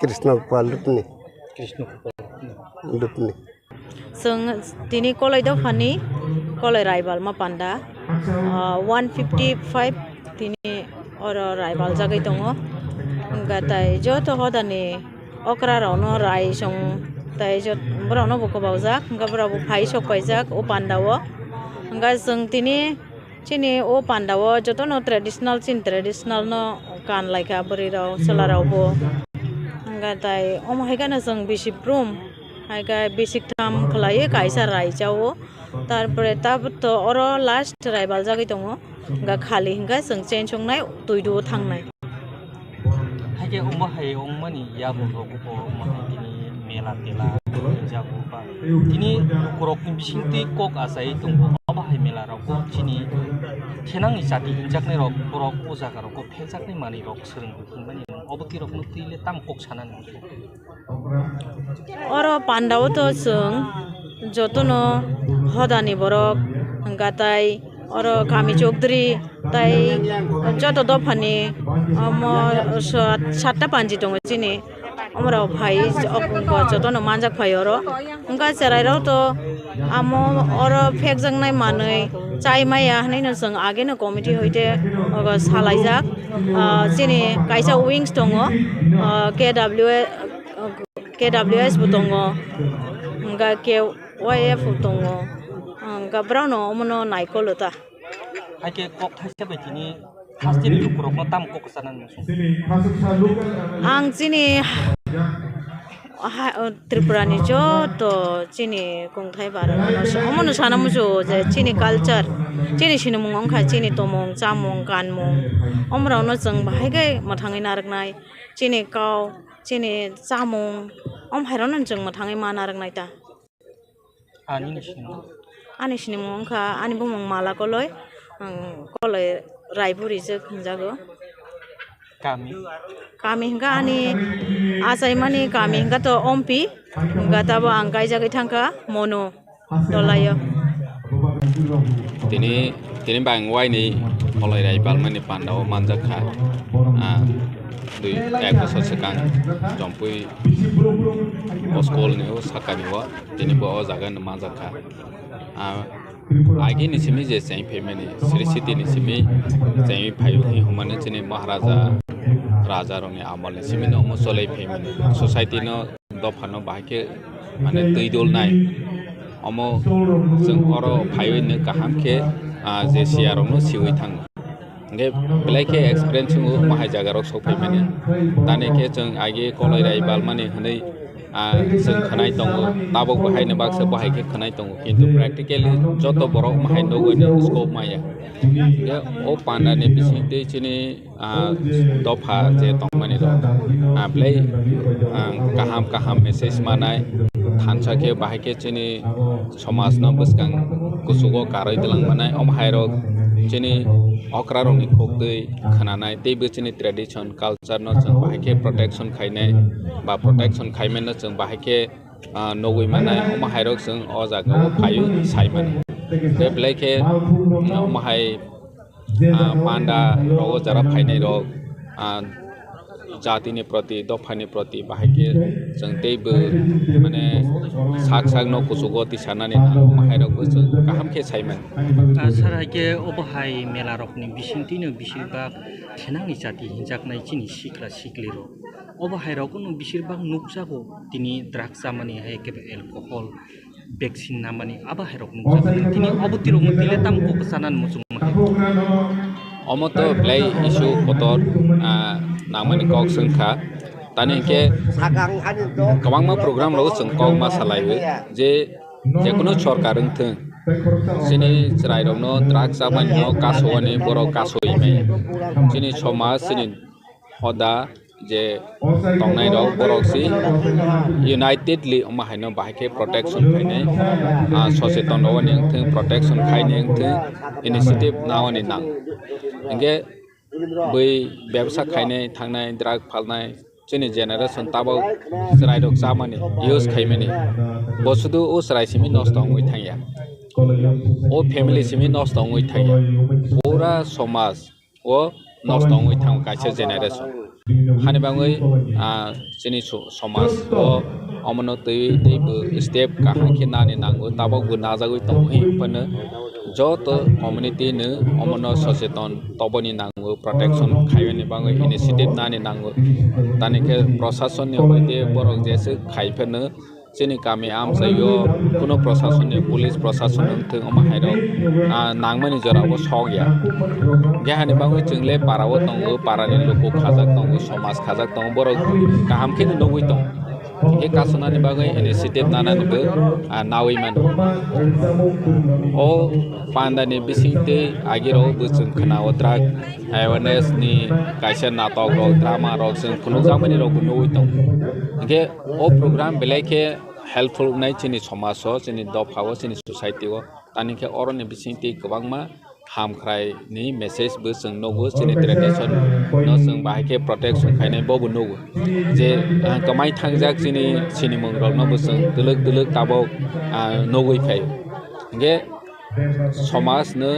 Krishna Kupal Lupni. Krishna Kupal Lupni. Lupni. Chwng tini Koloi dophani Koloi Raibalma panda, ah, one fifty five tini oro raibaljagwi tongo. Hwnkhe tai joto hodani okrarokno rai chwng tai jot-, borokno bo kwbaujak, hwnkhe borok bo phai sok paijak o pandao. Hwnkhe chwng tini Chini o pandao jotono traditional, chini traditional no kan laikha bwrwi rok, chwla rok bo. Hwnkhe tai omo hai kheno chwng bisi brum, hai khe bisi tham khlaiwi kaisa rai chao. Tarpore tabuk to oro last rai baljagwi tongo. Hwnkhe khali hwnkhe chwng chensongnai twi duo thangnai. Haikhe omo hai wngmani yakung rok bo omo hai tini mela tela jago ba tini lukurok ni bisingtwi kok achai tongo. Obo hai mela rok bo chini thenangni jati hinjaknai rok borok o jaga rogo pheljaknai manwi rok swrwng hinmani obo twi rok no twi le tamo kok sanani. Oro pandao to chwng jotono hodani borok, hwnkha tai oro kami chokdri tai joto dophani omo sat-, satta panji tongo chini. Omorok phai jotono manjak phai oro. Hwnkha cherai rok to amo oro phekjaknai manwi chai maya hwnwi no chwng ageno committee hoite ogo salaijak. Ah, chini kaisa wings tongo, ah, K W A, K W S bo tongo, hwnkha K Y F bo tongo, hwnkha borokno omono naikolo ta. Haikhe kok thaisa bai tini hasteni lukurokno tamo kok kwcharnani muchung? Ang chini ha, o, Tripura ni joto chini kongthai barok no omono sana muchungo je chini culture, chini sinimung wngkha chini tomung, chamung, kanmung, omorokno chwng bahai khe mwthangwi narwknai, chini kau, chini chamung, omo hai rokno chwng mwthangwi ma narwknai ta. Ani ni sinimung? Ani sinimung wngkha, ani bumung Mala Koloi, ang Koloi Raiburi se hinjago. Kami? Kami hwnkha ani achaimani kami hwnkha to Ompi, hwnkha tabo ang kaijagwi thangkha Mono Tolaio. Tini, tini bang waini Koloi Raibal mani panda o manjak kha. Ah, dui, ek bosor swkang Jompui o school ni o sakani o, tini bo o jaga no manjak kha. Ah, Agi ni simi je cheng phaimani, Sri City ni simi cheng phai hwnwi hwnmani chini Maharaja, raja rokni amol ni simi no omo cholai phaimani. Society no, dopha no bahai khe mane twi dol nai. Omo chwng oro phaiwi no kaham khe, ah, je siya rok no siwi thango. Hingke belai khe experience wngo, omo hai jaga rok sok phaimani. Tani khe chwng agi koloi rai balmani hwnwi, ah, chwng khwnai tongo, tabuk bo haino baksa bo hai khe khwnai tongo, kintu practically joto borok omo hai nugwi ni scope maya. Hingke o panda ni bising twi chini, ah, dopha je tongmani rok, ah, belai, ah, kaham kaham message manai, thansa khe bahai khe chini somaj no bwskang kuchugo karwi twlang manai, omo hai rok chini okra rokni kok twi khwnanai, teibo chini tradition, culture no chwng bahai khe protection khainai, ba protection khaimano chwng bahai khe, ah, nugwi manai, omo hai rok chwng o jaga o phaiwi sai mano. Tei belai khe, ah, omo hai, ah, panda rogo jara phainai rok, ah, jatini proti, dophani proti bahai khe chwng teibo, mane, sak sak no kuchugo tisanani nang, omo hai rok bo chwng kaham khe sai mano. Ah, sir, hai khe obo hai mela rokni bising twi no bising bak thinangni jati hinjaknai chini sikla sikli rok. Obo hai rok no bising bak nukjago tini drugs chamani hai khe alcohol, vaccine namani abo hai rok nukjak. Tini obo tirokno tile tam kok sanani muchung mankha. Omo to belai issue kotor, ah, nangmani kok swngkha. Tani hinkhe kwbangma program rogo chwng kok ma salaiwi je jekono sorkar wngthwng, chini chwrairokno drugs chamani no kasowani borok kasoi maya. Chini somaj, chini hoda je tongnai rok borok si unitedly omo haino bahai khe protection khainai, ah, socheton rogoni wngthwng, protection khaini wngthwng, initiative naoni nang. Hinkhe bui bebsa khainai thangnai, drug phalnai, chini generation tabok chwrairok chamani, use khaimani, bo sudu o chwrai simi nosto wngwi thangya, o family simi nosto wngwi thangya, pura somaj o nosto wngwi thango kaisa generation. Hani bagwi, ah, chini so-, somaj o omono twiwi teibo step kaham khe nani nango, tabok bo najagwi tongo hinphano joto community no omono socheton toboni nango, protection khaiyani bagwi initiative nani nango. Tani khe proshasonni hoite borok jeswk khai phano chini kami amchaio kuno proshasonni, police proshasonni wngthwng omo hairok, ah, nangmani jorao sok ya. Hingke hani bagwi chwng le parao tongo, parani luku khajak tongo, somaj khajak tongo, borok kaham khe nugwi tongo. Hingke kasonani bagwi initiative nanani bo, ah, nawi mano. O pandani bisingtwi agirok bo chwng khwnao drug awareness ni kaisa natok rok, drama rok chwng phunukjakmani rok bo nugwi tongo. Hingke o program belai khe helpful wngnai chini somaj o, chini dopha o, chini society o. Tani khe oroni bisingtwi kwbangma hamkhrai ni message bo chwng nugo, chini tradition no chwng bahai khe protection khainai bo bo nugo. Je, ah, kwmai thangjak chini sinimung rok no bo chwng twlwk twlwk tabok, ah, nugwi phai. Hingke somaj no,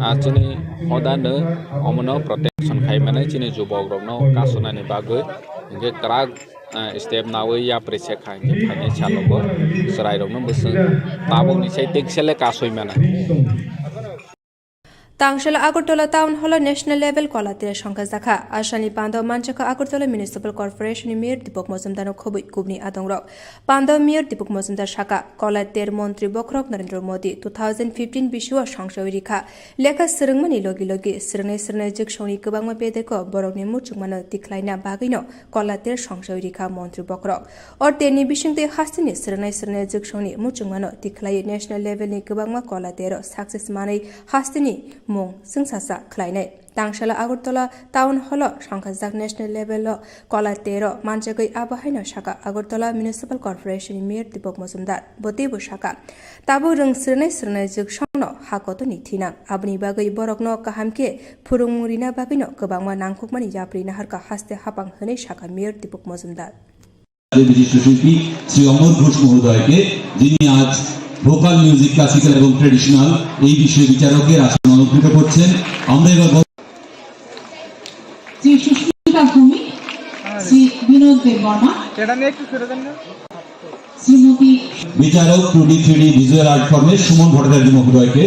ah, chini hoda no omono protection khai mani chini jubok rok no kasonani bagwi hingke kwrak, ah, step nawi yapri se kha hingke phainai salo bo chwrai rok no bwswk tabok ni sai tekse le kasoi mano. Tangshila Agartala Town Hall o National Level Kolatera songkha jakha. Asani pando manchakha Agartala Municipal Corporation ni Mayor Deepak Majumdar no khobwi kubni adongrok. Pando Mayor Deepak Majumdar saka, Kolatera Montri Bokhorok Narendra Modi two thousand fifteen bisio songsawi rikha. Lekha swrwngmani logi logi swrwngnai swrwngnai jwksongni kwbangma bedeko borokni muchungmano tikhlaina bagwino Kolatera songsawi rikha Montri Bokhorok. O terni bisingtwi hasteni swrwngnai swrwngnai jwksongni muchungmano tikhlaiwi national levelni kwbangma Kolatero success manwi hasteni mung chwngsacha khlainai. Tangsala Agartala Town Hall o songkhajak national level o Kolatero manjagwi abo haino saka Agartala Municipal Corporation ni Mayor Deepak Majumdar. Bo teibo saka, tabuk rwng swrwnai swrwnai jwksongno ha kotorni thinang. Aboni bagwi borokno kaham khe phwrwngmung rina bagwino kwbangma nangkukmani yapri naharkha haste hapang hwnwi saka Mayor Deepak Majumdar. বিশিষ্ট শিল্পী শ্রী অমর ঘোষ মহোদয়কে, যিনি আজ vocal music, classical এবং ট্র্যাডিশনাল এই বিষয়ে বিচারকের আসনে অলংকৃত করছেন। আমরা এবার শ্রী সুস্মিতা ভৌমিক, শ্রী বিনোদ দেববর্মা। এটা নিয়ে একটু সরে যান না। শ্রীমতী বিচারক two D three D visual art ফর্মে সুমন ভট্টাচার্য মহোদয়কে।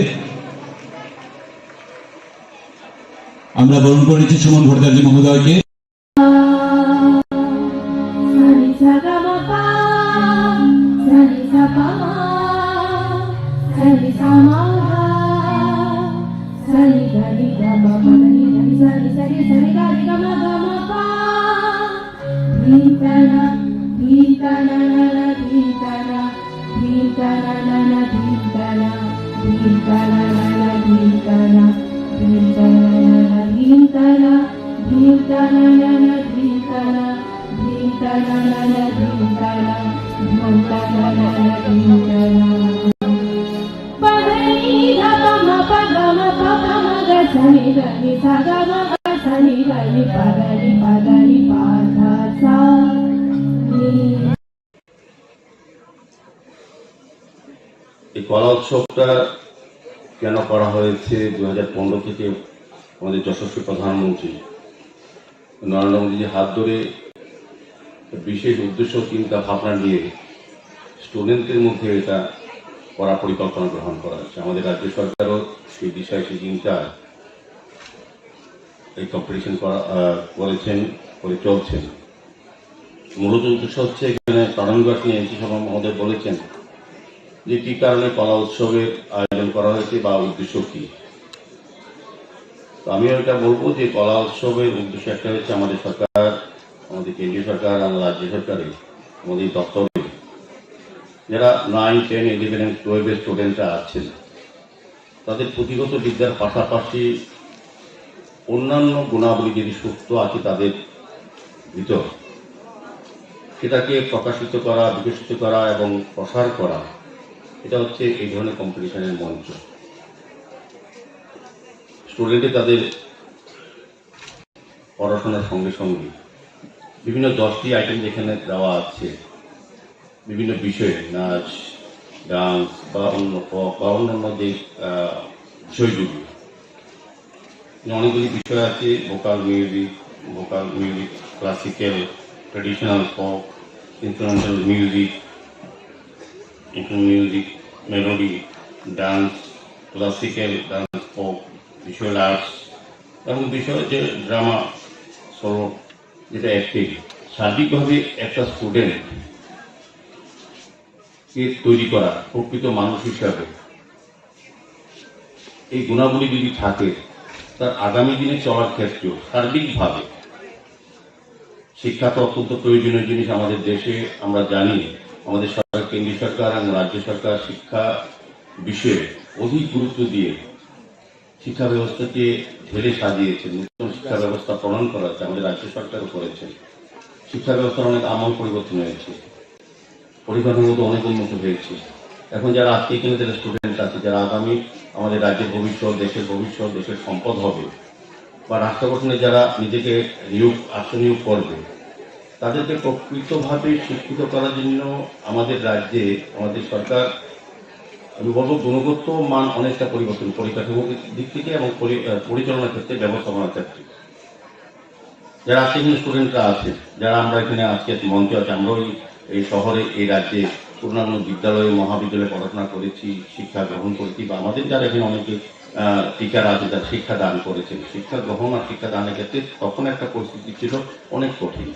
আমরা বরণ করে নিচ্ছি সুমন ভট্টাচার্য মহোদয়কে। Sani sa ga ma pa, sani sa pa ma, sani sa ma ga, sani ga ni ga ma pa ga ni ga ni sani sani sani ga ni ga ma ga ma pa. Dhintana, dhintana na na dhintana, dhintana na na dhintana, dhintana na na dhintana, dhintana na na dhintana, dhintana na na dhintana, dhintana na na dhintana, dhintana na na dhintana. Pagani dapa ma pagama pagama gasani gani sagama gasani gani pagani pagani padasa ni. এই কলা উৎসবটা কেন করা হয়েছে? দু হাজার পনেরো থেকে আমাদের যশস্বী প্রধানমন্ত্রী নরেন্দ্র মোদীজির হাত ধরে বিশেষ উদ্দেশ্য, চিন্তা ভাবনা নিয়ে স্টুডেন্টদের মধ্যে এটা করার পরিকল্পনা গ্রহণ করা হয়েছে। আমাদের রাজ্য সরকারও সেই দিশায়, সেই চিন্তায় এই কম্পিটিশন করা, আহ, করেছেন, করে চলছেন। মূলত উদ্দেশ্য হচ্ছে, এখানে প্রারম্ভিক এমসি শর্মা মহোদয় বলেছেন যে কি কারণে কলা উৎসবের আয়োজন করা হয়েছে বা উদ্দেশ্য কি। তো আমি এটা বলবো যে কলা উৎসবের উদ্দেশ্য একটা হচ্ছে, আমাদের সরকার, আমাদের কেন্দ্রীয় সরকার, আমাদের রাজ্য সরকারের, আমাদের দপ্তরে যারা নাইন, টেন, ইলেভেন এবং টুয়েলভের স্টুডেন্টরা আছেন, তাদের পুঁথিগত বিদ্যার পাশাপাশি অন্যান্য গুণাবলী যদি সুপ্ত আছে তাদের ভিতর, সেটাকে প্রকাশিত করা, বিকশিত করা এবং প্রসার করা, এটা হচ্ছে এই ধরনের কম্পিটিশনের মঞ্চ। স্টুডেন্টে তাদের পড়াশোনার সঙ্গে সঙ্গে বিভিন্ন দশটি আইটেম যেখানে দেওয়া আছে, বিভিন্ন বিষয়ে, নাচ, ডান্স বা অন্য ক-, বা অন্যান্য যে, আহ, বিষয়গুলি, অনেকগুলি বিষয় আছে: vocal music, vocal music, classical, traditional, folk, instrumental music, instrumental music, melody, dance, classical dance, folk, visual arts এবং বিষয় যে ড্রামা, সোলো, যেটা অ্যাক্টিং, সার্বিকভাবে একটা স্টুডেন্ট কে তৈরি করা, প্রকৃত মানুষ হিসাবে এই গুণাবলী যদি থাকে, তার আগামী দিনে চলার ক্ষেত্রেও সার্বিকভাবে শিক্ষা তো অত্যন্ত প্রয়োজনীয় জিনিস আমাদের দেশে। আমরা জানি, আমাদের সরকার, কেন্দ্রীয় সরকার এবং রাজ্য সরকার শিক্ষা বিষয়ে অধিক গুরুত্ব দিয়ে শিক্ষা ব্যবস্থাকে ঢেলে সাজিয়েছেন, নতুন শিক্ষা ব্যবস্থা প্রণয়ন করা হয়েছে, আমাদের রাজ্য সরকারও করেছেন। শিক্ষা ব্যবস্থার অনেক আমূল পরিবর্তন হয়েছে, পরিকাঠামো তো অনেক উন্নত হয়েছে। এখন যারা আজকে এখানে যারা স্টুডেন্ট আছে, যারা আগামী আমাদের রাজ্যের ভবিষ্যৎ, দেশের ভবিষ্যৎ, দেশের সম্পদ হবে, বা রাষ্ট্র গঠনে যারা নিজেকে নিয়োগ, আত্মনিয়োগ করবে, তাদেরকে প্রকৃতভাবে শিক্ষিত করার জন্য আমাদের রাজ্যে, আমাদের সরকার, আমি বলবো, গুণগত মান অনেকটা পরিবর্তন, পরিকাঠামোর দিক থেকে এবং পরি-, আহ, পরিচালনার ক্ষেত্রে, ব্যবস্থাপনার ক্ষেত্রে। যারা আজকে এখানে স্টুডেন্টরা আছে, যারা আমরা এখানে আজকে মঞ্চে আছি, আমরাও এই, এই শহরে, এই রাজ্যে কোনো না কোনো বিদ্যালয়ে, মহাবিদ্যালয়ে পড়াশোনা করেছি, শিক্ষা গ্রহণ করেছি, বা আমাদের যারা এখানে অনেকে, আহ, টিচার আছে, যারা শিক্ষা দান করেছেন, শিক্ষা গ্রহণ আর শিক্ষা দানের ক্ষেত্রে তখন একটা পরিস্থিতি ছিল অনেক কঠিন।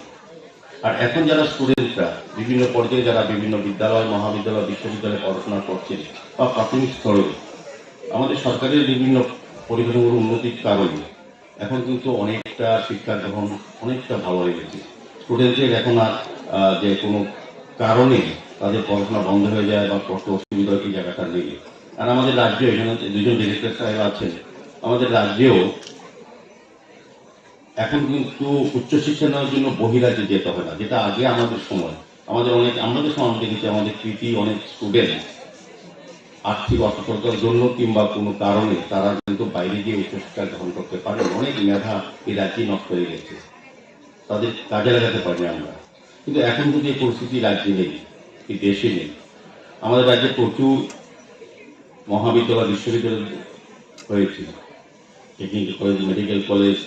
আর এখন যারা স্টুডেন্টরা বিভিন্ন পর্যায়ে, যারা বিভিন্ন বিদ্যালয়, মহাবিদ্যালয়, বিশ্ববিদ্যালয়ে পড়াশোনা করছেন বা প্রাথমিক স্তরে, আমাদের সরকারের বিভিন্ন পরিকাঠামোর উন্নতির কারণে এখন কিন্তু অনেকটা শিক্ষা গ্রহণ অনেকটা ভালো হয়ে গেছে। স্টুডেন্টদের এখন আর, আহ, যে কোনো কারণে তাদের পড়াশোনা বন্ধ হয়ে যায় বা কষ্ট অসুবিধা হয়, এই জায়গাটা নেই। আর আমাদের রাজ্যে এখানে দুজন ডিরেক্টর সাহেব আছেন, আমাদের রাজ্যেও এখন কিন্তু উচ্চশিক্ষা নেওয়ার জন্য বহিরাজ্যে যেতে হয় না, যেটা আগে আমাদের সময়। আমাদের অনেক, আমরা যে সময় দেখেছি, আমাদের কৃতি অনেক স্টুডেন্ট আর্থিক অসচ্ছলতার জন্য কিংবা কোনো কারণে তারা কিন্তু বাইরে গিয়ে উচ্চশিক্ষা গ্রহণ করতে পারেন। অনেক মেধা এই রাজ্যে নষ্ট হয়ে গেছে, তাদের কাজে লাগাতে পারিনি আমরা। কিন্তু এখন কিন্তু এই পরিস্থিতি রাজ্যে নেই, এই দেশে নেই। আমাদের রাজ্যে প্রচুর মহাবিদ্যালয়, বিশ্ববিদ্যালয় হয়েছে, technical college, medical college,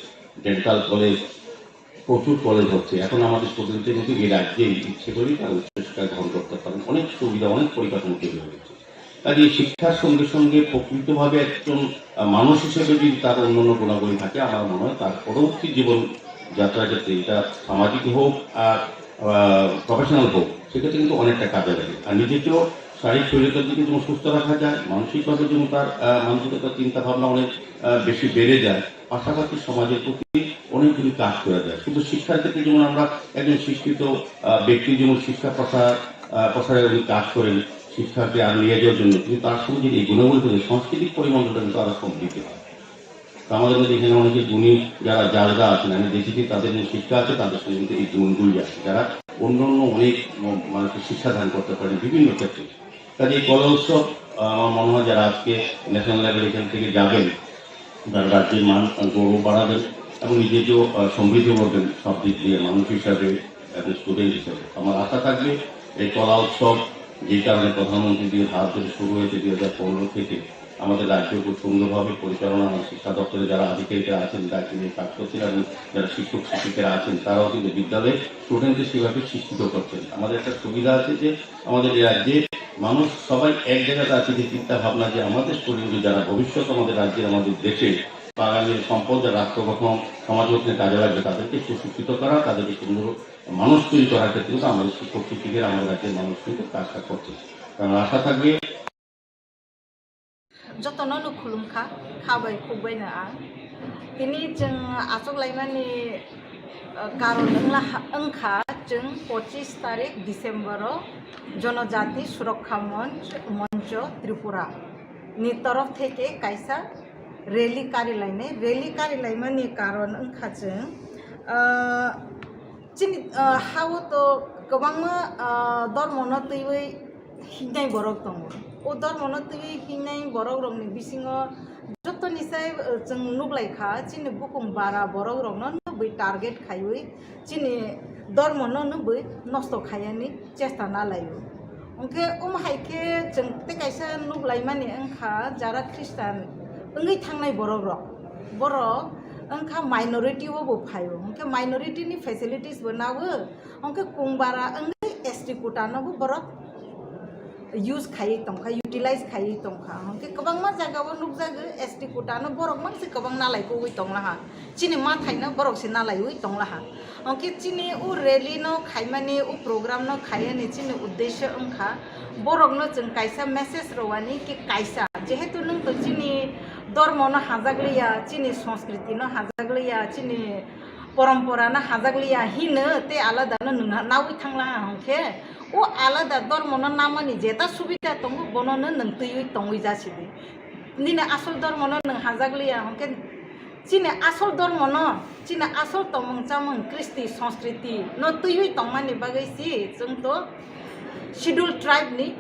dental college, প্রচুর কলেজ হচ্ছে। এখন আমাদের স্টুডেন্টদের কিন্তু এই রাজ্যে ইচ্ছে করেই তারা উচ্চশিক্ষা গ্রহণ করতে পারেন। অনেক সুবিধা, অনেক পরিকাঠামো তৈরি হয়েছে। কাজে শিক্ষার সঙ্গে সঙ্গে প্রকৃতভাবে একজন, আহ, মানুষ হিসেবে যদি তার অন্যান্য গুণাবলী থাকে, আমার মনে হয় তার পরবর্তী জীবন যাত্রা ক্ষেত্রে, এটা সামাজিক হোক আর, আহ, প্রফেশনাল হোক, সেক্ষেত্রে কিন্তু অনেকটা কাজে লাগে। আর নিজেকেও শারীরিক শরীরটার দিকে যেমন সুস্থ রাখা যায়, মানসিকভাবে যেমন তার, আহ, মানসিকতা, চিন্তা ভাবনা অনেক, আহ, বেশি বেড়ে যায়, পাশাপাশি সমাজের প্রতি অনেকগুলি কাজ করা যায়। শুধু শিক্ষার ক্ষেত্রে যেমন আমরা একজন শিক্ষিত, আহ, ব্যক্তি যেমন শিক্ষা প্রসার, আহ, প্রসারে উনি কাজ করেন, শিক্ষাকে আর নিয়ে যাওয়ার জন্য, কিন্তু তার সঙ্গে যদি এই গুণাবলী থাকে, সাংস্কৃতিক পরিমণ্ডলটা কিন্তু আরো সমৃদ্ধ হয়। তো আমাদের মধ্যে এখানে অনেকে গুণী যারা জারগা আছেন, আমি দেখেছি তাদের যে শিক্ষা আছে, তাদের সঙ্গে কিন্তু এই গুণগুলি আছে, যারা অন্য অন্য অনেক ম-, মানুষকে শিক্ষা দান করতে পারেন বিভিন্ন ক্ষেত্রে। কাজে এই কলা উৎসব, আহ, আমার মনে হয় যারা আজকে ন্যাশনাল লেভেল এখান থেকে যাবেন, তারা রাজ্যের মান, আহ, গৌরব বাড়াবেন এবং নিজেকেও, আহ, সমৃদ্ধ করবেন সব দিক দিয়ে, মানুষ হিসাবে এবং স্টুডেন্ট হিসাবে। আমার আশা থাকবে এই কলা উৎসব যে কারণে প্রধানমন্ত্রীজির হাত ধরে শুরু হয়েছে দুই হাজার পনেরো থেকে, আমাদের রাজ্য খুব সুন্দরভাবে পরিচালনা হয়। শিক্ষা দপ্তরে যারা আধিকারিকরা আছেন, দায়িত্ব নিয়ে কাজ করছেন এবং যারা শিক্ষক শিক্ষিকারা আছেন, তারাও কিন্তু বিদ্যালয়ে স্টুডেন্টদের সেভাবে শিক্ষিত করছেন। আমাদের একটা সুবিধা আছে যে আমাদের এই রাজ্যে মানুষ সবাই এক জায়গাতে আছে, যে চিন্তা ভাবনা যে আমাদের স্টুডেন্ট যারা ভবিষ্যৎ আমাদের রাজ্যের, আমাদের দেশে আগামী সম্পদ, যারা রাষ্ট্র গঠন, সমাজ গঠনে কাজে লাগবে, তাদেরকে সুশিক্ষিত করা, তাদেরকে সুন্দর মানুষ তৈরি করার ক্ষেত্রে কিন্তু আমাদের শিক্ষক শিক্ষিকারা, আমাদের রাজ্যের মানুষ কিন্তু কাজটা করছে। কারণ আশা থাকবে Jotono no khulumkha, kha bai khuk bai no ang. Tini chwng achuk laimani, uh, karon wngla ha-, wngkha chwng pochis tarik December o Jonojati Surakkha Monch, Moncho Tripura ni torof theke kaisa rally kari lainai. Rally kari laimani karon wngkha chwng, uh, chini, uh, ha-o to kwbangma, uh, dormono twiwi hingnai borok tongo. O dormono twiwi hingnai borok rokni bisingo jotoni sai, uh, chwng nuklaikha, chini bukung bara borok rokno nugwi target khaiwi chini dormono nugwi nosto khaiyani chesta nalaio. Hwnkhe omo hai khe chwng tei kaisa nuklaimani wngkha, jara Christian wngwi thangnai borok rok, borok wngkha minority o bo phaio, hwnkhe minority ni facilities bo nago, hwnkhe kungbara wngwi S T quota no bo borok use khaiwi tongkha, utilize khaiwi tongkha, hwnkhe kwbangma jaga o nukjago S T quota no borok mangse kwbang nalai kogwi tonglaha, chini mathai no borok se nalaiwi tonglaha. Hwnkhe chini o rally no khaimani, o program no khaiyani chini uddesho wngkha, borok no chwng kaisa message rwani ki kaisa, jehetu nwng to chini dormo no hajak liya, chini sanskriti no hajak liya, chini porompora no hajak liya hino tei alada no nwng nawi thanglaha, hwnkhe o alada dormo no namani jeta subida tongo, bono no nwng twiwi tongwi jasidi. Nini asol dormo no nwng hajak liya, hwnkhe chini asol dormo no, chini asol tongmung chamung, kristi, sanskriti no twiwi tongmani bagwi si chwng to schedule tribe ni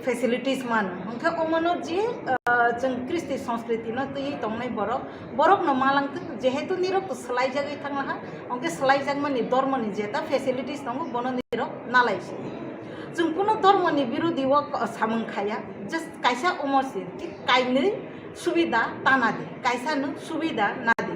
facilities mano. Hwnkhe omono je, ah, chwng kristi sanskriti no twiwi tongnai borok, borok no malangtwk, jehetu nirok to swlaijagwi thanglaha, hwnkhe swlaijakmani dormo ni jeta facilities tongo, bono nirok nalai si. Chwng kuno dormo ni birodi o samung khaya, just kaisa omo si, thik kainwi subida tana di, kaisa nwng subida na di.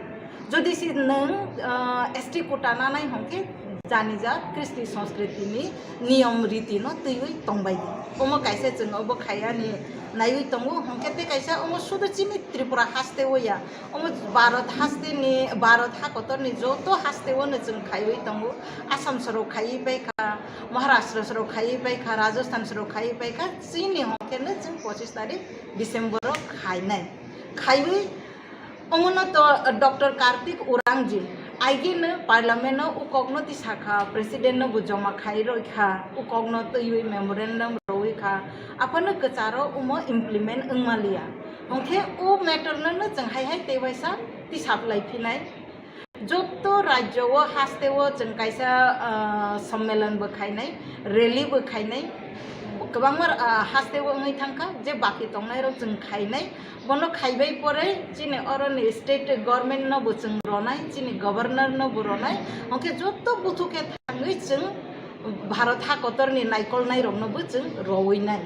Jodi si nwng, ah, S T quota nanai hwnkhe janija kristi sanskriti ni niyom riti no twiwi tongbai di. Omo kaisa chwng obo khayani naiwi tongo, hwnkhe tei kaisa omo sudu chini Tripura haste o ya, omo Bharat haste ni, Bharat ha kotor ni joto haste o no chwng khaiwi tongo. Assam soro khaiwi pai kha, Maharashtra soro khaiwi pai kha, Rajasthan soro khaiwi pai kha, chini hwnkhe no chwng pochis tarik December o khainai. Khaiwi omono to Doctor Kartik Urangji, aigeno parliament o ukokno tisakha, president no bo joma khai roi kha, ukokno twiwi memorandum roi kha, aphano kwcharo omo implement wngmaliya. Hwnkhe o matter no no chwng hai hai tei waisa tisaplai phinai. Jotto rajyo o haste o chwng kaisa, ah, sommelon bo khainai, rally bo khainai, kwbangma, ah, haste o wngwi thangkha, je baki tongnai rok chwng khainai. Bono khaibai pore chini oroni state government no bo chwng ronai, chini governor no bo ronai, hwnkhe jotto buthu khe thangwi chwng Bharat ha kotorni naikolnai rokno bo chwng rowinai.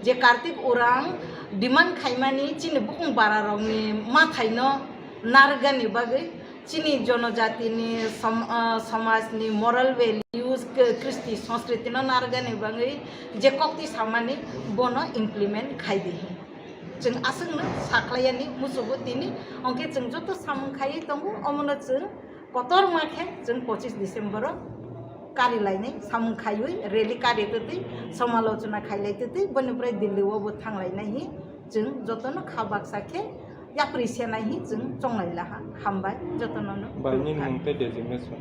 Je Kartik Urang demand khaimani chini bukung bara rokni mathaino narwkgani bagwi chini jonojatini som-, ah, somajni moral values, Kristi sanskriti no narwkani bagwi je koktwi samani bono implement khai di. Chwng aswkno sakhlaiyani musugo tini, hwnkhe chwng joto samung khaiwi tongo, omono chwng kotorma khe chwng pochis December o kari lainai samung khaiwi rally kari twtwi, somalochona khailai twtwi, boni pore Delhi o bo thanglainai hi chwng jotono kha baksa khe yapri senai hi chwng chonglai laha. Hambai jotono no. Bai, nini mung tei designation?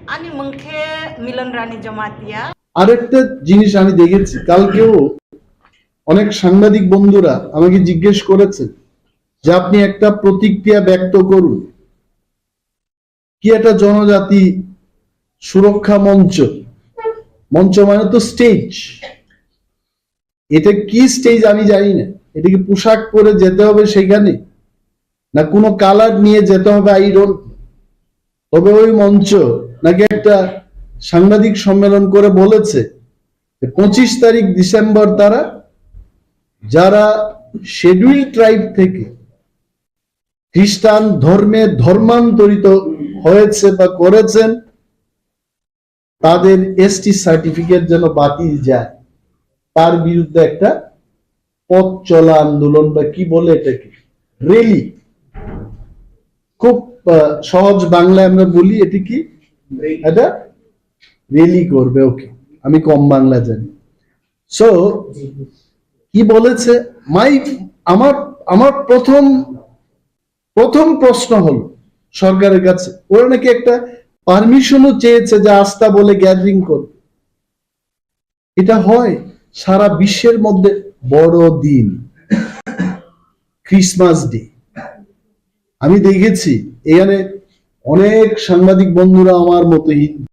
Ani mung khe Milan Rani Jamatia. আরেকটা জিনিস আমি দেখেছি, কালকেও অনেক সাংবাদিক বন্ধুরা আমাকে জিজ্ঞেস করেছেন যে আপনি একটা প্রতিক্রিয়া ব্যক্ত করুন, কি একটা জনজাতি সুরক্ষা মঞ্চ, মঞ্চ মানে তো স্টেজ, এটা কি স্টেজ আমি জানি না, এটা কি পোশাক পরে যেতে হবে সেখানে, না কোনো কালার নিয়ে যেতে হবে, আই ডোন্ট। তবে ওই মঞ্চ নাকি একটা সাংবাদিক সম্মেলন করে বলেছে যে পঁচিশ তারিখ ডিসেম্বর তারা যারা শিডিউল ট্রাইব থেকে খ্রিস্টান ধর্মে ধর্মান্তরিত হয়েছে বা করেছেন, তাদের এসটি সার্টিফিকেট যেন বাতিল যায়, তার বিরুদ্ধে একটা পথ চলা আন্দোলন বা কি বলে এটাকে, র্যালি। খুব আহ, সহজ বাংলায় আমরা বলি এটি কি, এটা র্যালি করবে। ওকে, আমি কম বাংলা জানি। সো কি বলেছে, মাই আমার আমার প্রথম প্রথম প্রশ্ন হলো সরকারের কাছে, ওরা নাকি একটা পারমিশনও চেয়েছে যে আস্তা বলে গ্যাদারিং করবে। এটা হয় সারা বিশ্বের মধ্যে বড় দিন, ক্রিসমাস ডে। আমি দেখেছি এখানে অনেক সাংবাদিক বন্ধুরা আমার মতো হিন্দু,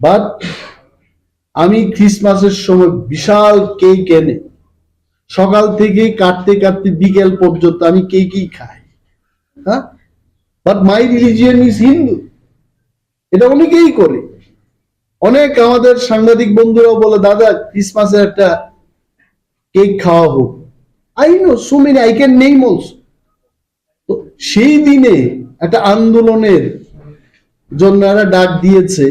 বাট আমি ক্রিসমাসের সময় বিশাল কেক এনে সকাল থেকে কাটতে কাটতে বিকেল পর্যন্ত আমি কেকই খাই। হ্যাঁ, but my religion is Hindu. এটা অনেকেই করে। অনেক আমাদের সাংবাদিক বন্ধুরাও বলে, দাদা, ক্রিসমাসে একটা কেক খাওয়া হোক। I know so many, I can name also. তো সেই দিনে একটা আন্দোলনের জন্য এরা ডাক দিয়েছে।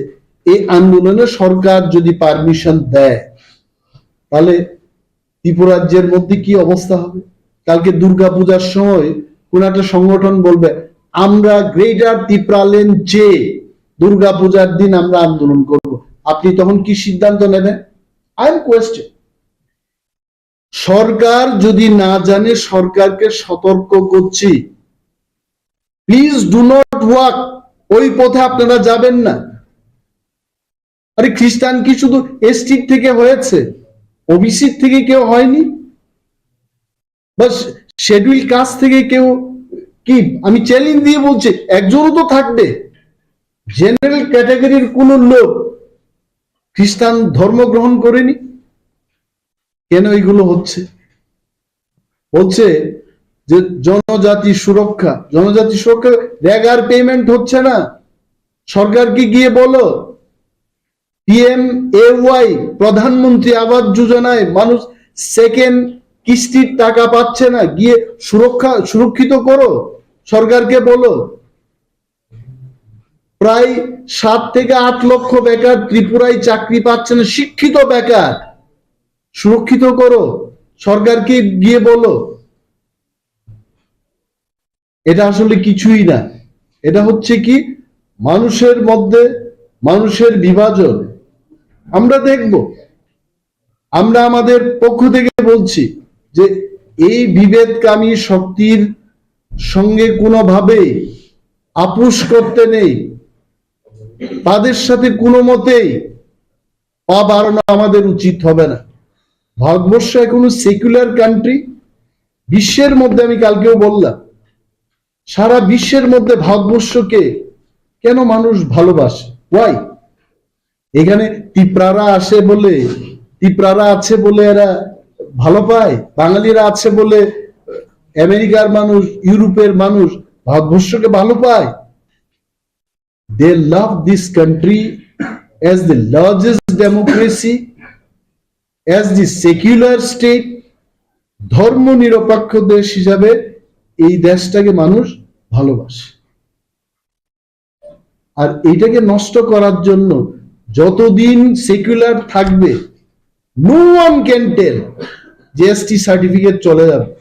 এই আন্দোলনে সরকার যদি পারমিশন দেয়, তাহলে ত্রিপুরাজ্যের মধ্যে কি অবস্থা হবে? কালকে দুর্গা পূজার সময় কোন একটা সংগঠন বলবে, আমরা গ্রেটার ত্রিপুরাল্যান্ড চেয়ে দুর্গা পূজার দিন আমরা আন্দোলন করব। আপনি তখন কি সিদ্ধান্ত নেবেন? I am question. সরকার যদি না জানে, সরকারকে সতর্ক করছি, প্লিজ ডু নট ওয়াক, ওই পথে আপনারা যাবেন না। আরে, খ্রিস্টান কি শুধু এসটি থেকে হয়েছে? ওবিসি থেকে কেউ হয়নি? বা শিডিউল কাস্ট থেকে কেউ? কি, আমি চ্যালেঞ্জ দিয়ে বলছি, একজনও তো থাকবে। জেনারেল ক্যাটাগরির কোনো লোক খ্রিস্টান ধর্ম গ্রহণ করেনি। কেন এইগুলো হচ্ছে? বলছে যে জনজাতি সুরক্ষা, জনজাতি সুরক্ষা, রেগার পেমেন্ট হচ্ছে না। সরকারকে গিয়ে বলো, পিএমএওয়াই, প্রধানমন্ত্রী আবাস যোজনায় মানুষ সেকেন্ড কিস্তির টাকা পাচ্ছে না, গিয়ে সুরক্ষা, সুরক্ষিত করো, সরকারকে বলো। প্রায় সাত থেকে আট লক্ষ বেকার ত্রিপুরায় চাকরি পাচ্ছে না, শিক্ষিত বেকার। সুরক্ষিত করো, সরকারকে গিয়ে বলো। এটা আসলে কিছুই না, এটা হচ্ছে কি মানুষের মধ্যে মানুষের বিভাজন। আমরা দেখব, আমরা আমাদের পক্ষ থেকে বলছি যে এই বিভেদকামী শক্তির সঙ্গে কোনোভাবেই আপোষ করতে নেই, তাদের সাথে কোনো মতেই পা বাড়ানো আমাদের উচিত হবে না। ভারতবর্ষ এখনো সেকুলার কান্ট্রি। বিশ্বের মধ্যে, আমি কালকেও বললাম, সারা বিশ্বের মধ্যে ভারতবর্ষকে কেন মানুষ ভালোবাসে? ওয়াই? এখানে তিপ্রারা আসে বলে, তিপ্রারা আছে বলে এরা ভালো পায়, বাঙালিরা আছে বলে আমেরিকার মানুষ, ইউরোপের মানুষ ভারতবর্ষকে ভালো পায়। They love this country as the largest democracy, as the secular state. ধর্ম নিরপেক্ষ দেশ হিসাবে এই দেশটাকে মানুষ ভালোবাসে। আর এইটাকে নষ্ট করার জন্য যতদিন সেকুলার থাকবে, no one can tell যে এসটি সার্টিফিকেট চলে যাবে,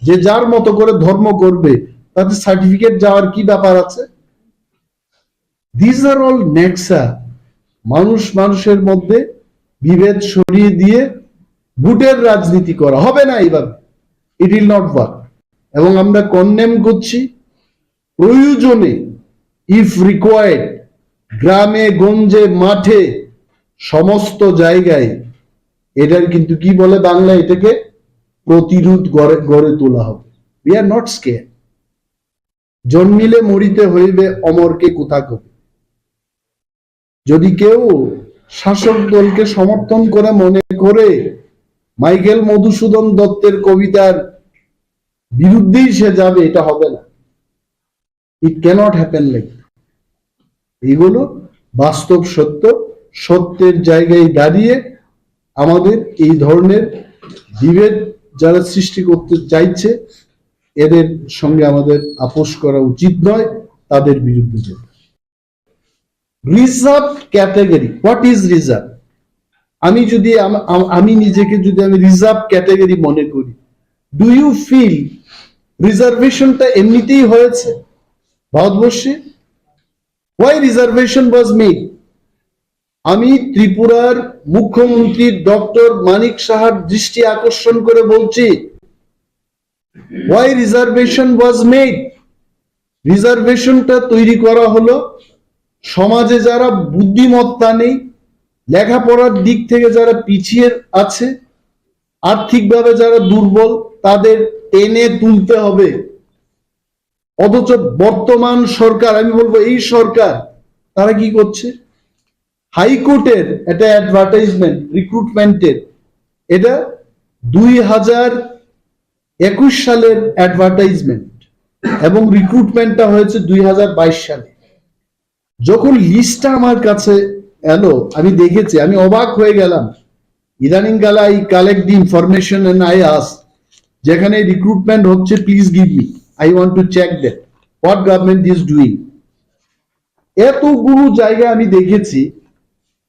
যে যার মতো করে ধর্ম করবে, তাতে সার্টিফিকেট যাওয়ার কি ব্যাপার আছে? These are all Nexa. মানুষ মানুষের মধ্যে বিভেদ সরিয়ে দিয়ে ভোটের রাজনীতি করা হবে না এইভাবে। It will not work। এবং আমরা কন্ডেম করছি। প্রয়োজনে, ইফ রিকোয়ার্ড, গ্রামে গঞ্জে মাঠে সমস্ত জায়গায় এটার কিন্তু কি বলে বাংলা, এটাকে প্রতিরোধ গড়ে গড়ে তোলা হবে। We are not scared। জন্মিলে মরিতে হইবে, অমরকে কোথা কবি। যদি কেউ শাসক দলকে সমর্থন করে মনে করে মাইকেল মধুসূদন দত্তের কবিতার বিরুদ্ধেই সে যাবে, এটা হবে না। It cannot happen like that। এগুলো বাস্তব সত্য। সত্যের জায়গায় দাঁড়িয়ে আমাদের এই ধরনের বিভেদ যারা সৃষ্টি করতে চাইছে, এদের সঙ্গে আমাদের আপোষ করা উচিত নয়, তাদের বিরুদ্ধে যেতে। Reserve category, what is reserve? আমি যদি আম- আম- আমি নিজেকে যদি আমি রিজার্ভ ক্যাটাগরি মনে করি, ডু ইউ ফিল রিজার্ভেশনটা এমনিতেই হয়েছে ভারতবর্ষে? Why reservation was made? আমি ত্রিপুরার মুখ্যমন্ত্রী ডক্টর মানিক সাহার দৃষ্টি আকর্ষণ করে বলছি, why reservation was made? রিজার্ভেশনটা তৈরি করা হলো সমাজে যারা বুদ্ধিমত্তা নেই, লেখাপড়ার দিক থেকে যারা পিছিয়ে আছে, আর্থিকভাবে যারা দুর্বল, তাদের টেনে তুলতে হবে। অথচ বর্তমান সরকার, আমি বলবো এই সরকার, তারা কি করছে? হাইকোর্টের একটা অ্যাডভার্টাইজমেন্ট রিক্রুটমেন্টের, এটা দুই হাজার একুশ সালের অ্যাডভার্টাইজমেন্ট এবং রিক্রুটমেন্টটা হয়েছে দুই হাজার বাইশ সালে। যখন লিস্টটা আমার কাছে এলো, আমি দেখেছি, আমি অবাক হয়ে গেলাম। ইদানিং কালে I collect the information and I ask, যেখানে রিক্রুটমেন্ট হচ্ছে, please give me, I want to check that what government is doing। এতগুলো জায়গা আমি দেখেছি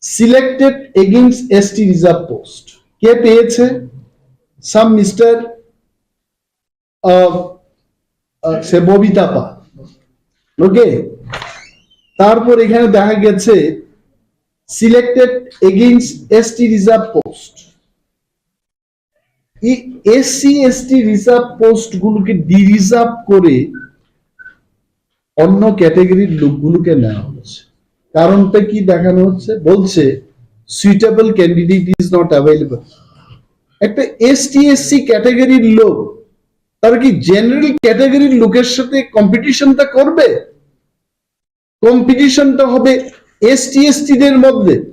selected against S T reserve post. কে পেয়েছে? সাম মিস্টার, আহ, আহ, সে ববিতা পাল। ওকে, তারপর এখানে দেখা গেছে selected against S T reserve post. এই এসসি এসটি রিজার্ভ পোস্ট গুলোকে ডিরিজার্ভ করে অন্য ক্যাটাগরির লোকগুলোকে নেওয়া হচ্ছে। কারণটা কি দেখানো হচ্ছে? বলছে, suitable candidate is not available। একটা এসটি এসসি ক্যাটাগরির লোক, তারা কি জেনারেল ক্যাটাগরির লোকের সাথে কম্পিটিশনটা করবে? কম্পিটিশনটা হবে এসটি এসটি দের মধ্যে,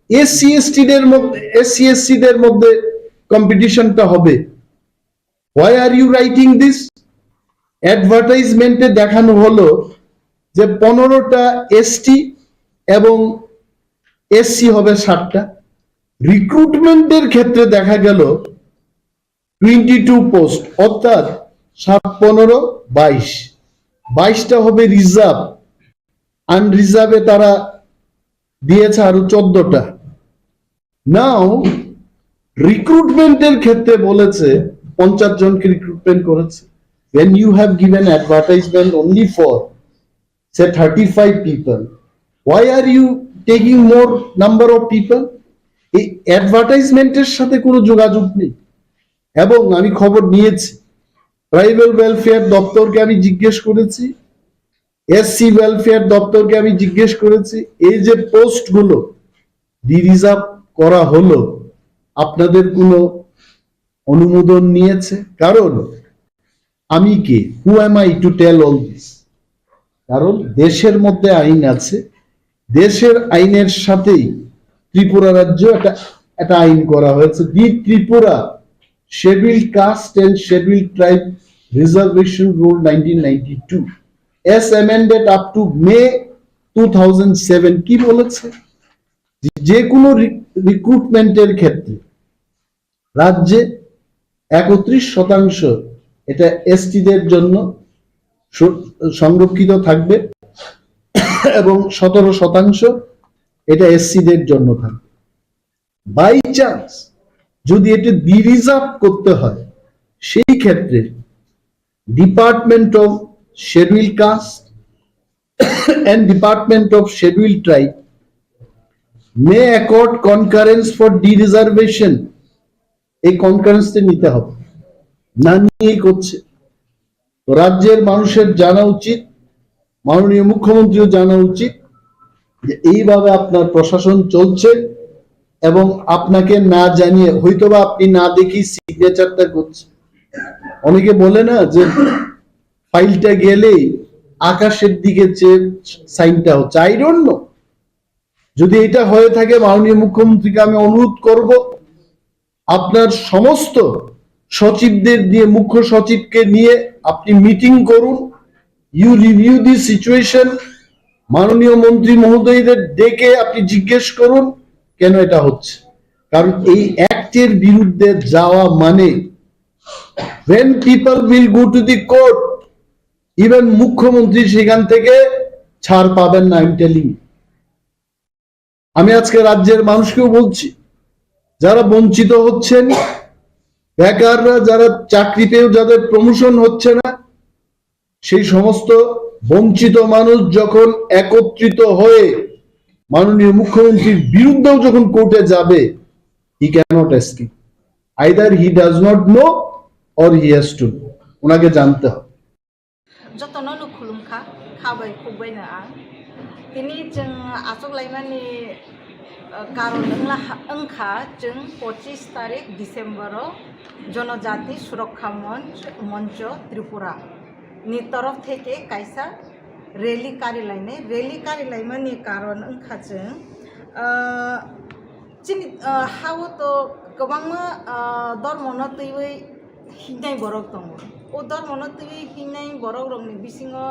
এসসি এসটি দের মধ্যে, এসসি এসসি দের মধ্যে কম্পিটিশনটা হবে। Why are you writing this? অ্যাডভার্টাইজমেন্টে দেখানো হলো যে পনেরোটা এসটি এবং এসসি হবে সাতটা। রিক্রুটমেন্টের ক্ষেত্রে দেখা গেল টোয়েন্টি টু পোস্ট, অর্থাৎ সাত পনেরো বাইশ, বাইশটা হবে রিজার্ভ। আনরিজার্ভে তারা দিয়েছে আরো চোদ্দটা। নাও রিক্রুটমেন্টের ক্ষেত্রে বলেছে পঞ্চাশ জনকে রিক্রুটমেন্ট করেছে। When you have given advertisement only for, say, thirty-five people, why are you taking more number of people? এই অ্যাডভার্টাইজমেন্টের সাথে কোনো যোগাযোগ নেই। এবং আমি খবর নিয়েছি, ট্রাইবাল ওয়েলফেয়ার দপ্তরকে আমি জিজ্ঞেস করেছি, এসসি ওয়েলফেয়ার দপ্তরকে আমি জিজ্ঞেস করেছি, এই যে পোস্টগুলো ডিরিজার্ভ করা হলো, আপনাদের কোনো অনুমোদন নিয়েছে? কারণ আমি কে, who am I to tell all this? কারণ দেশের মধ্যে আইন আছে, দেশের আইনের সাথেই ত্রিপুরা রাজ্য একটা একটা আইন করা হয়েছে, the Tripura Scheduled Caste and Scheduled Tribe Reservation Rule nineteen ninety two, as amended up to May two thousand seven. কি বলেছে? যে যে কোনো রি- রিক্রুটমেন্টের ক্ষেত্রে রাজ্যে একত্রিশ শতাংশ এটা এসটিদের জন্য সু- সংরক্ষিত থাকবে এবং সতেরো শতাংশ এটা এসসিদের জন্য থাকবে। বাই চান্স যদি এটা ডিরিজার্ভ করতে হয়, সেই ক্ষেত্রে department of schedule caste and department of schedule tribe may accord concurrence for dereservation, এই কনকারেন্সটা নিতে হবে, না নিয়েই করছে। তো রাজ্যের মানুষের জানা উচিত, মাননীয় মুখ্যমন্ত্রীও জানা উচিত যে এইভাবে আপনার প্রশাসন চলছে এবং আপনাকে না জানিয়ে হয়তোবা আপনি না দেখেই সিগনেচারটা করছেন। অনেকে বলে না যে ফাইলটা গেলেই আকাশের দিকে চেয়ে সাইনটা হচ্ছে, আই ডোন্ট নো। যদি এটা হয়ে থাকে, মাননীয় মুখ্যমন্ত্রীকে আমি অনুরোধ করব, আপনার সমস্ত সচিবদের দিয়ে, মুখ্য সচিবকে নিয়ে আপনি মিটিং করুন, ইউ রিভিউ দি সিচুয়েশন। মাননীয় মন্ত্রী মহোদয়দের ডেকে আপনি জিজ্ঞেস করুন কেন এটা হচ্ছে। কারণ এই অ্যাক্টের বিরুদ্ধে যাওয়া মানে, when people will go to the court, even মুখ্যমন্ত্রী সেখান থেকে ছাড় পাবেন না। আই এম টেলিং, আমি আজকে রাজ্যের মানুষকেও বলছি, যারা বঞ্চিত হচ্ছেন, বেকাররা, যারা চাকরি পেয়েও যাদের প্রমোশন হচ্ছে না, সেই সমস্ত বঞ্চিত মানুষ যখন একত্রিত হয়ে মাননীয় মুখ্যমন্ত্রীর বিরুদ্ধেও যখন কোর্টে যাবে, he cannot escape, either he does not know or he has to know, ওনাকে জানতে হবে। Jotono no khulumkha, kha bai khuk bai no ang. Tini chwng achuk laimani, uh, karon wngla ha-, wngkha chwng pochis tarik December o Jonojati Surokha Monch, Moncho Tripura ni torof theke kaisa rally kari lainai. Rally kari laimani karon wngkha chwng, uh, chini, uh, ha-o to kwbangma, uh, dormono twiwi hingnai borok tongo. O dormono twiwi hingnai borokrokni bisingo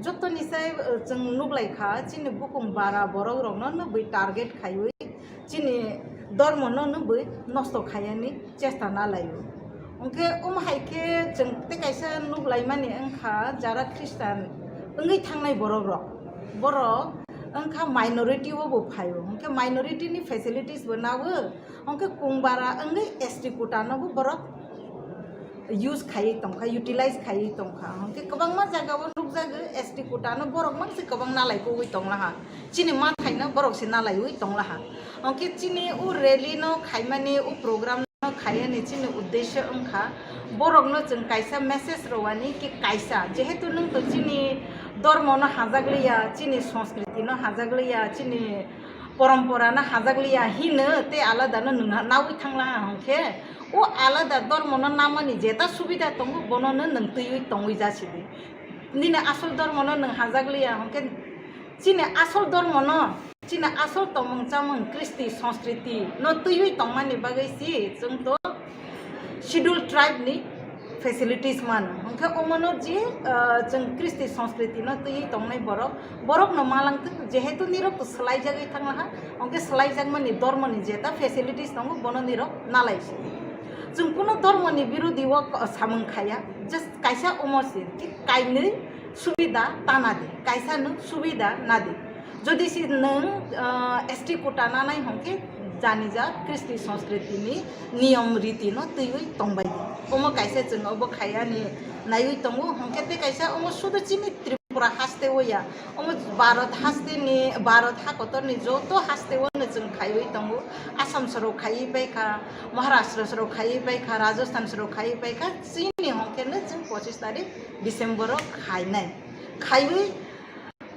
jotoni sai, uh, chwng nuklaikha, chini bukung bara borokrokno nukgwi target khaiwi chini dormono nukgwi nosto khaiyani chesta nalaio. Hwnkhe omo hai khe chwng tei kaisa nuklaimani wngkha, jara Khristan wngwi thangnai borokrok, borok wngkha minority o bo phaio, hwnkhe minority ni facilities bo nawo, hwnkhe kungbara wngwi S T quota no bo borok use khaiwi tongkha, utilize khaiwi tongkha, hwnkhe kwbangma jaga o nukjago S T quota no borok mangse kwbang nalai kogwi tonglaha, chini mathaino borok se nalaiwi tonglaha, hwnkhe chini o rally no khaimani, o program no khaiyani chini uddesyo wngkha, borokno chwng kaisa message rwani ki kaisa, jehetu nwng to chini dormono hajakliya, chini sanskriti no hajakliya, chini porompora no hajakliya hino tei alada no nwng nawi thanglaha hwnkhe, o alada dormono namani jeta subida tongo, bono no nwng twiwi tongwi jasidi. Nini asol dormono nwng hajakliya hwnkhe, chini asol dormono, chini asol tongmung chamung, kristi, sanskriti no twiwi tongmani bagwi si chwng to schedule tribe ni facilities mano. Hwnkhe omono je, ah, chwng kristi, sanskriti no twiwi tongnai borok, borok no malangtwk, jehetu nirok to swlaijagwi thanglaha, hwnkhe swlaijakmani dormoni jeta facilities tongo, bono nirok nalaisi. Chwng kuno dormoni birodi o samung khaya, just kaisa omo si, kainwi subida tana di, kaisa no subida na di. Jodi si nwng, ah, S T quota nanai hwnkhe janija kristi sanskriti ni niyom riti no twiwi tongbai di. Omo kaisa chwng obo khayani naiwi tongo, hwnkhe tei kaisa omo sudu chini Tripura haste o ya, omo Bharat haste ni, Bharat hakotor ni joto haste o no chwng khaiwi tongo. Assam soro khaiwi paikha, Maharashtra soro khaiwi paikha, Rajasthan soro khaiwi paikha, chini hwnkhe no chwng pochis tarik December o khainai. Khaiwi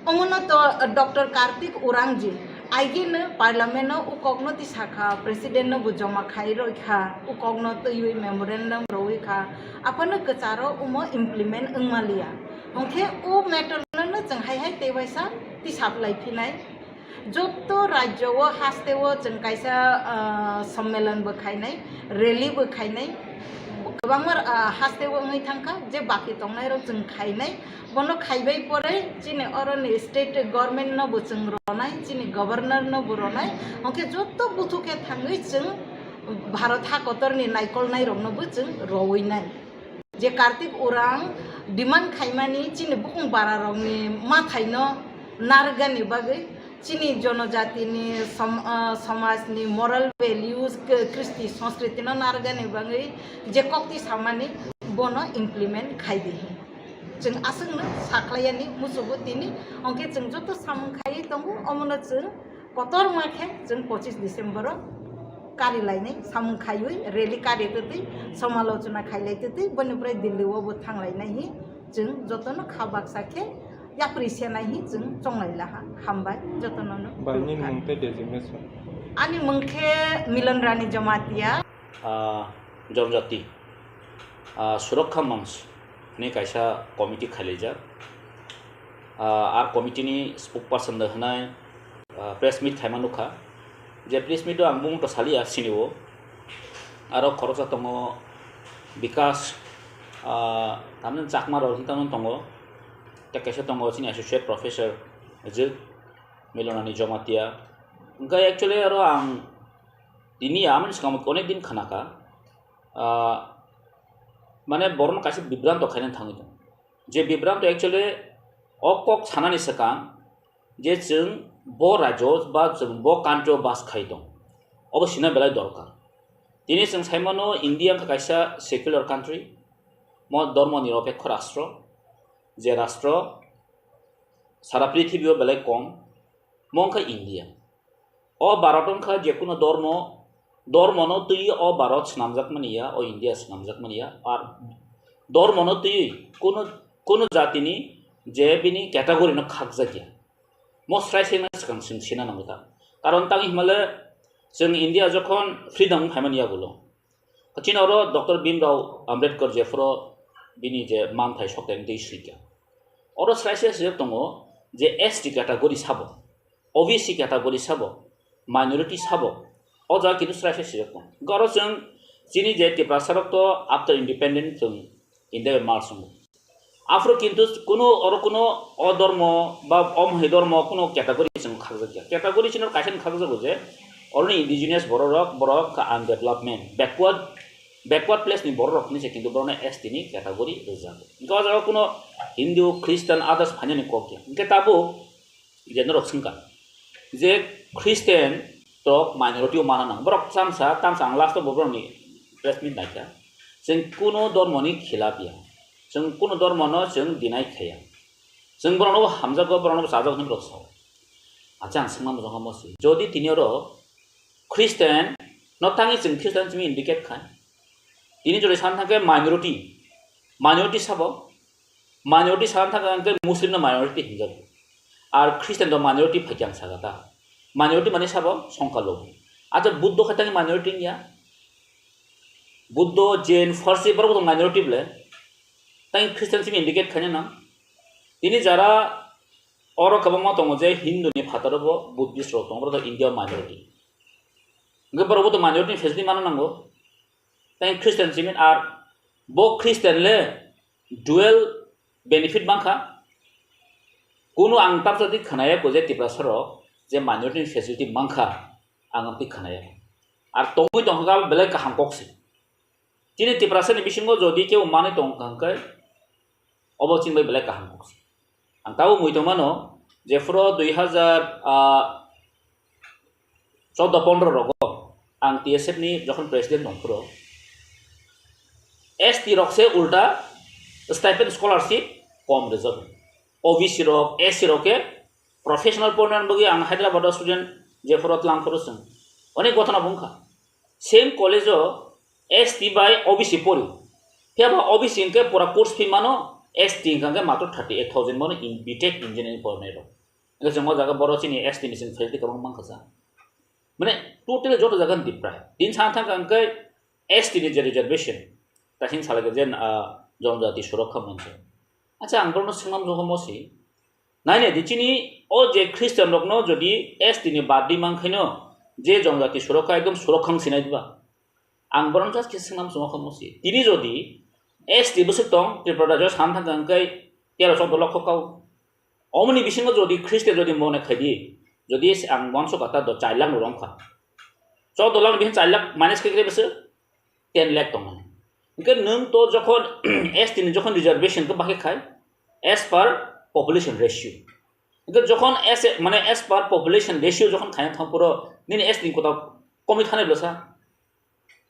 omono to Doctor Kartik Urangji aigeno parliament o ukokno tisakha, president no bo joma khai roikha, ukokno twiwi memorandum rowi kha, aphano kwcharo omo implement wngmaliya. Hwnkhe o matter no no chwng hai hai tei waisa tisaplai phinai. Joto rajyo o haste o chwng kaisa, ah, sommelon bo khainai, rally bo khainai, kwbangma, ah, haste o wngwi thangkha, je baki tongnai rok chwng khainai. Bono khaibai pore chini oroni state government no bo chwng ronai, chini governor no bo ronai, hwnkhe joto buthu khe thangwi chwng Bharat hakotor ni naikolnai rok no bo chwng rowinai. Je Kartik Urang demand khaimani chini bukung bara rokni mathaino narwkgani bagwi Chini jonojatini som-, ah, somajni moral values, k-, kristi sanskriti no narwgani bagwi je kokti samani bono implement khai di hi. Chwng aswkno sakhlaiyani musugo tini, hwnkhe chwng joto samung khaiwi tongo, omono chwng kotorma khe chwng pochis December o kari lainai samung khaiwi rally kari twtwi somalochona khailai twtwi boni pore Delhi o bo thanglainai hi chwng jotono kha baksa khe yapri senai hi chwng chonglai laha. Hambai jotono no. Bai, nini mung tei designation? Ani mung khe Milon Rani Jamatia. Ah, Jonjati, ah, Surokha Manch ni kaisa committee khailaijak. Ah, ar committee ni spokesperson da hwnai, ah, press meet khaima nukha. Je press meet o ang bumung to saliya sini o. Aro khoroksa tongo Bikas, ah, tamni Chakma rok hinwi tamo tongo. Tei kaisa tongo chini associate professor je Milonani Jamatia. Hwnkhe actually aro ang tini amoni swkang onek din khnakha. Ah, mane borokno kaisa bibranto khaina thangwi tongo. Je bibranto actually o kok sanani swkang je chwng bo rajyo ba chwng bo country o bas khai tong, obo sina belai dorkar. Tini chwng sai mano India wngkha kaisa secular country, mo dormo nirapekho rastro, je rastro sara prithibi o belai kom, mo wngkha India. O Bharat wngkha je kuno dormo, dormono twiwi o Bharat swnamjakmani ya, o India swnamjakmani ya, ar dormono twiwi kuno, kuno jatini je bini category no khakjak ya. Mo srai srai no swkang chwng sina nango ta. Karon tang himale chwng India jokhon freedom phaimani yagulo. Chini oro Doctor Bhimrao Ambedkar jephuru bini je manthai sokthai twi swikha. Oro srai srai swijak tongo je S T category sabo, O B C category sabo, minority sabo, o jaga kintu srai srai swijak tongo. Hwnkhe oro chwng chini je Tiprasa rok to after independent chwng India bai merge wngo. Aphuru kintu kuno oro kuno o dormo ba o mohai dormo kuno category chwng khakjakya. Category chini kaisa khakjago je oroni indigenous borok rok, borok kha undevelopment, backward, backward place ni borok rok hinwi se kintu borokno S T ni category rijak. Hwnkhe o jaga kuno Hindu, Christian, others phainani kok ya. Hwnkhe tabuk je norok swngkha je Christian tok minority o mana nang. Borok chamsa, tamsa ang last o borokni press meet naikha. Chwng kuno dormoni khilap ya. Chwng kuno dormono chwng deny khaya. Chwng borokno bo hamjago, borokno bo chajago hinwi borok sao. Acha ang swngma mujung kha mosi. Jodi tini oro Christian no tangwi chwng Christian simi indicate khai. Tini jodi san thangkhe minority, minority sabo, minority san thangkhe Muslim no minority hinjago. Ar Christian do minority phaikhe ang sakha ta. Minority mani sabo songkha logi. Acha Buddho khe tangwi minority wngya. Buddho, Jain, Farsi borok bo minority bole. Tangwi Christian simi indicate khaina nang. Tini jara oro kwbangma tongo je Hindu ni phataro bo Buddhist rok tongo, borok do India minority. Hwnkhe borok bo to minority ni facility mana nango. Tei Christian simi ar bo Christian le dual benefit mankha. Kunu ang tabsa di khnaya ko je Tiprasa rok je minority ni facility mankha, ang amtwi khnaya. Ar tongwi tongkha belai kaham kok se. Chini Tiprasa ni bisingo jodi kebo manwi tongkha hwnkhe, obo chini bai belai kaham kok se. Ang tabuk mui tongmano, jephuru dui hazar, ah, choudo pondro rogo ang T S F ni jokhon president tongphuru, S T rok se ulta stipend scholarship kom rijak. O B C rok, S C rok khe professional pornani bagwi ang Hyderabad o student jephuru tlangphuru chwng onek gotona bo wngkha. Same college o S T bai O B C pori. Phiya ba O B C hwnkhe pura course fee mano, S T hwnkha hwnkhe matro thirty eight thousand mano in B Tech engineering pornai rok. Hwnkhe chwng o jaga borok chini S T ni chwng facility kwbang mankha sa. Mane totally joto jaga ni deprive. Tini sana thangkha hwnkhe S T ni je reservation, ta chini salai khe je, ah, Jonojati Surokha Manch. Acha ang borokno swngna muchungkha mosi. Nainai di chini o je Christian rokno jodi S T ni baddi mankhaino je Jonojati Surokha ekdom Surokha wng sinai diba? Ang borokno just khe swngna muchungkha mosi. Tini jodi S T bwswk tong Tripura rajyo sana thangkha hwnkhe tero choudo lokho kau. Omoni bisingo jodi Christian jodi mone khaidi, jodi ang uansuk kha ta do char lakh ni rong kha. Choudo lakh ni bising char lakh minus khe kre bwswk ten lakh tongmani. Hwnkhe nwng to jokhon S T ni jokhon reservation khe bakhe khai as per population ratio. Hwnkhe jokhon as a, mane as per population ratio jokhon khaina thang phuru nini S T ni kota komwi thanai bwsa.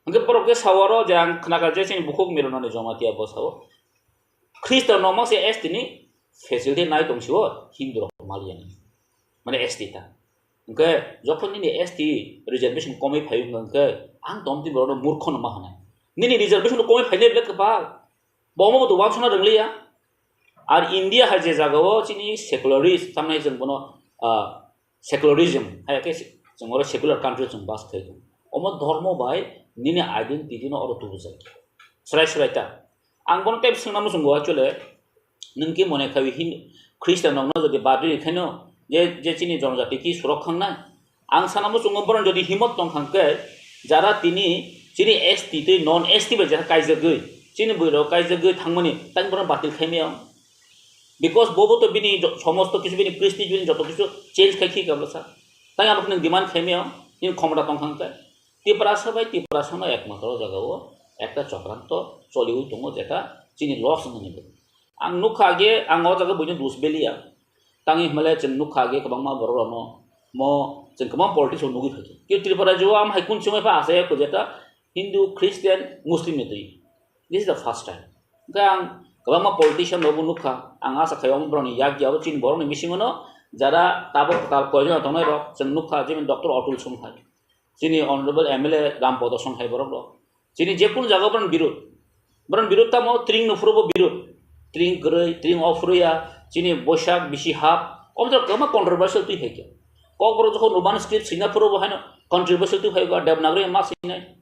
Hwnkhe borok khe sawaro je ang khnakha je chini bukhuk Mirunani Jamatia bo sao. Khristo no mangse S T ni facility nai tong sio Hindu rok maliya ni. Mane S T ta. Hwnkhe jokhon nini S T reservation komwi phai wngkha hwnkhe ang tong tini borok no murkho no ma hwnai. Nini reservation komwi phainai belai kwbal. Bo omo bo to wansukna rwngliya. Ar India hai je jagao chini secularist, tamni chwng bono, ah, secularism, hai khe chwng oro secular country chwng bas khai tongo. Omo dhormo bai nini identity no oro tubujak. Srai srai ta. Ang bono tei swngna muchungo actually, nwng ki mone khai Hin-, Christian rokno jodi badri khaino je, je chini jonojati ki surok khangnai, ang sana muchungo borok jodi himot tong kha khe, jara tini chini S T tei non S T bai jara kaijagwi, chini bwrwi rok kaijagwi thangmani, tang borok batil khai maya. Because bobo to bini jo-, somosto kisu bini Christian bini joto kisu change khai khi kabla sa. Tang abo nwng demand khai maya, nini khomota tong kha khe. Tiprasa bai Tiprasa no ekmatro jagao ekta chokranto choliwi tongo, jeta chini loss wngmani. Ang nukha age, ang o jaga buino dus beliya. Tangwi hwnmale chwng nukha age kwbangma borok rokno mo chwng kwbang politics o nugwi phaikha. Khe Tripura jio am hai kun chumai pha asai ko jeta Hindu, Christian, Muslim ni twi. This is the first time. Hwnkhe ang kwbangma politician rokbo nukha. Ang asa khai omo borokni yak ya o chini borokni bisingo no jara tabok kwtal koijakna tongnai rok chwng nukha, jemon Doctor Atul Song hai. Chini honorable M L A Ram Podo Song hai borok rok. Chini je kunu jaga borok birud. Borok birud tamo tring no phuru bo birud. Tring kwrwi, tring o phuru ya, chini Boisak bisi hap. Omo jora kwbangma controversial twi hai khe. Kokborok jokhon Roman script swina phuru bo haino controversial twi hai khe Devanagari ma swinai.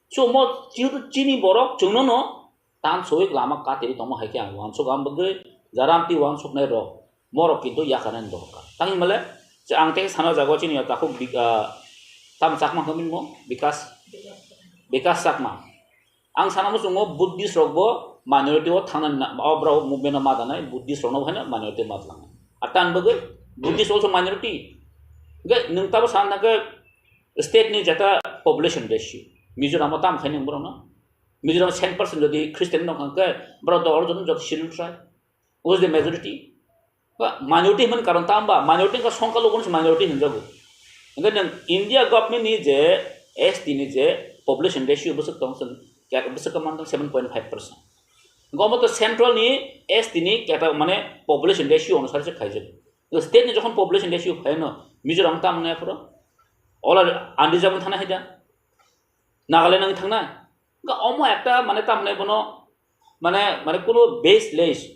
So mo jehetu chini borok chwngno no Tan soi lama katiri tongma hai khe ang uansuk ang bagwi jara amtwi uansuknai rok, morok kintu yakarnani dorkar. Tangwi male, je ang tei sana jago chini takhuk bi-, ah, tamo Chakma hwnwi mo? Bikas, Bikas Chakma. Ang sana muchungo Buddhist rok bo minority o thangnani na, o borok movement o ma danai, Buddhist rok no haino minority ma tlangnai. A tan bagwi Buddhist also minority. Hwnkhe nwng tabo sana khe state ni jeta population ratio, Mizoram o tamo khaini borok no? Mizoram ten percent jodi Christian no kha khe, borok dol joto joto Scheduled Tribe. Who is the majority? Ba minority hwnmani karon tamo ba, minority wngkha songkha logo no se minority hwnjago. Hwnkhe nwng India government ni je S T ni je population ratio bwswk tong chwng, kya-, bwswk khe man tong seven point five percent. Hwnkhe omo to central ni S T ni keta mane population ratio onusare se khaijago. State ni jokhon population ratio phaino Mizoram tamo nai aphuru? Ola unreserved thana hai da? Nagaland wng thangnai. Hwnkhe omo ekta mane tamni bono mane, mane kuno baseless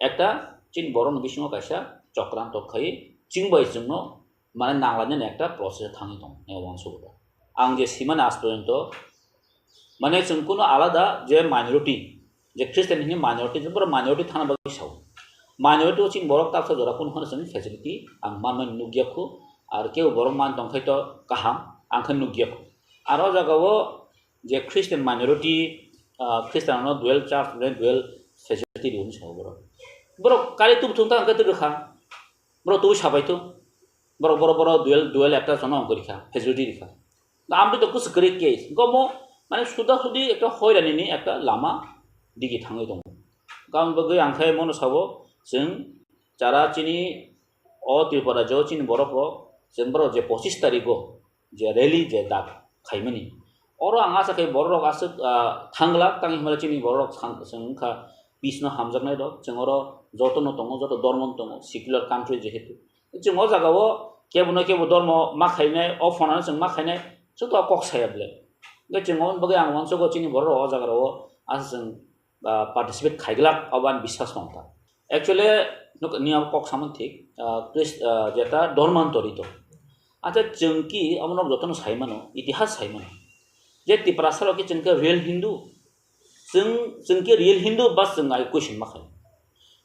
ekta chini borokni bisingo kaisa chokranto khai chwng bai chwngno mane nanglainani ekta process thangwi tongo, e uansukgo. Ang je simani aaj porjonto mane chwng kuno alada je minority, je Christian hwnwi minority, je borok minority thana bagwi sao. Minority o chini borok tabsa jora kunu phano chwng facility ang manmani nukya khu, ar kebo borok man tongkhai to kaham, ang khe nukya khu. Aro o jaga o je Christian minority, ah, Christian no dual church, dual facility rw hwnwi sao borok. Borok kari tubu thung ta hwnkhe twi rwkha. Borok tubu sabai tu. Borok, borok, borok dual, dual ekta jono wngwi rwkha, facility rwkha. Amtwi to kwswk kwrwi case. Gomo mane suda sudi ekta hoirani ni ekta lama digi thangwi tongo. Gam bagwi ang khe mono sabo chwng chara chini o Tripura rajyo chini borok rok chwng borok je pochis tarikh o je rally je dak khaimani. Oro ang asa khe borok rok aswk, ah, thanglak tang himala chini borok rok sang-, chwng wngkha peace no hamjaknai rok. Chwng oro joto no tongo, joto dormo no tongo, secular country jehetu. Chwng o jaga o kebo no kebo dormo ma khainai, o phone ano chwng ma khainai, chwng to kok saya bwle. Hwnkhe chwng oboni bagwi ang uansukgo chini borok rok o jaga rok o asa chwng, ah, participate khaiglak obo ani biswas tongkha. Actually, nuk-, niyam kok samung thik, ah, Chris-, ah, jeta Dharmantori to. Acha chwng ki omo nok jotono sai mano, itihas sai mano. Je Tiprasa rok ki chwng khe real Hindu. Chwng, chwng khe real Hindu ba chwng ai question ma khai.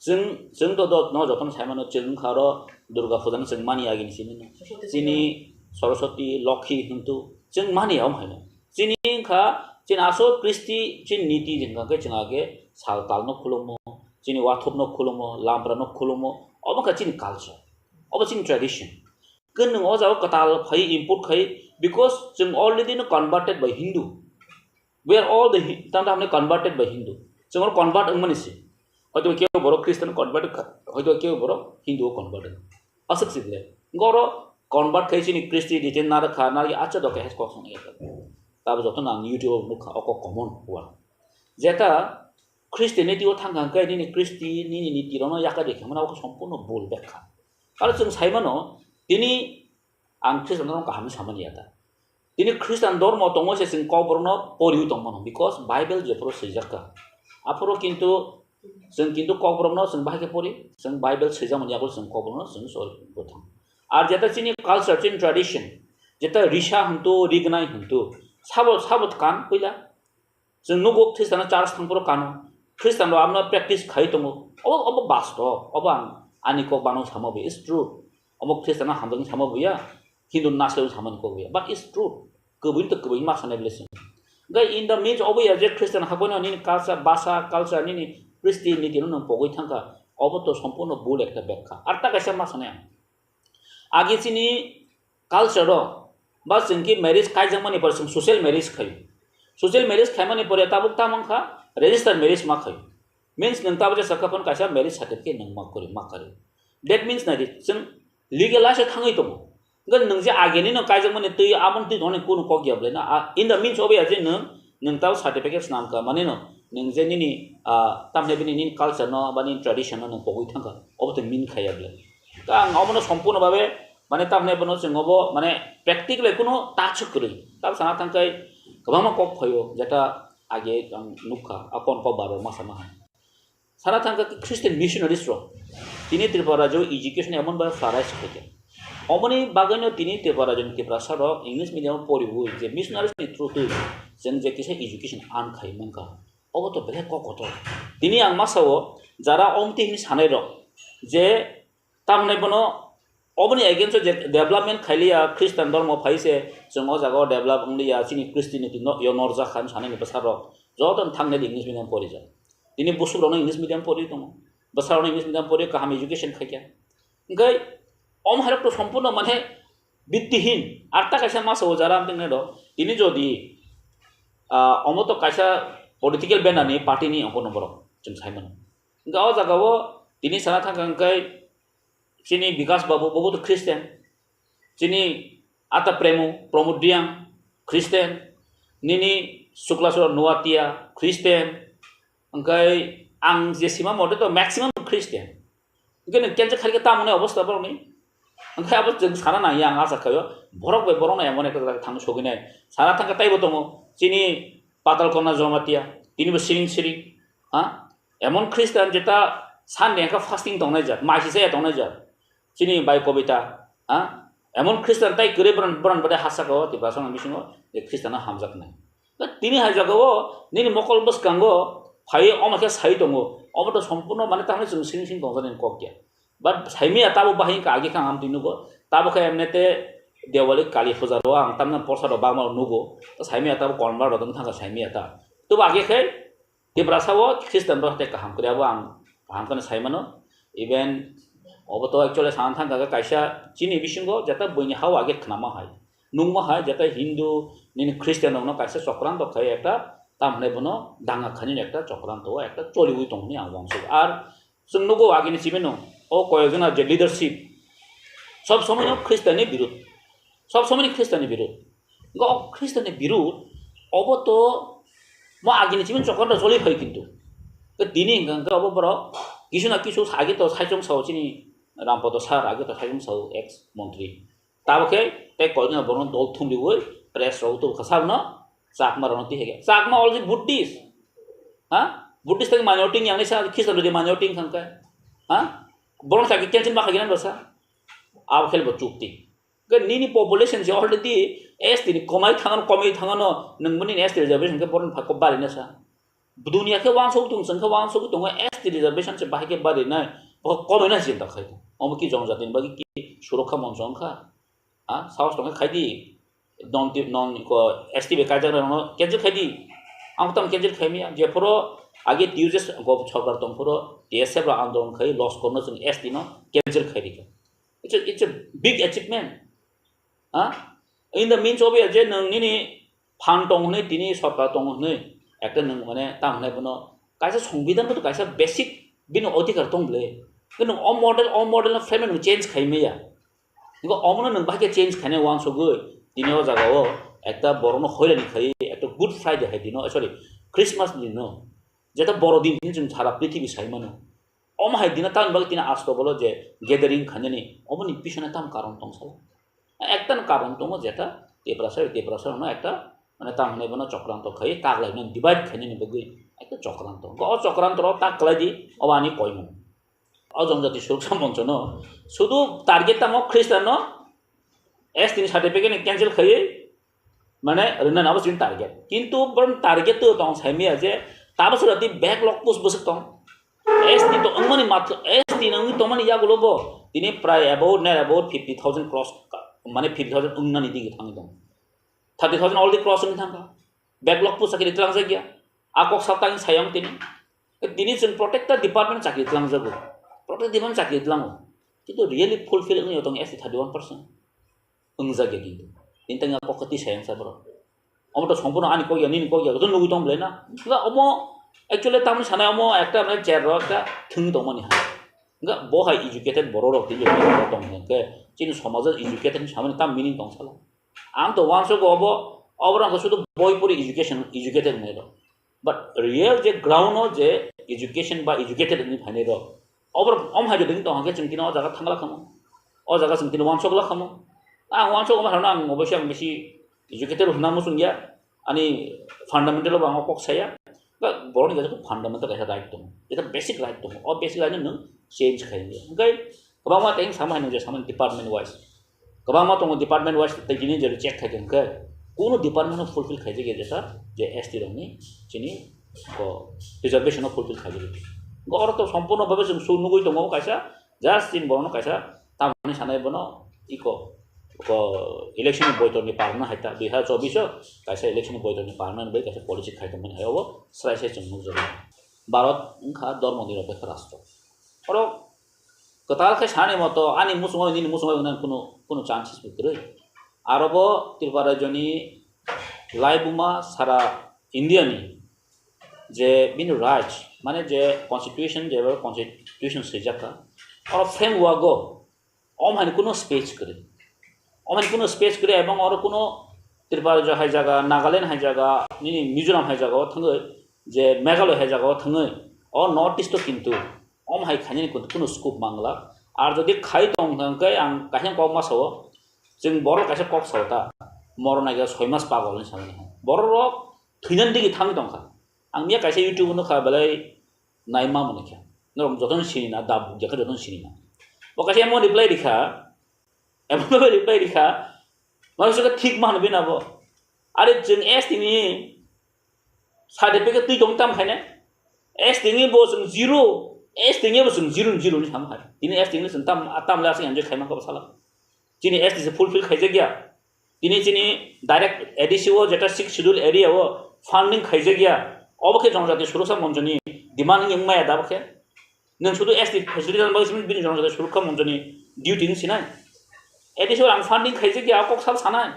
Chwng, chwng to do, no jotono sai mano, chwng wngkha oro Durga Puja no chwng mani agini simi no. Chini Saraswati, Lokhi hintu chwng mani om haino. Chini wngkha, chini asol Kristi, chini niti wngkha khe chwng age sal tal no khulumo, chini wathop no khulumo, lampra no khulumo, obo wngkha chini culture, obo chini tradition. Khe nwng o jaga kwtal phai import khai, because chwng already no converted by Hindu. We are all the Hi-, tamni converted by Hindu. Chwng oro convert wngmani se. Hoito kebo borok Christian convert wngkha, hoito kebo borok Hindu o convert wngkha. Aswk si bwle. Goro convert khai chini Christianity narwkha, narwkhe acha doke hai kok song ya. Tabo joto nang YouTube o nukha, oko common word. Jeta Christianity o thangkha hwnkhe nini Christi nini niti rokno yakari khe mano oko sompurno bul bekha. Aro chwng sai mano, tini ang Christian rok kaham samani ya ta. Tini Christian dormo tongo se chwng kokborokno poriwi tongmano, because Bible jephuru swijak kha. Aphuru kintu chwng kintu kokborokno chwng bahai khe pori, chwng Bible swijakmani yago chwng kokborokno chwng sori bwthang. Ar jeta chini culture, chini tradition, jeta risa hwntu, rignai hwntu, sabo, sabo kan puila. Chwng nugo Christian church thangphuru kano. Christian rok amno practice khai tongo. Obo, obo bastob, obo ang ani kok bano sama bo, it's true. Obo Christian hamjakni sama bo ya, Hindu nasle samani kok bo ya. But it's true. Kubui to kubui ma sanai bwle chwng. Gai in the midst obo ya je Christian hakono nini culture, basa, culture nini Christianity no nung pogoi thangkha. Obo to sompurno bul ekta bekha. Ar ta kaisa ma sanai ang. Agi chini culture o ba chwng ki marriage kaijakmani pore chwng social marriage khaio. Social marriage khaimani pore tabuk tamo wngkha register marriage ma khaio. Means nwng tabuk jesa kha phano kaisa marriage certificate nwng ma kwrwi ma kwrwi. That means nai di chwng legalize thangwi tongo. Hwnkhe nwng je agini no kaijakmani twi aboni twi thani kunu kok ya bwle na. A, in the means obo ya je nwng, nwng tabuk certificate swnam kha mani no nwng je nini, ah, tamni bini nini culture no ba nini tradition no nwng pogwi thangkha obo to mean khaiya bwle. Ta ang omono sompurno babe, mane, tamni bono chwng obo, mane, practically kuno touch kwrwi. Tab sana thangkai kwbangma kok phaio, jeta age ang nukha, a kon kok barbar ma sama hai. Sana thangka Christian missionaries rok. Tini Tripura rajyo education emon ba flourish khaikha. Omoni bagwino tini Tripura rajyoni Tiprasa rok English medium poriwi je missionaries ni through twi chwng je kisa education earn khai mankha. Obo to belai kok kotor. Tini ang ma sao, jara omti hini sanai rok je Tamni bono oboni against o je development khailiya, Christian dormo phai se chwng o jaga o develop wngliya, chini Christianity no yo norjak kha hinwi sanani bwsarok joto thangni English medium porijak. Tini busuk rokno English medium pori tongo, bwsarokno English medium pori kaham education khaikha. Hwnkhe omo hairok to sompurno mane bittihin, arta kaisa masa o jara amtwng nai do, tini jodi, ah, omo to kaisa political banner ni party ni ongkor no borok chwng sai mano. Hwnkhe o jaga o tini sana thangkha hwnkhe, chini Bikas Babu, bobo to Christian. Chini Ata Premo, Pramod Reang, Christian. Nini Suklaswara Noatia, Christian. Hwnkhe ang je sima mote to maximum Christian. Hwnkhe nwng cancel khaikhe tamo ni obostha borokni? Hwnkhe abo chwng sana nangya, ang acha khaio. Borok bai borokno emon ekta jaga thang sogwi nai. Sana thangkhe taibo tongo. Chini Patal Kona Jamatia, tinibo siring siring. Ha? Emon Christian jeta Sunday hwnkhe fasting tongnai jat, maisi chaya tongnai jat. Chini bai Kobita, ha? Emon Christian tai kwrwi boran, boran bade ha saka o Tiprasa ni bisingo je Christian no hamjaknai. Tini hai jaga o nini mokol bwskango phaiwi omo khe sai tongo. Omo to sompurno mane tamni chwng sing sing tongjani kok ya. But saimiya tabo bahai wngkha agi khe ang amtwi nugo. Tabo khe emne te Diwali Kali Puja ro ang tamni porsa rok bangma nugo. Saimiya tabo convert rok wng thangkha saimiya ta. Tobo agi khe Tiprasa o Christian rok tei kaham kwrwi abo ang kaham kheno sai mano. Even obo to actually sana thangkha khe kaisa chini bisingo jeta buini ha o age khnama hai, nungma hai jeta Hindu nini Christian rokno kaisa chokranto khai ekta, tamhinai bono danga khainani ekta chokranto o ekta choliwi tong hwnwi ang uansukha. Ar chwng nugo agini chimino o koyekjona je leadership sob somoi no Christian ni birud, sob somoi ni Christian ni birud. Hwnkhe o Christian ni birud obo to mo agini chimino chokranto choli phai kintu. Hwnkhe tini hwnkha hwnkhe obo borok kisu na kisu age to saichung sao chini Rampodo sir age to saichung sao ex montri. Tabo khe tei koinwi borokno dol thumriwi press rok tubukha sabno Chakma rokno tihege. Chakma already Buddhist. Ha? Buddhist tei minority yang sa Christian rok minority khang khe. Ha? Borok sa cancel ma khaigena basa. Abo khel bo chukti. Ke nini population je already S T ni komai thangano, komai thangano, nang muni S T reservation ke boron phako bari na sa. Dunia khe wansuk tung, chwng khe wansuk tongo, S T reservation se bahai khe bari nai, bo komai na chinta khai tongo. Omo ki jongjati ni bagwi ki surokha moncho wngkha? Ha? Sahos tongkhe khai di. Non ti-, non ko S T bai kaijak rokno cancel khai di. Ang tam cancel khai maya. Jephuru age T U J S go sorkar tongphuru T S F rok andolon khai loss korno chwng S T no cancel khai rikha. It's a, it's a big achievement. Ha? In the means of je nwng nini phan tong hwnwi tini sorkar tong hwnwi ekta nwng mane tam hwnwi bono kaisa songbidan bo kaisa basic bini odhikar tong bwle. Khe nwng o model, o model no frame no change khai maya. Ngo omono nwng bahai khe change khainai uansugwi, tini o jaga o ekta borokno hoirani khai, ekta Good Friday hai dino, sorry, Christmas dino, jeta boro din tini chwng sara prithibi sai mano. Omo hai dino tamni bagwi tini asto bolo je gathering khainani, omoni pisone tam karon tong sala. Ekta no karon tongo jeta Tiprasa, Tiprasa no ekta mane tam hinai bono chokranto khai, kaglai no divide khainani bagwi ekta chokranto. O chokranto ro tak khlai di, obo ani koimung. O Jonjati Suroksha Moncho no sudu target tamo Christian no S T ni certificate ni cancel khaiwi mane rwna nabo chini target. Kintu borok target to tong saimaya je tabo sura ti backlog post bwswk tong. S T to wngmani matla, S T nangwi tongmani yagulo bo tini prai about, near about fifty thousand cross, mane fifty thousand wngnani digi thangwi tong. Thirty thousand already cross wngwi thangkha. Backlog post chakri tlangjak ya. A kok saptang sayang tini. Tini chwng protector department chakri tlangjago. Protector department chakri tlango. Kintu really fulfill wngwi tong S T thirty one percent. Wngjak ya kintu. Tini tang kok kati sayang sa borok. Omo to songpono ani kok ya, nini kok ya, to nugwi tong belai na. Nga omo actually tamni sanai omo ekta mane chair ro ekta thwng tongmani ha. Nga bo hai educated borok rok tini tong hwnkhe chini somajo educated samani tam meaning tong sala. Ang to uansuk obo, obo rok sudu boi pori education, educated hinwi rok. But real je ground o je education ba educated hinwi phainai rok, obo rok om hai jodi tong hwnkhe chwng tini o jaga thangla khamu. O jaga chwng tini uansuk la khamu. Ang uansuk omo hai rokno ang obosi ang bisi educated hwnna muchung ya. Ani fundamental bo ang kok saya. Ba borokni kaisa fundamental kaisa right tongo. Jeta basic right tongo. O basic right no nwng change khai ya. Hwnkhe kwbangma tei sama hai nung je sama department wise. Kwbangma tongo department wise tei tini je check khai hwnkhe kuno department no fulfill khaijak ya jesa je S T rokni chini ko reservation no fulfill khaijak ya. Go oro to sompurno bhabe chwng su nugui tongo kaisa just chini borokno kaisa tamni sanai bono iko ko election ni boitor ni parna hai ta dui hazar chobbish o kaisa election ni boitor ni parna bai kaisa policy khai tongmani hai obo srai sai chwng nukjago. Bharat wngkha dormo nirapekho rastro. Oro kwtal khe sani moto ani muchungo nini muchungo wngna kuno, kuno chances bo kwrwi. Aro bo Tripura rajyoni laibuma sara India ni je bini raj, mane je constitution, je constitution swijak kha, oro framework o om hani kuno space kwrwi. Om hani kuno space kwrwi ebong oro kuno Tripura rajyo hai jaga, Nagaland hai jaga, nini Mizoram hai jaga o thangwi, je Meghalaya hai jaga o thangwi, o North East o kintu om hai khainani kuno scope mangla. Ar jodi khai tong hwnkhe ang kaisa kok ma sao, chwng borok kaisa kok sao ta, moron naikhe soi mas pagol hinwi samani hai. Borok rok thwinani digi thangwi tongkha. Ang miya kaisa YouTube o nukha belai naima mani khe. Norok jotono sini na, da buk jakha jotono sini na. Bo kaisa emo reply rikha, emo reply rikha, mano saka thik mano bina bo. Are chwng S T ni certificate twi tong tam khaine. S T ni bo chwng zero, S T ni bo chwng zero, zero ni sam hai. Tini S T ni chwng tam, tam le asing enjoy khaima ko sala. Chini S T se fulfill khaijak ya. Tini chini direct A D C o jeta six schedule area o funding khaijak ya. Obo khe Jonojati Suroksha Monchoni demand wng maya da bo khe. Nwng sudu S T facility rang bagwi simi bini Jonojati Suroksha Monchoni duty wng sinai. A D C o ang funding khaijak ya, kok sal sanai.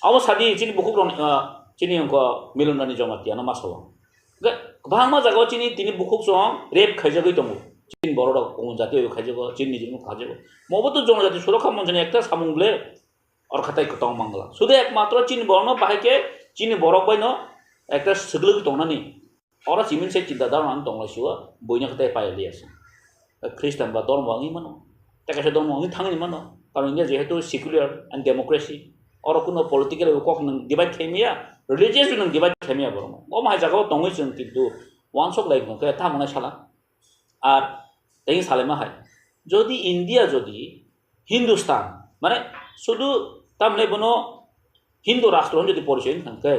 Abo sadi chini bukhuk rok, ah, chini wngkha Milon Rani Jamatia no ma sao. Ga-, kwbangma jaga o chini tini bukhuk chwng rape khaijagwi tongo. Chini borok rok Kongo jati o khaijago, chini nijini khaijago. Mobo to Jonojati Suroksha Monchoni ekta samung ble. Or khatai kwtong mangla. Sudu ekmatro chini borokno bahai khe chini borok bai no ekta swgwlwgwi tongnani. Oro chiming se chinta dharma ang tonglaisio, buino khatai pailia se. Christian ba dhormo wngwi mano. Tei kaisa dhormo wngwi thangwi mano. Karon India jehetu secular and democracy. Oro kuno political kok nwng divide khaimaya, religious nwng divide khaimaya borokno. Omo hai jagao tongwi chwng kintu uansuk lai hwnkhe tamo nai sala. Ar tei salaima hai. Jodi India jodi Hindustan, mane sudu tamle bono Hindu rastro hwn jodi porichoy wngkha hwnkhe,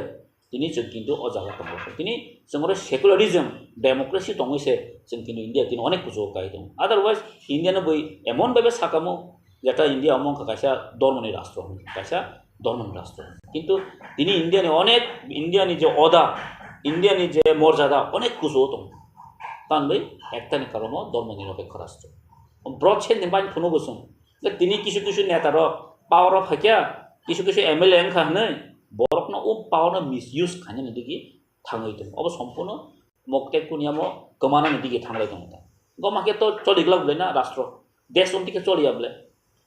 tini chwng kintu o jaga tongo. Tini chwng oro secularism, democracy tongwi se chwng kintu India tini onek kuchugo kai tongo. Otherwise, India no bui emon bhabe sakamo, jeta India omo wngkha kaisa dhormoni rastro, kaisa dhormoni rastro. Kintu tini India ni onek, India ni je oda, India ni je morjada onek kuchugo tongo. Tamni ekta ni karono dhormo nirapekho rastro. Brought change ni bai phunukgo chwng. Tini kisu kisu neta rok power o phaikha, kisu kisu M L A wngkha hwnwi borokno o power no misuse khainani digi thangwi tongo. Obo sompurno mokte kuniamo kwmanani digi thanglai tongo ta. Goma khe to choli glak bwlai na rastro. Desh omti khe choli ya bwlai.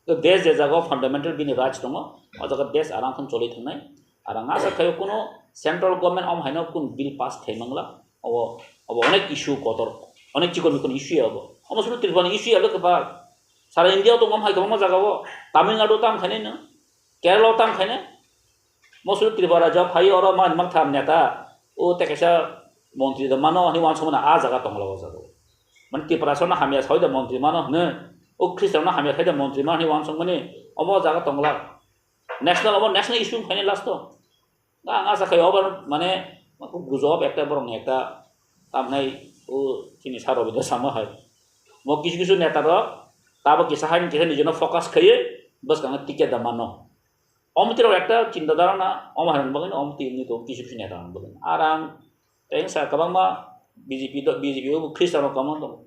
To desh je jaga o fundamental bini rights tongo, o jaga desh aram khe choli thangnai. Ar ang asa khaio kuno central government om haino kun bill pass khai mangla. Obo, obo onek issue kotor, onek chikon mikon issue ya obo. Omo suru Tripura ni issue ya bwlai kwbak. Sara India o tongo hai kwbangma jaga o. Tamil Nadu o tamo khainai no, Kerala o tamo khainai. Mosulu Tripura rajyo phai oro man mak tham neta. O tei kaisa montri da mano hwnwi uansukmani a jaga tongla o jaga. Mane Tripura sano hamya sai da montri mano hwnwi. O Khristan no hamya sai da montri mano hwnwi uansukmani omo jaga tongla. National omo national issue khainai last o. Ang asa khai obo mane gujob ekta borok ni ekta tamnai o chini sir Rabindra Sharma hai. Mo kisu kisu neta rok tabo kisa hai kisa nijino focus khaiwi bwskango ticket da mano. Omtwi rok ekta chinta dharana omo hai bagwi omtwi wngwi tongo kisu kisu neta rok bagwi. Ar ang tei sa kwbangma B J P do, B J P o Khristan rok kwbangma tongo,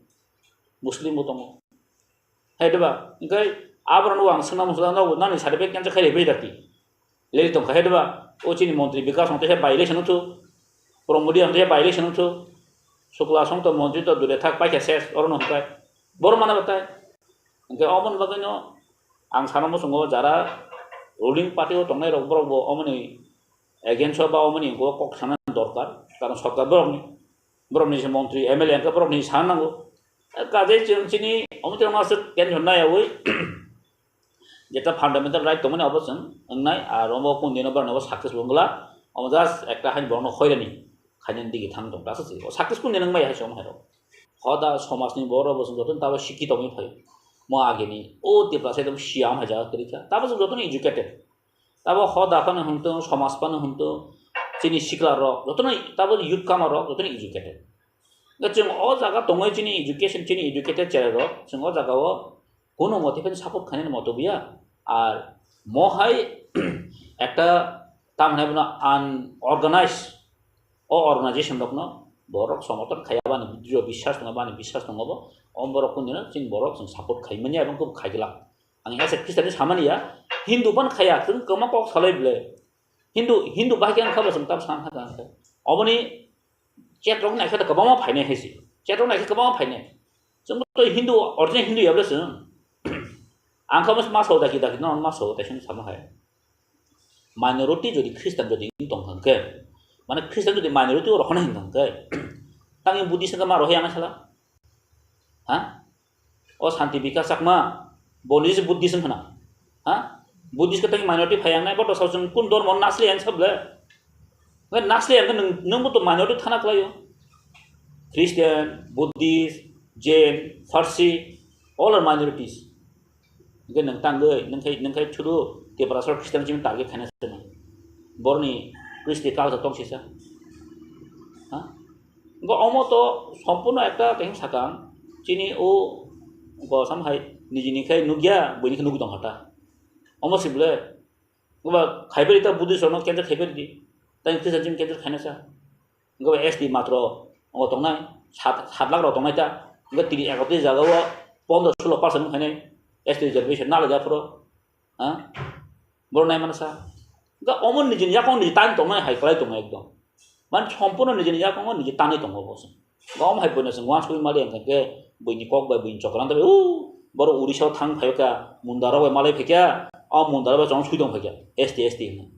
Muslim bo tongo. Hai diba? Hingke aborok no ang swngna muchung nani certificate cancel khai bai dati. Leli tongkha hai diba? O chini montri Bikash no teisa by election wngthu. Pramod Reang teisa by election wngthu. Sukla song to montri to dure thak paikha ses oro no hwnkhe. Boro mana batai. Hingke omo ni bagwi no ang sana muchungo jara ruling party o tongnai rok borok bo omo ni against o ba omo ni hwnkhe kok sana dorkar. Karon sorkar borok ni. Borok ni se montri, M L A hwnkhe borok ni sana nango. Kajai chwng chini omo chwng aswk tension naiyawi jeta fundamental right tongmani abo chwng wngnai, ar omo kundino borokno abo success bo wngla, omo just ekta haini borokno hoirani khainani digi thang tong ta aswk se. O success kundino wngmaya hai se omo hai rok. Hoda somajni borok bo chwng jotono tabo sikki tongwi phai. Mo ageni o Tiprasa ekdom siya omo hai jaga kwrwi kha. Tabo chwng jotono educated. Tabo hoda phano hwntwng, somaj phano hwntwng, chini sikla rok, jotono tabo youth kama rok, jotono educated. Hwnkhe chwng o jaga tongwi chini education, chini educated cherai rok, chwng o jaga o kuno mote phano support khainani moto buya. Ar mo hai ekta tamhinai bono unorganized o organization rokno borok somorthon khaiya bani drio biswas tongo, bani biswas tongo bo, o borok kundino chini borok chwng support khaimani abo khe khai glak. Ang as a Christian samani ya, Hindu ban khaya, chwng kwma kok salai ble. Hindu, Hindu bai khe ang kha bo chwng tam san kha kha. Oboni chat rok nai khe kwbangma phainai hai se. Chat rok nai khe kwbangma phainai. Chwng to Hindu, original Hindu ya ble chwng. Ang kha ma sao daki daki no ma sao tai sung sama hai. Minority jodi Christian jodi wng tong kha khe, mane Christian jodi minority o rok hwnwi hwn kha khe, tang Buddhist khe ma rohya ang sala. Ha? O Santi Bikash Chakma, boni se Buddhist wng khna. Ha? Buddhist khe tang minority phai ang nai, bo to sao chwng kun dormo nasli ang sable. Ngai nasli ang nung, nung bo to minority thana klaio. Christian, Buddhist, Jain, Farsi, all are minorities. Hingke nung tangwi, nung khai, nung khai thuru Tiprasa Christian chini target khaina se nung. Borni Christi culture tong sisa. Ha? Hingke omo to sompurno ekta kahim sakang, chini o go sam hai nijini khai nukya, buini khe nukwi tong kha ta. Omo si bole, oba khai beri ta Buddhist rokno cancel khai beri di. Tang Christian chini cancel khaina sa. Hingke S T matro omo tongnai, sat, sat lakh rok tongnai ta. Hingke tini ekotris jaga o pondro solo percent wngkhainai S T reservation nalaijak phuru. Ha? Borok nai mano sa. Hingke omo nijini yakung niji tan tongnai hai kwlai tongo ekdom. Mane sompurno nijini yakungo niji tanwi tongo bo se. Hingke omo hai buino chwng uansugwi mali hingke buini kok bai buini chokra wngkha, o borok Odisha o thang phai kha, Munda rok bai malai phai kha, o Munda rok bai chong sui tong phai kha, S T, S T hwnwi.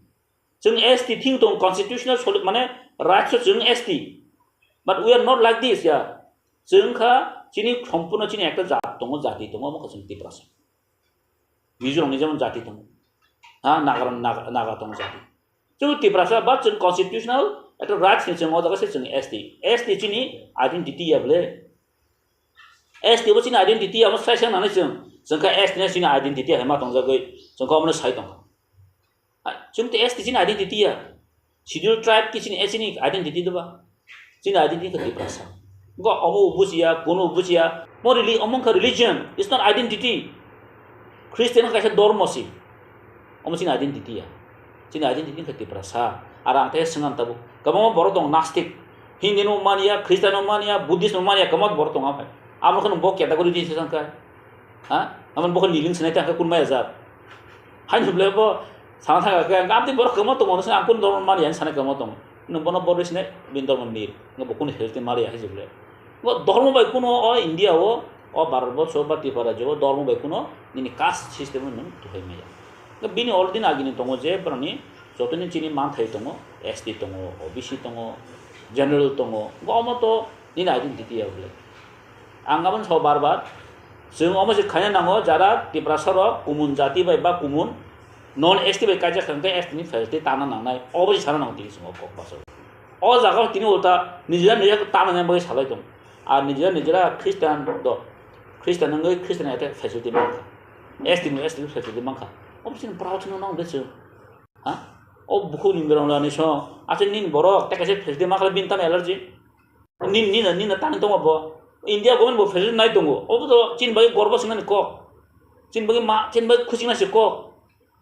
Chwng S T thing tong constitutional soli-, mane rights o chwng S T. But we are not like this, ya. Chwng kha chini sompurno chini ekta jat tongo, jati tongo, omo kha chwng Tiprasa. Mizo rokni jemon jati tongo. Ha, Naga, Naga, Naga tongo jati. Chwng Tiprasa, but chwng constitutional ekta rights ni chwng o jaga se chwng S T. S T chini identity ya bole. S T bo chini identity ya, omo sai sai nani chwng. Chwng kha S T ni chini identity hai ma tongjagwi. Chwng kha omo sai tongkha. Hai, chwng te S T chini identity ya. Schedule tribe ki chini, eh, chini identity doba. Chini identity khe Tiprasa. Go omo bujiya, kuno bujiya. Mo reli-, omo kha religion, it's not identity. Christian kha kaisa dormo si. Omo chini identity ya. Chini identity khe Tiprasa. Ar ang te swngan tabuk. Kwbangma borok dong nastik. Hindi no manya, Christian no manya, Buddhist no manya, kwbangma borok dong aphai. Amo khe bo category di se sangkha. Ha? Amo bo khe niling sinai ta khe kun maya jat. Haino bole bo sana thangkha khe, ang amtwi borok kwbangma tongo, ang kun dormo mani, ang sana kwbangma tongo. Nwng bono borok sinai, bini dormo nil. Nwng bo kunu health ni mali ya hai se bole. O dhormo bai kuno o India o, o Bharat borso ba Tripura rajyo o dhormo bai kuno nini caste system no nung tuhai maya. Bini already agini tongo je boroni jotoni chini manthai tongo, S T tongo, O B C tongo, general tongo, bo omo to nini identity ya bole. Ang aboni so bar bar, chwng omo se khaina nango, jara Tiprasa rok kumun jati bai ba kumun non S T bai kaijak kha, hwnkhe S T ni facility tana nangnai, obo se sana nango tini chwng o kok baso. O jaga o tini ulta nijera nijera tana nang bagwi salai tong. Ar nijera nijera Christian do, Christian wngwi Christian ete facility mankha, S T ni S T facility mankha. Obo chini proud no nang de chwng. Ha? O bukhuk ni berong lani so, ase nini borok tei kaisa facility mankha bini tamo allergy. Nini, nini, nini tani tongo bo. India government bo facility nai tongo. Obo to chini bagwi gorbo swngnani kok. Chini bagwi ma, chini bagwi khuchikna se kok.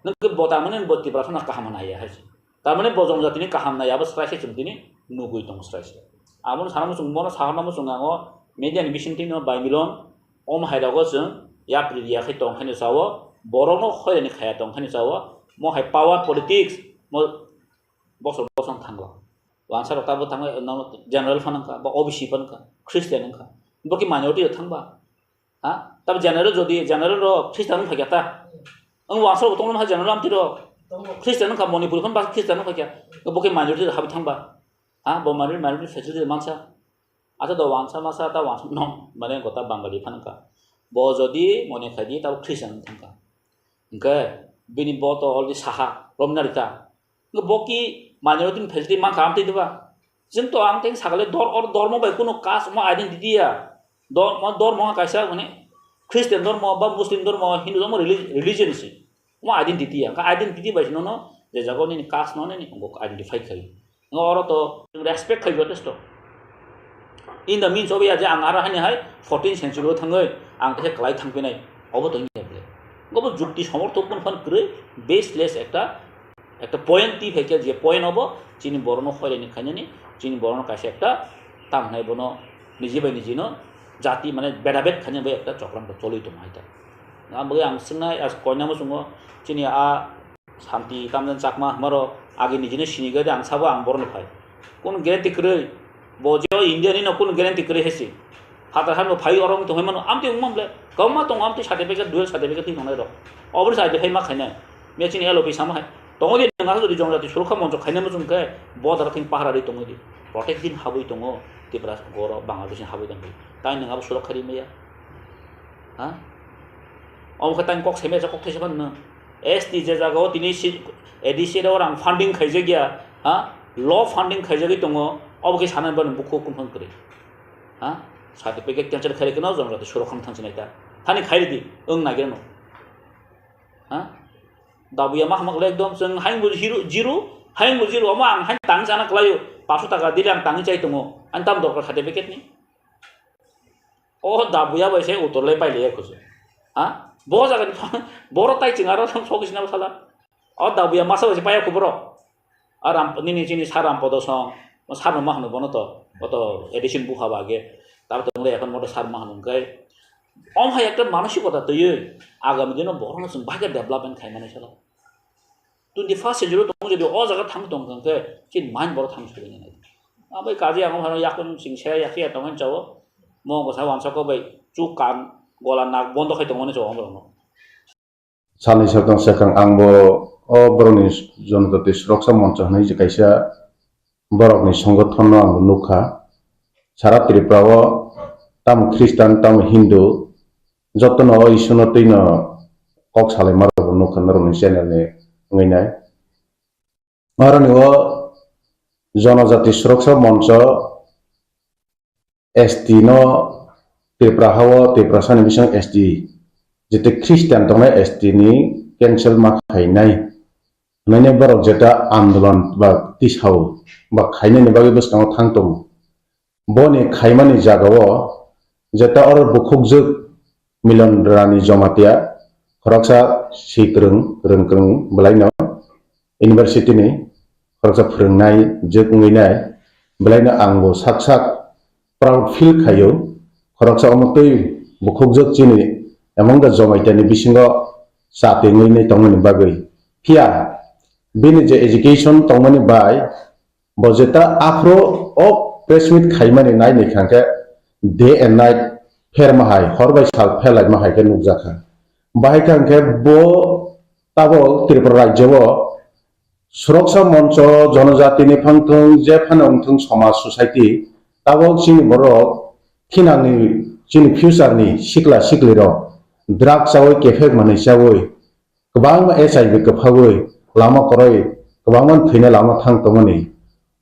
Nwng khe bo tamani bo Tiprasa no kaham nai ya hai se. Tamani bo jongjatini kaham nai ya, abo srai se chwng tini nugwi tongo srai se. Abono sana muchung, bono sana muchung nango media ni bisingtwi no bai milon. Omo hai rogo chwng yapri riya khai tong khaino chao, borokno hoirani khaya tong khaino chao, mo hai power politics, mo bosor bosong thango. Wansa rok tabo thango, nono general phano wngkha, ba O B C phano wngkha, Christian wngkha. Bo khe minority rok thangba. Ha? Tabo general jodi general rok Christian wngkha kya ta? Ang wansa rok tongma general amtwi rok. Christian wngkha, Manipur phano ba Christian wngkha kya? Bo khe minority rok habwi thangba. Ha? Bo minority, minority facility mansa. Acha do wansa masa ta wansa no, mane gota Bangali phano wngkha. Bo jodi mone khai di, tabo Christian wng thangkha. Hwnkhe bini bo to already saha, romna rita. Hwnkhe bo ki minority ni facility mankha amtwi diba? Chwng to ang tei sakale dor, or dormo bai kuno caste mo identity ya. Dor, mo dormo kaisa mane Christian dormo ba Muslim dormo, Hindu dormo reli-, religion se. Mo identity ya. Ka identity bai se nono je jaga nini caste no nini identify khai. Ngo oro to respect khai jotesto. In the means of ya je ang aro hani hai fourteen century o thangwi ang khe klai thangpinai, obo to wngya bole. Obo jukti somorthok kun phan kwrwi baseless ekta, ekta point twi phaikhe je point obo chini borokno hoirani khainani, chini borokno kaisa ekta tamo hwnai bono niji bai niji no jati mane bedabed khainani bai ekta chokram to cholwi tong hai ta. Ang bagwi ang swngnai as koina muchungo chini a Santi tamjani chakma hwnba rok agi nijino sini gari ang sabo ang borokno phai. Kunu guarantee kwrwi. Bo je o India ni no kunu guarantee kwrwi hai se. Phatar hano phai oro wng tongwi mano amtwi wngma bole. Kwbangma tongo amtwi certificate, dual certificate twi tongnai rok. Oboni se identify ma khainai. Mia chini L O P sama hai. Tongo di nang aswk jodi jongjati surokha moncho khainai muchung khe border thing pahara ri tongwi di. Protect din habwi tongo Tripura goro Bangladesh ni habwi tongwi. Tai nang abo surokha ri maya. Ha? Omo khe tang kok semai kok thaisa phano. S T je jaga o tini si, A D C o rang funding khaijak ya, ha? Law funding khaijagwi tongo, obo khe sanani bani bukhuk kung phang kwrwi. Ha? Certificate cancel khairi kheno jong jati surok khang thang sinai ta. Thani khairi di, wng nai geno. Ha? Dabuya ma hamak le ekdom chwng haing bo zero, zero, haing bo zero, omo ang haing tang sana kwlaio, paso taka dili ang tangwi chai tongo, ani tam dorkar certificate ni. O da buya bai se utor le pai le ya kusu. Ha? Bo jaga ni boro tai ching aro sok sina sala. O da buya masa bai se paya kubro. Aram nini chini saram podo song. Sarno ma hanu bono to. Oto edition bu haba ge. Tar to le ekhon moto sar ma hanu kai. Om hai ekta manosikota twi. Agami dino boro no sung bhage development khai mani sala. Twenty first century tong jodi o jaga thang tong khe chin mind boro thang soi nai. Abai kaji ang hano yakun sing se yak ya tong chao. Mo go sa wansa ko bai chu kan gola nak bondo khai tong mani chao amro no. Salni sal tong sakang ang bo o borokni jonojati suraksa moncho hinwi je kaisa borokni songgothon no ang bo nukha. Sara Tripura o tamo Christian tamo Hindu jotono o Iswrno twino kok salaima rokbo nukha norokni channel ni wngwi nai. Aroni o Jonojati Suraksa Moncho S T no Tripura hao Tiprasani bising S T jete Christian tongnai S T ni cancel ma khainai. Hwnwi borok jeta andolon ba tisao ba khainani bagwi bwskango thang tongo. Boni khaimani jagao jeta oro bukhukjwk Milon Rani Jomatia, khoroksa si kwrwng, kwrwng kwrwng bwlaino university ni khoroksa phwrwngnai jwk wngwi nai, bwlaino ang bo sak sak proud feel khaio, khoroksa omo twi bukhukjwk chini among the Jomatia ni bisingo cha twi wngwi nai tongmani bagwi. Phiya bini je education tongmani bai, bo jeta aphuru o press meet khaimani nai ni kha khe day and night pherma hai, hor bai sal pherlaima hai khe nukjakha. Bahai khe hwnkhe bo tabok Tripura rajyo o Suroksha Moncho, Jonojatini phangthung, je phano wngthung somaj society, tabok chini borok thinangni, chini future ni sikla siklirok drugs chawi kephek manwi chawi, kwbangma H I V kwphagwi lama kwrwi, kwbangma thwina lama thang tongmani.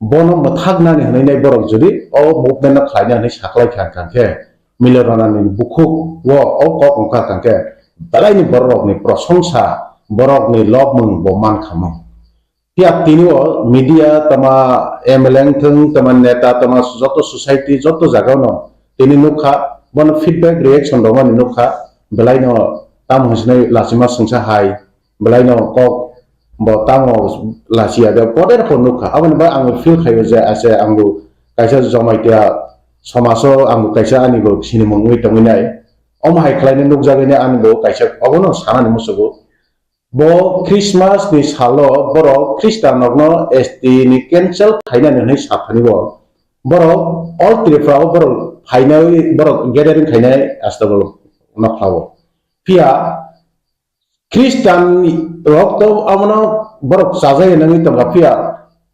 Bono mwthaknani hwnwi nai borok jodi o movement no khlaina hwnwi saklai kha hwnkha khe, Milion Ranani bukhuk o, o kok wngkha hwnkha khe, belaini borok rokni prosongsa, borokni lobmung bo mankha mo. Phiya tini o media tama M L A wngthung, tama neta, tama joto society, joto jagao no tini nukha, bono feedback reaction rwmani nukha, belaino tamo hinsinai lachima sungsa hai, belaino kok bo tamo lachiya de, poder pho nukha. Aboni bagwi ang feel khaio je ase ang bo kaisa Jamatia somajo ang bo kaisa ani bo sinimung wngwi tongwi nai. Omo hai khlaina nukjagwi nai ani bo kaisa obono sanani musugo. Bo Christmas ni salo borok Christian rokno S T ni cancel khainani hwnwi saphani bo. Borok all Tripura o borok phainai, borok gathering khainai Astabal nokhlao. Phiya Christian rok to abono borok chajai nangwi tongkha, phiya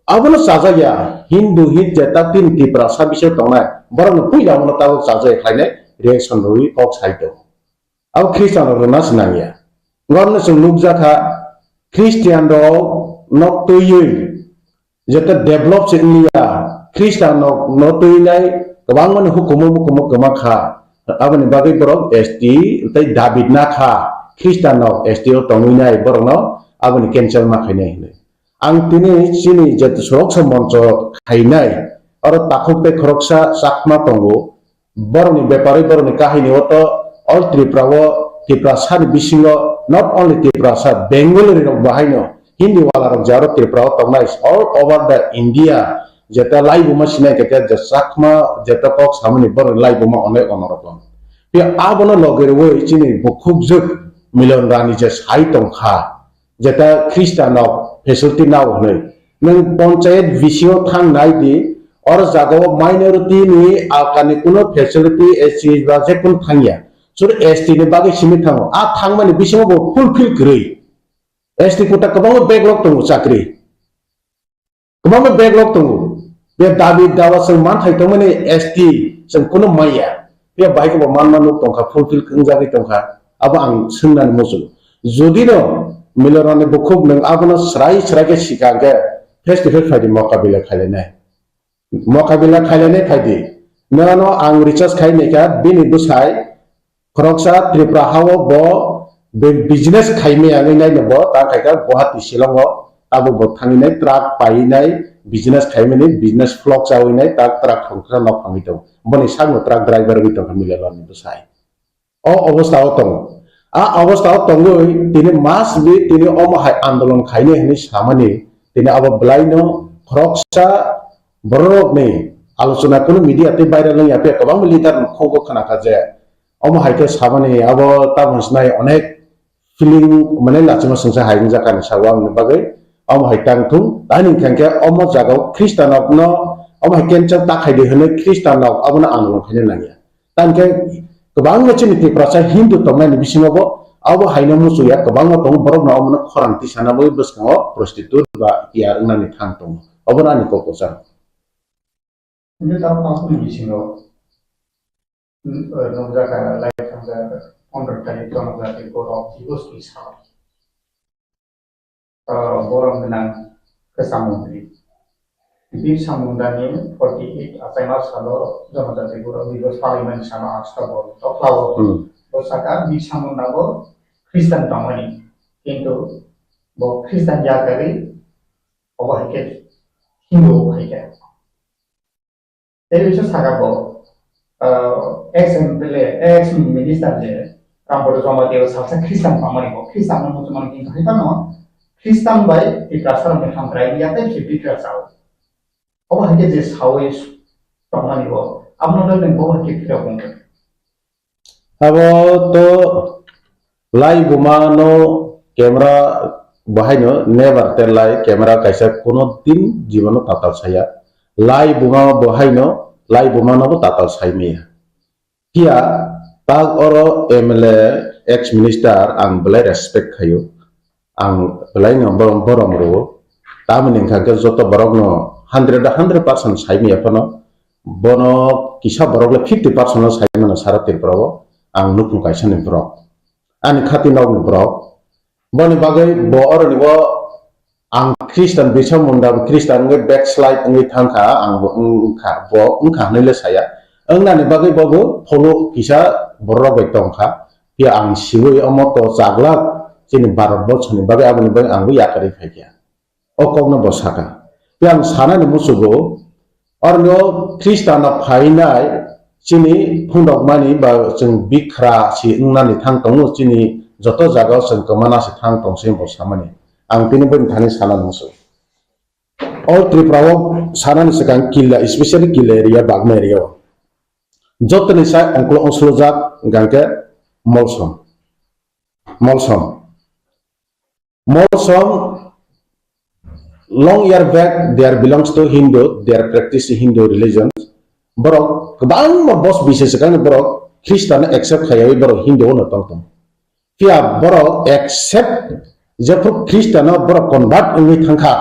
abono chajaya Hindu hit je ta tin Tiprasa bisingo tongnai borokno puila abono tabok chajai khlainai reaction rwwi kok sai tongo. Abo Christian rok rwna se nangya. Borokno chwng nukjakha Christian rok no twiwi jeta develop se wngya, Christian no, no twinai kwbangmani hukumu mukumu kwma kha. Aboni bagwi borok S T tei David na kha, Christian no S T o tongwinai borokno aboni cancel ma khainai hinwi. Ang tini chini jeta Suroksha Moncho khainai, oro takhuk tei khoroksa Chakma tongo, borokni beparwi borokni kahini o to all Tripura o, Tiprasa ni bisingo not only Tiprasa, Bengali rok bahaino Hindi wala rok je aro Tripura o tongnai all over the India, jeta laibuma sinai khe je Chakma jeta kok samani borokni laibuma onek onorokon. Phiya abono loge rwui chini bukhukjwk Milion Rani je sai tongkha, jeta Christian rok facility nao hwnwi. Nwng panchayat V C o thang nai di, or jaga o minority ni alkani kuno facility S C ba je kun thangya. Sur S T ni bagwi simi thango. A thangmani bisingo bo fulfill kwrwi. S T kota kwbangma backlog tongo chakri. Kwbangma backlog tongo. Be dabi dawa chwng manthai tongmani S T chwng kuno maya. Be bai bo manma nuk tongkha, fulfill wngjagwi tongkha. Abo ang swngnani muchung. Jodi no Milorani bukhuk nwng abono srai srai khe sika khe face to face phaidi mokabila khailainai. Mokabila khailainai phaidi. Nono ang research khai naikha bini bwsai khoroksa Tripura hao bo be-, business khaimaya wngwi naino bo ta khaikha Guwahati Shillong o abo bo thangwi nai truck paiwi nai business khaimani business flop chawi nai ta truck thongkra nok phangwi tongo. Boni sakno truck driver wngwi tongkha Milorani bwsai. O obostha o tongo. A obostha o tongwi tini mas bi tini omo hai andolon khainai hinwi samani tini abo bwlaino khoroksa bororokni alochona kunu media tei viral wngya phiya kwbangma leader ni khungo khnakha je omo hai khe samani abo tabuk sinai onek feeling mane lachima sungsa hai wngjakha ni sago aboni bagwi omo hai tang thung ani hwnkhe omo jagao Khristanokno omo hai cancel ta khaidi hinwi Khristanok abono andolon khaina nangya. Tangkhe kwbangma chini Tiprasa Hindu tongnaini bisingobo abo haino muchungya, kwbangma tongo borokno omono khorang tisana bagwi bwskango prostitute ba P R wngnani thang tongo. Obono ani kok kwchang. Hingke tabuk tabukni bisingo, mm, eh, nukjakha, lai thangjak, pondro tarik Jonojati Gaurav Divas ni sal. Ah, borok gwnang kwcham mantri. Birsa Munda ni forty eight achaima salo Jonojati Gaurav Divas palaimani sano Astabal dophao. Hmm. Bo saka Birsa Munda bo Christian tongmani, kintu bo Christian ya kari, obo hai khe Hindu hai khe. Tei bisa saka bo, ah, ex M L A, ex minister je Rampada Jamatia o salsa Christian tongmani bo, Christian no muchungmani kintu hai phano Christian bai Tiprasa rokni hamkrai ya tei se bikra sao. Obo hai khe je saui tongmani bo, abono le nang bo hai khe phirok wngkha. Abo to laibuma no camera bo haino never tell lie, camera kaisa kuno din jibono tatal saya. Laibuma bo haino, laibuma no bo tatal sai maya. Phiya tak oro M L A, ex minister ang belai respect khaio. Ang belai no borom, borom rwo. Tamoni hwnkha khe joto borok no hundred, hundred percent sai manya phano, bono kisa borok le fifty percent no sai mano sara Tripura o. Ang nukhung kaisa ni borok, ani khati nok ni borok. Boni bagwi bo oroni bo ang Christian, Birsa Munda bo Christian wngwi backslide wngwi thangkha, ang bo wngkha, bo wngkha hwnwi le saya. Wngnani bagwi bo bo pholo kisa borok bai tongkha. Phiya ang siwi omo to chaglak chini Bharat borso ni bagwi, aboni bagwi ang bo yakarwi phaikha. O kokno bo saka. Phiya ang sanani musugo, oroni o Khristanno phainai chini phundokmani ba chwng bikhra si wngnani thang tongo, chini joto jagao chwng kwmana se thang tong se bo samani. Ang tini bini thani sana nungsu. All Tripura o sanani swkang killa, especially killa area, Bagma area o. Jotoni sai ongklo ongslojak hwnkha khe Molsom. Molsom. Molsom, long year back, they are belongs to Hindu, they are practicing Hindu religion. Borok kwbangma bos bisai swkangni borok Khristanno accept khaiyawi borok Hindu ono tong tong. Phiya borok accept jephru Khristanno borok convert wngwi thangkha.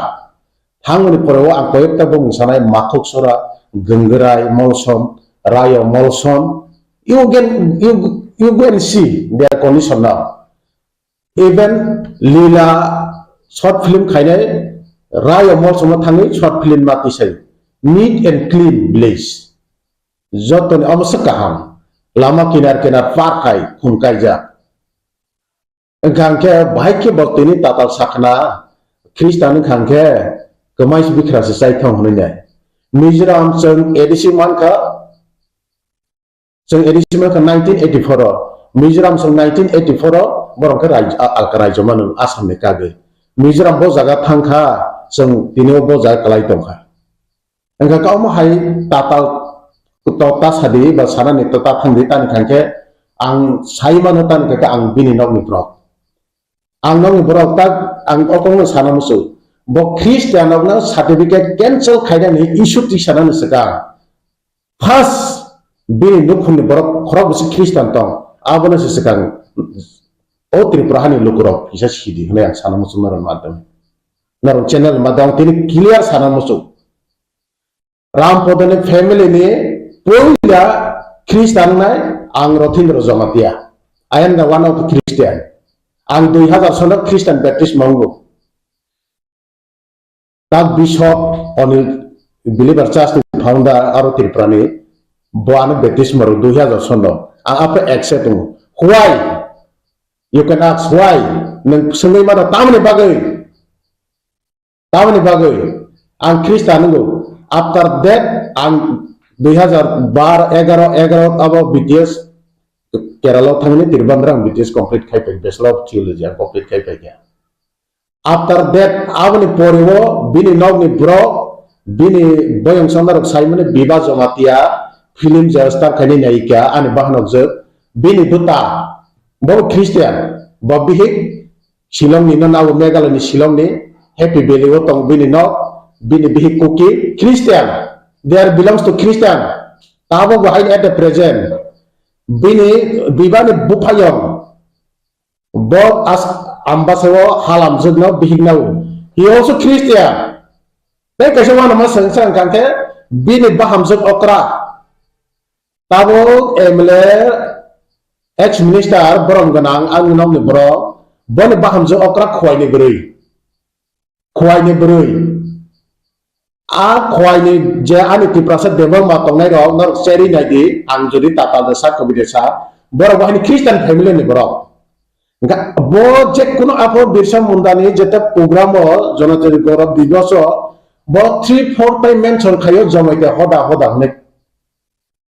Thangmani pore o ang koyekta bumung sanai, Makhuk Sora, Gangrai Molsom, Rayo Molsom. You can, you, you go and see their condition now. Even Lila short film khainai, Rayo Molsomo thangwi short film ma tisai. Neat and clean village. Jotoni omo se kaham. Lama kinar kinar park hai khum kaijak. Wngkha hwnkhe bahai khe bo tini tatal sakna Khristan wngkha hwnkhe kwmai se bikra se chai thang hwnwi nai. Mizoram chwng A D C mankha, chwng A D C mankha nineteen eighty-four o, Mizoram chwng nineteen eighty-four o, borok khe rai-, a-, alka raijyo mano Assam ni kagwi. Mizoram bo jaga thangkha, chwng tini o bo jaga kwlai tongkha. Wngkha khe omo hai tatal to ta sadi ba sanani to ta thangdi tani khankhe ang sai mano tani khankhe ang bini nokni borok. Ang nokni borok tak ang o kokno sana muchung. Bo Christian rokno certificate cancel khainani issue tisanani swkang. First bini nukhungni borok khorok bwswk Christian tong. Abono se swkang o Tripura hani lukurok kisa sidi hwnwi ang sana muchung norok madam. Norok channel madam tini clear sana muchung. Rampodoni family ni puila Christian nai ang Rothindra Jamatia. I am the one of the Christian. Ang dui hazar sono Christian baptism mango. Tak Bishop Onil Believer Church ni founder aro Tripura ni bo ano baptism ro dui hazar sono. Ang apa accept tongo. Why? You can ask why. Nang sengwi mano tamni bagwi. Tamoni bagwi ang Christian wngkha. After that ang dui hazar bar, egaro, egaro abo B T S Kerala thangni Trivandrum ang B T S complete khai pai, Bachelor of Theology ang complete khai pai kha. After that aboni pore o bini nokni borok bini boyong songna rok saimani Biba Jamatia film je star khaini naika ani bahanok je bini bwta bo Christian bo bihik Shillong ni no nabo Meghalaya ni Shillong ni Happy Valley o tong bini nok, bini bihik Kuki Christian. They are belongs to Christian. Tabo bo hain at the present. Bini bibani buphayong. Bo as ambasa o halamjwk no bihik nabo. He also Christian. Tei kaisa wanama swng swng kangkhe bini bahamjwk okra. Tabuk M L A, ex minister, borom gwnang, ang nokni borok, boni bahamjwk okra khuaini bwrwi. Khuaini bwrwi. A khuaini je ani Tiprasa Debbarma tongnai rok, norok cherwi nai di, ang jodi tatal de sa, kobi de sa, borok bo haini Christian family ni borok. Ga-, bo je kuno aphro Birsa Munda ni jete program o, Janajati Gaurav Divas o, bo three four time mention khaio, Jamatia hoda hoda hwnwi.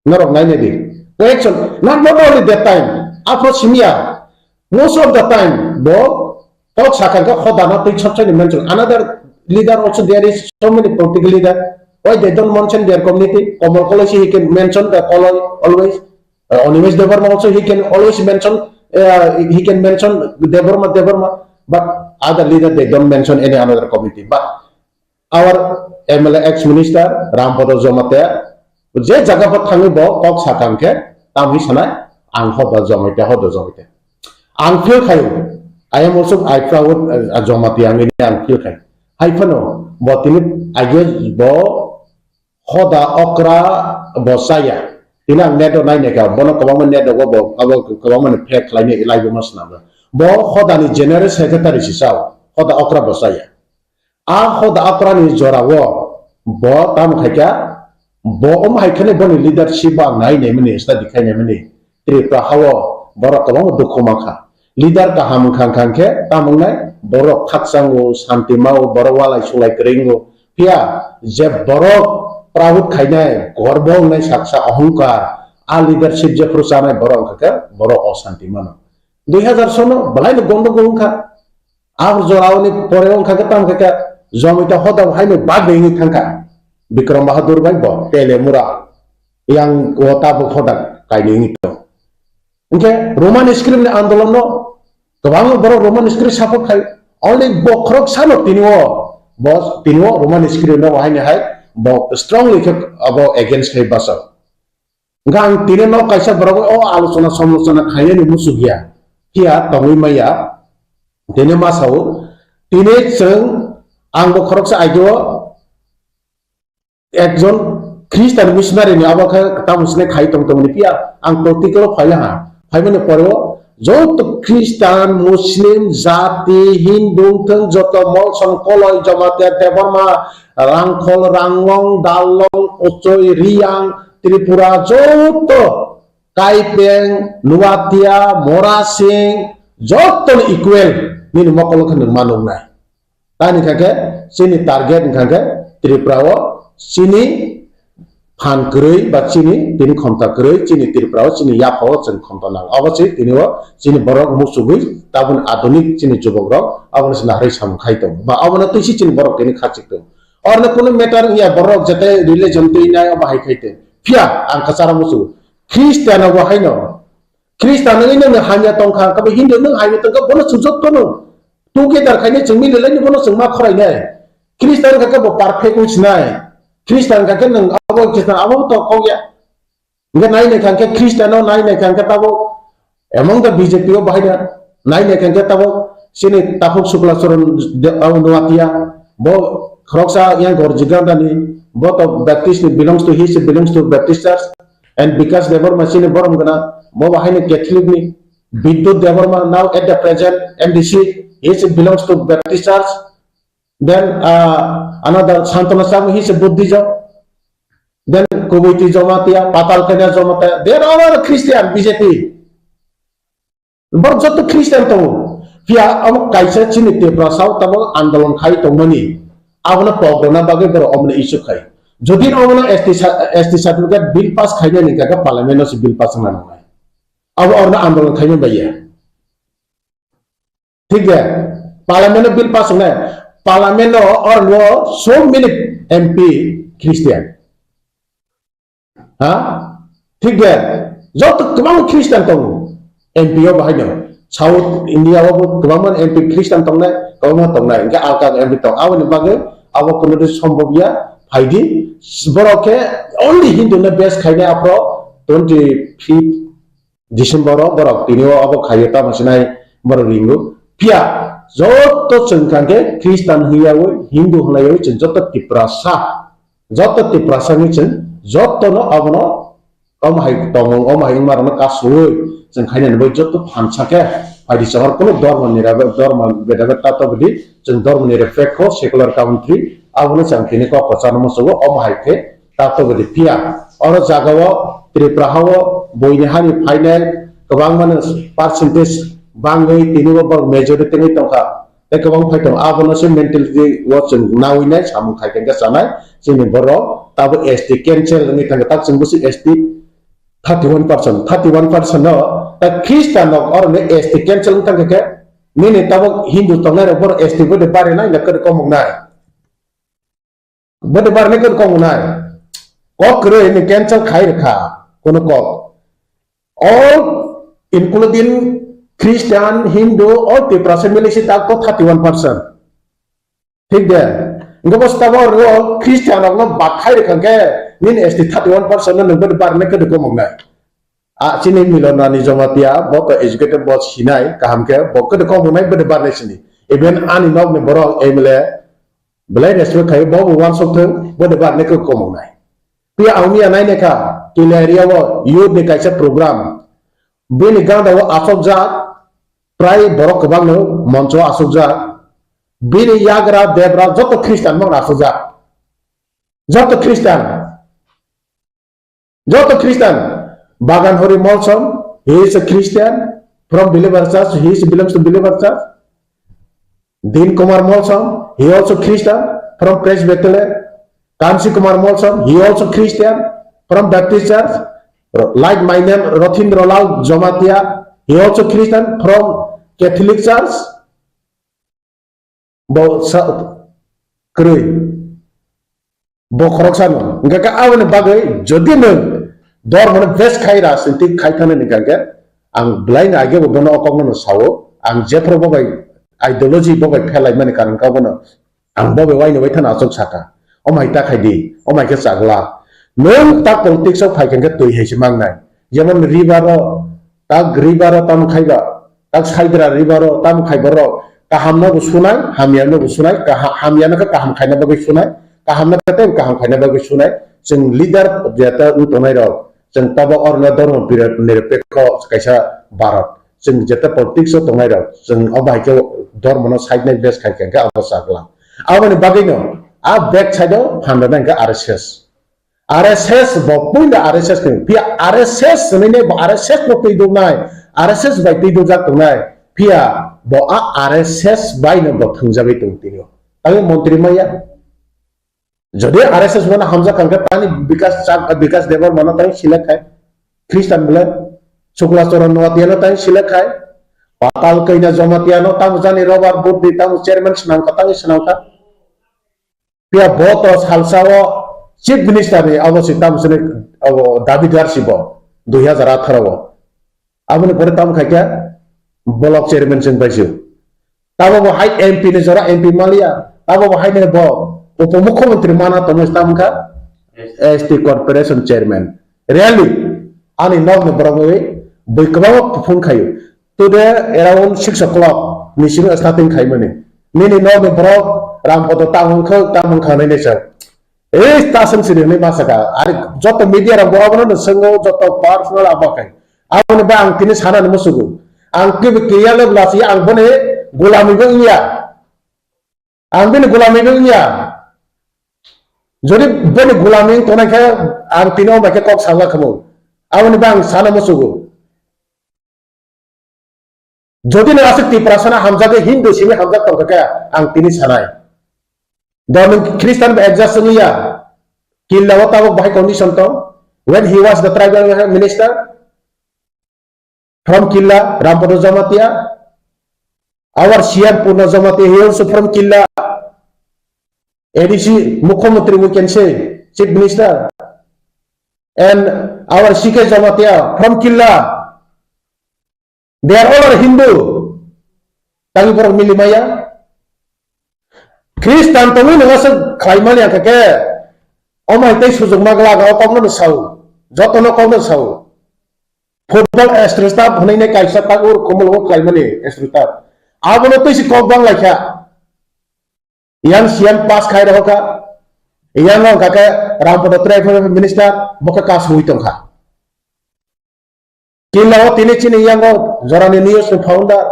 Norok nainai di. Reaction, not, not only that time. Aphro simya. Most of the time, bo talk sakha khe hodana twi chapsani mention. Another leader also, there is so many political leader. Why they don't mention their community? Komol Koloi, he can mention the Koloi always. Uh, Animesh Debbarma also, he can always mention, uh, he can mention Debbarma, Debbarma. But other leader, they don't mention any another community. But our M L A ex minister Rampada Jamatia, je jaga pho thangwi bo kok sakha hwnkhe, Tamo hinwi sanai, ang hoda Jamatia, hoda Jamatia. Ang feel khayo. I am also, I proud, uh, Jamatia ang ini ang feel khayo. Hai phano, bo tini agia bo hoda okra bo chaya. Tini ang net o nai naikha, bono kwbangma net o bo, abo kwbangma ni fake khlaini live o ma swnamjak. Bo hoda ni general secretary si sao, hoda okra bo chaya. A hoda okra ni jora o bo tamo khaikha, bo omo hai kheno boni leadership bo ang nai naimani, study khai naimani. Tripura hao borok kwbangma dukhu mankha. Leader kaham wngkha, wngkha khe tamo wngnai, borok khakchango, santi mao, borok walai sulai kwrwi wngo. Phiya je borok proud khainai, gorbo wngnai saksa ohongkar, a leadership jephru chanai borok wngkha khe borok osanti mano. Dui hazar sono belai no gondogol wngkha. Aboni jora oni pore wngkha khe tamo khe Jamatia hoda bo haino bagwi wngwi thangkha. Bikram Bahadur bai bo Telemura yang o tabuk hoda kainwi wngwi tong. Hwnkhe Roman script ni andolon no kwbangma borok Roman script support khai. Only bo khoroksa no tini o, bo tini o Roman script no haino hai bo strongly khe abo against khai bachao. Hwnkhe ang tini no kaisa borok o alochona samlochona khainani muchuk ya. Phiya tongwi maya. Tini ma sao. Tini chwng ang bo khoroksa aigeo ekjon Christian missionary ni abo khe tamo sini khai tong tongni phiya ang political o phaiya ha. Phaimani pore o joto Christian, Muslim, jati, Hindu wngthwng joto Molsom, Koloi, Jamatia, Debbarma, Rangkhol, Ranglong, Darlong, Ochoi, Riyang, Tripura joto Kaipeng, Nuatia, Morasing, joto ni equal nini mokol khe nwng ma nuknai. Tani kha khe chini target wngkha khe Tripura o chini phan kwrwi ba chini tini khomta kwrwi chini Tripura o chini yapha o chwng khomta nango. Abo se tini o chini borok muchugwi tabun adunik chini jubok rok abono se naharwi samung khai tongo ba abono twi se chini borok tini khachik tongo. Orno kunu matter wngya borok jete religion twi nai obo hai khai tong. Phiya ang kwcharo muchugo. Christian obo haino. Christian wngwi nwng hamya tongkha, kabo Hindu nwng hamya tongkha, bono chujak tono. Together khainai chwng mililai ni bono chwng ma khorainai. Christian kha khe bo perfect wng sinai. Christian kha khe nwng abo Christian abo to kok ya. Hingke nai nai kha khe Christian o nai nai kha khe tabo among the B J P o bahai da nai nai kha khe tabo chini Takhuk Sukla Charan de-, abo Nuatia bo khoroksa yang Gorjiganda ni bo to Baptist ni belongs to, he is belongs to Baptist church. And Bikash Debbarma chini borom gana bo bahai ni Catholic ni, Bidyut Debbarma now at the present M D C, he is belongs to Baptist church. Then uh, another Santana Sabu, he is a Buddhism. Then Kubuiti Jamatia, Patal Kanya Jamatia, there are all Christian B J P. Borok joto Christian tongo. Phiya abo kaisa chini Tiprasa o tabok andolon khai tongmani. Abono pogrona bagwi borok omono issue khai. Jodi omono S T sa-, S T certificate bill pass khainani kaka parliament o se bill pass wngna nangnai. Abo orno andolon khaimani bai ya. Thik de, parliament o bill pass wngnai. Parliament o orno so many M P Christian. Ha? Thik de, joto kwbangma Christian tongo M P o bahai no. South India o bo kwbangma M P Christian tongnai, kwbangma tongnai. Hingke alka M P tong. Aboni bagwi abo kono de sombhob ya, phaidi. Borok khe only Hindu no base khainai aphro twenty fifth December o borok tini o abo khaio tamo sinai borok ringo. Phiya joto chwng kha khe Christian hwnyaui, Hindu hwnyaui chwng joto Tiprasa. Joto Tiprasa ni chwng joto no abono omo hai tongmung, omo hai wngma rokno kasui chwng khainani bai joto phansa khe phaidi chahor kuno dhormo ni rabe, dhormo bedabe tato bidi chwng dhormo ni respect kho secular country abono chwng tini kok kwchangma sugo omo hai khe tato bidi phiya. Oro jaga o Tripura ha o buini hani phainai kwbangma no percentage bangwi tini bo borok majority wngwi tongkha. Tei kwbang phai tongo, abono se mentality o chwng naui nai samung khai khe chanai chini borok tabo S T cancel wngwi thangkha, tak chwng bwswk S T thirty one percent, thirty one percent no, tak Christian rok oro S T cancel wngwi thangkha khe nini tabok Hindu tongnai rok borok S T bwdwi bari nai na kwrwi komok nai. Bwdwi barni kwrwi kok wngnai. Kok kwrwi ni cancel khai rwkha kono kok. All including Christian, Hindu, all Tiprasa mili si tak to thirty one percent. Thik de? Engko bo stabo ro Christian rokno bak khai rwkha khe nini S T thirty one percent no nwng bwdwi barni kwrwi kok wngnai. A chini Milan Rani Jamatia, bo to educated, bo sinai, kaham khe, bo khe de kok nai, bo de bar nai sini. Even ani nok ni borok M L A, belai respect khai, bo bo wansok thung, bo de bar nai khe kok nai. Pia ang miya nai ne kha, Kila area o youth ni kaisa program. Bini ganda o asok jak, prai borok kwbang no moncho asok jak. Bini yagra debra joto Christian mang asok jak. Joto Christian. Joto Christian, Bagan Hori Molsom, he is a Christian from Believer Church, he is, belongs to Believer Church. Din Kumar Molsom, he also Christian from Presbyterian. Kansi Kumar Molsom, he also Christian from Baptist Church. Like my name, Rothindra Lal Jamatia, he also Christian from Catholic Church. Bo sa kwrwi. Bo khoroksa no. Hingkha khe aboni bagwi jodi nwng dormo no base khai rajniti khai thani hingkha khe ang belai no age bo bono o kok no sao. Ang jephru bo bai ideology bo bai phelai mani karon kha bono ang bo bai waino bai thani achuk saka. O mai ta khai di, o mai khe chagla. Nwng ta politics o phai khe twi hai se mangnai. Jemon river o, ta river o tam khai ba, tak saidra ribaro tam khai borok kaham no bo sunai, hamya no bo sunai, kaha-, hamya no khe kaham khaina bagwi sunai, kaham no khe tei kaham khaina bagwi sunai. Chwng leader jeta wng tongnai rok, chwng tabok orno dhormo pira-, nirapekho kaisa Bharat. Chwng jeta politics o tongnai rok, chwng o bai khe dhormo no side nai base khai khe abo chakla. Aboni bagwi no a back side o phan rwna hwnkhe R S S. R S S bo puila R S S ni, phiya R S S hinwi ne bo R S S no twi duknai, R S S bai twi dukjak tongnai, phiya bo a R S S bai no bo thwngjagwi tong tini. Tamo montri maya. Jodi R S S mano hamjak kangkhe tani Bikas Chak-, Bikas Debbarma no tani select khai. Christian bole Sukla Charan Noatia no tani select khai. Patal Kaina Jamatia no tamo jani Robert Budi tamo chairman swnamkha tani swnamkha. Phiya bo to salsa o chief minister ni abo se tamo sini abo dabidar si bo dui hazar atharo o. Aboni pore tamo khai khe block chairman chwng pai se. Tamo bo hai M P ni jora M P maliya. Tamo bo hai ni bo upomukhyamantri mana tamo tamo kha S T corporation chairman. Really ani nok ni borok bai bui kwbangma phone khayo. Today around six o'clock ni simi starting khaimani. Nini nokni borok Rampada tamo wngkha, tamo wngkha hinwi sa. Ei ta swng siri hinwi ma saka. Ari joto media rok bo abono no swngo, joto personal abo khai. Aboni ba ang tini sanani musugo. Ang kibi kiya le bwlasi ang boni gulami bo wngya. Ang bini gulami bo wngya. Jodi boni gulami wng tongnai khe ang tini o bai khe kok salna khamu. Aboni ba ang sana musugo. Jodi no aswk Tiprasano hamjagwi Hindu simi hamjak tongkha khe ang tini sanai. Do nwng Christian bai adjust wngya. Killa o tabuk bahai condition tong. When he was the tribal minister from Killa, Rampada Jamatia, our C R Purna Jamatia, he also from Killa. A D C, Mukhyamantri, we can say, Chief Minister, and our C K Jamatia from Killa, they are all are Hindu. Tangwi borok mili maya. Christian tongwi nwnga se khlai mani ang khe, omai tei sujukma glak o kokno no sao, jotono kokno sao. Football Astro Staff hwnwi nai kaisa tak ur Komolbo khlai mani Astro Staff. Abono twi se kok bang lai kha. Yang siyan pass khai rw kha, yang wng kha khe Rampada Tribal Minister, bo khe kasui tong kha. Killa o tini chini yang o jorani news ni founder,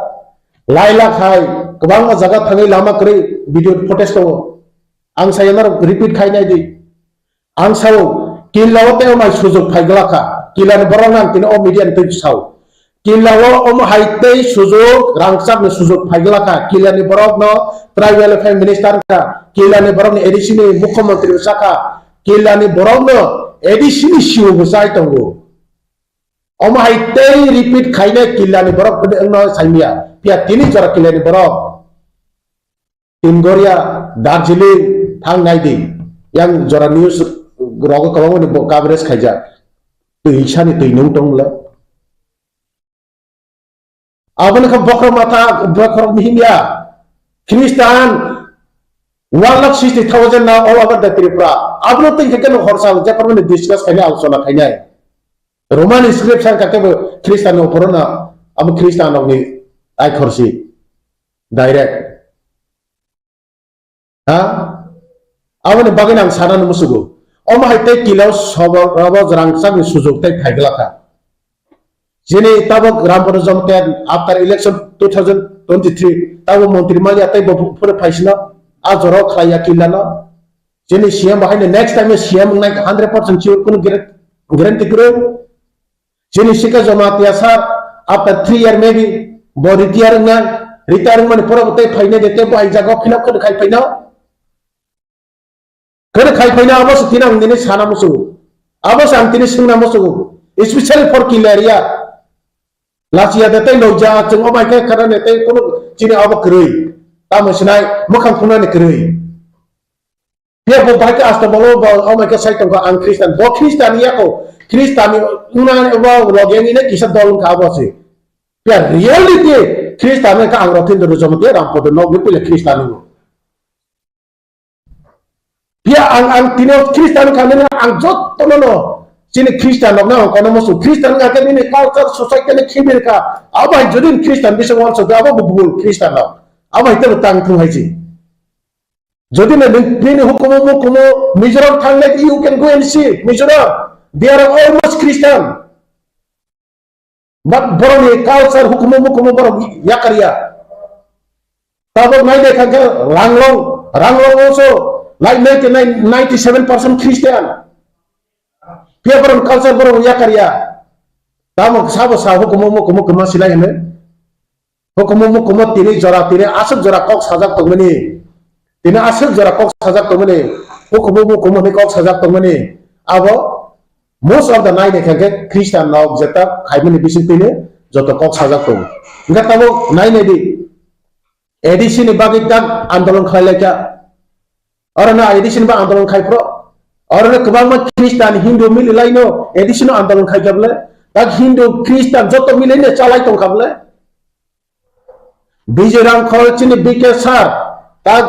lai lak hai, kwbangma jaga thangwi lama kwrwi video footage tongo. Ang saya norok repeat khai nai di. Ang sao, Killa o tei omai sujok phai glak kha. Killa ni borok no ang tini o media ni twi sao. Killa o omo hai tei sujok, rangchak ni sujok phai glak kha. Killa ni borok no tribal welfare minister kha. Killa ni borok ni A D C ni mukhyamantri bwsa kha. Killa ni borok no A D C ni C O bwsai tongo. Omo hai tei repeat khainai Killa ni borok kwdwi wngno saimya. Phiya tini jora Killa ni borok. Tingoria, Darjeeling thang nai di. Yang jora news rogo kwbangmani bo coverage khaijak. Twi sani twi nung tong le. Aboni kha bokhorok matha, bokhorok mihimya. Christian one lakh sixty thousand now all over the Tripura. Abono twi khe no horsa je parmani discuss khainai, alochona khainai. Roman script sang kake bo Khristan no poro na, abo Khristan rok ni ai khorsi direct. Ha? Aboni bagwi ang sana no musugo. Omo hai tei kilo sobo rabo rangchak ni sujok tei phaigla kha. Jini tabok Rampada Jamatia after election two thousand twenty-three tabo montri manya tei bo phore phaisino a jora khlaiya killa no. Jini C M bahai no next time C M wngnai hundred percent sure kuno guarantee kwrwi. Chini sika Jamatia sir, after three year maybe, bo retire wngnai, retire wngmani pore bo tei phainai de, tei bo hai jaga o fill up khwna khai phaino. Khwna khai phaino, abo se tini ang nini sana musugo. Abo se ang tini swngna musugo. Especially for Killa area. Lachiya de tei loja, chwng o bai khe khana ne tei kono chini abo kwrwi. Tamo sinai, mwkhang phunani kwrwi. Phiya bo bai khe asta bolo bo, o mai khe sai tongkha, ang Khristan. Bo Khristan ya ko, Khristan ni wngna bo log yang ine kisa dol wngkha abo se. Phiya reality Khristan wngkha ang Rothendra Jamatia Rampada nok ni puila Khristan wngkha. Phiya ang, ang tino Khristan wngkha nini ang jotono no chini Khristan rok no ang kono musu Khristan wngkha khe nini culture society ni khibir kha. Abo hai jodi Khristan bising wansa abo bo bubul Khristan rok. Abo hai tebo tang thung hai ji. Jodi na nini hukumu mukumu Mizoram thanglai, you can go and see Mizoram. They are almost Christian. But borok ni culture hukumu mukumu borok yakarya. Tabok nai de kangkhe Ranglong, Ranglong also like ninety-nine, ninety-seven percent Christian. Pia borok culture borok yakarya. Tamo sabo sa hukumu mukumu kuma silai hene. Hukumu mukumu tini jora, tini aswk jora kok sajak tongmani. Tini aswk jora kok sajak tongmani. Hukumu mukumu ni kok sajak tongmani. Abo most of the nine khe Christian rok jeta khaimani bising tini joto kok sajak tongo. Hingke tabo nai nai di. A D C ni bagwi tak andolon khlai lai kha. Oro no A D C ni ba andolon khai pro. Oro no kwbangma Christian, Hindu mili lai no A D C no andolon khai kha bole. Tak Hindu, Christian joto mili no chalai tong kha bole. Bijay Rangkhol chini B K sir, tak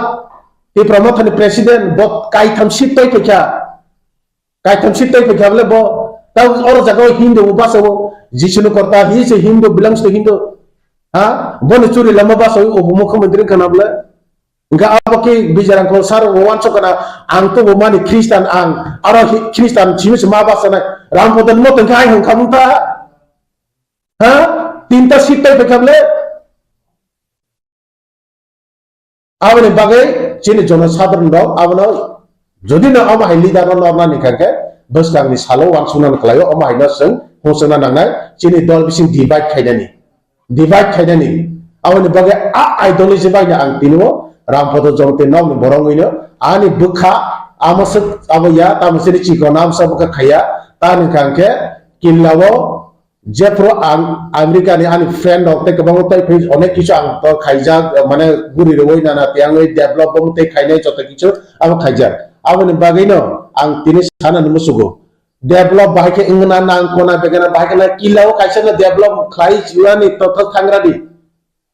Tipra Motha ni president, bo kaitham seat toi phaikha. Kaitham seat toi phaikha bole bo, tak oro jaga o Hindu bo basa o, Jisu no korta, he is a Hindu, belongs to Hindu. Ha? Bo ni churi lama basa o, bo mukhyamantri wngkha na bole. Hingke abo khe Bijay Rangkhol sir bo wansuk kana, ang to bo mani Christian ang, aro hi-, Christian simi se ma basa nai, Rampada ni moto hingke hai hongkha mungta. Ha? Tinta seat tai phaikha bole? Aboni bagwi chini jono sadharon rok abono jodi no omo hai leader no norna ni kha khe bwskang ni salo wansukna ni kwlaio omo hai no chwng hungsukna nangnai chini dol bising divide khainani, divide khainani. Aboni bagwi a ideology bai no ang tini o Rampada Jamatia nok ni borok wngwi no ani bwkha amo swk abo ya tamo chini chikon amsa bwkha khaiya ta ni kha khe killa o Jephru ang America ni ani friend rok tei kwbangma tei phai onek kichu ang to khaijak mane guri rwui nana tiyangwi develop bo tei khainai joto kichu abo khaijak. Aboni bagwi no ang tini sana ni musugo develop bahai khe wngna nang kona begana bahai khe na killa o kaisa no develop khlai chuani to thangra di.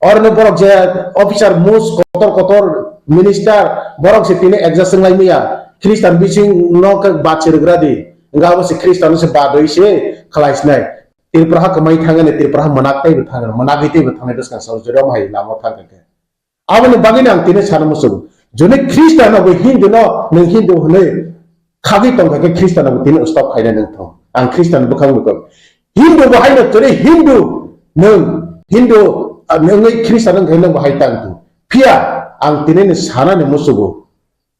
Oroni borok je officer mus kotor kotor minister borok se tini adjust wng lai maya. Christian bising no khe bad se rwgra di. Wngkha abo se Christian no se badoi se khlai sinai. Tripura ha kwmai thangani Tripura ha mwnaktai bo thangani mwnagwi tei bo thangnai bwskang salo jora hai lama thang khe. Aboni bagwi no ang tini sana muchungo. Joni Christian no bo Hindu no nwng Hindu hwnwi khagwi tongkha khe Christian no bo tini stop khaina nwng thung. Ang Christian bwkhang bwkhang. Hindu bo haino tini Hindu nwng Hindu ah, nwngwi Christian nwng khe nwng bo hai tang thung. Phiya ang tini ni sana ni muchungo.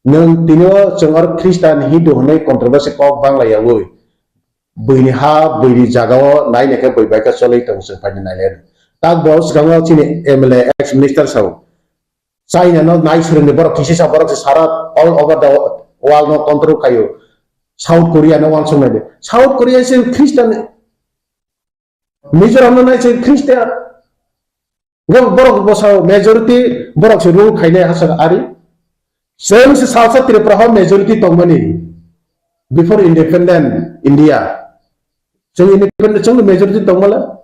Nwng tini o chwng oro Christian Hindu hwnwi controversy kok bangla yawi. Buini ha, buini jaga o nai nai khe bui bai khe choloi tongo chwng paini nai nai. Tak bo swkango chini M L A ex minister sao. China no nai swrwngni borok kisi sa borok se sara all over the world no control khaio. South Korea no wansuk nai de. South Korea se Christian. Mizoram no nai se Christian. Bo borok bwsa majority borok se rule khainai hasa ari. Chwng se salsa Tripura ho majority tongmani before independent India. Chwng independent chwng majority tongmala.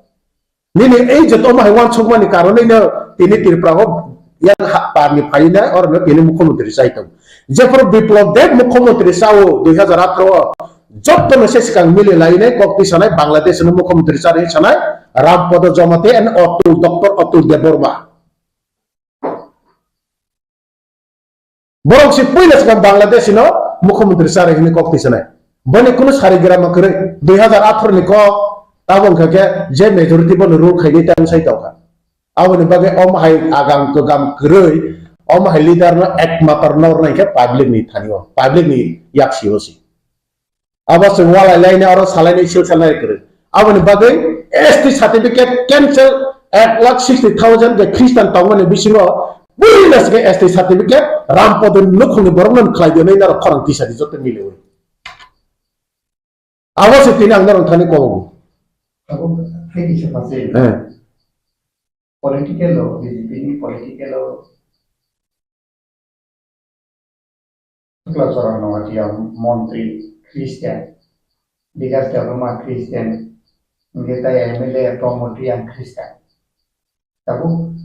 Nini ei joto ma hai wansukmani karonwi no tini Tripura ho yang ha parni phaina oro no tini mukhyamantri chai tong. Jephru Biplab Deb mukhyamantri sao dui hazar atharo o Jotto no se swkang mili lainai kok twi sanai Bangladesh no mukhyamantri chari sanai Rampada Jamatia and Atul, Doctor Atul Debbarma. Borok si puila swkang Bangladesh no mukhyamantri chari hwnwi kok twi sanai. Boni kunu sari gram kwrwi dui hazar atharo ni kok tabok wngkha khe je majority bono rule khainai tamo sai tongkha. Aboni bagwi omo hai agam kwgam kwrwi, omo hai leader no ekmatro nornai khe public ni thani o, public ni yaksi o si. Abo se walai laina oro salaini sil salnai kwrwi. Aboni bagwi S T certificate cancel ek lakh sixty thousand je Christian tongmani bisingo buina se S T certificate Rampada nukhungni borokno khlai di nai naro khorang tisa di joto miliwi. Abo se tini ang norok thani kobo. Abo hai kisa pase. Eh. Political o, B J P ni political o Chakla Charan Noatia montri Christian, Bikas Debbarma Christian, hingke tai M L A Pramod Reang Christian. Tabuk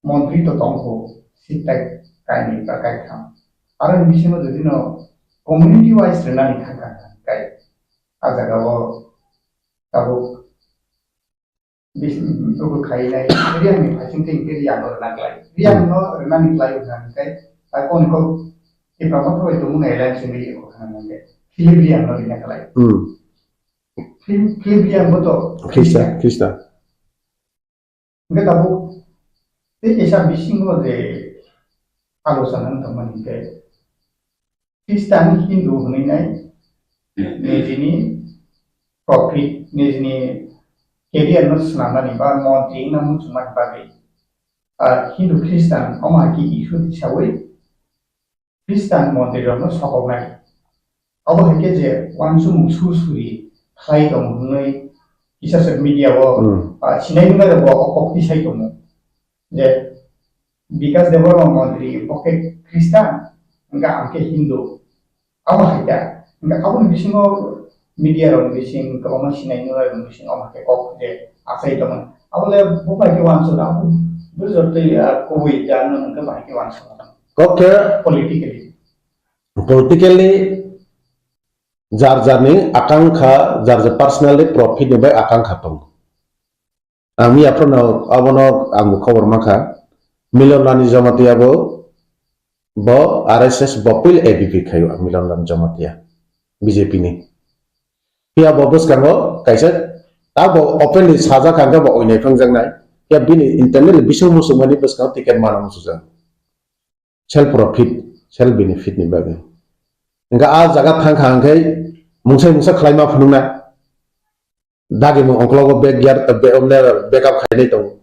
montri to tongkho sitai kainwi ba kaitham. Aro ni bisingo jodi no community wise rwnani thangkha kai. A jaga o tabuk Bis-, buku khainai, Riang ni phasing tei hingke Riang no rwna klai. Riang no rwnani klai wngkha hingke, tai koni kok Tipra Motha bai tongmung alliance ni eko khana hingke. Philip Riang no rwna klai. Hmm. Philip, Philip Riang bo to Christian, Christian. Hingke tabuk tei kaisa bisingo je alochona wng tongmani hingke, Christian Hindu hwnwi nai nijini profit, nijini career no swnamnani ba montri wngna muchungmani bagwi, ah, Hindu Christian omo hai khe issue tisawi Christian montri rokno sokoknai. Abo hai khe je uansukmung sur suri khlai tongo hwnwi kisa social media o, hmm, ah, sinai nungnai rok bo o kok tisai tongo. Je Bikas Debbarma montri bo khe Christian, hingke ang khe Hindu. Abo hai khe, hingke aboni bisingo media rok bising kwbangma sinai nunai rok bising abo hai khe kok je achai tongmani. Abo le bo bai khe uansuk abo bo jotoi, ah, kubui jan no hingke bai khe uansuk. Kok khe politically. Politically jar jar ni akangkha, jar jar personally profit ni bai akangkha tongo. Ang miya phano abono ang bo khobor mankha. Milan Rani Jamatia bo, bo R S S bo puil A B P khaio Milan Rani Jamatia B J P ni. Phiya bo bwskango kaisa ta bo openly sajak hangkhe bo oinai phangjaknai. Phiya bini internally bising muchungmani bwskango ticket mana muchujak. Self profit, self benefit ni bagwi. Hingke a jaga thangkha hingke mungsa mungsa khlaima phunukna. Dagi mung ongkologo backyard, be-, omne backup khainai tongo.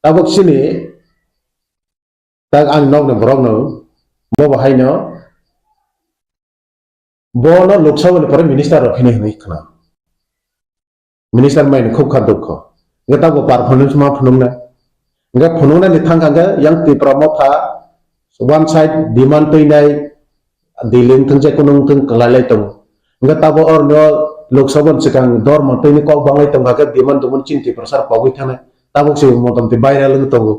Tabuk chini, tak ani nokni borokno, bo bo haino, bono Lok Sabha ni pore minister rok hinwi hinwi khna. Minister mai khub kha dukho. Hingke tabuk performance ma phunukna. Hingke phunuknani thangkha hingke yang Tipra Motha one side demand twinai Delhi wngthung je kunu wngthung kwlailai tongo. Hingke tabuk oroni o Lok Sabha ni swkang dormo twini kok banglai tongkha khe demand tongmani chini Tiprasa rok pogwi thangnai. Tabuk se motamti viral wngwi tongo.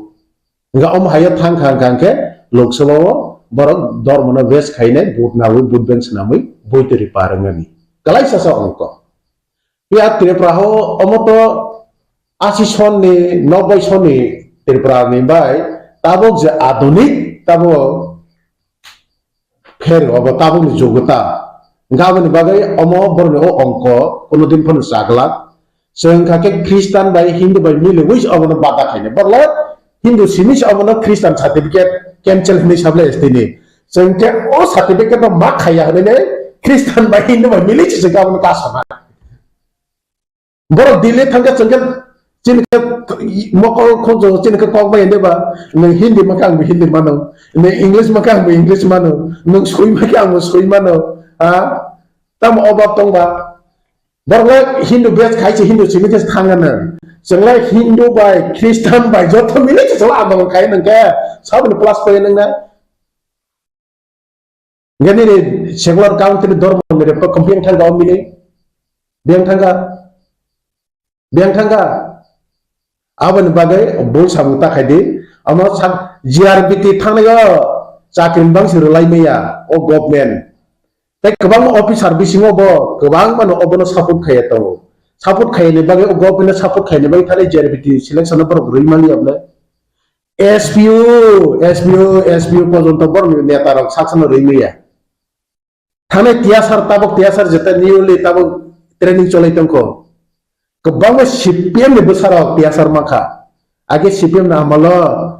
Hingke omo hai o thang kha hingka hingke Lok Sabha o borok dormo no waste khainai vote nawi vote bank swnamwi boi twi ri par wngnani. Kwlaisa sa ongko. Phiya Tripura o omo to asi son ni, noboi son ni Tripura ni bai tabuk je adunik tabuk pher obo tabuk ni jugota. Hingke aboni bagwi omo borok ni o ongko kuno din phano chaglak. Chwng kha khe Christian bai Hindu bai miliwi se obono bada khainai. Borok le Hindu simi se obono Christian certificate cancel hinwi sablai S T ni. Chwng khe o certificate no ma khaiya hinwi Christian bai Hindu bai mili se chwng khe obono kasana. Borok Delhi thangkhe chwngkhe chini khe mokol khunju chini khe kok bai hinwi ba, nwng Hindi mankhe angbo Hindi mano, nwng English mankhe angbo English mano, nwng soi mankhe angbo soi mano, ha? Tamo obab tongba? Borok le Hindu base khai se Hindu simi khe thangano. Chwng le Hindu bai Christian bai joto mili se chwla andolon khai nwngkhe saboni plus point nwngna. Hingke nini secular country ni dormo ni report khe biyang thangka o mili? Biyang thangka? Biyang thangka? Aboni bagwi bul samung ta khaidi. Omo sak G R B T thangnai o chakri bangsi rwlai maya o government. Kwbangma officer bisingo bo kwbangma no obono support khaiya tongo. Support khaiyani bagwi, o government no support khaiyani bagwi thani J R B T selection no borok rwi mani ya bole. S P O, S P O, S P O porjonto borok ni neta rok sak sano rwi maya. Thani T S R tabok, T S R jeta newly tabok training cholai tongkho. Kwbangma C P M ni bwsarok T S R mankha. Age C P M ni amalo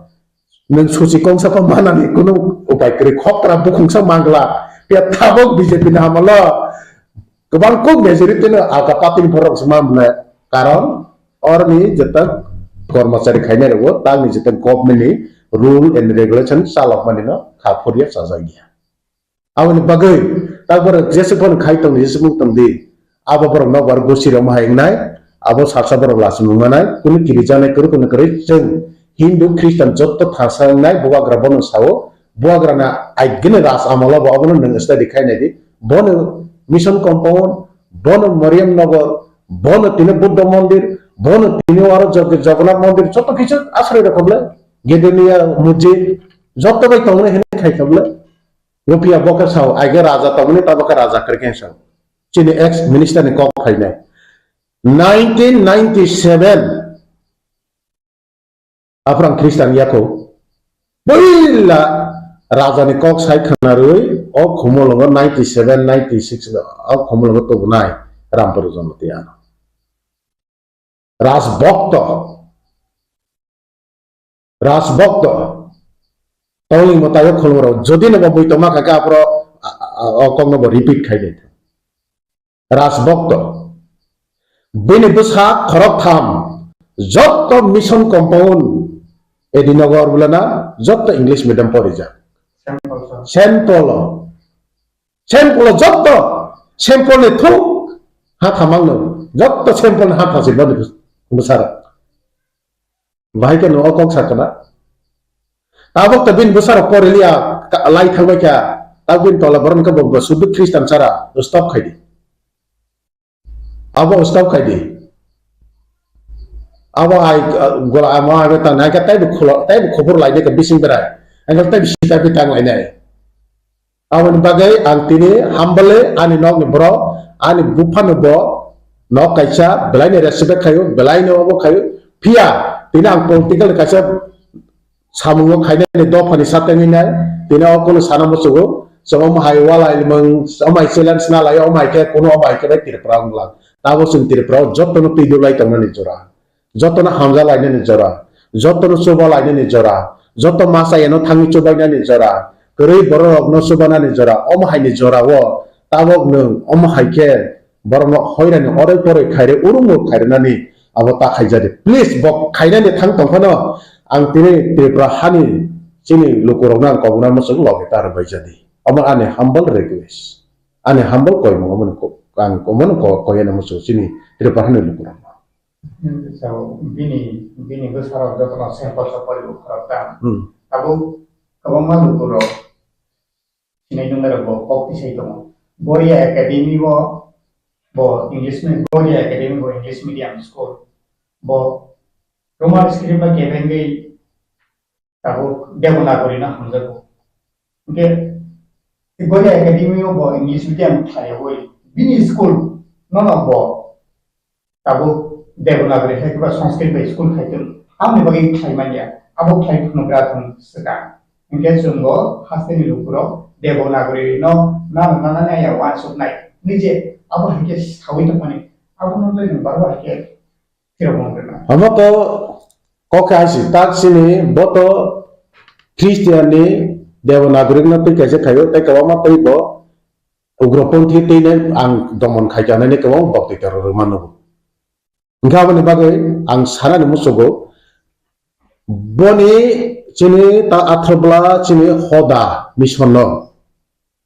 nwng suchi kongsa pha manani kunu upai kwrwi, khokra bukhungsa mangla. Phiya tabok B J P ni amalo kwbang kuk majority no alka party ni borok se manle. Karon oroni jeta kormachari khainai rokbo tangni jeta government ni rule and regulation chalokmani no kha phurya chajak ya. Aboni bagwi tak borok jesa phano khai tongdi, jesa mung tongdi, abo borok nokbar gosi rok hai wngnai, abo salsa borok lachimung manai, kunu kirijaknai kwrwi kunu kwrwi chwng Hindu, Christian jotto thansa wngnai, bubagra bono sao, bubagrana aigene ras amalo bo abono nwng study khai naidi, bono mission compound, bono Mariam Nagar, bono tini Buddha mondir, bono tini aro Jog-, Jagannath mondir, jotto kichu asroi rokho bole, Gedonia mujit, jotto bai tongmani hinwi khai kha bole. Rupiah bo khe sao, ai khe raja tongmani, tabo khe raja kwrwi khe sao. Chini ex minister ni kok phainai. Nineteen ninety-seven, Aprang Christian yakho. Puila raja ni kok sai khna rwi, o Khumulwngo ninety-seven, ninety-six, o Khumulwngo tubunai Rampuru Jamatia. Rajbhokto. Rajbhokto. Tongling mwtaio khulumrok. Jodi no bo muitu ma kha khe aphro, a, a, a, o kokno bo repeat khai di. Rajbhokto. Bini bwsa khoroktham. Jotto mission compound. Edinagar bulana. Jotto English medium porijak. Saint Paul. Saint Paul. Saint Paul jotto, Saint Paul ni thung ha thamang no, jotto Saint Paul ni ha thasi bani bwsarok. Bahai khe no o kok sakana. Tabok ta bini bwsarok poriliya ka-, lai thangbai kha, tabok bini tola boron khe bo, bo sudu Christian sara, stop khai di. Abo stop khai di. Abo ai, uh, gola amo ai ta nai ka taibo khulo, taibo khobor lai de ka bising berai. Ang taibo sita pi tang lai nai. Aboni bagwi ang tini humble ani nokni borok, ani buphano bo nok kaisa belaini respect khaio, belaino obo khaio. Phiya tini ang political kaisa samungo khainani dophani satengwi nai, tini o kunu sana muchugo, chwng omo hai walai mung, omo hai challenge na lai, omo hai khe kunu omo hai khe bai Tripura wng lang. Tabo chwng Tripura o jotono twi dulai tongnani jora. Jotono hamja lainani jora, jotono chuba lainani jora, joto masa eno thangwi chubainani jora, kwrwi bororokno chubanani jora, omo haini jorao tabok nwng omo hai khe borokno hoirani oroi poroi khaire urungo khairinani abo ta khaijadi. Please, bo khainani thang tongphano ang tini Tripura hani chini lukurokno ang kobokna muchung loge ta rwbaijadi. Omo ani humble request, ani humble koimung omo ko-, ang omono ko-, koyana muchung chini Tripura hani lukurokno. So, bini, bini bwsarok jotono sample sa poribo khoroktham. Hmm. Tabuk kwbangma lukurok sinai nungnai rok bo kok tisai tongo. Boria Academy bo, bo English me-, Boria Academy bo English medium school. Bo Roman script ba kebengwi tabuk Devanagari no hamjago. Hwnkhe Goya Academy o bo English medium khlaiwi bini school nono bo tabuk Devanagari hai khe ba Sanskrit bai school khai tong. Aboni bagwi khlai manya. Abo khlai phunukra thung swkang. Hwnkhe chwng bo hasteni lukurok Devanagari no nana nana ya wansuknai. Nije abo hai khe sawi tongmani. Abono tei nwng barbo hai khe Omo to kok khe hai si, tak sini bo to Christian ni Devanagari no twi kaisa khaio, tei kwbangma tei bo ugroponthi twi nai ang domon khai kanani kwbang bokti terror rwma nugo. Hwnkhe aboni bagwi ang sanani muchugo, boni chini ta athro bwla chini hoda mission no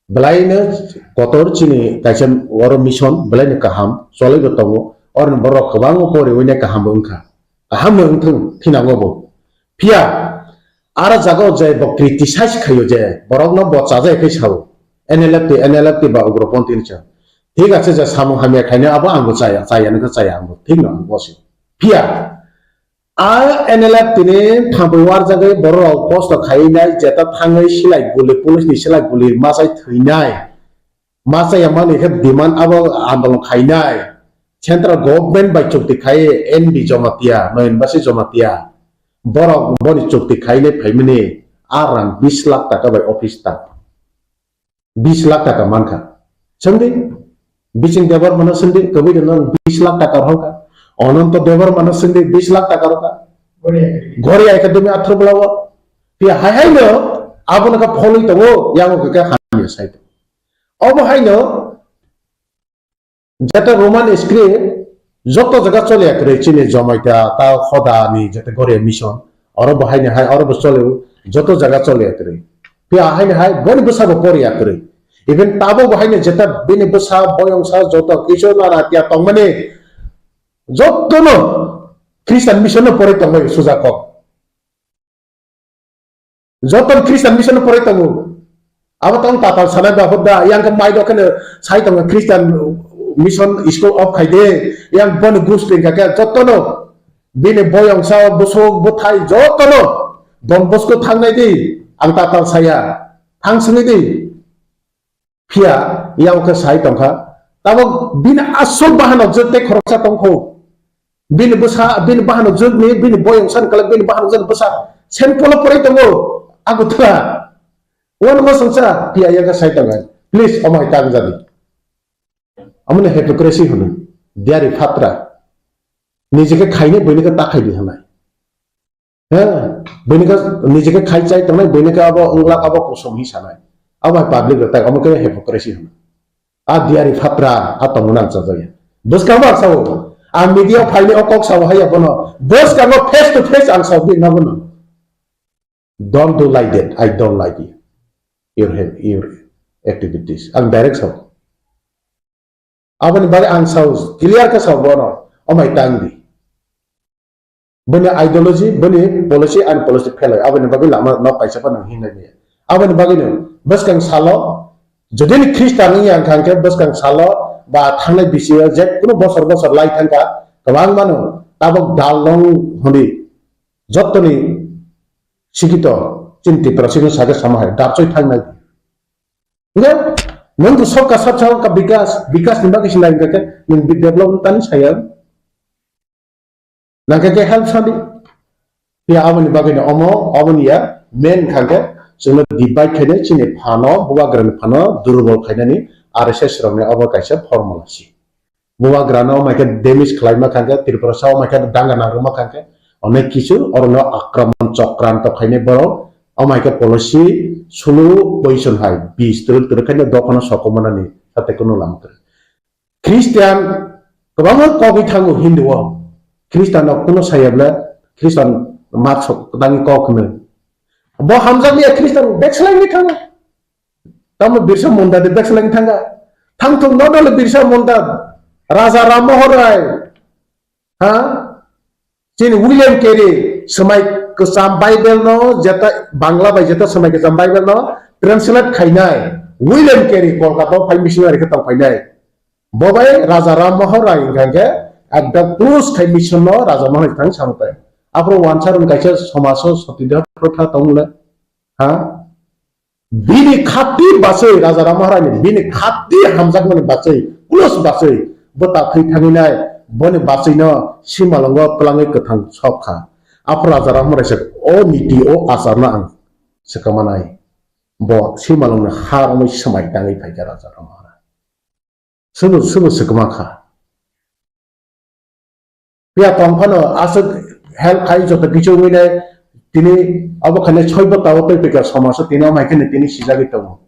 Belaino kotor chini kaisa oro mission belaino kaham cholaibo tongo, oroni borok kwbangma poriwi nai kaham bo wngkha, kaham no wngthung thinango bo. Phiya aro jaga o je bo criticize khaio je borokno bo chajai khai sao, N L F T, N L F T ba ugroponthi hinwi sao. Thik ache je samung hamya khainai abo angbo chaya, chaya nokha chaya angbo thik no ang bosi. Phiya A N L F tini thampui warjagwi bororok posto khaiwi nai, jeta thangwi silai guli, police ni silai guli masai thwinai. Ma chaya mani khe demand abo andolon khainai. Central government bai chukti khai N B Jamatia, Noyan Basi Jamatia. Borok boni chukti khainai phaimani a rang bis lakh taka bai office staff. Bis lakh taka mankha. Sengdi, Biching Debbarmano sengdi, kwbwi rwno bis lakh taka rohorkha. Ananto Debbarmano sengdi, bis lakh taka rohorkha. Gori Academy athro bwlao. Phiya hai haino abono kha pholwi tongo, yango khe hamya sai tongo. Obo haino jeta Roman script joto jaga choliya kwrwi chini Jamatia ta Khoda ni jeta Goria mission oro bo haino hai oro bo chole joto jaga choliya kwrwi. Phiya haino hai boni bwsa bo poriya kwrwi. Even tabuk bo haino jeta bini bwsa boyongsa joto kisu nana tiya tongmani jotono Christian mission no pori tongmani suja kok. Joto Christian mission no pore tongo. Abo tong tatal sanai ba hudda, yang ke mai do kene sai tongo Christian mission school off khai de, yang boni gus pin ka ke joto no bini boyong sa busuk buthai joto no Don Bosco thang nai di, ang tatal saya, thang sini di. Phiya, yang ke sai tong kha. Tabok bini asol bahanok je te khoroksa tong kho. Bini bwsa, bini bahanok jwk ni, bini boyong san kalak, bini bahanok jwk bwsa. Saint Paul o porai tongo, Agartala. Wan mo songsa, phiya yaga sai tongo. Please, omo hai tang jadi. Omo ni hypocrisy hwnwi. Diari phatra. Nijeke khaine boineke ta khaidi hwnai. He, boineke nijeke khai chai tongnai, boineke abo wnglak, abo kosom hi sanai. Abo hai public rok tai, omo khe hypocrisy hwnwi. A diari phatra, a tongmani ang chajaya. Bwskang bo ang sao. Ang media phaini o kok sao haiya bono. Bwskango face to face ang sao bini nogo no. Don't do like that. I don't like you. Your, your activities. Ang direct sao. Aboni bagwi ang sao, clear khe sao bono. Omai tang di. Bini ideology, bini policy, ani policy phelai. Aboni bagwi lama no kaisa phano hinlai maya. Aboni bagwi no bwskang salo, jodi ni Christian wngya wngkha hwnkhe bwskang salo ba thangnai bisingo je kunu bosor bosor lai thangkha, kwbangma no tabok dal long hwnwi jottoni sikito chini Tripura sikito sake sama hai, dapchoi thangnai. Hwnkhe nwng to sabka sab sao ka bikas, bikas ni bagwi sinai hwnkhe nwng develop tani saya. Nangkhe khe help sadi. Phiya aboni bagwi no omo, aboni ya main kha khe chwngno divide khainai chini phano, bubagrani phano durbol khainani R S S rokni obo kaisa formula si. Bubagrano omo hai khe damage khlaima kha khe, Tripura sa omo hai khe danga nangma kha khe, onek kisu orono akraman chokranto khainai borok, omo hai khe policy sulu position hai bis twrwk twrwk khainai dophano sokomornani sate kunu lama kwrwi. Christian kwbangma kogwi thango Hindu o. Christian rok kuno saya bwle Christian mat sok kwtangwi kok hwnwi. Bo hamjakya Christian backslide ni thango. Tamo Birsa Munda de backslide thanga. Thangthung no dole Birsa Munda. Raja Ram Mohon Rai. Ha? Chini William Carey swmai kwcham Bible no jeta Bangla bai jeta swmai kwcham Bible no translate khainai William Carey Kolkata o phai missionary khe tong phainai. Bo bai Raja Ram Mohon Rai hwnkha khe ekdom close khai mission no Raja Mohon Rai thang samung pai. Aphuru wansa rwng kaisa somaso sotideo protha tong le. Ha? Bini khati bachwi Raja Ram Mohon Rai ni bini khati hamjakmani bachwi, plus bachwi, bo ta thwi thangwi nai, boni bachwi no simalongo twlangwi kwthang sok kha. Aphuru Raja Ram Mohon Rai se o niti o achar no ang swkang manai. Bo simalong ni ha romwi swmai tangwi phaikha Raja Ram Mohon Rai. Sobo, sobo se kwma kha. Phiya tong phano aswk help khai joto kichu wngwi nai tini abo khainai soi bota o tei pikha somaso tini omo hai kheno tini sijagwi tongo.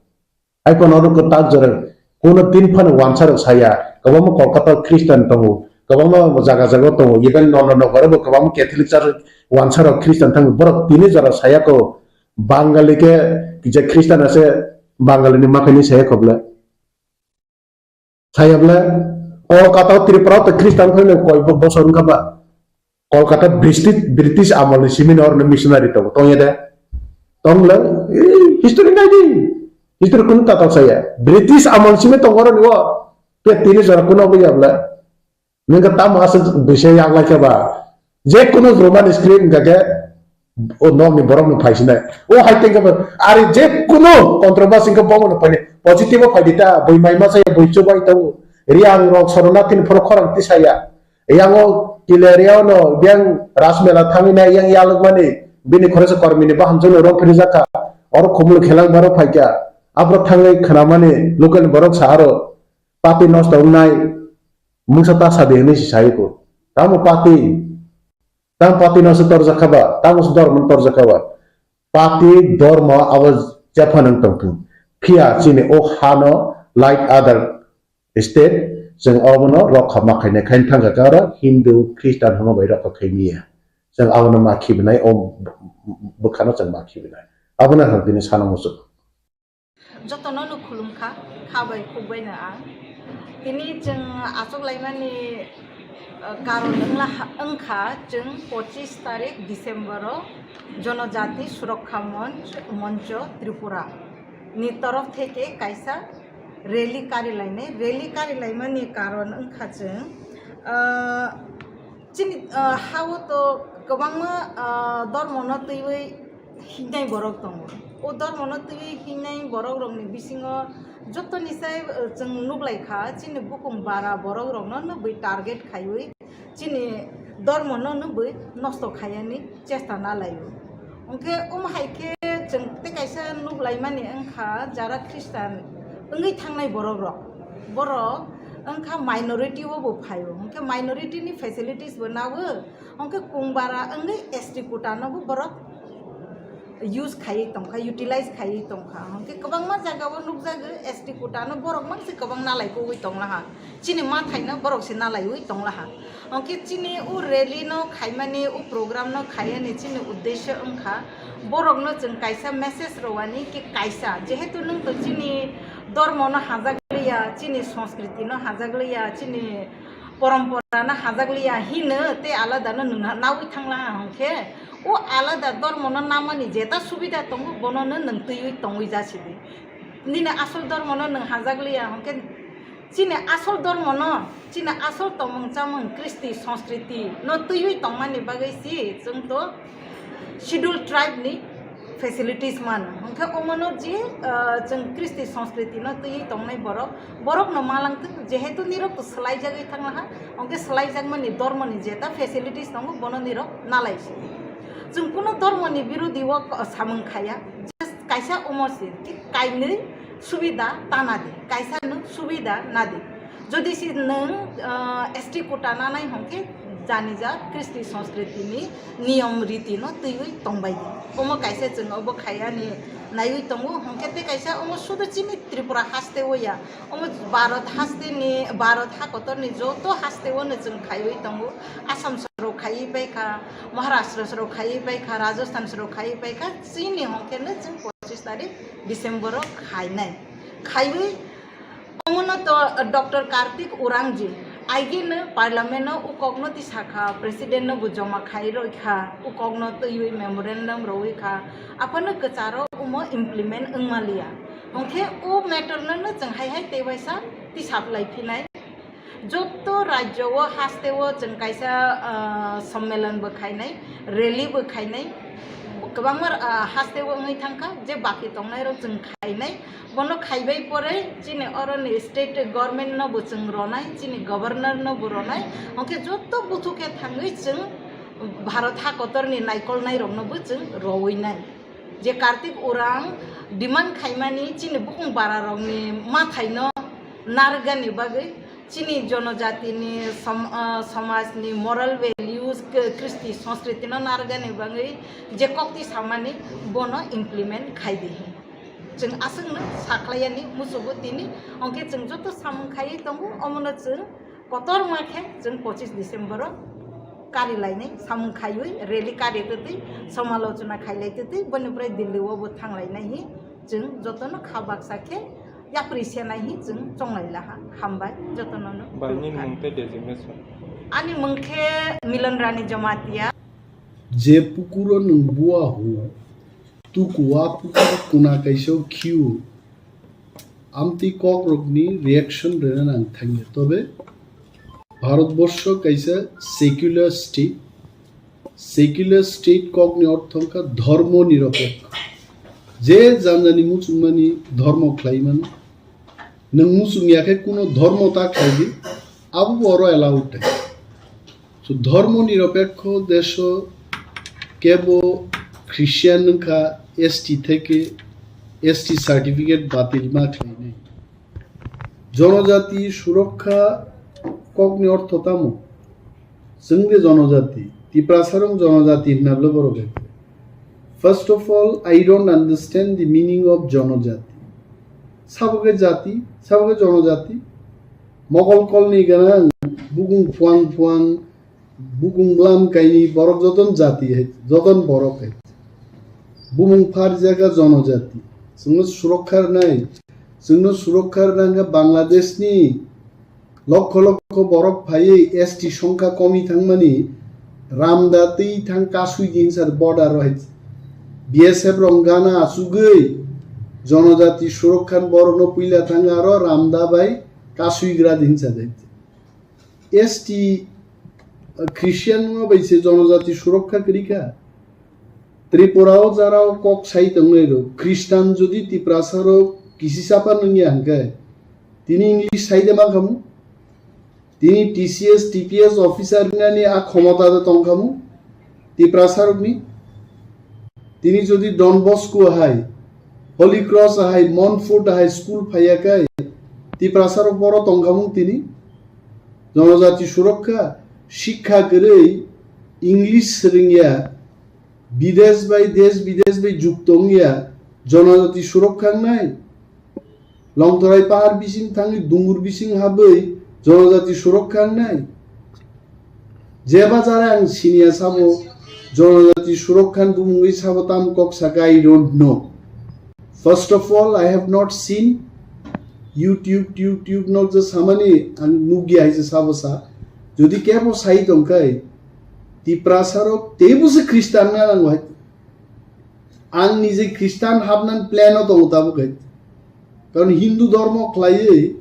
Hai phano oro kwtal jora kuno tin phano wansa rok saya, kwbangma Kolkata o Christian tongo, kwbangma jaga jaga o tongo, even Nondanagar o bo kwbangma Catholic church wansa rok Christian tongo, borok tini jora saya ko Bangali khe je Christian ase Bangali ni ma khainai saya ko bwle. Saya bwle Kolkata o Tripura o to Christian phai nang koi bo-, bosor wngkha ba. Kolkata British, British amol ni simi no oroni missionary tongo, tongya de? Tong le, eh, history nai di. History kunu tatal saya. British amol simi tongo oroni o. Ke tini jora kuno bo ya bwle. Nengka tamo aswk bwse yak lai khe ba. Je kunu Roman script wngkha khe O nokni borokno phaisinai. O hai tengkhe bo ari je kunu controversy wngkhe bomono phainai. Positive o phaidi ta, bui mai masa ya, bui chubai tongo. Riang rok soronatini phoro khorang tisaya. Yang o kile area o no biyang Rajmela thangwi nai yang yalwkmani bini khoroksa kormini bahamjwkno rong phiri jakha. Oro khumul khelang baro phaikha. Abro thangwi khnamani local ni borok sa aro pati nosto wngnai mungsa ta sadi hwnwi si sai ko. Tamo pati, tamo pati nosto torjakha ba, tamo dormo torjakha ba. Pati dormo abo jephano wng tongthung. Phiya chini o hano like other state, chwng obono rokha ma khainai, khaina thangkha khe oro Hindu, Christian hwnma bai rokha khai miya. Chwng abono ma khibinai, o bwkhano chwng ma khibinai. Abono ang tini sana muchung. Jotono no khulumkha, kha bai khuk bai no ang. Tini chwng achuk laimani, uh, karon wngla ha-, wngkha chwng pochis tarik December o Jonojati Surokha Monch, Moncho Tripura ni torof theke kaisa rally kari lainai. Rally kari laimani karon wngkha chwng, uh, chini, uh, ha-o to kwbangma, uh, dormono twiwi hingnai borok tongo. O dormono twiwi hingnai borokrokni bisingo jotoni sai, uh, chwng nuklaikha, chini bukung bara borokrokno nukwi target khaiwi chini dormono nukwi nosto khaiyani chesta nalaio. Hwnkhe omo hai khe chwng tei kaisa nuklaimani wngkha, jara Christian wngwi thangnai borokrok, borok wngkha minority o bo phaio, hwnkhe minority ni facilities bo nawo, hwnkhe kungbara wngwi S T quota no bo borok use khaiwi tongkha, utilize khaiwi tongkha. Hwnkhe kwbangma jagao nukjago S T quota no borok mangse kwbang nalai kogwi tonglaha. Chini mathaino borok se nalaiwi tonglaha. Hwnkhe chini o rally no khaimani, o program no khaiyani chini uddesho wngkha borokno chwng kaisa message rwani khe kaisa, jehetu nwng to chini dormono hajakliya, chini sanskriti no hajakliya, chini porompora no hajakliya hino tei alada no nwng nawi thanglaha hwnkhe, o alada dormono namani jeta subida tongo, bono no nwng twiwi tongwi jasidi. Nini asol dormono nwng hajakliya hwnkhe, chini asol dormono, chini asol tongmung chamung, kristi, sanskriti no twiwi tongmani bagwi si chwng to Scheduled Tribe ni facilities mano. Hwnkhe omono je, ah, chwng kristi, sanskriti no twiwi tongnai borok, borokno malangthwk, jehetu nirok to swlaijagwi thanglaha, hwnkhe swlaijakmani dormoni jeta facilities tongo, bono nirok nalaisi. Chwng kuno dormoni birodi o samung khaya, just kaisa omo se, kainwi subida ta nadi, kaisa nwng subida nadi. Jodi se nwng, ah, S T quota nanai hwnkhe janija kristi sanskriti ni niyom riti no twiwi tongbai di. Omo kaisa chwng obo khayani naiwi tongo, hwnkhe tei kaisa omo sudu chini Tripura haste o ya, omo Bharat haste ni, Bharat ha kotor ni joto haste o no chwng khaiwi tongo. Assam soro khaiwi paikha, Maharashtra soro khaiwi paikha, Rajasthan soro khaiwi paikha, chini hwnkhe no chwng pochis tarik December o khainai. Khaiwi omono to Doctor Kartik Urangji, aigeno parliament o ukokno tisakha, president no bo joma khai roikha, ukokno twiwi memorandum rowi kha, aphano kwcharo omo implement wngmaliya. Hwnkhe o matter no no chwng hai hai tei waisa tisaplai phinai. Joto rajyo o haste o chwng kaisa, ah, sommelon bo khainai, rally bo khainai, kwbangma, ah, haste o wngwi thangkha, je baki tongnai rok chwng khainai. Bono khaibai pore chini oroni state government no bo chwng ronai, chini governor no bo ronai, hwnkhe joto buthu khe thangwi chwng Bharat ha kotor ni naikolnai rok no bo chwng rowinai. Je Kartik Urang demand khaimani chini bukung bara rok ni mathai no narwkgani bagwi, chini jonojatini som-, ah, somajni moral values, k-, kristi sanskriti no narwkgani bagwi je kokti samani bono implement khai di. Chwng aswkno sakhlaiyani muchungo tini, hwnkhe chwng joto samung khaiwi tongo, omono chwng kotorma khe chwng pochis December o kari lainai samung khaiwi rally kari twtwi somalochona khailai twtwi boni pore Delhi o bo thanglainai hi chwng jotono kha baksa khe yapri senai hi chwng chonglai laha. Hambai jotono no. Bai, nini mung tei designation? Ani mung khe Milan Rani Jamatia. Je pukuro nwng bua hu, tuku a pukur kuna kaisa khiu. Amtwi kokrokni reaction rwna nang thangya. Tobe Bharatborsho kaisa secular state, Secular state kokni ortho wngkha dhormo nirapekho. Je janjani muchungmani dhormo khlai mano. Nwng muchung ya khe kuno dhormo ta khlai di, abo bo oro allowed. So, dhormo nirapekho desho kebo Christian wngkha, S T theke S T certificate batil ma khlainai. Jonojati surokha kokni ortho tamo? Chwng de jonojati, Tiprasarong jonojati hwnna bwle borok hai. First of all, I don't understand the meaning of jonojati. Sabo khe jati, sabo khe jonojati. Mokol kolni gwnang, bukung phuang phuang, bukung bwlam kaini borok joton jati hai, joton borok hai. Bumung pharjak a jonojati. Chwngno surokha rwnai, chwngno surokha rwna hwnkhe Bangladeshni lokho lokho borok phaiwi S T songkha komi thangmani Ramda twi thang kasui di hinsa border o hai. B S F rok gana achugwi jonojati surokha ni borokno puila thang aro Ramda bai kasui gra di hinsa de. S T, uh, Christian wngma bai se jonojati surokha kwrwi kha. Tripura o jara o kok sai tongnai rok, Christian jodi Tiprasa rok kisi chapa nungya hwnkhe, tini English sai de mankhamu? Tini T C S, T P S officer wngnani a khomota de tongkhamu? Tiprasa rokni? Tini jodi Don Bosco hai, Holy Cross hai, Montfort hai school phaiya kai, Tiprasa rok boro tongkhamung tini? Jonojati surokha, shikha kwrwi, English swrwngya, bidesh bai, desh bidesh bai jukto wngya, jonojati surokha wngnai? Longtorai pahar bising thangwi dungur bising habwi jonojati surokha wngnai? Jeba jara ang siniya samo, jonojati surokha ni bumungwi sabo tam kok saka, I don't know. First of all, I have not seen YouTube, YouTube nok je samani ang nugya hai je sabo sa. Jodi kebo sai tongkhai, Tiprasa rok teibo se Christian na nango hai. Ang nije Christian habnan plan o tongo tabuk hai. Karon Hindu dhormo khlaiwi,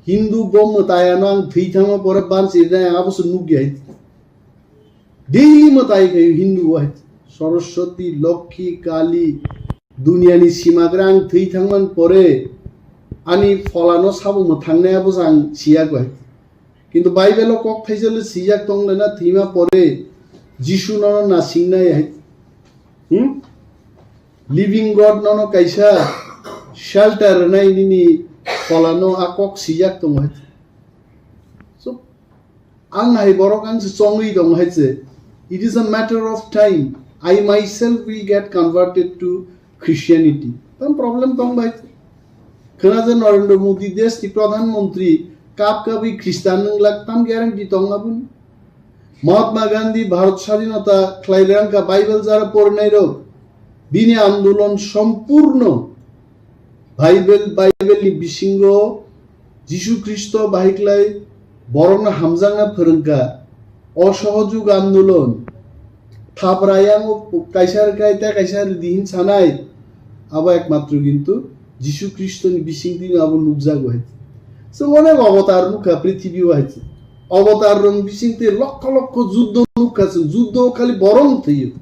Hindu bo mwtai ano ang thwi thangma pore bansi rinai abo se nugya hai. Daily mwtai khayo Hindu hai. Saraswati, Lokhi, Kali, duniani simagra ang thwi thangman pore ani pholano sabo mwthangnai abo se ang siya hai. Kintu Bible o kok thaisa le sijak tong le na thwima pore Jisu nono nasingnai hai. Hmm? Living God nono kaisa shelter rwnai nini pholano a kok sijak tong hai. So, ang hai borok ang se chongwi tong hai se. It is a matter of time. I myself will get converted to Christianity. Tam problem tong bai. Khwna je Narendra Modi desh ni Pradhan Mantri kap kabwi Christian nung lak tam guarantee tong aboni. Mahatma Gandhi Bharat Sadhinata khlai rang ka Bible jara pornai rok. Bini andolon sompurno Bible, Bible ni bisingo Jisu Khristo bahai khlai borokno hamjakna phwrwngkha. Osohojog andolon, thapra yango kaisa rwkha, tei kaisa rwdi hin sanai, abo ekmatro kintu Jisu Khristo ni bisingtwi abo nukjago hai. Chwng onek avatar nukha prithibi o hai. Avatar rok bisingtwi lokho lokho juddo nukha chwng, juddo khali borok thwiyo.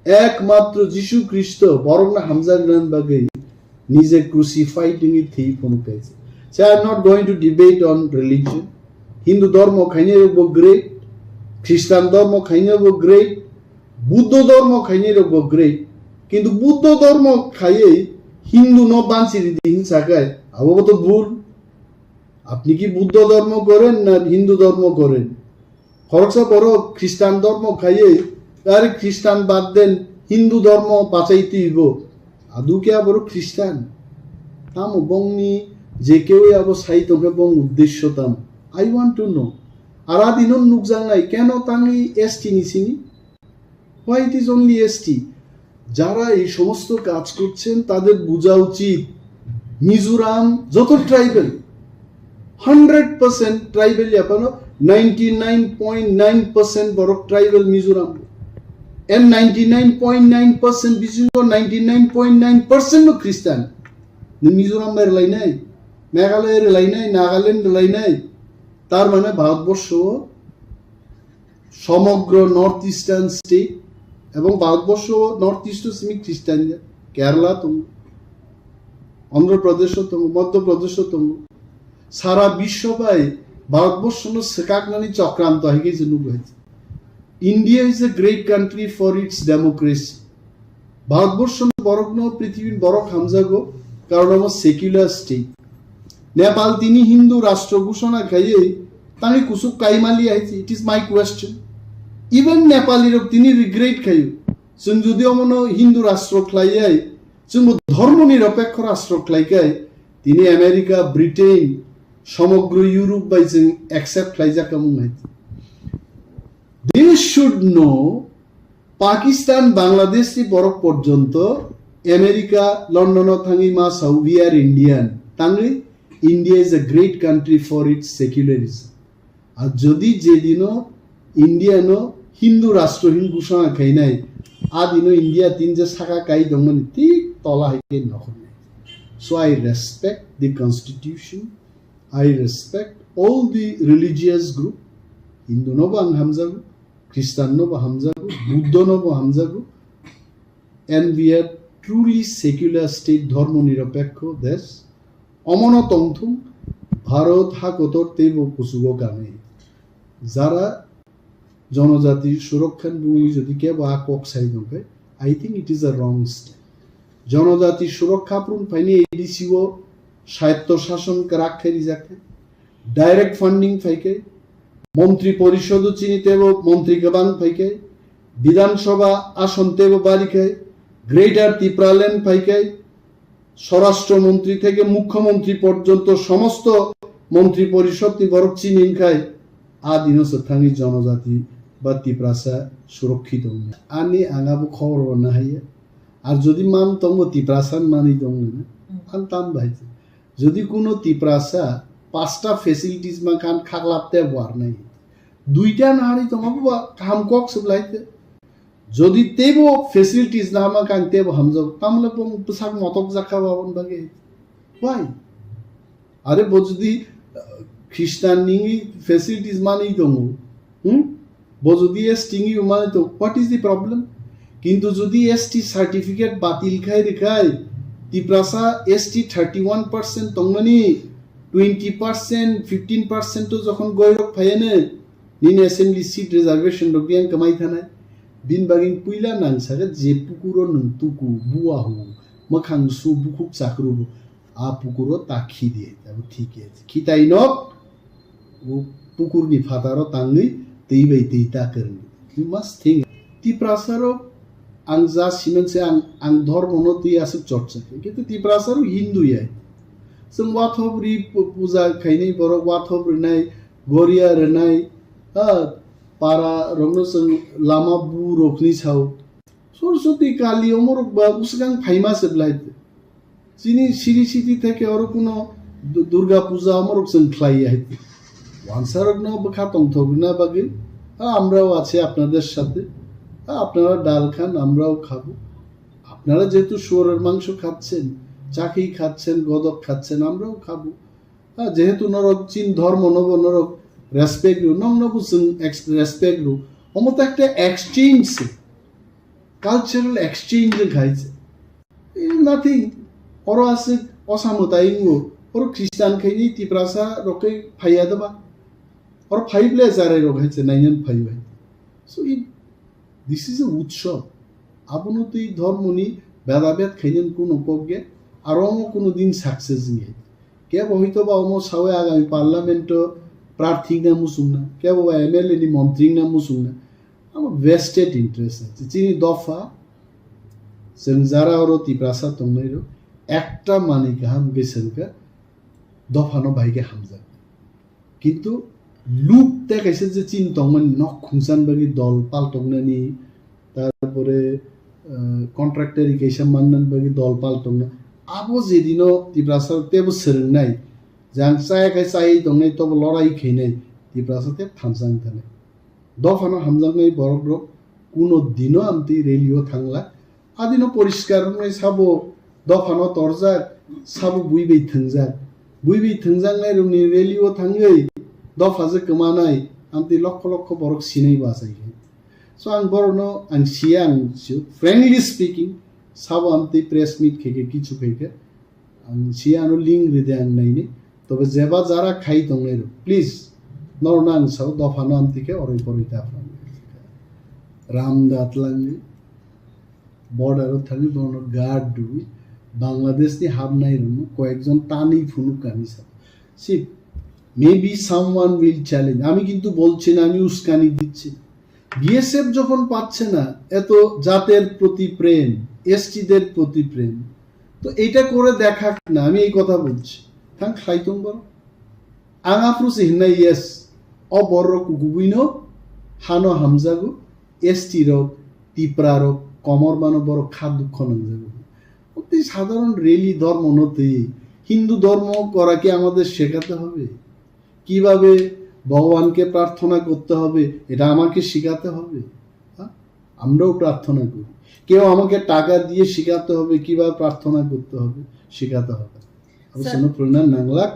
Ekmatro Jisu Khristo borokno hamjakna bagwi nije crucified wngwi thwi phunuk kaisa. So I am not going to debate on religion. Hindu dhormo khainai rokbo great, Christian dhormo khainai rokbo great, Buddho dhormo khainai rokbo great. Kintu Buddho dhormo khaiwi Hindu no bansi ridi hin sakai, abo bo to bhul. Apni ki Buddho dhormo goren na Hindu dhormo goren? Khoroksa borok Christian dhormo khaiwi, are Christian bad den Hindu dhormo bachai twibo. Adu khe aborok Christian? Tamo bongni je kewi abo sai tongkhe bong uddesyo tamo? I want to know. Ara dino nukjaknai keno tangwi S T ni sini? Why it is only S T? যারা এই সমস্ত কাজ করছেন তাদের বোঝা উচিত মিজোরাম যত tribal, hundred percent tribal, এখনো ninety nine point nine percent বড় ট্রাইবাল Mizoram. And ninety nine point nine percent bisingo ninety nine point nine percent no Christian. Nung Mizoram bai rwlainai, Meghalaya rwlainai, Nagaland rwlainai, tar mane Bharatborsho সমগ্র north eastern state এবং Bharatvarsha north east ও সেমি খ্রিস্টান, কেরালা tongo, অন্ধ্র প্রদেশ tongo, মধ্য প্রদেশ tongo. সারা বিশ্ব bai Bharatvarsha no swkaknani chokranto hai khe je nugo hai. India is a great country for its democracy. Bharatvarsha no borok no পৃথিবীর borok hamjago, কারণ amo secular state. Nepal tini হিন্দু রাষ্ট্র ঘোষণা খাইয়ে tangwi kusuk kaimali hai, it is my question. Even Nepali rok tini regret khaio. Chwng jodi omono Hindu rastro khlaiwi, chwngbo dhormoni nirapekho rastro khlaikai, tini America, Britain, somogro Europe bai chwng accept khlaijak wng hai. They should know, Pakistan, Bangladesh ni borok porjonto America, London o thangwi ma sao, "We are Indian." Tangwi, "India is a great country for its secularism." Ar jodi je dino India no Hindu rastro hin ghosona khainai, a dino India tin je saka kai tongmani thik tola hai khe nokhornai. So I respect the constitution, I respect all the religious group, Hindu no bo ang hamjago, Christian no bo hamjago, Buddha no bo hamjago, and we are truly secular state, dhormo nirapekho desh. Omono tongthung, Bharat ha kotor teibo kuchugo kanwi. Jara jonojati surokha ni bumwi jodi kebo a kok sai tongkhe, I think it is a wrong step. Jonojati surokha phuru phaini A D C o swayatto shason kwrak khe rijak khe, direct funding phai khe, montri porishod o chini teibo montri kwbang phai khe, Bidhan Sabha ason teibo bari khe, Greater Tipraland phai khe, Swarashtra Montri theke Mukhyamantri porjonto somosto Montri Porishod ni borok chini wngkhai, a dino se thangwi jonojati ba Tiprasa surokkhitu wngya. Ani ang abo khobor bo nahaiya. Ar jodi man tongbo Tiprasa manwi tongmani, ang tam bahai se. Jodi kuno Tiprasa pasta facilities ma khan khaklap te bo ar nai. Duita nahari tongma bo kaham kok se belai te. Jodi teibo facilities nahama kang teibo hamjak, tamle bong bwsak motok jakha babon bagwi. Why? Are bo jodi, uh, Christian ni facilities manwi tongo, hmm? Bo jodi S T ni manwi to, what is the problem? Kintu jodi S T certificate batil khai rikhai, Tiprasa S T thirty one percent tongmani, twenty percent, fifteen percent to jokhon goirok phayane, nini assembly seat reservation rok yang kamai thanai. Bin bagin puila nang saga je pukuro nung tuku, buahu, makhang su bukhuk chakru, a pukuro ta khidi, abo thik ya. Khitai nok, o pukurni phataro tangwi twi bai twi ta kwrwng. You must think. Tiprasa rok ang ja siman se ang, ang dhormo no twi aswk chorcha khe. Kintu Tiprasa rok Hindu ya. Chwng wathobri pu-, puja khainai borok, wathob rwnai, goria rwnai, ha, para rokno chwng lama bu rokni sao. Soroswti Kali omorok ba bwswkang phaima se belai. Chini siri siti theke oro kuno Du-, Durga Puja omorok chwng khlai ya hai. Wansarokno bwkha tongthok rwna bagwi, ha, আমরাও আছি আপনাদের সাথে, ha, আপনারা ডাল খান, আমরাও খাবো। আপনারা যেহেতু শুয়োরের মাংস খাচ্ছেন, চাকি খাচ্ছেন, গদক খাচ্ছেন, আমরাও খাবো। Ha, যেহেতু norok chin dhormo nobo norok respect rw, nokno bo chwng ex-, respect rw. Omo to ekta exchange se, cultural exchange wng khai se. Eh, nothing. Oro aswk osa mwtai wngo. Oro Christian khaini Tiprasa rok khe phaiya doba. Oro phai ble charai rok hai se nainan phai bai. So it, this is a utsav. Abono twi dhormoni bedabed khainani kuno kok ya. Aro omo kuno din success wngya. Kebo hoito ba omo sawi agami parliament o prarthi wngna muchungna. Kebo ba M L A ni montri wngna muchungna. Abo vested interest. Chini dopha, chwng jara oro Tiprasa tongnai rok, ekta manwi kaham khe chwng kha dophano bai khe hamjak. Kintu luk tei kaisa je chini tongmani nok khungsan bagwi dol pal tongnani, tarpore, eh, contractor kaisa mannani bagwi dol pal tongna. Abo je dino Tiprasa tebo swrwngnai, je ang chaya khai chaywi tongnai, tobo lorai khainai, Tiprasa tei thansa wng thanai. Dophano hamjaknai borok rok kuno dino amtwi rally o thangla. Adino poriskar wngnai sabo dophano torjak, sabo bui bai thwngjak. Bui bai thwngjaknai rokni rally o thangwi dopha je kwmanai, Amtwi lokho lokho borok sinai bo achai khe. So ang borokno ang siya ang sio, frankly speaking, sabo amtwi press meet khe khe kichu khe khe ang siya ano link ride ang naini. Tobe jeba jara khai tongnai rok, please, norokno ang sao dophano amtwi khe oroi poroi ta phrang. Ram da twlangwi border o thangwi bono guard rwwi Bangladesh ni habnai rokno koyekjon tanwi phunuk kani sa. See, maybe someone will challenge. আমি কিন্তু বলছি না, আমি উস্কানি দিচ্ছি না। বিএসএফ যখন পাচ্ছে না এত জাতের প্রতি প্রেম, এসটিদের প্রতি প্রেম, তো এটা করে দেখাক না, আমি এই কথা বলছি। Thang khlai tong boro. Ang aphuru se hinnai, yes, o borok kukubuino hano hamjago, S T rok, Tipra rok, komor bano borok kha dukho nangjago. Tei সাধারণ rally ধর্ম no twi Hindu ধর্ম করা কি আমাদের শেখাতে হবে? কিভাবে ভগবানকে প্রার্থনা করতে হবে এটা আমাকে শেখাতে হবে? হ্যাঁ? আমরাও প্রার্থনা করি। কেউ আমাকে টাকা দিয়ে শেখাতে হবে কিভাবে প্রার্থনা করতে হবে, শেখাতে হবে। Abo sir, chwngno phrwngna nanglak.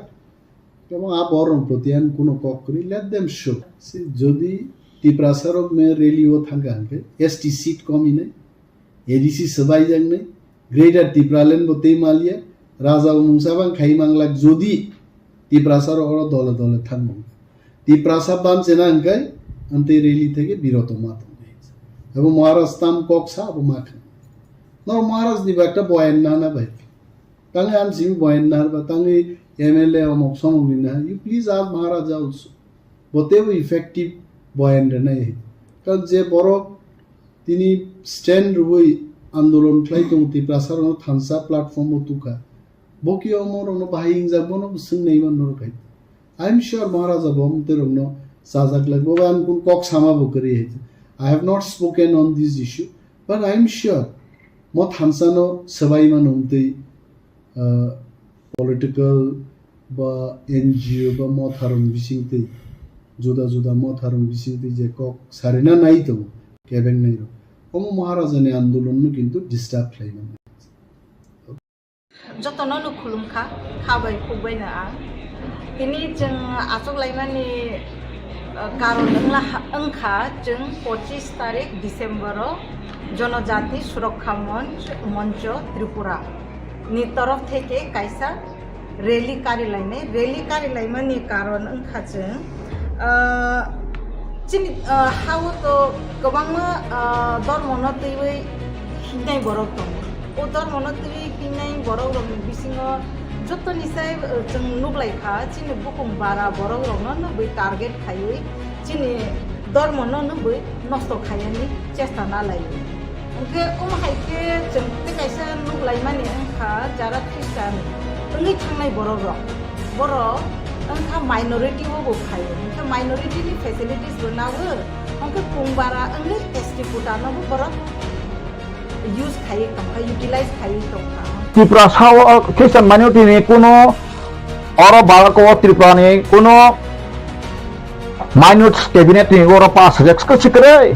Ebong a borok proti ang kuno kok kwrwi, let them show. Si jodi Tiprasa rok me rally o thangkha hwnkhe S T seat komi nai, A D C swbai jak nai, Greater Tipraland bo tei malia, raja bo mungsa bang khai manglak jodi Tiprasa rok oro dole dole thangmung. Tiprasa bam chena hwnkhe amtwi rally theke biroto ma tong. Abo Maharaj tam kok sa abo ma kha. Nor Maharaj ni ba ekta boyan nana bai. Tangwi ang simi boyan narba, tangwi M L A omok somok ni na, you please ask Maharaja also. Bo teibo effective boyan rwnai. Karon je borok tini stand rwui andolon khlai tongo, Tiprasa rokno thansa platform o tukha. Bo ki omo rokno bahai hingjak, bono bo swngnai man norok hai. I am sure Maharaja bo amtwi rokno chajak lai. Bo ang kun kok sama bo kwrwi hai. I have not spoken on this issue, but I am sure mo thansa no swbai mano amtwi, ah, political ba N G O ba motharong bisingtwi, juda juda motharong bisingtwi je kok sarina nai tongo kebeng nai rok. Omo Maharaja ni andolon no kintu disturb khlai mano. Jotono no khulumkha, kha bai khuk bai no ang. Tini chwng achuk laimani, uh, karon wngla ha-, wngkha chwng pochis tarik December o Jonojati Surokha Monch, Moncho Tripura ni torof theke kaisa rally kari lainai. Rally kari laimani karon wngkha chwng, ah, chini, ah, hao to kwbangma, ah, dormono twiwi hingnai borok tongo. O dormono twiwi hingnai borok rokni bisingo jotoni sai, ah, chwng nuklaikha chini bukung bara borok rokno nugwi target khaiwi chini dormono nugwi nosto khaiyani chesta nalai. Hwnkhe omo hai khe chwng tei kaisa nuglaimani wngkha jara Christian wngwi thangnai borok rok. Borok wngkha minority o bo phaio. Hwnkhe minority ni facilities bo nago. Hwnkhe kung bara wngwi S T quota no bo borok use khaiwi tongkha, utilize khaiwi tongkha. Tiprasa o Christian minority ni kuno oro Bharat o Tripura ni kuno minute cabinet ni oro pass hajak sikre.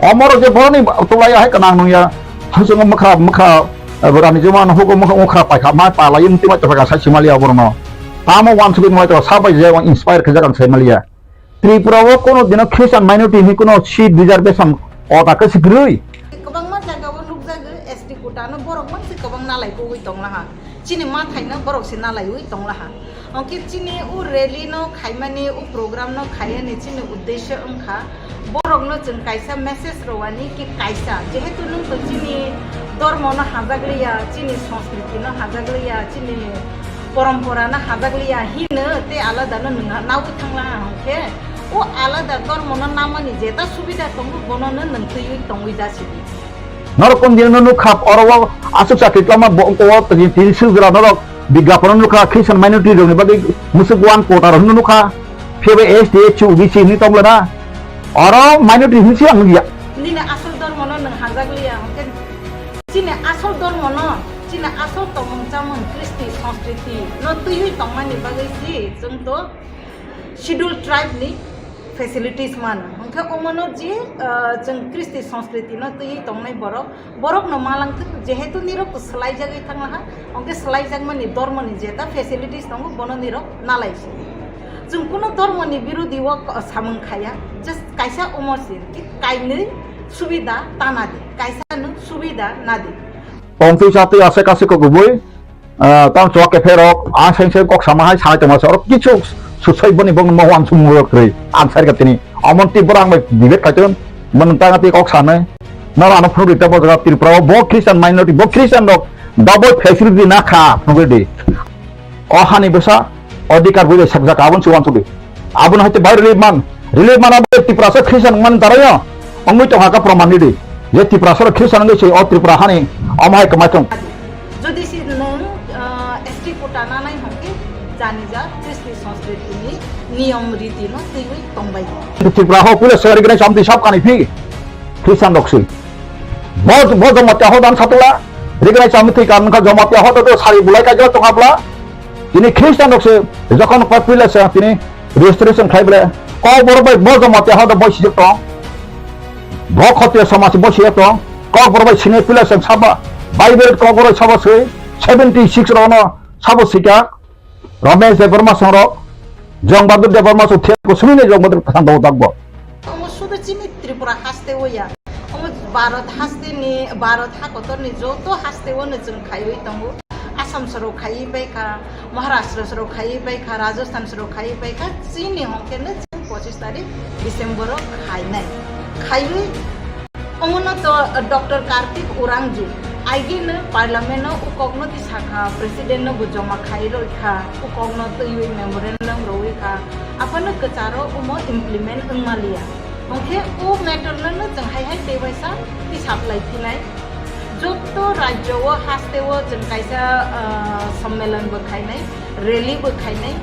Omoro je boroni tulai hai kanang nung ya. Hajung mukha mukha, eh, borani juma no hugo mukha mukha paikha mai pala yung tima chapa kan sai simalia borno. Tamo wan sugi mai to sabai je wan inspire khaja kan sai malia. Tripura o kono dino Christian minority ni kono seat reservation ota ke sigrui. Kwbangma jaga o nukjago S T quota no borok mansi kwbang nalai kugui tonglaha. Chini ma thaino borok se nalaiwi tonglaha. Hwnkhe chini o rally no khaimani, o program no khaiyani chini uddesho wngkha borok no chwng kaisa message rwani ki kaisa, jehetu nwng to chini dormo no hajak liya, chini sanskriti no hajak liya, chini porompora no hajak liya hino tei alada no nwng nawi thanglaha hwnkhe o alada dormo no namani jeta subida tongo bono no nwng twiwi tongwi jasibi. Norok kon dino nukha oro o aswk chakri tongma bo ongko o tini tini swijwra norok bigyapon nukha Christian minority rokni bagwi mwswk one quota rok hwnwi nukha. Phiya bai S T, S C, O B C hwnwi tong lana. Oro minority hwnwi se ang nukya. Nini asol dormo no nwng hajak liya hwnkhe chini asol dormo no, chini asol tongmung chamung Kristi Sanskriti no twiwi tongmani bagwi si chwng to Schedule Tribe ni facilities man. Hwnkhe omono je, ah, chwng Kristi Sanskriti no twiwi tongnai borok, borok no malangthwk, jehetu nirok swlaijagwi thanglaha, hwnkhe swlaijakmani dormoni jeta facilities tongo, bono nirok nalai si. Chwng kuno dhormoni birodhi o ko-, samung khaya, just kaisa omo se, ki kainwi subida tana di, kaisa no subida na di. Tongtwi chatwi ase kase kok kubui, ah, tamo chwla kepherok, ah, seng seng kok sama hai sai tongma se, oro kichu susai boni bong no wan sumung rok rwi, ang sai ka tini, omon twi borang bai debate khai ton, mon tang twi kok sanai, noro ano phunuk rita bo jaga Tripura o, bo Christian minority, bo Christian rok double facility na kha, phunuk ridi. O hani bwsa odhikar bui bai sakjak, aboni se uansugwi. Aboni haite bai relief man, relief man abo Tiprasa Christian wngmani daraio wngwi tongha kha proman ridi. Je Tiprasa rok Christian wngwi se o Tripura hani omo hai kwmai thung. Jodi se nwng, ah, S T quota nanai hwnkhe jani ja Kristi Sanskriti ni niyom riti no twiwi tongbai. Tripura ho puila se recognize amtwi sab kani phi Christian rok se. Bo, bo Jamatia hodan satula recognize amtwi kan kha Jamatia hodo do sari bulai kaijak tongha bla. Tini Christian rok se jokhon pa puila se tini registration khai bole kok borok bai bo Jamatia hodo bo sijak tong. Bo Khotiya samaj bo sijak tong. Kok borok bai sini puila se saba Bible kok borok saba se seventy six rok no sabo sika Ramesh Debbarma song rok Jong Bahadur Debbarma song thek ko suni ne Jong Bahadur thang dau dak bo. Omo sudu chini Tripura haste o ya. Omo Bharat haste ni, Bharat hakotor ni joto haste o no chwng khaiwi tongo. Assam soro khaiwi bai kha, Maharashtra soro khaiwi bai kha, Rajasthan soro khaiwi bai kha. Chini hongke no chwng pochis tarik December o khainai. Khaiwi omo no to Doctor Kartik Urangju aigino Parliament o ukok no tisakha, President no bo joma khai roi kha, ukok no twiwi memorandum roi kha. Aphano kwcharo omo implement wngmaliya. Hwnkhe o matter no no chwng hai hai tei waisa tisap lai phinai. Jotto rajyo o haste o chwng kaisa, ah, sommelon bo khainai, rally bo khainai.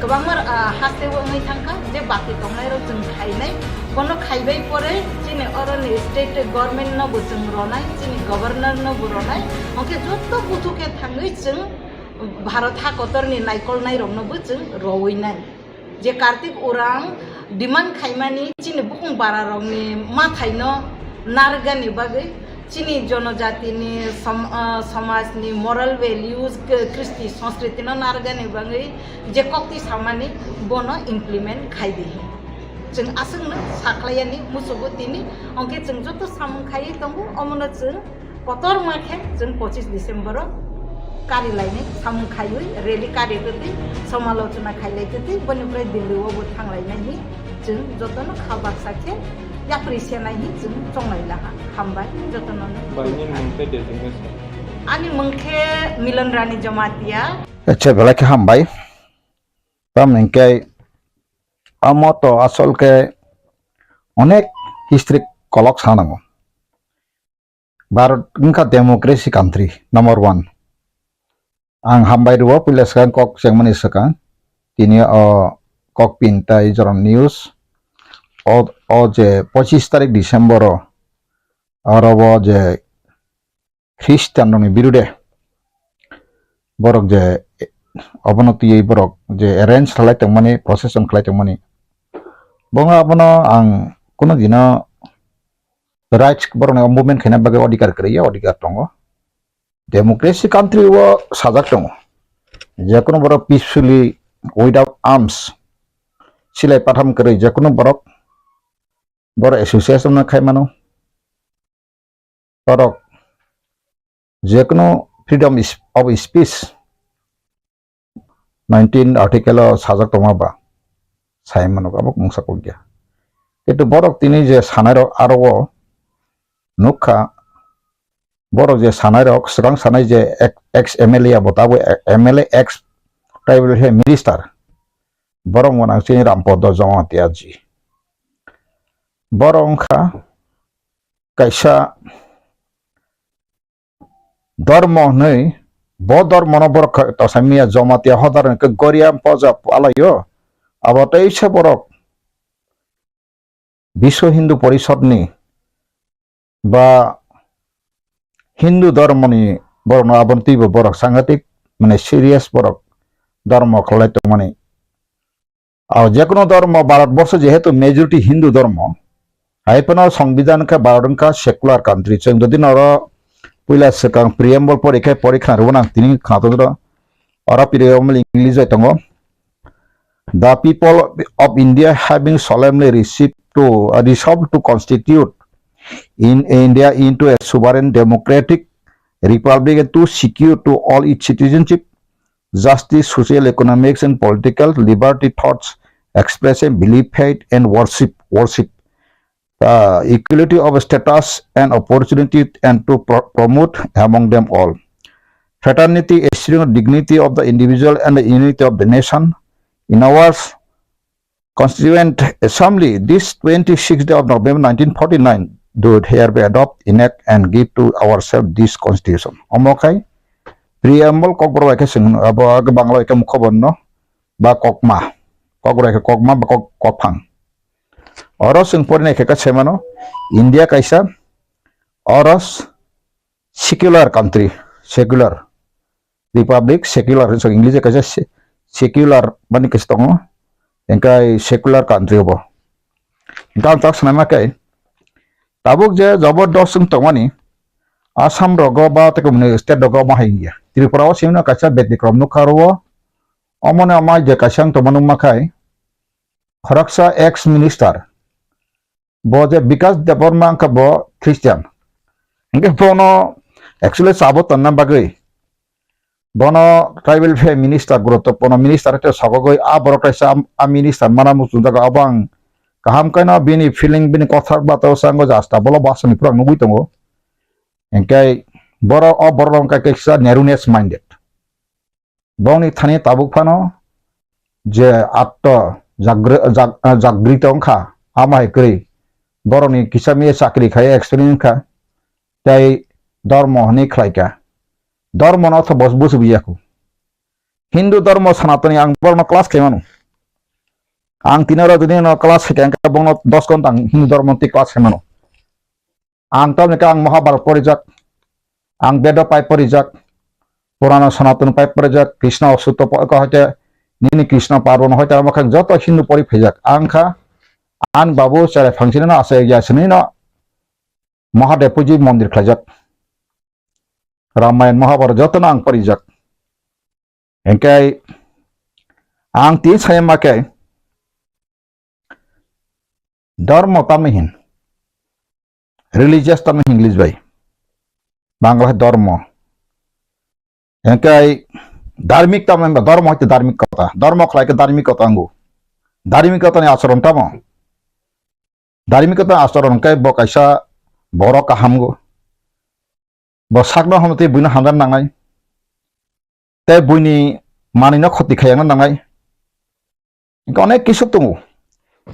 Kwbangma, ah, haste o wngwi thangkha je baki tongnai rok chwng khainai. Bono khaibai pore chini oroni state government no bo chwng ronai, chini governor no bo ronai. Hwnkhe jotto buthu khe thangwi chwng Bharat hakotor ni naikolnai rok no bo chwng rowinai. Je Kartik Urang demand khaimani chini bukung bara rokni mathaino narwkgani bagwi, chini jonojatini som-, ah, somajni moral values, k-, kristi sanskriti no narwkgani bagwi je kokti samani bono implement khai di. Chwng aswkno sakhlaiyani musugo tini, hwnkhe chwng joto samung khaiwi tongo, omono chwng kotorma khe chwng pochis December o kari lainai samung khaiwi rally kari twtwi somalochona khailai twtwi boni pore Delhi o bo thanglainai hi chwng jotono kha baksa khe yapri senai hi chwng chonglai laha. Hambai jotono no. Baini mung khe designation? Ani mung khe Milan Rani Jamatia. Acha, belai khe hambai. Tamni hwnkhe amo to asol khe onek history kolok sanango. Bharat wngkha democracy country number one. Ang hambai rwo puila swkang kok chengmani swkang. Tini o kok pin tai jorom news. O, o je pochis tarik December o oro bo je Christian rokni birude borok je obono twiwi borok je arrange khlai tongmani, procession khlai tongmani, bo wngkha abono ang kunu dino rights borokni movement khaina bagwi odhikar kwrwi ya, odhikar tongo. Democracy country o sajak tongo, jekunu borok peacefully without arms, silai patham kwrwi jekunu borok, borok association no khai mano. Borok jekunu freedom is-, of speech nineteen article o sajak tongma ba sai mano, abo mungsa kok ya. Kintu borok tini je sanai rok aro o nukha, borok je sanai rok, swkang sanai je ek-, ex M L A abo tabuk M L A ex tribal he minister, borok wngkha chini Rampada Jamatia ji. Borok wngkha kaisa dormo hwnwi, bo dormono borok kha-, tosaimya Jamatia hodar hwnkhe Goria poja palaio. Abo teisa borok Biswa Hindu Porishodni ba Hindu dormoni borokno aboni twibo borok sangatik, mane, serious borok dormo khlai tongmani. O jekunu dormo, Bharat borsho jehetu majority Hindu dormo, hai phano Songbidan khe Bharat wngkha secular country. Chwng jodi noro puila swkang preamble pori khe pori khna rwmani ang tini khna tongro. Oro preamble English bai tongo. The people of India having solemnly received to, uh, resolved to constitute in India into a sovereign democratic republic and to secure to all its citizenship, justice, social, economics, and political liberty, thoughts, expression, belief, faith, and worship, worship, uh, equality of status and opportunity, and to pro-, promote among them all fraternity, esteem, dignity of the individual, and the unity of the nation. In our Constituent Assembly, this twenty-sixth day of November nineteen forty-nine, do hereby adopt, enact, and give to ourselves this Constitution. Omo khai preamble kokborok bai khe chwng abo Bangla bai khe mukhoborno ba kokma, kokborok bai khe kokma ba kok-, kokphang. Oro chwng porinai khe khe sai mano, India kaisa oro secular country, secular republic, secular hinwi English kaisa se-, secular mani kaisa tongo, hingkai secular country obo. Hingkhe ang tak sanai ma khe, tabuk je jabardast wng tongmani, Assam rogo ba tei kumuni state rogo omo hai wngya. Tripura o simi no kaisa betikrom nukha oro o, omo no omo hai je kaisa wng tongma nukma khai, khoroksa ex minister, bo je Bikas Debbarma wngkha bo Christian. Hingke bono actually sabo tonna bagwi bono tribal welfare minister, guruttopurno minister te sogogoi a borok kaisa a, a minister mana muchung jago abo ang kaham kaino bini feeling bini kothar bata o sango jasta bolo basani pura nugui tongo. Hingke borok o borok wngkha kaisa narrowness minded. Bongni thani tabuk phano je atto jagri-, jag-, jagrito wngkha, amo hai kwrwi borokni kisa miya chakri khai experience wngkha, tei dormo hwnwi khlaikha. Dormono tho bos-, busi buya kho. Hindu dormo Sanatani ang borokno class khaimano. Ang tini oro jodi no class khaikha, hwnkhe bongno dos ghonta ang Hindu dormo twi class khaimano. Ang tamni khe ang Mahabharat porijak, ang Bedo pai porijak, Purana Sanatana pai porijak, Krishna Sutro po-, ko hoite nini Krishna Parbon hoite amo khe joto Hindu pori phaijak. Ang kha ang babu cherai phangsini no asai ya sini no Mahadev puji mondir khlaijak. Ramayan Mahabharat joto no ang porijak. Hingke ang tini sai ma khe, Dormo tamni hin? Religious tamni hin English bai? Bangla hai dormo. Hingke dharmik tamni hin? Dormo hai khe dharmik kota. Dormo khlai khe dharmik kota angu. Dharmik kota ni acharon tamo? Dharmik kota ni acharon khe bo kaisa borok kaham go. Bo sakno hamtwi buino hamjak nangnai. Tei buini manwino khoti khaiyakna nangnai. Hingke onek kisu tongo.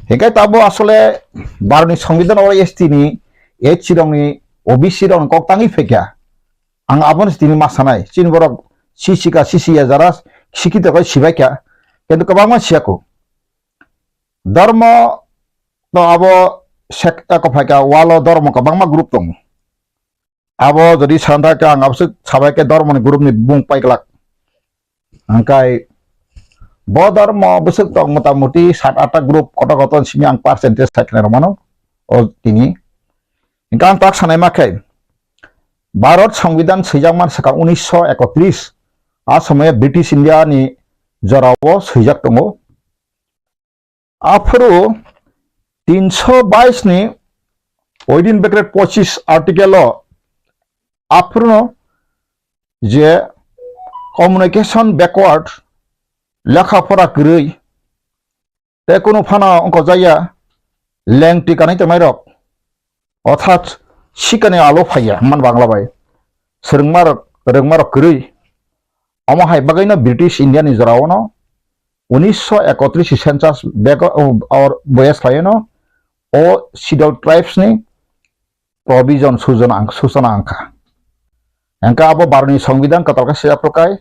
Hingke tabo asole Bharotni Songbidan oro S T ni, S C rokni, O B C rokni kok tangwi phaikha. Ang abono tini ma sanai. Chini borok sisikha, sisiya jara sikito khe sibaikha. Kintu kwbangma siyakho. Dormo no abo sek-, eko phaikha, walo dormo kwbangma group tongo. Abo jodi santhai khe ang aboswk sabai khe dormoni group ni bumung paiglak. Hingkai bo dormo bwswk tong motamuti sat atta group kotor kotor simi ang percentage sai khnai rwmano o tini. Hingkhe ang tak sanai ma khe Bharat Songbidan swijakmani swkang unisho ekotris a somoyo British India ni jorao swijak tongo. Aphuru tinsho bais ni within bracket pochis article o aphuru no je communication backward, lekha pora kwrwi, tei kunu phano wngkojaya lengtwi kanwi tongnai rok, orthat sikani alo phaiya man Bangla bai swrwngma rok, rwngma rok kwrwi. Omo hai bagwino British India ni jorao no unisho ekotris ni census bego, or boya swlaino o Scheduled Tribes ni provision sujona ang, sujona angkha. Hingkhe abo Bharotni Songbidan kwtal khe swijak phuru kai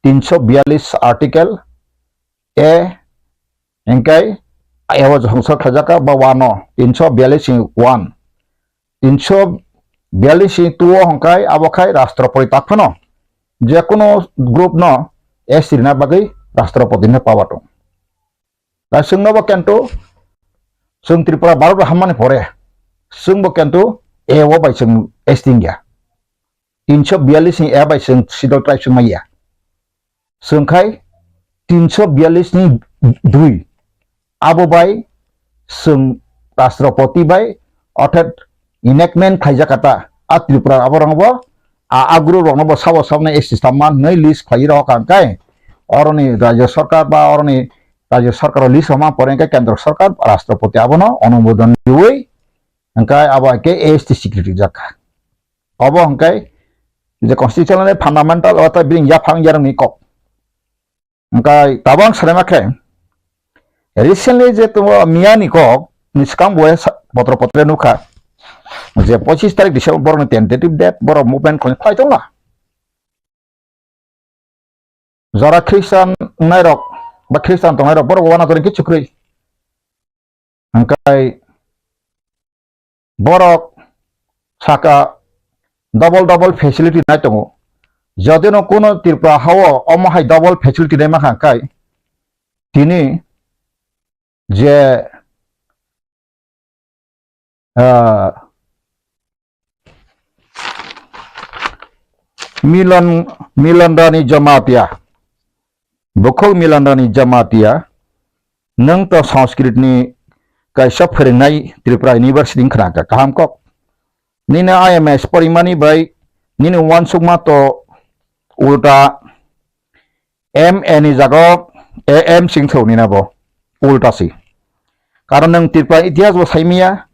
tinsho biyallis article A, hingkhe abo hongsa khlaijak kha ba one o, tinsho biyallis ni one. Tinsho biyallis ni two o hongkai abo khai Rashtrapati tak phano je kono group no S T rina bagwi Rashtrapati ni power tong. Kaisingno bo kento, chwng Tripura Bharat bai hammani pore, chwng bo kento A o bai chwng S T wngya. Tinsho biyallis ni A bai chwng Scheduled Tribes wngmaya. Chwng khai tinsho biyallis ni dui. Abo bai chwng Rashtrapati bai, orthat enactment khaijak kha ta, a Tripura abo rokno bo, a, a group rokno bo sabo sabno S T stamma hwnwi list khlai rw kha hwnkhe, oroni Rajya Sarkar ba oroni Rajya Sarkar o list rwma pore hwnkhe Kendra Sarkar, Rashtrapati abono onumodon riwi hwnkhe abo hai khe A S T security jak kha. Obo hwnkhe je constitutional fundamental o ta bini yaphang yarwngni kok. Hwnkhe tabuk ang sanai ma khe, recently je tongo miyani kok ni swkang bo sa-, potro potre nukha je pochis tarik December borokni tentative date, borok movement khlai, khlai tongla. Jora Christian wngnai rok ba Christian tongnai rok borok wana tori kichu kwrwi. Hwnkhe borok saka double double facility nai tongo. Jodino kuno Tripura hao omo hai double facility nai mankha hwnkhe tini je, ah, Milan, Milan Rani Jamatia, bukhuk Milan Rani Jamatia, nwng to Sanskrit ni kaisa phwrwngnai Tripura University wng khna kha, kaham kok. Nini I M S porimani bai nini uansukma to ulta M A ni jaga o A M sing thwk nina bo ulta si. Karon nwng Tripura itihas bo saimaya,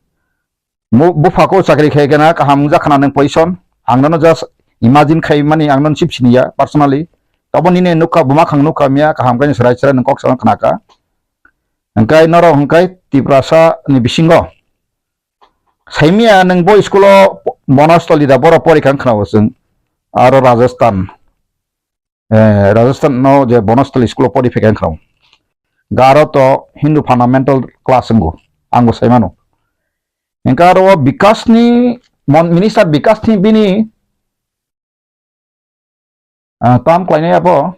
mu-, bupha ko chakri khai gana kaham wngja khna nwng position. Ang nono just imagine khai mani, ang nono chip siniya personally. Tabo nini nukha buma khang nukha miya kaham khe chwrai chwrai nwng kok sana khna kha. Hwnkhe norok hwnkhe Tiprasa ni bisingo saimaya nwng bo school o Bonostoli da borok porikha wng khna bo chwng aro Rajasthan. Eh, Rajasthan no je Bonostali school o pori phaikha wngkha. Garo to Hindu fundamental class wngo, ang bo sai mano. Hwnkhe aro o Bikash ni mon-, minister Bikash ni bini, ah, tam khlainai abo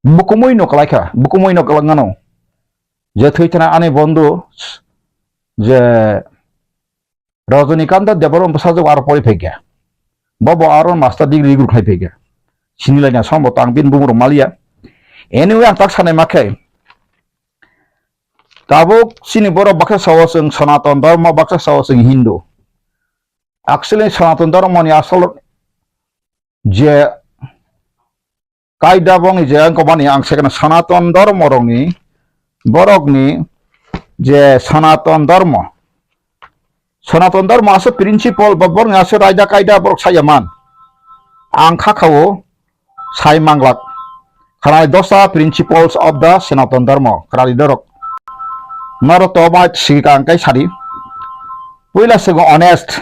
bukumui no kwlaikha, bukumui no kwlangmano. Je thwi thana ani bondhu je Rajanikanto Debbarma bwsajwk aro pori phaikha. Bobo aro master degree rwkhlai phaikha. Sinilaina sombo tang bini bumung rok maliya. Anyway, ang tak sanai ma khe. Tabuk chini borok baksa sao chwng Sanatan Dharma, baksa sao chwng Hindu. Actually, Sanatan Dharma ni asol je kaida bongni je ang kobani ang second Sanatan Dharma rokni, borokni je Sanatan Dharma. Sanatan Dharma ase principle ba borokni ase raida kaida borok saya man. Ang kha khao sai manglak. Khanai dosa principles of the Sanatan Dharma. Kharali dorok. Noro to bai sigi ka ang kai sadi. Puila sego honest.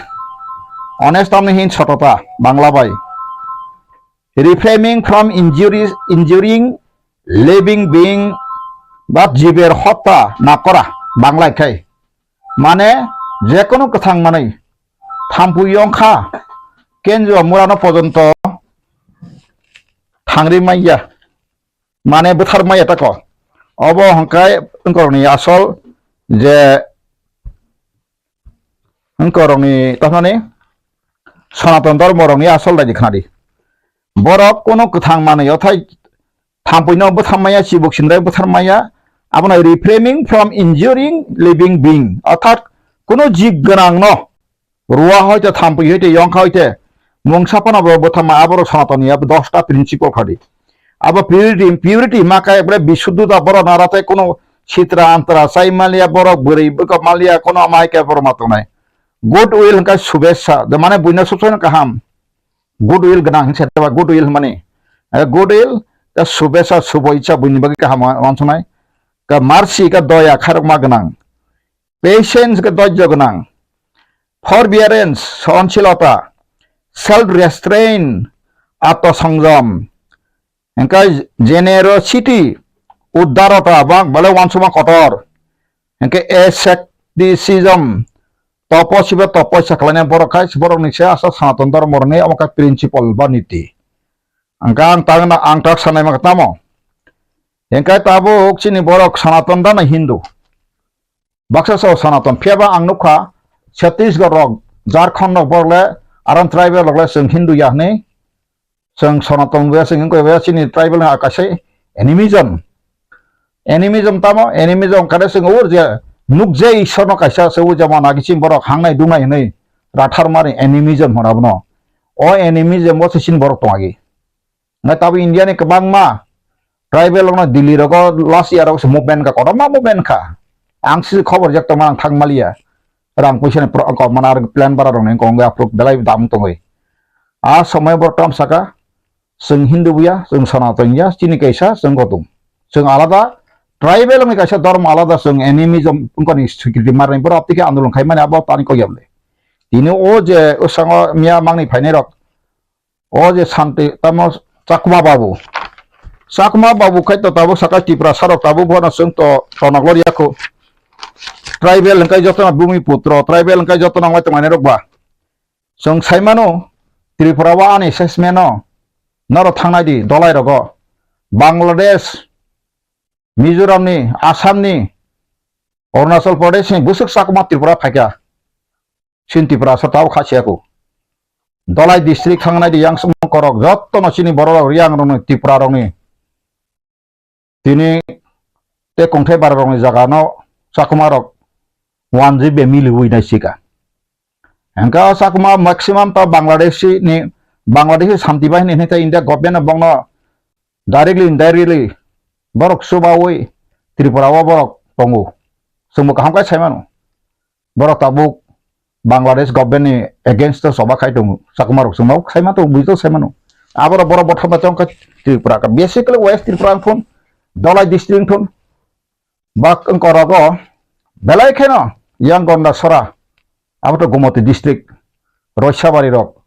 Honest tamni hin sotota Bangla bai. Refraining from injuries, injuring living being, ba jiber hotta na kora, Bangla khai. Mane, je kono kwthang manwi, thampui yongkha, kenjua murano pojonto thangri maiya, mane bwthar maiya tako. Obo hwnkhe wngkorokni asol je wngkorokni, tamani Sanatan Dharma rokni asol daidi khnadi. Borok kono kwthang manwi othai thampuino bwthar maya, chibuk sindai bwthar maya, abono refraining from injuring living being, orthat kono jib gwnangno rua hoite, thampui hoite, yongkha hoite, mungsa phano bo bwthar ma, aborok Sanatani abo dosta principle khadi. Abo purity, purity ma kha ekbare bisuddhota, borok nara tei kono sitra antra chai maliya, borok bwrwi bwkha maliya, kono amai khe borok ma tongnai. Good will hwnkha subesa, de mane buino subsai kaham. Good will gwnang hinse ba good will hwnmani. Eh, good will, ta subesa, subo icha buini bagwi kaham wa-, wansuknai. Ka mercy, ka doya, khairokma gwnang. Patience, ka dojjo gwnang. Forbearance, sohonsilota. Self restraint, atto songjom. Hingkhe generosity, udarota, bang bale wansukma kotor. Hingkhe asceticism, topo sibo topo sakhlaina borok khai, borokni se asal Sanatan Dharma rokni omo khe principle ba niti. Hingkhe ang tang na, ang tak sanai ma tamo. Hingkhe tabuk chini borok Sanatan Dharma Hindu. Baksa sao Sanatan, phiya ba ang nukha, Chhattisgarh rok, Jharkhand rok borok le, aram tribal rok le, chwng Hindu ya hwnwi, chwng Sanatan ya, chwng wngkha ya, chini tribal ni akaisai, Animism. Animism tamo, animism kare sing ur je nuk je Ishwar no kaisa se u jemon agi chim borok hangnai dungnai hinui rathar mari animism hora bono. O animism o se sin borok tong agi. Ngai tabo India ni kwbangma tribal rok no Delhi rogo last year rok se movement ka kotorma movement ka. Ang si khobor jak tongma ang thang maliya. Rang puisa ni pro-, ko mana plan bara rok ni kong ya pro belai dam tongoi. A somoi borok tam saka, Chwng Hindu buya, chwng Sanatan ya, chini kaisa, chwng Gautam. Chwng alada, tribal wngwi kaisa dhormo alada, chwng animism wngkani swikrithi marnai borok abtike andolon khai mani abo tani kok yable. Tini o je usango miya mangni phainai rok, o je Santi tamo Chakma Babu. Chakma Babu khai to tabuk saka Tiprasa rok tabuk bono chwng to tonok lor yakho. Tribal wngkai jotono Bhumiputro, tribal wngkai jotono wngmai tongmani rok ba. Chwng sai mano, Tripura o ani assessment o norok thangnai di, dolai rogo. Bangladesh, Mizoram ni, Assam ni, Arunachal Pradesh ni bwswk Chakma Tripura phaikha. Chini Tripura sa tao kha siya ko. Dolai district thangnai di, yang sumung korok, jotto no chini borok rok, yang rok ni, Tripura rok ni. Tini tei kongthai bara rokni jaga no Chakma rok one G B miliwi nai sika. Hingke o Chakma maximum ta Bangladeshi ni, Bangladeshi Shanti Bahini hinui tei India government no bongno directly, indirectly borok chubaui Tripura o borok tongo. Chwngbo kaham khe sai mano. Borok tabuk Bangladesh government ni against o choba khai tongo, Chakma rok chwngno sai ma tongo, buitok sai mano. Aborok borok botham bai tongkha Tripura ka, basically West Tripura wng thun, Dhalai district wng thun, bak wng korogo belai kheno yang Gondasora, abo to Gomoti district, Roisabari rok,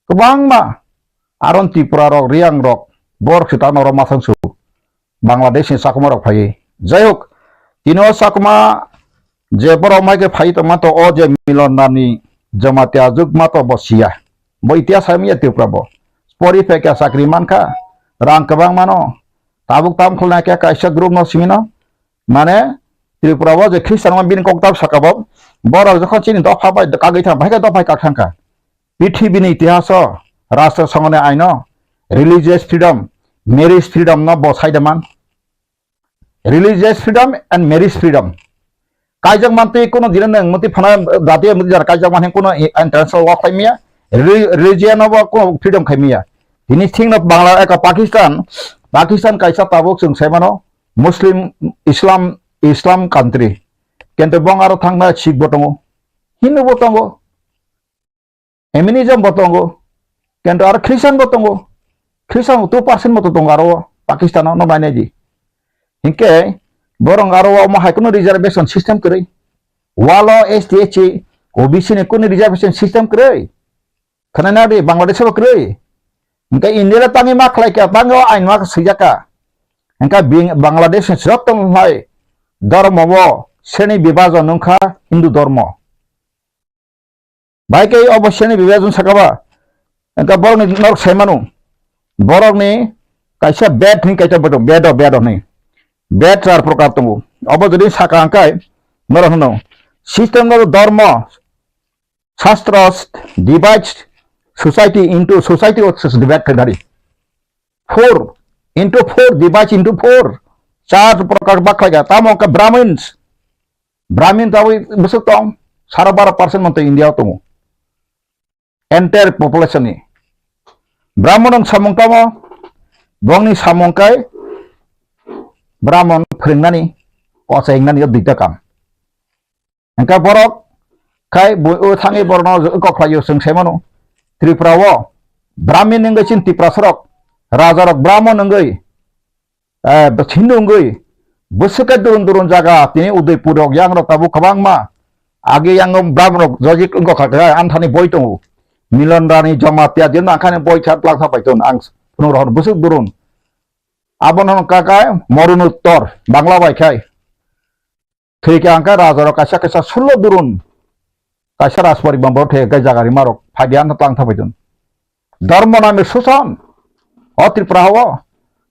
kwbangma aron Tripura rok, Riyang rok, borok se ta norok masang su Bangladesh ni Chakma rok phaiwi. Jai hok, tini o Chakma je borok mai khe phai tongma to o je Milon Rani Jamatia juk ma to bo siya. Bo itihas hai manya Tripura bo. Pori phe kya chakri man kha, rang kwbang mano. Tabuk tam khulna kya kaisa group no simi no. Mane Tripura bo je Christian ma bini kok tab saka bo. Borok jokhon chini dopha bai kagwi thang, bahai khe dopha kak thang kha. Pithibini itihaso Rashtra Sangha ni aino religious freedom, marriage freedom no bo saida man. Religious freedom and marriage freedom. Kaijak mantwi kuno dina nang mati phana dati mati jar kaijak mani kuno international law khlai miya. Reli-, religion no bo kuno freedom khai miya. Tini thing no Bangla eka Pakistan, Pakistan kaisa tabuk chwng sai mano Muslim, Islam, Islam country. Kento bong aro thangna Sikh bo tongo, Hindu bo tongo. Animism bo tongo, kento aro Christian bo tongo. Christian bo two percent bo tongo aro Pakistan no, no nainai di. Hinkhe borok aro omo hai kuno reservation system kwrwi. Walo S T, S C, O B C ni kuno reservation system kwrwi. Khwnana di Bangladesh bo kwrwi. Hinkhe India le tangwi ma khlai kha, tangwi o ain ma swijak kha. Hinkhe bing-, Bangladesh ni joto hai dhormo bo sreni bibhajon wngkha Hindu dhormo. Bai khe obo sreni bibhajon saka ba, wngkha borokni norok sai mano. Borokni kaisa Ved hinwi kaisa bo tongo, Vedo, Vedo hinwi. Ved char prokar tongo. Obo jodi saka hwnkhe norok hwno, system of dharma, shastras divides society into society of divide khaidari. Four into four divides into four. Char prokar bak khlaiya. Tamo wngkha Brahmins. Brahmin tabwi bwswk tong, sara baro percent manto India o tongo. Entire population ni. Brahman ni samung tamo, bongni samung kai Brahman phwrwngnani, ochaingnani o duita kam. Hingkhe borok khai bo-, o thangwi borokno kok khlaio chwng sai mano. Tripura o Brahmin wngwi chini Tiprasa rok, raja rok Brahman wngwi, eh, Hindu wngwi, bwswk khe durun durun jaga, tini Udaipur rok, yang rok tabuk kwbangma. Age yang Brahman rok jojik wngkha kha, anthani boi tongo. Milon Rani Jamatia, jino angkhani boi kha twlang kha paitun, ang phunuk rohor bwswk durun. Abono hwn kha khe Morunottor, Bangla bai khai. Thwi khe ang khe raja rok kaisa kaisa sullo durun. Kaisa rajporibar bo thwi khe jaga rima rok phai di ano tang thapai dun. Dharma name susan. O Tripura o.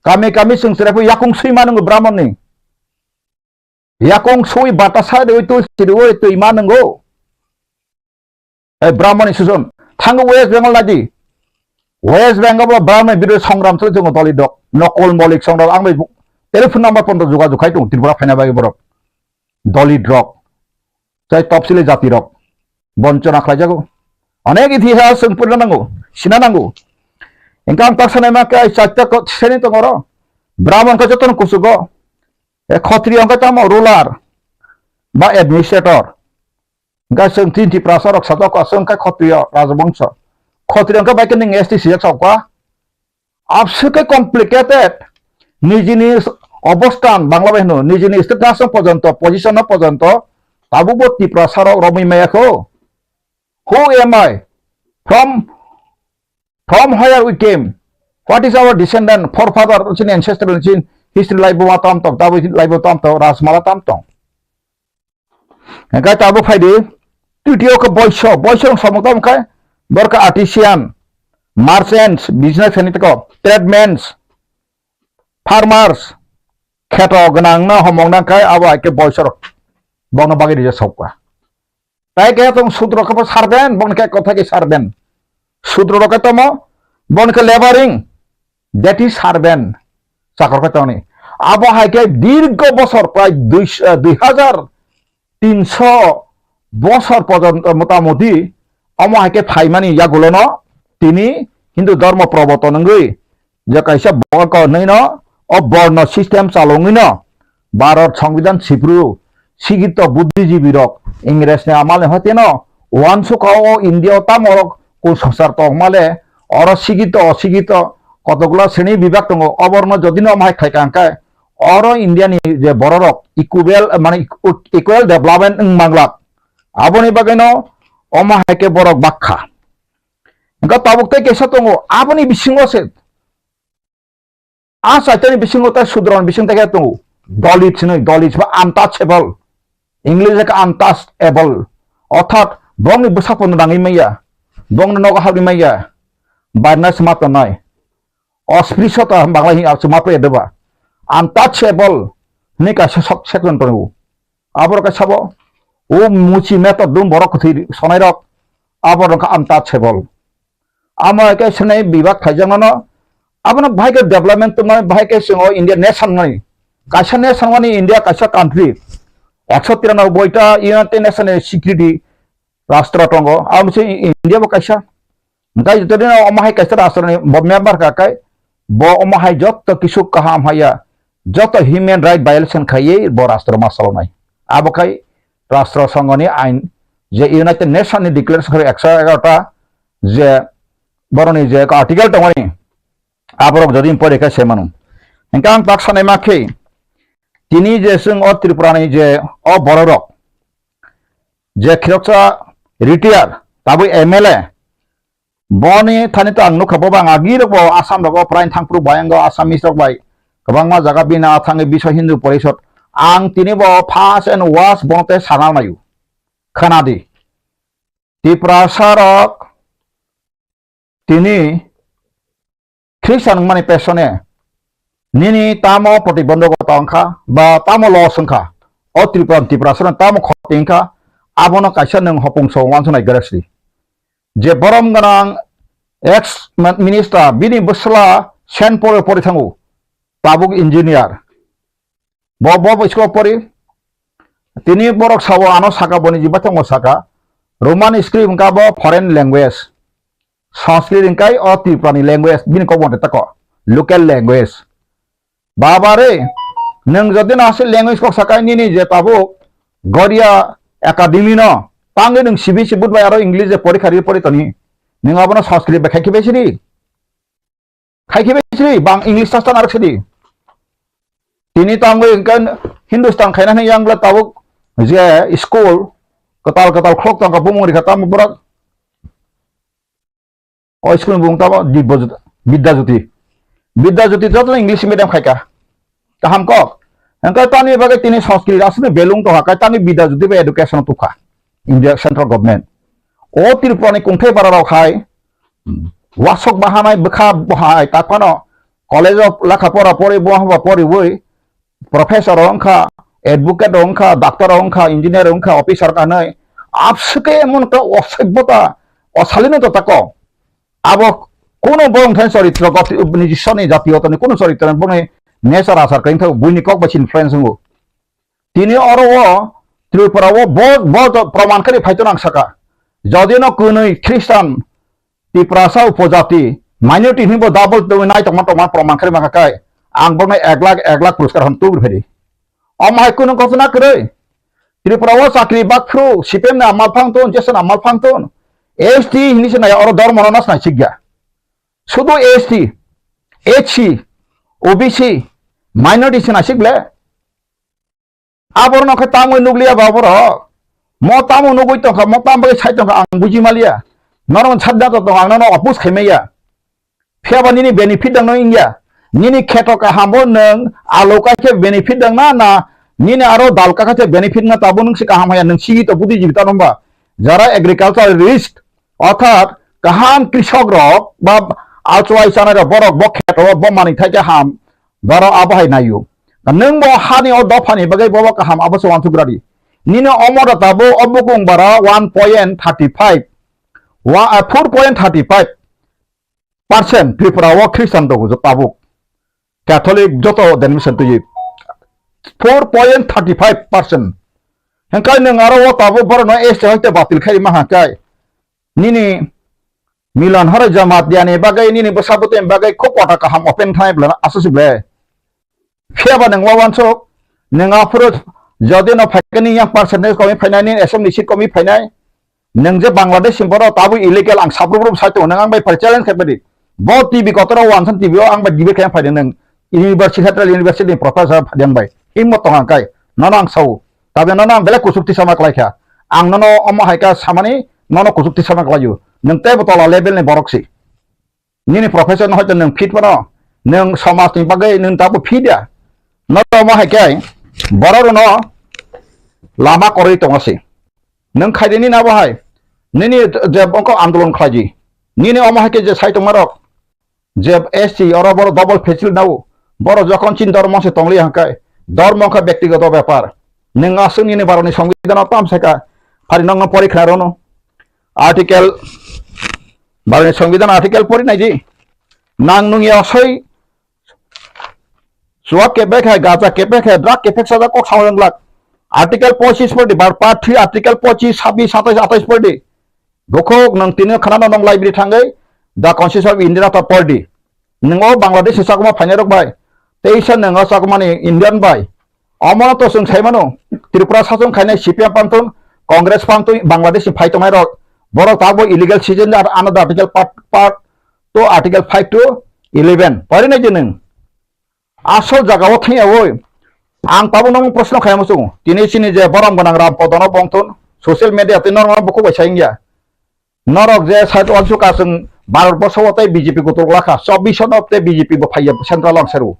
Kami kami chwng chwrai pho yakung sui ma nwngo Brahman ni. Yakung sui batasa de oi tui siri oi tui ma nwngo. Ei Brahman ni susan. Thango West Bengal nai di. West Bengal o Brahmin birothi songram choli tongo Dalit rok. Nokol Malik songram ang bai telephone number pono jogajog khai tongo Tripura phaina bagwi borok. Dalit rok. Chai topsili jati rok. Bonchona khlaijago. Onek itihas chwng purina nango, sina nango. Engkha ang tak sanai ma khe ai chaita ko seni tongo oro. Brahmin khe jotono kuchugo. E Khotriyo khe tamo ruler ba administrator. Engkha chwng tin Tiprasa rok sajak ko chwng khe Khotriyo rajabongso. Khotriyo khe bai khe ning S T sijak sa kha. Abswk khe complicated. Nijini obostan, Bangla bai hino, nijini status no pojonto, position no pojonto, tabukbo Tiprasa rok romwi maya kho. Who am I? From, from where we came? What is our descendant, forefather, chini ancestral, chini history life bo ma tam tong, tabuk life bo tam tong, Rajmala tam tong. Hingke tabuk phaidi, titiyo khe boiso, boiso rok samung tamo khe, borok khe artisan, merchants, business khainai tei kok, trademans, farmers, kheto gwnang no homong nang khe abo hai khe boiso rok bokno bagwi rijak sokha. Tai khe tong sudro khe bo servant, bokno khe kothai khe servant. Sudro rok khe tamo, bokno khe laboring, that is servant, chakor khe tongni. Abo hai khe dirgo bosor prai dui, eh, dui hajar tinso bosor porjonto motamoti omo hai khe phaimani yagulono tini Hindu dhormo proboton wngwi je kaisa borok hinwi no o borno system chalongwi no Bharat Songbidan sipru sikito buddhijibi rok Ingres ni amal ni hoite no uansukha o India o tamo rok kusongchar tongmale oro sikito osikito kotokgwla sreni bibak tongo oborno jodi no omo hai khaikha hwnkhe oro India ni je borok rok equal mane equal development wng manglak aboni bagwi no omo hai khe borok bakha. Hingke tabuk tei kaisa tongo, aboni bisingo se, a chaitani bisingo tei sudroni bising tei khe tongo, Dalit hinwi, Dalit ba untouchable, English khe untouchable, orthat bongni bwsakpono nangwi manya, bongni nogo habwi manya, barna se ma tongnai, osprishota Bangla hinwi abse ma paya deba, untouchable hinwi kaisa sok section tongo. Aborok khe sabo, o muchi metor dum borok kwthwi sonai rok, aborok khe untouchable. Amo hai khe swnai bibak khaijakmano, abono bahai khe development tongmani, bahai khe chwng o India nation mani. Kaisa nation mani India kaisa country. Ekso tiranoboi ta United Nation ni security rastro tongo, abo se India bo kaisa. Hingke joto dino omo hai kaisa rastro ni bo member kha kai, bo omo hai joto kisu kaham haya, joto human right violation khaiye bo rastro ma salonai. Abo khai rastro songoni ain je United Nation ni declaration khari ekso egarota je boroni je article tongmani aborok jodi pore khe se manu. Hingke ang tak sanai ma khe tini je chwng o Tripura ni je o bororok je khiroksa retire tabuk M L A boni thani to ang nukha bo bang agi rok bo Assam rogo prai thangphuru bai ang Assamese rok bai kwbangma jaga bina thangwi Biswa Hindu Porishod ang tini bo first and worst bono te sana naio khana di Tiprasa rok tini Khristian wngmani pesone nini tamo protibondhokota wngkha ba tamo loss wngkha, o Tripura, Tiprasano tamo khoti wngkha, abono kaisa nwng hopung so uansuknai gare sidi. Je borom gwnang ex minister bini bwsla Saint Paul o pori thango, tabuk engineer. Bo, bo, bo school pori. Tini borok sabo ano saka boni jiba tongo saka. Roman script wngkha bo foreign language. Sanskrit wngkha o Tripura ni language, bini kok bo tako local language. Baba re, nwng jodi no aswk language kok sakai nini je tabuk Goria Academy no tangwi nwng C B S E board bai aro English je porikha ri pori toni. Nwng abono Sanskrit bai khai khibai sidi. Khai khibai sidi, bang English sastan arok sidi. Tini tangwi hwnkhe Hindustan khaina hwnwi yang bwla tabuk je school kwtal kwtal khulok tongkha bumung rikha tamo borok. O school ni bumung tamo Dibya Jyoti, Bidya Jyoti. Bidya Jyoti joto English medium khaika. Kaham kok. Hwnkhe tani bagwi tini Sanskrit aswkni belung tongkha, kai tani Bidya Jyoti bai education tukha. India central government. O Tripura ni kungthai bara rok hai wasok bahanai bwkha bo hai tak phano college o lekha pora pori bo haba poriwi professor wngkha, advocate wngkha, doctor wngkha, engineer wngkha, officer wngkha hinwi abswkhe emon khe osoibota osalino to tako. Abo Kuno borok thani choritro goti-, nijiswani jatiyotani kuno choritro boni nature achar kwrwi thangwi buini kok bai se influence wngo. Tini oro o Tripura o bo, bo proman khe phai to nang saka. Jodi no kwnwi Christian, Tiprasa, upojati, minority hinwi bo double tongwi nai tongma tongma proman khe mangkha kai. Ang bokno ek lakh, ek lakh puraskar hwn tubur phedi. Omo hai kuno ghotona kwrwi. Tripura o chakri bakphru, C P M ni amal phang ton, Jason amal phang ton. S T hinwi se nai oro dormo no nas nai sikya. Sudu S T, H C, O B C, minority se nai sik le. Aborok no khe tamo nukliya ba borok. Mo tamo nugwi tongkha, mo tamo bagwi sai tongkha ang buji maliya. Norok sadda to tong ang nono oppose khai maya. Phiya ba nini benefit dang no wngya. Nini kheto kaham bo nwng alo kai khe benefit dang na, na nini aro dal ka khe benefit na tabo nwng se kaham haya nwng sigi to budi jibita nomba. Jara agriculture risk orthat kaham krisok rok ba alchwai chanai rok borok bo kheto bo manwi thai khe ham. Borok abo hai naio. Nwng bo hani o dophani bagwi bobo kaham abo se uansuk radi. Nini omo da tabo o bukung bara one point thirty five, wa-, ah, four point thirty five percent Tripura o Christian tongo jo tabuk. Catholic joto denomination twi four point thirty five percent. Hengkai nwng aro o tabuk borok no S T hoite batil khai ma hangkai. Nini Milan horo Jamatia ni bagwi, nini bwsa bwtwi ni bagwi khub kota kaham open thanai bwlano aswk se ble. Phiya ba nwng uansuk, nwng aphuru jodi no phaikhe nini yang percentage komi phainai, nini assembly seat komi phainai. Nwng je Bangladesh ni borok tabuk illegal ang sabruk rok sai tongo, nwng ang bai phai challenge khai padi. Bo T V kotor o uansuk T V o ang bai debate khai phai nwng university, central university ni professor phai ang bai. Himmat tong ang kai, nono ang sao. Tabe nono ang belai kuchuk tisama klai kha. Ang nono omo hai kha samani nono kuchuk tisama klai o. Nwng teibo tola level ni borok si. Nini professor no hoito nwng fit phano, nwng somaj ni bagwi nwng tabo fit ya. Nono omo hai khe borok no lama koroi tongo si. Nwng khaidi nini abo hai. Nini je bongkok andolon khlaidi. Nini omo hai khe je sai tongma rok. Je S T oro boro double facil nao. Boro jokhon chin dormo se tongli hangkai. Dormo kha byaktigoto bepar. Nwng aswk nini baroni songbidan o tam saka. Phari nongno pori khna rono. Article, baroni songbidan article pori naidi. Nang nung ya soi. Suak kepek hai, gaja kepek hai, drug kepek sajak kok samajang glak. Article pochis pori di, bar part three, article pochis, sabis, satais, atais pori di. Bukhuk nwng tini khana no nwng library thangwi The Constitution of India ta pordi. Nwng o Bangladesh ni chakma phainai rok bai. Teisa nwng o chakma ni Indian bai. Omo no to chwng sai mano. Tripura sachung khainai C P M pantun, Congress pantun, Bangladesh ni phai tongnai rok. Borok tabo illegal citizen ar another article part, part two, article five to eleven. Pori nai je nwng. Asol jaga o thangya oi. Ang tabuk no proshno khaima chungo. Tini chini je borom gwnang Ram Podono bongthon social media tei norok no bukhuk bai sayang ya. Norok je side o suka chwng Bharat borso o tei B J P kutuk lakha. Chobbish no tei B J P bo phaiya central o ang seru.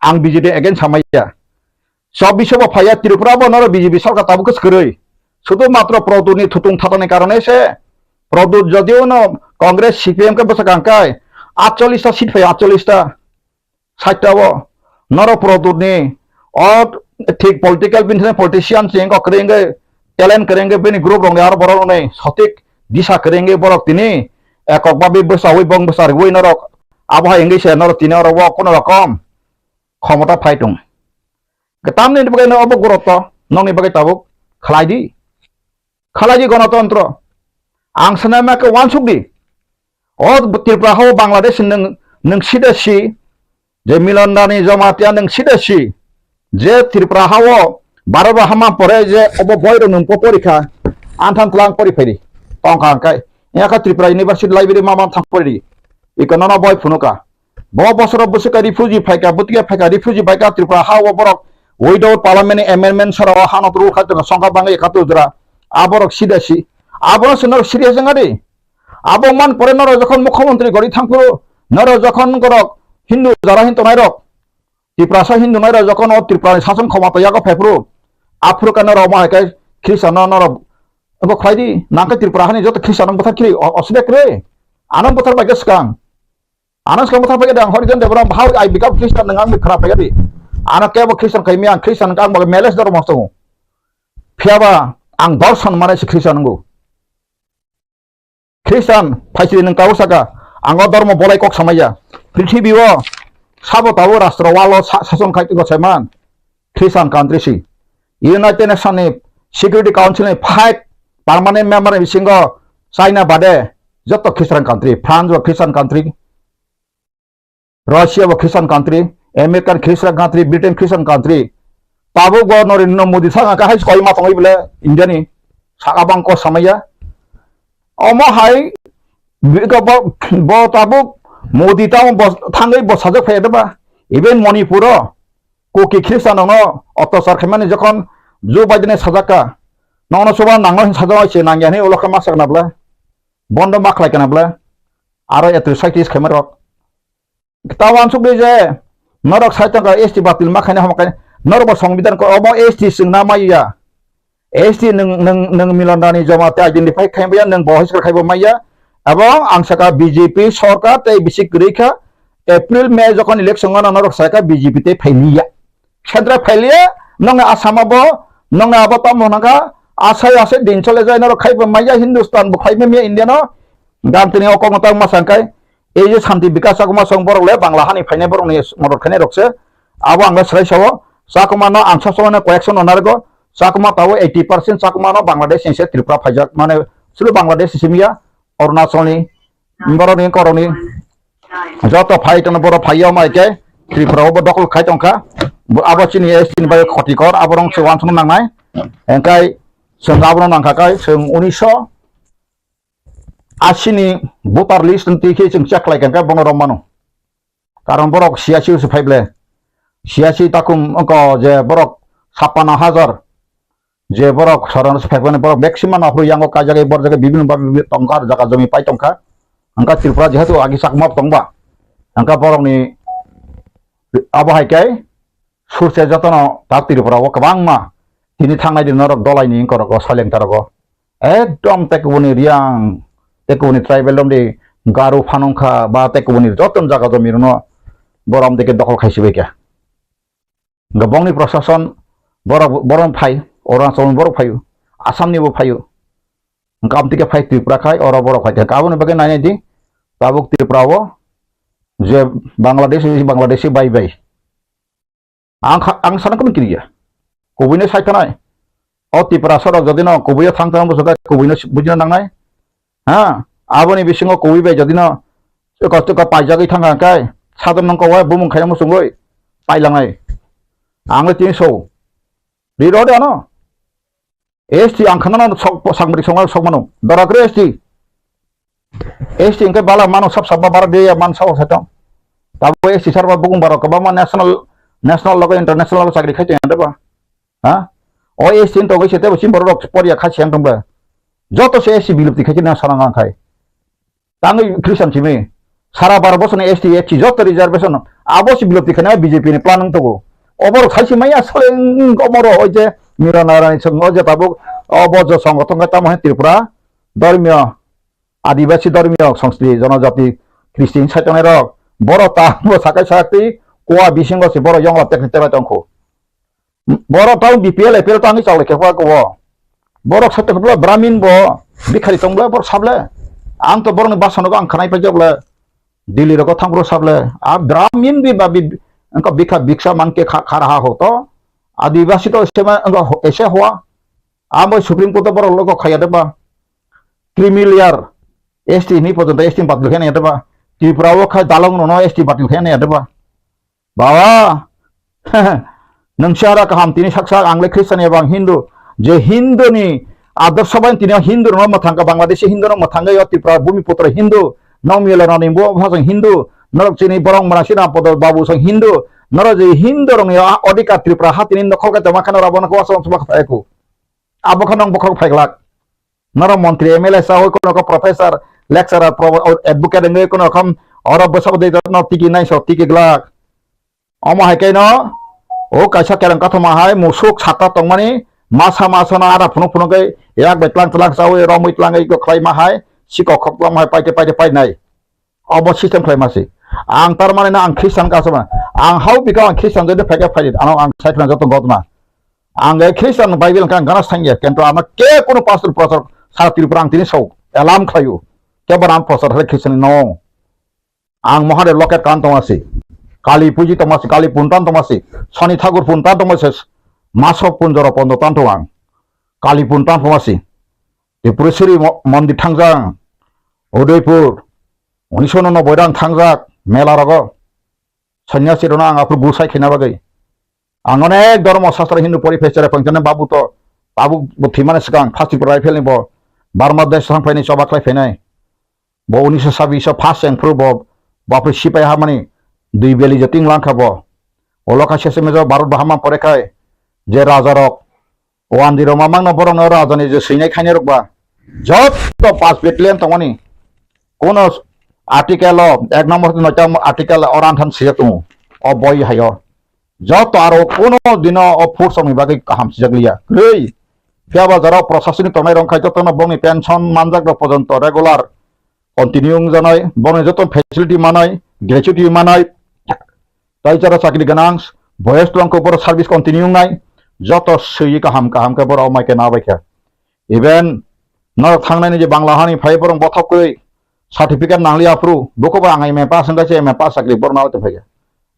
Ang B J P against hamaiya. Chobbish bo phaiya Tripura bo norok B J P sarkar tabuk kwrwi. Sudu matro Produt ni thutung thatani karone se. Produt jodio no Congress C P M khe bwsakang kai. Atchollish ta seat phaiya atchollish ta. Saitao norok Produt ni o thik political bini politician se wngkha kwrwi wngwi talent kwrwi wngwi bini group rok ni aro borok rok ni sotik disa kwrwi wngwi borok tini ekok babi bwsawi bong bwsa rwui norok abo hai wngwi se norok tini oro o kono rokom khomota phai tong. Kwtam ni bagwi no obo gurutto nokni bagwi tabuk khlai di. Khalai di gonotontro. Ang sanai ma khe uansuk di. O Tripura hao Bangladesh nwng, nwng sida si, je Milan Dani Jamatia nwng sida si, je Tripura hao Bharat bo hama pore je obo boi rok nwng po porikha, anthan tlang pori phaidi. Tongkha angkai. Yaka Tripura University Library ma ma thang pori. Iko nono boi phunuka. Bo bosoro bwswk khe refugee phaikha, bwtwi khe phaikha, refugee baikha Tripura ha o borok without parliament ni amendment sara o hano rule khai tongo, songkha bangwi ekattor jora. A borok sida si. Abono se norok serious wngya di. Abo man pore norok jokhon mukhyamantri gori thangphuru, norok jokhon norok Hindu jara hin tongnai rok, Tiprasa Hindu nai rok jokhon o Tripura ni sason khomota yago phaiphuru, aphuru khe norok omo hai khe Christian no norok abo khlai di. Nang khe Tripura hani joto Christian no bwthar khili o-, osubida kwrwi. Ano bwthar bai khe swkang. Ano swkang bwthar paikha de ang Horijan Debbarma, how I become Christian, nwng ang khwra paikha di. Ano kebo Christian khai maya, ang Christian wngkha, ang bo meles dormo tongo. Phiya ba ang dorson manai se Christian wngo. Christian phaisiri nwng tabuk saka, Ang o dormo bolai kok samaya. Prithibi o sabo tabuk rastro walo sa-, sason khai tiko saiman. Christian country si. United Nation ni Security Council ni five permanent member ni bisingo China bade joto Christian country, France bo Christian country, Russia bo Christian country, American Christian country, Britain Christian country. Tabuk bo Narendra Modi saka kahai koi ma tongwi bole India ni saka bang ko samaya. Omo hai bi-, ko bo, bo tabuk Modi tamo bo thangwi bo sajak phai ba. Even Manipur o Kuki Christian no ottachar khaimani jokhon Joe Biden sajak ka. Nongno soba nangno hin sajak se nangya hin ulo kha ma sakna bla. Bondo ma khlai kana bla. Aro atrocities khaima rok. Ta wansuk di je, norok sai tongkha S T batil ma khaina hama khaina, norok bo songbidan ko obo S T swngna maya. S T nwng, nwng, nwng Milan Rani Joma te identify khai maya, nwng bo hoiskar khai bo maya. Abo ang saka B J P sorkar tei bisi kwrwi kha, April, May jokhon election gana norok sai kha B J P tei phai liya. Central phai liya, nongni Assam abo, nongni abo tamo hwnka, asai asai din chole jai norok khai bo maya, Hindustan bo khai maya India no, gantini o kok no tang ma sang khai, Ei je Santi Bikas Chakma song borok le Bangla hani phainai borok ni modot khainai rok se. Abo ang le swlai sao. Chakma no ang sasao no koyek song no narwgo. Chakma tabo eighty percent Chakma no Bangladesh ni se Tripura phaijak. Mane sulu Bangladesh ni simi ya, Arunachal ni, borok ni korok ni. Joto phai tongno borok phai ya mai khe Tripura o bo dokol khai tongkha. Bo abo chini S T ni bai khoti kor, abo rong se wansong nangnai. Engkai chwng abo no nangkha kai chwng unisho asini voter list twi khe chwng check khlai kha, bono romano. Karon borok siyasi se phai ble. Siyasi takum wngkha je borok sapana hajar je borok saron se phai phai borok maximum no hurui yango kaijak borok jaga bibinno ba bibinno tongkha, jaga jomi pai tongkha. Wngkha Tripura jehetu agi Chakma tongba. Wngkha borokni abo hai khe Surse jotono ta Tripura o kwbangma tini thangnai din norok dolai ni wngkha rok o silent rok o. Ekdom tekubuni Riang, tekubuni tribal romdi Garu phanungkha ba tekubuni joto jaga jomi rokno borom dike dokhol khaisi bai kha. Hwnkhe bongni prosason borok, borok phai, Arunachal ni borok phaio, Assam ni bo phaio. Hwnkhe amtwi khe phai Tripura khai, oro borok phai kha. Aboni bagwi nainai di, tabuk Tripura o je Bangladesh, Bangladeshi bai bai. Ang kha-, ang sana kono kiriya. Kubuino sai thanai. O Tripura sorok jodi no kubuio thang thang bwswk khe kubuino si-, bujina nangnai. Ha? Aboni bisingo kubui bai jodi no chwkar chwkar paijagwi thang kha khe sadon nang kowai bumung khaina muchungwi pailangnai. Ang le tini so. Ri rode ano. S T ang khana no sok, sakbri songma sok mano. Dora kre S T. S T hwnkhe bala mano sab sab ba bara de man sao sa tong. Tabo S T sarba bukung barok kwbangma national, national logo international logo chakri khai tong ya de ba. Ha? O S T ni tongwi se tebo chini borok rok poria khai se tong ba. Joto se S T bilupti khai na sarang ang khai. Tangwi Christian simi sara baro bosoni S T, S C joto reservation abo si bilopti khana B J P ni plan wng tongo. Oborok saisi maya sole wng omoro oi je Mira Narani song o je tabuk o bo jo songo tongkha tamo hai Tripura dormiyo, Adibasi dormiyo, Songsti Jonojati, Christian sai tongnai rok borok ta bo sakai sakti kuwa bisingo si borok yongla tekni tebai tongkho. Borok tang B P L, A P L tangwi chawlai khe kha kubo. Borok sate khe bwla Brahmin bo, bikhari tong bwla borok sable. Ang to borokni basa nogo ang khanai paijak bwla Delhi rogo thang borok sable. A Brahmin bi ba bi, engka bikha biksa mangke kha, kha raha ho to. Adibasi to ese ma, engka ho-, ese hoa. Amo Supreme Court o borok logo khaya de ba. Creamy layer, S T ni pojonto S T ni batil khe nai de ba. Tripura o kha dalong no no S T batil khe nai de ba. Baba, nwng se aro kaham tini sak sak, ang le Christian eba ang Hindu. Je Hindu ni adorsho bai tini o Hindu rok no mwthang kha, Bangladeshi Hindu rok mwthang kha, o Tripura Bumiputro Hindu, Nokmiyala rani bo bwsajwng Hindu, norok chini borok mwnasina podo babu song Hindu, norok je Hindu rok ni odhikar Tripura ha tini nokhol khe tongma khe norok abono kwbangma swbang swbang khe phai kho. Abo khe nwng bokhorok phai glak. Norok montri, M L A chawi, kono khe professor, lecturer, pro-, advocate wngwi kono khe oro bwsabo de no tiki nai sok tiki glak. Omo hai khe no o kaisa kereng kathoma hai musuk sata tongmani masa masa no ada phunuk phunuk khe yak bai tlang tlang chawi romwi tlangwi khlai ma hai sikok khok tlang hai paite paite painai. Obo system khlai ma se. Ang tar mani na ang Christian ka sama. Ang hao bika ang Christian jodi phaikha phai di. Ano ang sai khna joto gotma. Ang e Christian Bible ka gana sangya. Kento ama ke kono pastor pastor sara Tripura ang tini sau. Alam khlayu. Ke bara ang pastor hale Christian no. Ang Mahadev loket kan tongma si. Kali puji tongma si, Kali puntan tongma si. Sani Thakur puntan tongma si. Masok punjoro pondo tan tong ang. Kali puntan tongma si. Tripureshwari mo-, mondir thangjak ang. Udaipur. Unisho no noboi rang thangjak mela rogo. Sanyasi rokno ang aphuru gusai khaina bagwi. Ang onek dhormo sastra Hindu pori phai cherai phang jani babu to, babu bo thwimani swkang first Tripura rifle ni bo Burma desh thang phaini choba khlai phainai. Bo unisho sabbish o first cheng phuru bo, bo aphuru sipai hamani dui beli je ting langkha bo. Olo kha sese mejo Bharat bahama pore khai je raja rok Wandi rok mamang no borok no raja ni je swinai khainai rok ba. Jotto pas battalion tongmani. Kuno article o ek number no tamo article o ran than sijak tongo. O boi hai o. Jotto aro kuno dino o force ni bagwi kaham sijak liya. Kwrwi. Phiya ba jara proshasoni tongnai rok khai jotto no bongni pension manjak rok pojonto regular continue wngjanai, bongni joto facility manai, gratuity manai, tai jara chakri ganang, boyes twlang khe borok service continue wngnai, joto swi kaham kaham khe borok mai khe nabai khe. Even norok thangnai ni je Bangla hani phai borok bothok khe certificate nangli aphuru, buko ba ang M A pass wngkha se M A pass chakri borok nabai tongphai khe.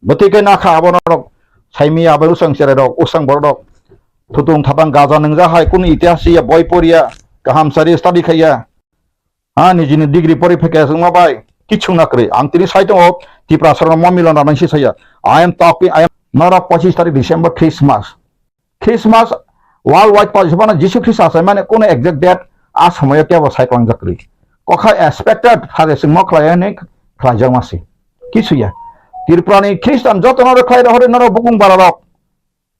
Bwtwi khe nakha abo norok saimi abo usang cherai rok, usang borok rok. Thutung thapang gaja nungja hai kunu itihas ya boi poriya, kaham sari study khaiya. Ha, nijini degree pori phaikhe wngma bai kichung na kwrwi. Ang tini sai tongo, Tiprasa rokno mo milon rwnai si saya. I am talking, I am, norok pochis tarik December Christmas. Christmas world wide pochis phano Jisu Khrista sai mane kuno exact date a somoyo kebo sai tong jak kwrwi. Kokha expected phare singmo khlai ani khlai jak masi. Kisu ya. Tripura ni Christian joto norok khlai rohori norok bukung bara rok.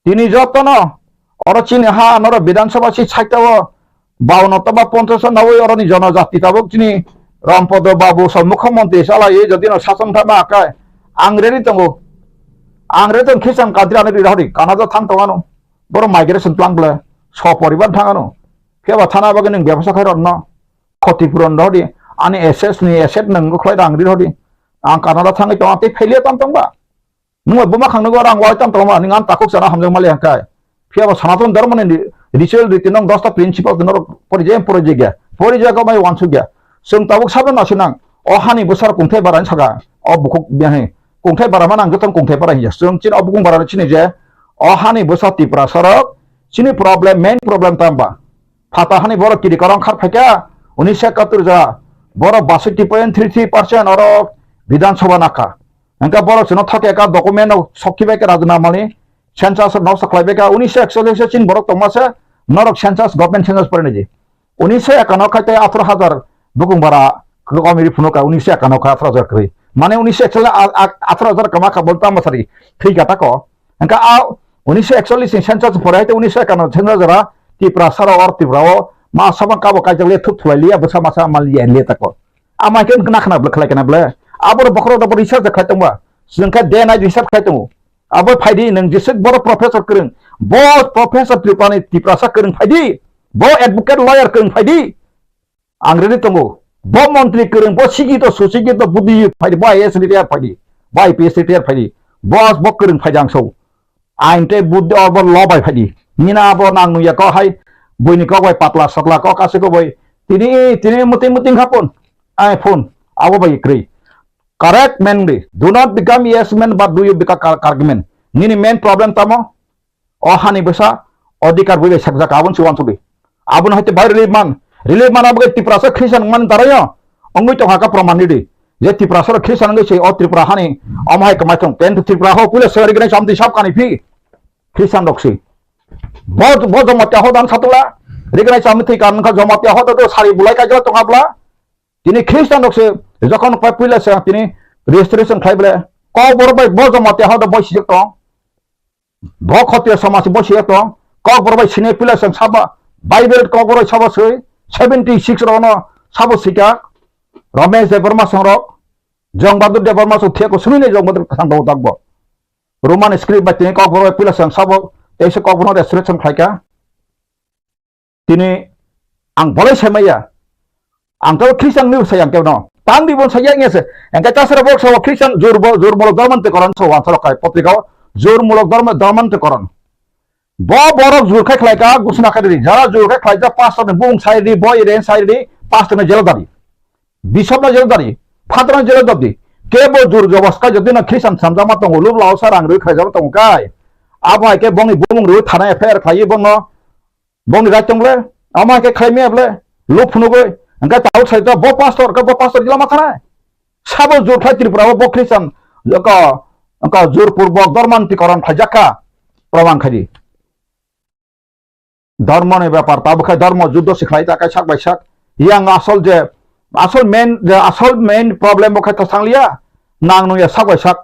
Tini jotono oro chini ha norok Bidhan Sabha si side o baono toba ponchash nawi oroni jonojati tabuk chini Rampodo Babu so mukhyamantri chalaiwi jodi no sasong thangma akai ang ready tongo. Ang ready tong Christian country ani rihori Canada thang tongano. Boro migration tlang ble so poribar thangano. Phiya ba thana bagwi nwng bebasa khai rokno khoti puron rihori ani assets ni asset nwng khlai rang rihori. Ang Canada thangwi tongo tei failure tang tongba. Nungba buma khang nungba rang wai tam tongma ning ang takhuk sana hamjak mali hangkai. Phiya bo Sanatan Dharma ni ritual riti nong dosta principle tino pori je pori je gya. Pori je ko mai wansuk gya. Sung tabuk sabra nasinang. O hani bwsar kungthai bara saka. O bukhuk biahe. Kungthai bara manang jotong kungthai bara hiya. Sung chin o bukung bara chini je. O hani bwsa Tiprasa rok chini problem, main problem tamba. Phata hani borok kiri korong khar phaikha, unisho ekattor ja, borok basoi point three three percent oro Bidhan Sabha nakha. Hingkhe borok chwngno thoke ekha document rok sokhi bai khe Rajnamani census rok noksa khlai bai kha, unisho ekchollish o chini borok tongma se norok census, government census pore niji. Unisho ekano khai tei atharo hajar bukung bara kwkami ri phunukha, unisho ekano khai atharo hajar kwrwi. Mane unisho ekchollish a, a, atharo hajar kwma kha bol tamo sari thwi kha tako. Hingkhe a unisho ekchollish ni census pore hai tei unisho ekano census jora Tiprasa rok or Tripura o ma sabang kabo kaijak le thup thulai liya bwsa masa mal liya le tako. Ama khe khna khna ble khlai kana ble. Aboro bokhorok da bo research khlai tongba. Chwng khe day night research khlai tongo. Abo phaidi nwng jeswk borok professor kwrwng. Bo professor Tripura ni Tiprasa kwrwng phaidi. Bo advocate lawyer kwrwng phaidi. Ang ready tongo. Bo montri kwrwng, bo sikito, susikito, buddhi phaidi, bo I A S retire phaidi, bo I P S retire phaidi. Bo, bo kwrwng phaidi ang so. Ain tei buddhi o bo lo bai phaidi. Nina bo nang nuya ko hai, buini kok bai patla satla kok ase ko bai. Tini, tini muting muting khapon. Ai phone. Abo bai kwrwi. Correct man di. Do not become yes man, but do you become cor-, correct man. Nini main problem tamo? O hani bwsa odhikar bui bai sakjak aboni se uansuk di. Aboni hai te bai relief man. Relief man abo khe Tiprasa Christian man tarayo. Ongwi tongkha kha proman di. Je Tiprasa rok Christian wngwi se o Tripura hani omo hai kwmai thung. Ten Tripura ho puila se Rignai Chamti sab kani phi. Christian rok se. Bo, bo Jamatia ho dan satula. Rignai Chamti kan kha Jamatia ho do sari bulai kajla tongkha bla. Tini Christian rok se jokhon pai puila se tini registration khai bla. Kokborok bai bo Jamatia ho do boi sijak tong. Bo Khotiya somaj bo siya tong, Kokborok bai sini pila song sabo, Bible Kokborok sabo swi, seventy six rok no sabo sika, Ramesh Debbarma song rok, Jong Bahadur Debbarma song thiya ko suni ne Jong Bahadur thang rok dakbo. Roman script bai tini Kokborok bai pila song sabo, teisa Kokborok no resurrection khlaika. Tini ang bolai sai maya. Ang to Christian ni sai ang kebo no. Tang di bon sai yang se. Ang ka chasra bok sa Christian jor bo, jor mulok dharman te koron so wan sorok kai potrika o. Jor mulok dharma, dharman te koron. Bo borok jor khai khlai ka gusna khai di. Jara jor khai khlai ja pastor ni bung sai di, boy ren sai di, pastor ni jela dari. Bishop na jela dari. Father na jela dari. Kebo jur jobosta jodi no Christian samjakma tongo, lub lao sa rang rwi khlaijak tongo kai. Abo hai khe bongni bumung rwi thana F I R khlaiwi bongno, bongni right tong le, amo hai khe khlaimaya ble, lub phunugwi, hwnkhe tabuk sai to bo pastor, khe bo pastor gila ma thanai. Sabo jur khlai Tripura o bo Christian, ko, ko jur purbok dormanti koron khlaijak kha, proman khai di. Dhormo ni bepar, tabuk khai dhormo juddo se khlai ta khai sak bai sak. Yang asol je, asol main, je asol main problem bo khai ta sangliya, nang nung ya sak bai sak.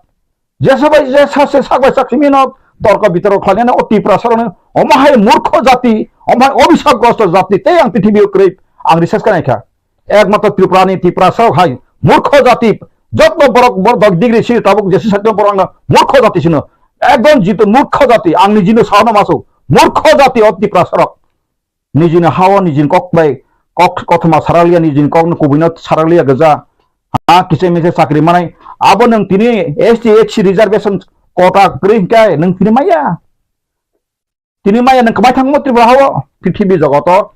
Jesa bai jesa se sak bai sak simi no torko bitorko khlainani o Tiprasa rokni omo hai murkho jati, omo hai obisap grosto jati tei ang prithibi o kwrwi ang research khlai kha. Ekmatro Tripura ni Tiprasa rok hai murkho jati, jotno borok borok dok degree sini tabuk jesa sakno borok no murkho jati sino. Ekdom jito murkho jati ang nijino sahano masu murkho jati o Tiprasa rok. Nijini hao nijini kok bai kok kothoma sarakliya, nijini kokno kubuino sarakliya gija. Ha, kisa misa chakri manai. Abo nwng tini S T, S C reservation quota kwrwi hwnkhe nwng tini maya. Tini maya nwng kwmai thangmo Tripura hao, prithibi jogoto.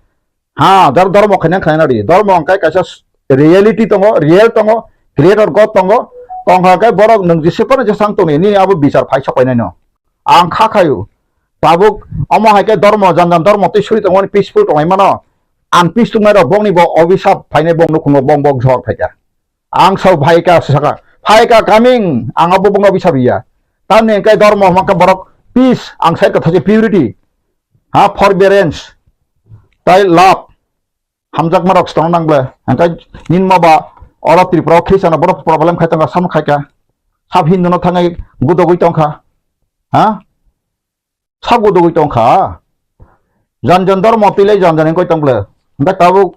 Ha, dar dhormo khaina khaina ri. Dhormo hwnkhe kaisa s-, reality tongo, real tongo, creator God tongo. Tongkha khe borok nwng jese phano jesang tongni, nini abo bichar phai sok painaino. Ang kha khayu. Tabuk omo hai khe dormo, jan jan dormo tei suri tongmani peaceful tongwi mano. Ang peace tongnai rok bokni bo obisap phainai bok nukhungo bong bok jor phaikha. Ang sao phaikha saka, phaikha coming, ang abo bokno obisap ya. Tamni hwnkhe dormo hwnkhe borok peace, ang sai kwthai se purity. Ha, forbearance, tai love. Hamjakma rok se tongna nang ble. Hwnkhe nini ma ba oro Tripura o Christian rok bono problem khai tongkha, samung khai kha. Sab Hindu no thangwi gudogwi tongkha. Ha? Sab gudogwi tongkha. Jan jan dormo twi lai jan jan wngkoi tong ble. Hwnkhe tabuk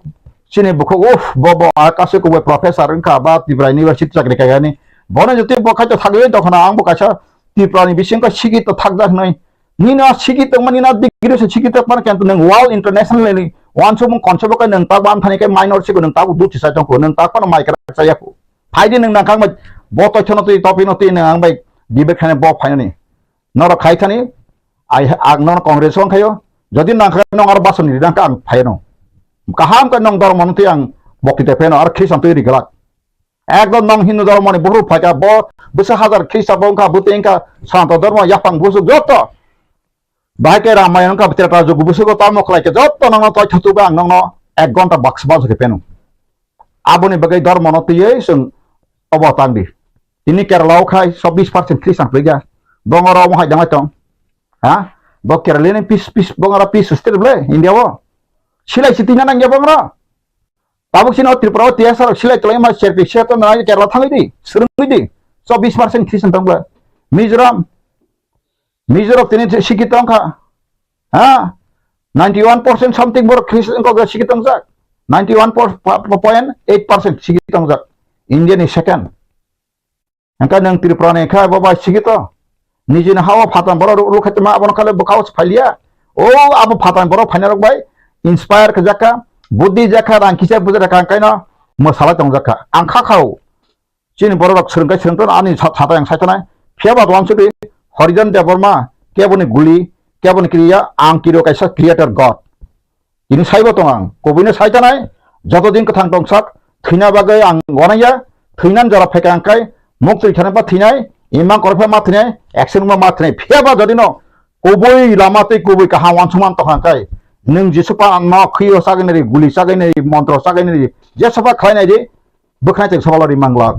chini bukhuk, uff, bo, bo, a kasu kubui professor wngkha ba Tripura University chakri khaikha ni. Bono jotoi bo khai to thagwi tongkha na, ang bo kaisa Tripura ni bising khe sikito thakjak hwnwi. Nini a sikito tongma, nini a degree se sikito tongma, kintu nwng world international ni uansukmung concept o khe nwng tak bo amthani khe minor sigo nwng tabuk duti sai tongkho, nwng tak phano mai kwrak chaya kho. Phaidi nwng nangkang bai bo toithano twi topino twi nwng ang bai debate khaina bo phainani. Norok khai thani, ai, ang nono Congress o wngkhaio, jodi nangkha nong aro basoni ri nangkha ang phaino. Kaham khe nong dormo no twi ang bokti te pheno aro Christian twi ri glak. Ekdom nong Hindu dhormo ni buphuru phaikha, bo bwswk hazar Khrista bo wngkha, bwtwi wngkha, Sanatan dhormo yaphang bwswk joto. Bahai khe Ramayan wngkha, Treta Jugo bwswk tamo khlai khe joto nongno toi thatu ba ang nongno ek gonta baksa baksa khe pheno. Aboni bagwi dhormo no twiwi chwng obo tang di. Tini Kerala o khai so bis percent Christian phaikha. Bongoro omo hai dangwi tong. Ha? Bo Kerala ni pis, pis, bongoro pis state ble India o. Silai si tina nangya bongoro. Tabuk chini o Tripura o T S R rok silai kwlai ma serpi se to nai Kerala thangwi di, swrwngwi di. So bis percent Christian tong bwla. Mizoram, Mizoram tini sikhi tong kha. Ha? Ninety one percent something borok Christian kok sikhi tong jak. Ninety one point eight percent sikhi tong jak. India ni second. Hwnkhe nwng Tripura ni khe bo bai sikito. Nijini ha-o phatar borok rw-, rwkhaitongma abono khe bwkha-o se phailiya. O abo phatar borok phainai rok bai inspire khe jakha, buddhi jakha, rang kisa bujak kha, hwnkhe no mwsalai tong jakha. Ang kha kha-o. Chini borok rok swrwng khe swrwng tono ani sa-, sata yang sai tonai. Phiya ba uansugwi Horijan Debbarma keboni guli, keboni kriya, ang kiri-o kaisa creator God. Tini saibo tong ang, kubuino sai tanai, joto din kwthang tong sak, thwina bagwi ang gwanaiya, thwinani jora phaikha ang khai, muk twi thani ba thwinai, imang korokhe ma thwinai, action ma ma thwinai, phiya ba jodi no kubui lama tei kubui kaham uansukma tong kha ang khai, nwng Jisu pa no khwi o chagwi nai ri, guli chagwi nai ri, montro chagwi nai ri, jesa ba khlai nai di, bwkhnai tei sabalo ri manglak.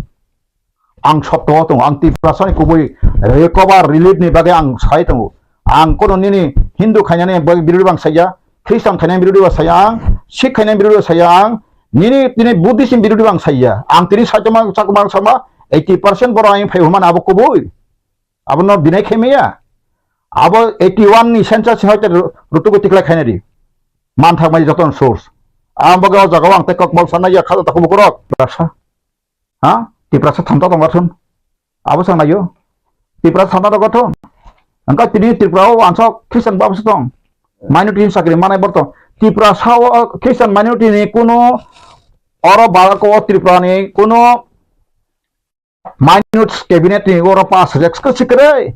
Ang sopto o tongo, ang Tiprasani kubui recover relief ni bagwi ang sai tongo. Ang kono nini Hindu khainani bagwi birodi bang saiya, Christian khainani birodi bang saiya ang, Sikh khainani birodi bang saiya ang, nini tini Buddhist ni birodi bang saiya. Ang tini saitoma chakma sama eighty percent borok ang phai humani abo kubui. Abono deny khaimaya. Abo eighty one ni census ni hoite rutugo tiklai khainai di. Manthak mai joto source. Ang bagwi o jaga o ang tei kokbol sanai ya khaja takhuk bukurok. Rasa. Ha? Tiprasa thamta tong gathun. Abo sang nayo. Tiprasa thamta tong gathun. Angka tini Tripura o ansok Christian babo se tong. Minority ni sakri manai borto. Tiprasa o Christian minority ni kuno oro Bharat o Tripura ni kuno minute cabinet ni oro pass rek se sikre.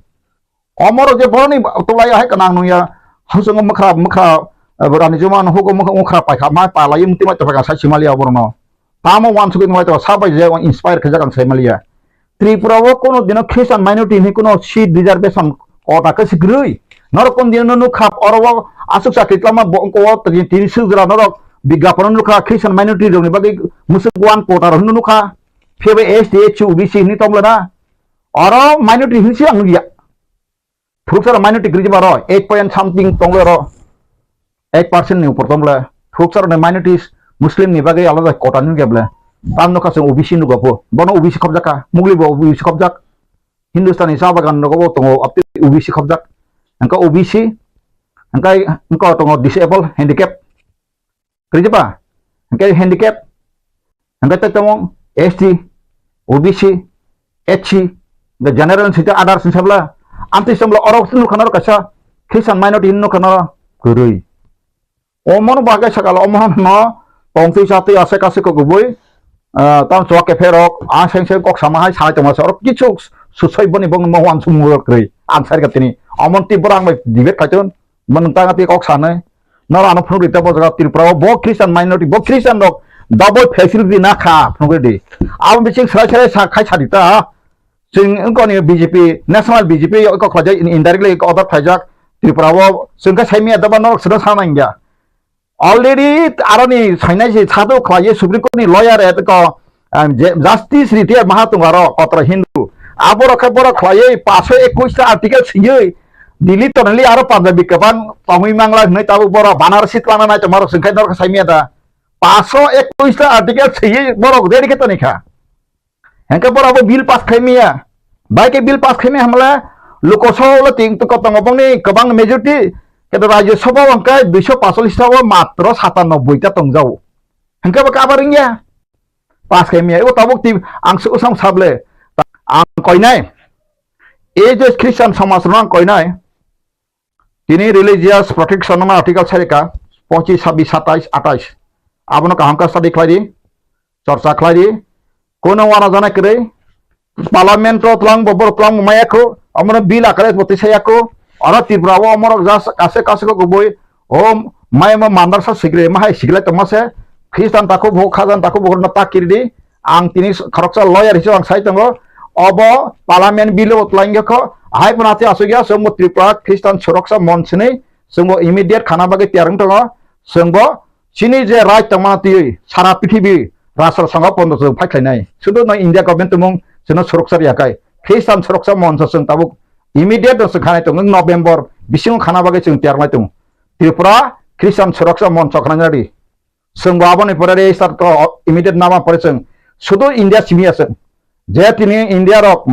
Omoro je boroni tulai hai kanang nungya. Husung mukra mukra, eh, rani juma no hugo mukra mukra paikha mai palai muti mai topha sai simaliya borno. Tamo wansugwi nunglaitong, sabai je inspire khaijak ang saimaliya. Tripura o kono dino Christian minority hinwi kono seat reservation kota khe se kwrwi. Norok kono dino nukha oro o aswk chakri tlama bo-, ko o tini, tini swijla norok bigyapon nukha Christian minority rokni bagwi mwswk one quota rok hinwi nukha. Phiya bai S T, S C, O B C hinwi tongla na. Oro minority hinwi se ang nukya. Phuruksa rok minority kwrwi baro eight point something tongla ro. Eight percent ni upor tongla. Phuruksa rok ni minorities Muslim ni bagwi alada quota ni nukya bla. Tam nukha se O B C nukha pho. Bono O B C khobjak kha. Mugli bo O B C khobjak. Hindustani cha bagan rogo bo tongo, abtwi O B C khobjak. Hwnkhe O B C, hwnkhe, hwnkhe tongo disable, handicap. Kwrwi ba? Hwnkhe handicap, hwnkhe tei tongo S T, O B C, S C, hwnkhe general sita others ni sabla. Amtwi sabla oro nukha naro kaisa Christian minority hinwi nukha naro kwrwi. Omono bagwi sakalo omono tongtwi chatwi aswk aswk kok kubui, ah, tam chuak kepherok, ah, seng seng kok sama hai sai tongma se, oro kichu susoi boni bong mo wan sumung rok kwrwi, ang sai ka tini. Omon twi borok ang bai debate khai ton, bo nwng tang twi kok sanai. Noro ano phunuk rita bo jaga Tripura o, bo Christian minority, bo Christian rok double facility na kha phunuk ridi. Abo bising serai serai sa khai sa rita. Chwng wngkoni B J P, national B J P wngkha khlaijak, indirectly order khlaijak Tripura o, chwng khe saimaya doba norok sida sana hingya. Already aroni sainai se sado khlaiye Supreme Court ni lawyer e ko, um, je, Justice Retired maha tongo aro kotra Hindu. Aborok khe borok khlaiye paso ekush ta article siyoi Delhi tonali aro Punjabi kwbang tongwi mangla hwnwi tabuk borok Banarasi twlangna nai tongmarok chwng khe norok saimaya da. Paso ekush ta article siyoi borok ready khe tonikha. Hengke borok bo bill pass khaimaya. Bai khe bill pass khaimaya hamle Lok Sabha o ting to kotongo bongni kwbang majority, keto Rajya Sabha o hwnkhe duiso pachalis ta o matro satanoboi ta tongjao. Hengke bo kabar wngya. Pass khaimaya. Ibo tabuk ti ang su usang sable. Ang koinai. E je Christian somaj rok ang koinai. Tini religious protection no article sarika pochis, sabis, satais, atais. Abono kaham khe study khlai di, chorcha khlai di. Kono wana jana kwrwi parliament o twlang bo, borok twlang bo maya kho, omono bill akare bo tisaya kho. Oro Tripura o omorok jas kase kase kho kubui o maya ma mandarsa sikre ma hai sikle tongma se Christian takhuk bo khajan takhuk bo no takiri di. Ang tini khoroksa lawyer hisob ang sai tongo. Obo parliament bill o twlang kho. Hai phano ati asuk ya, chwngbo Tripura Christian Suroksha Monch hinwi chwngbo immediate khana bagwi tiyar wng tongo. Chwngbo chini je right tongmani twiwi sara prithibi rashtra songho pondo chwng phai khlainai. Sudu no India government tumung chwngno suroksha riya khai. Christian Suroksha Monch chwng tabuk immediate no chwng khanai tongo, November bisingo khana bagwi chwng tiyar lai tongo. Tripura Christian Suroksha Monch khna nadi. Chwng bo aboni pore register kho, immediate nama pore chwng. Sudu India simi ya chwng. Je tini India rok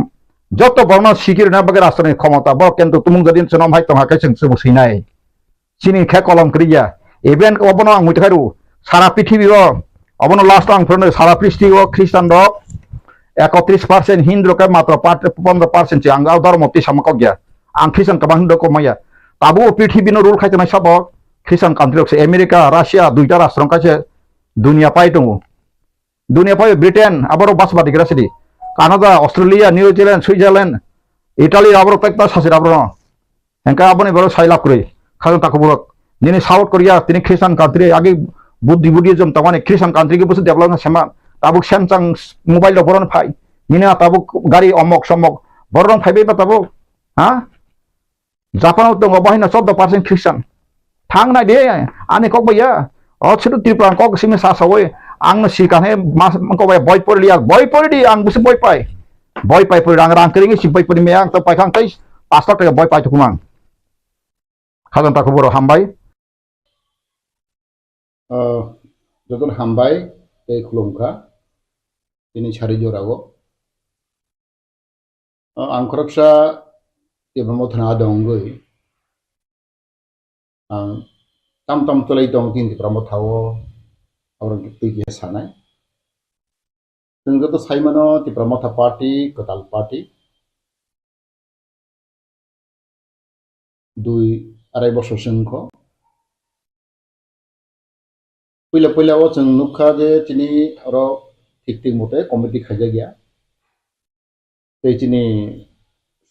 joto borokno sikirina bagwi rashtrani khomota, borok kintu tumung jodi chwng hai tongha khe chwng chwng sinai. Chini khe kolom kwrwi ya. Even obono ang muitu khairu. Sara prithibi o, obono last ang phurno sara prithibi o Christian rok ekotris percent, Hindu rok khe matro pat-, pondro percent se ang o dhormo twi sama kok ya. Ang Christian kwbang Hindu kok maya. Tabuk o prithibi no rule khai tongnai sabo Christian country rok se, America, Russia, duita rashtra wngkha se dunia pai tongo. Dunia pai Britain, aborok basmati gra sidi. Canada, Australia, New Zealand, Switzerland, Italy, aborok tekta sasir aborok. Hengka aboni borok sai lab kwrwi. Khajang takhuk borok. Nini South Korea, tini Christian country, agi Buddhi, Buddhism tongmani Christian country ki busu develop na sema. Tabuk Samsung mobile rok boron phai. Nini tabuk gari omok somok. Borok phai bai ba tabuk. Ha? Japan o tongo, bahai no chordo percent Christian. Thang nai de, ani kok bai ya. O chutu Tripura kok simi sa sawi. Ang no sikang he mas kok bai boi pori liya. Boi pori di, ang busu boi pai. Boi pai pori, rang rang kering si boi pori me ang to pai khang tei pas lakh taka boi pai tukumang. Khajang takhuk borok hambai. Ah, jotono hambai tei khulumkha tini sari jorao. Ah, ang khoroksa Tipra Motha no adong wngwi ang tam tam twlai tong tini Tipra Motha o aborok twi khe sanai. Chwng joto sai mano Tipra Motha party, kwtal party. Dui arai bosor se wngkho. Puila puila o chwng nukha je chini oro thik thik mote committee khaijak ya. Tei chini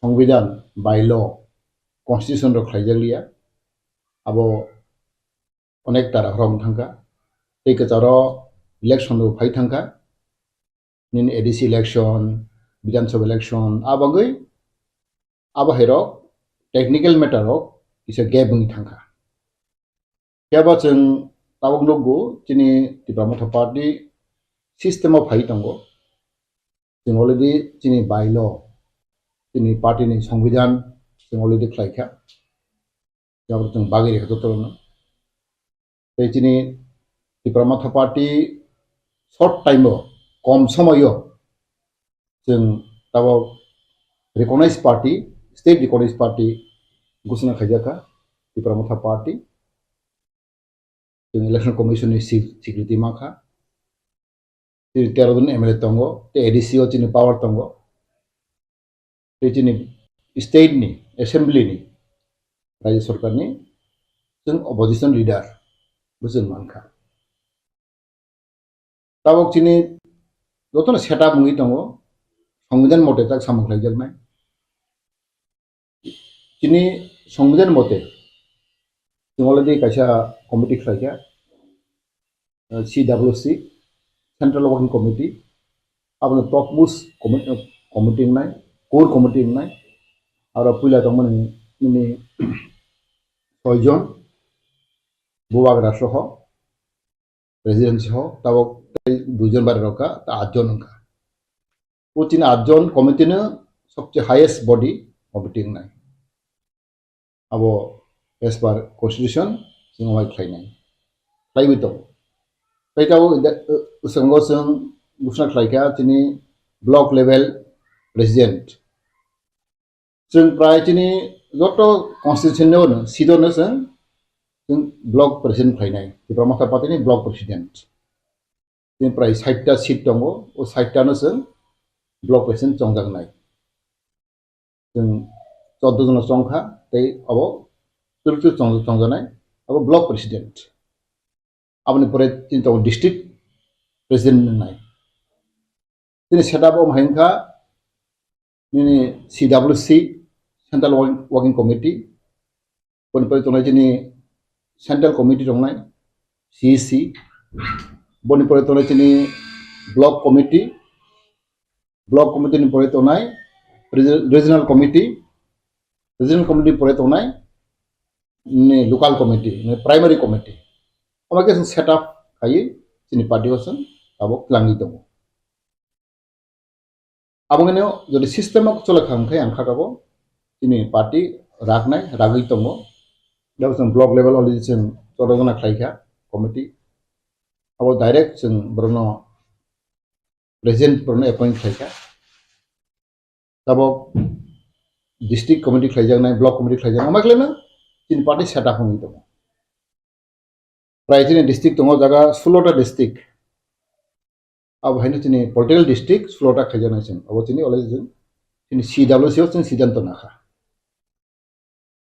Songbidan, by law, constitution rok khlaijak liya. Abo onek tara rok thangkha. Tei kwcharo election rok phai thangkha. Nini A D C election, Bidhan Sabha election, a bagwi abo hai rok technical matter rok kisa gap wngwi thangkha. Phiya ba chwng tabuk nukgo chini Tipra Motha Party system o phai tongo. Chwng already chini bylaw, chini party ni songbidhan chwng already khlaikha. Jabor chwng bagwi rikha jotono. Tei chini Tipra Motha Party short time o, kom somoyo chwng tabuk recognized party, state recognized party ghoshona khaijakha, Tipra Motha Party. Chwng election commission ni swi-, swikriti mankha. Chini tero jon M L A tongo, tei A D C o chini power tongo. Tei chini state ni assembly ni Rajya Sarkar ni chwng opposition leader bo chwng mankha. Tabuk chini jotono setup wngwi tongo, songbidhan mote tak samung khlaijaknai. Chini songbidhan mote chwng already kaisa committee khlaikha, eh, C W C, Central Working Committee, abono topmost commi-, committee wngnai, core committee wngnai, aro puila tongmani nini soijon, bubagra soho, president soho, tabuk tei duijon bari rok kha, ta atjon wngkha. O chini atjon committee no sobse highest body committee wngnai. Abo as per constitution chwng wai khlainai, khlaiwi tongo. Tei tabuk ida-, uh, bwskango chwng ghoshona khlaikha chini block level president. Chwng prai chini joto constitution no, seat no chwng, chwng block president khlainai, Tipra Motha Party ni block president. Chini prai sait ta seat tongo, o sait ta no chwng block president chongjaknai. Chwng chordo jona chongkha, tei abo twrwk twrwk chong-, chongjanai, abo block president. Aboni pore chini tongo district president wngnai. Chini setup o hai wngkha nini C W C, Central Working, Working Committee, boni pore tongnai chini Central Committee tongnai, C E C, boni pore tongnai chini Block Committee, Block Committee ni pore tongnai Regi-, Regional Committee, Regional Committee ni pore tongnai ni Local Committee, ni Primary Committee. Omo khe chwng setup khaiwi chini party o chwng tabuk twlangwi tongo. Abo hwnwi jodi system o chole kha hwnkhe ang kha kabo chini party raknai, ragwi tongo. Jabo chwng block level already chwng chorojona khlai kha committee. Abo direct chwng borokno president borokno appoint khlai kha. Tabok district committee khlaijaknai, block committee khlaijaknai, omo khlaino chini party setup wngwi tongo. Prai chini district tongo jaga sulota district. Abo haino chini political district sulota khaijaknai chwng. Abo chini already chwng chini C W C o chwng siddhanto nakha.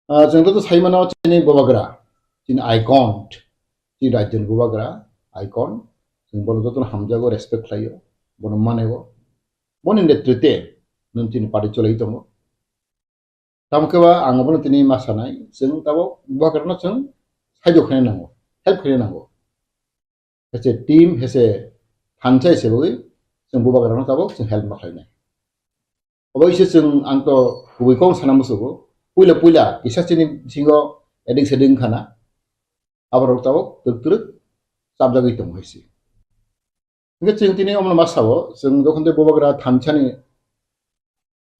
Ah, chwng joto sai mano chini bubagra, chini icon, chini rajyoni bubagra, icon. Chwng bono jotono hamjago, respect khlaio, bono manego. Boni netrite nwng chini party cholai tongo. Tamo khe ba ang abono tini ma sanai, chwng tabok bubagrano chwng saijo khaina nango, help khaina nango. Hese team, hese thansa hise bagwi chwng bubagrano tabok chwng help ma khlainai. Obo ise chwng ang to kubui kok sana musugo. Puila puila kisa chini bisingo edik sedik wngkhana. Aborok tabok twk twrwk chapjagwi tongo hai se. Hwnkhe chwng tini omono ma sao, chwng jokhon tei bubagra thansani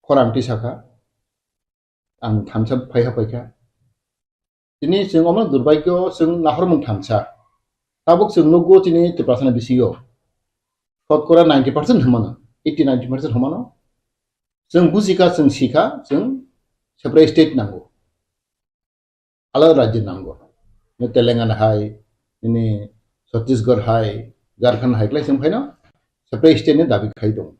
khorang tisakha, ang thansa phaiha phaikha. Tini chwng omono durbagyo chwng nahormung thansa. Tabuk chwng nukgo chini Tiprasani bisingo shotkora ninety percent hwnmano, eighty ninety percent hwnmano. Chwng bujikha, chwng sikha, chwng separate state nango. Alada rajyo nango. Nini Telangana hai, nini Chhattisgarh hai, Jharkhand hai, klai chwng phaino separate state ni dabi khai tongo.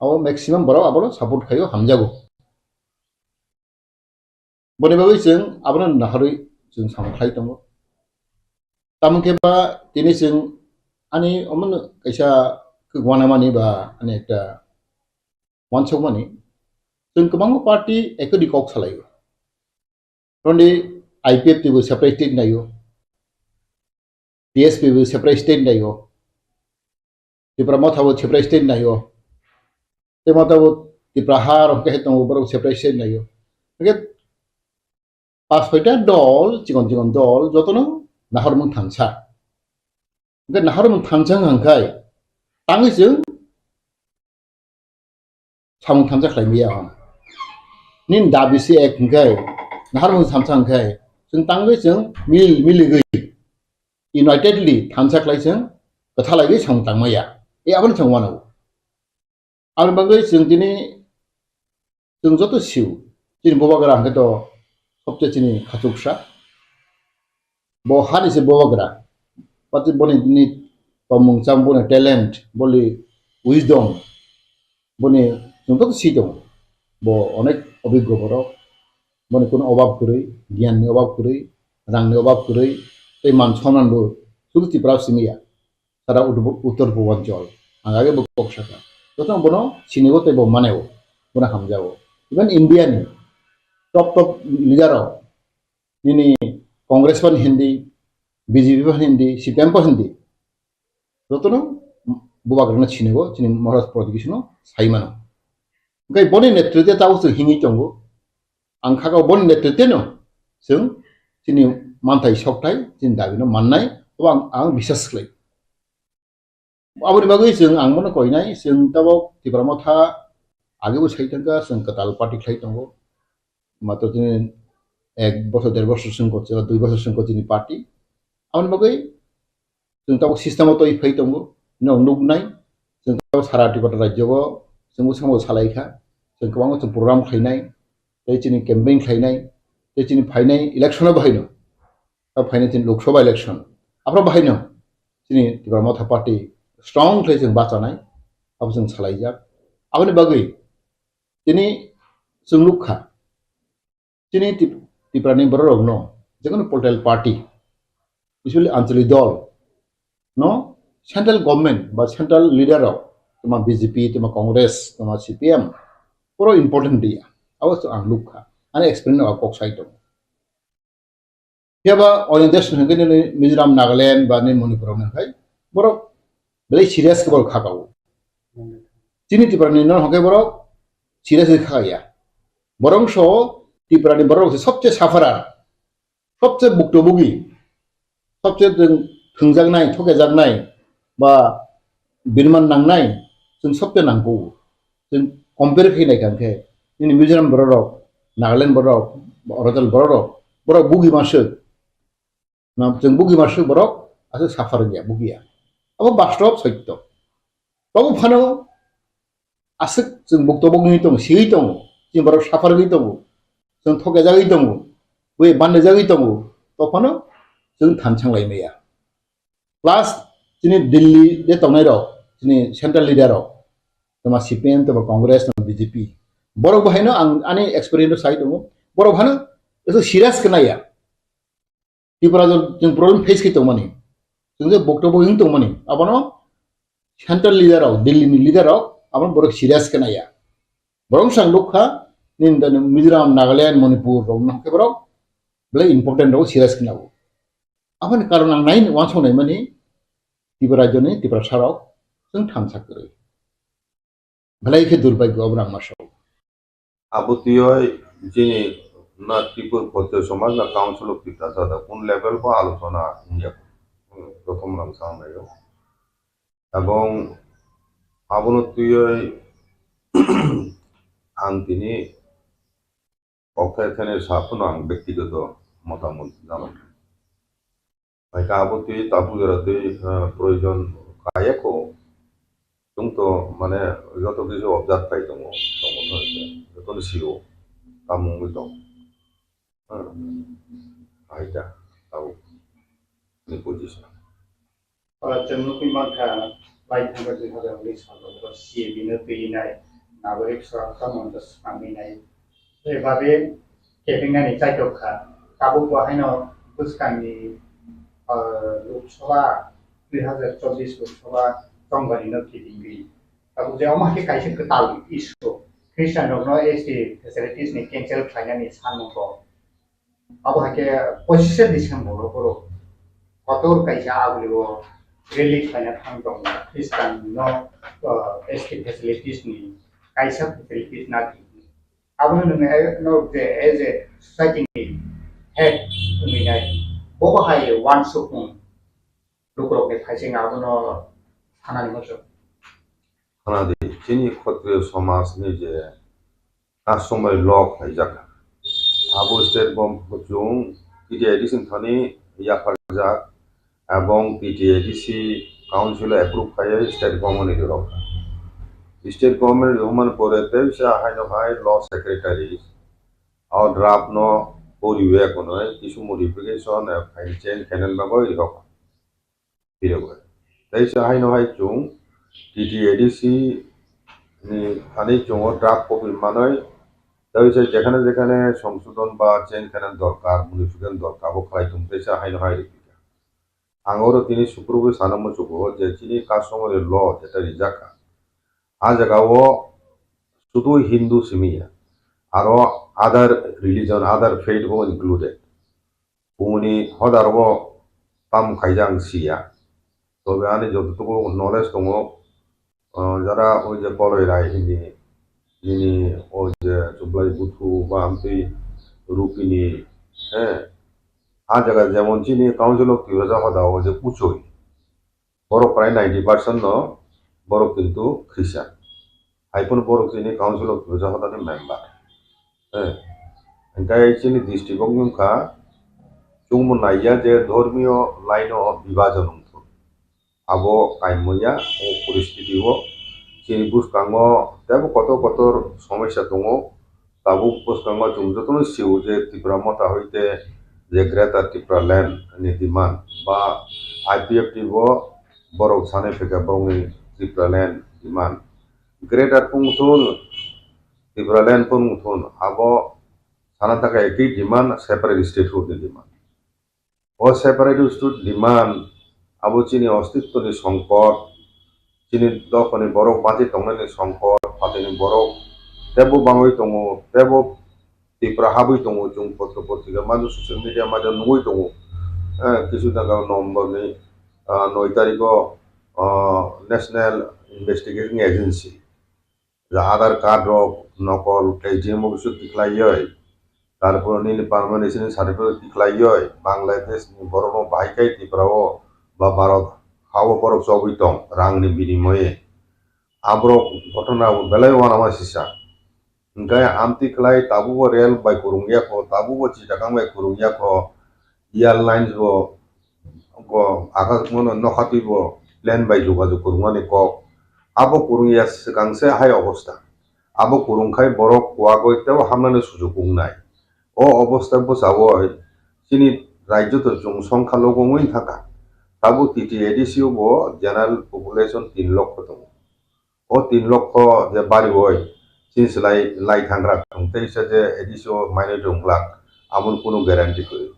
Abo maximum borok abono support khaio, hamjago. Boni bagwi chwng abono naharwi chwng samung khlai tongo. Tamo khe ba tini chwng ani omono kaisa kwkwanamani ba ani ekta wansukmani, chwng kwbangma party ekodi kok salaio. Toni I P F T bo separate state naio, T S P bo separate state naio, Tipra Motha bo separate state naio, Tei mata bo Tipra ha rok khe tongo, borok separate state naio. Hingkhe pas soita dol, chikon chikon dol, jotono nahormung thansa. Hingkhe nahormung thansa hwnkha hwnkhe, tangwi chwng samung thansa khlai maya hwn. Nini dabi se ek hwnkhe, nahormung thansa hwnkhe, chwng tangwi chwng mil, miligwi, unitedly thansa khlai chwng kwthalaiwi samung tangmaya. E abono chwng wano. Aboni bagwi chwng tini, chwng joto sio, chini bubagra hwnkhe to sobse chini khachuksa. Bo hani se bubagra, pati boni ni tongmung cham, boni talent, boni wisdom, boni chwng joto si tongo. Bo onek obiggo borok, boni kuno obab kwrwi, giyan ni obab kwrwi, rang ni obab kwrwi, tei man sonman bo sudu Tripura simi ya. Sara Ut-, Uttor Purbanchal, ang age bo kok saka. Joto bono sinigo tei bo maneo, bono hamjao. Even India ni top top leader rok, nini Congress phan hindi, B J P phan hindi, C P M phan hindi, jotono bubagrano sinigo, chini Maharaj Pradyot Kishore no sai mano. Hingke boni netritwe tabuk chwng himwi tongo. Ang kha kha boni netritweno chwng chini manthai sokthai, chini dabino mannai, obo ang, ang bisas khlai. Aboni bagwi chwng ang bono koinai, chwng tabuk Tipra Motha age bo sai thangkha, chwng kwtal party khlai tongo. Matwr chini ek bosor, der bosor chwng ko, dui bosor chwng ko chini party. Aboni bagwi chwng tabuk system o twi phai tongo, nwng nuknai, chwng tabuk sara Tripura rajyo o chwng bwskango salai kha, chwng kwbangma chwng program khlainai, tei chini campaign khlainai, tei chini phainai election o bahaino, tabuk phainai chini Lok Sabha election, aphuru bahaino chini Tipra Motha Party strong khlai chwng bachanai, abo chwng salaijak. Aboni bagwi tini chwng nukha, chini Tip-, Tiprani bororokno jekono political party, especially anchalik dol no central government ba central leader rok, toma B J P, toma Congress, toma C P M, puro important dia. Abo se ang nukha. Ani experience rok kok sai tongo. Phiya ba oino desh hwnkhe nini Mizoram, Nagaland ba nini Manipur rok hwnkhe borok belai serious khe borok kha kao. Chini Tripura ni no hwnkhe borok serious khe kha ya. Borok so Tripura ni borok se sobse sufferer, sobse bukto bugi, sobse chwng thwngjaknai, thokejaknai ba birman nangnai, chwng sobse nangkho. Chwng compare khe nai kha khe, nini Mizoram borok rok, Nagaland borok rok, Arunachal borok rok, borok bugi masuk. Na, chwng bugi masuk borok aswk suffer wngya, bugiya. Abo bastob sotto. Tabuk phano aswk chwng bukto bugwi tongo, siwi tongo, chini borok suffer wngwi tongo, chwng thokjagwi tongo, bui bandajagwi tongo, to phano chwng thanchang lai maya. Plus chini Delhi de tongnai rok, chini central leader rok, toma C P M, toma Congress, toma B J P, borok bo haino ang ani experience sai tongo, borok hano eto serious khe naiya. Tripura jor chwng problem face khe tongmani, chwng je boktobo wng tongmani, abono central leader rok, Delhi ni leader rok, abono borok serious khe naiya. Borok sang nukha, nini dani Mizoram, Nagaland, Manipur rok nokhe borok belai important rok serious khe nabo. Aboni karon ang nai wansong nai mani, Tripura joni, Tripura sarok, chwng thansa kwrwi. Belai khe durbagyo obo rang masao. Abo twiwi chini na Tripura Bhojyo Samaj na Council of Tiprasa da kun level bo alochona wngya, hmm, prothom rang sang naio. Ebong abono twiwi ang tini kokthai thani sa phano ang bektigoto motamot jano. Hai ka abo twi tabuk jora twi, eh, proyojon kaya kho. Chwng to mane joto kisu observe khai tongo, tongo to joto ni sio tamung wi tong. Hmm. Hai ta tabuk ni position. Oro chwng nukwi mankha, lai thangba dui hazar unis salo C A B no twi nai, nagorik surakha moncho swkangwi nai. Eba be kepingnani chaitok kha. Tabuk bo haino bwskangni, ah, Lok Sabha, dui hazar chobbish Lok Sabha chongbarino kitingwi. Tabuk je omo hai khe kaisa kwtal issue. Christian rokno S T facilities ni cancel khlainani sanmung kok. Abo hai khe pochishe December o borok kotor kaisa aboni o rally khlaina thang tongo. Christian no, ah, S T facilities ni kaisa kwthwi pitna di. Abono nwng no je as a society ni head wngwi nai, bo bo hai wansukmung lukurok ni phaising abono sanani muchung. Khna di, chini Khotriyo somaj ni je customary law khlaijak, abo state government kuchung T T A D C ni thani yapharjak, ebong T T A D C council approve khai state government ni rok. State government ni rok man pore tei sa haino hai law secretary o draft no poriwe kono kisu modification, eh, file change khainani bagwi rok. Phirogwi. Tei se haino hai chwng T T A D C ni thani chwng o draft copy manwi, tei se jekhane jekhane songsodon ba change khainani dorkar, modification dorkar, abo khlai tong tei se haino hai rikha. Ang oro tini suprubwi sana muchugo je chini customary law jeta rijak kha, a jaga o sudu Hindu simi ya, aro other religion, other faith bo included. Bumuni hoda rogo tam khaijak ang siya. Tobe ani jototuku knowledge tongo, ah, jara oi je Koloi Rai hindi, nini oi je Chublai Buthu ba amtwi Rupini, eh, a jaga jemon chini Council of Tiprasa hoda o je Kuchoi. Borok prai ninety percent no borok kintu Christian. Haiphano borok chini Council of Tiprasa hodani member. Eh, hingkai chini district o wngkha chwngbo naiya je dhormiyo line o bibajon wngthun. Abo kaimya o poristiti o chini bwskango teibo kotor kotor somosya tongo. Tabuk bwskango chwng jotono sio je Tipra Motha hoite je Greater Tipraland ni demand ba I P F T bo borok sanai phaikha borokni Tipraland demand. Greater pungthun, Tipraland pungthun, abo sana thangkha ekti demand, separate statehood ni demand. O separate state demand abo chini ostitto ni songkot, chini dophani borok bachwi tongnani songkot, phatini borok teibo bangwi tongo, teibo Tipra habwi tongo, chwng potro potrika madu, social media madu nugwi tongo. Eh, kisu daga November ni, ah, noi tarikh o, ah, National Investigation Agency je Aadhaar card rok nokol K G M office o tikhlaiwi, tarpor nini permanent resident certificate tikhlaiwi, Bangladesh ni borok no bahai khai Tripura o ba Bharat ha o borok chobwi tong rang ni binimoye. Aborok ghotona belai uanama sisa. Hingkhe amtwi khlai tabukbo rel bai kwrwngya kho, tabukbo chitakang bai kwrwngya kho, airlines bo, bo akas mano nokhatwi bo plane bai jogajog kwrwngmani kok. Abo kwrwngya swkang se hai obostha. Abo kwrwngkhai borok kuwagwi teibo hamnani sujuk wngnai. O obostha bwchawi chini rajyo to chwng songkha logo wngwi thangkha. Tabuk T T A D C o bo general population tin lokho tongo. O tin lokho je bariwi chini se lai, lai thangra tong tei se je A D C o minority wng glak, amoni kunu guarantee kwrwi.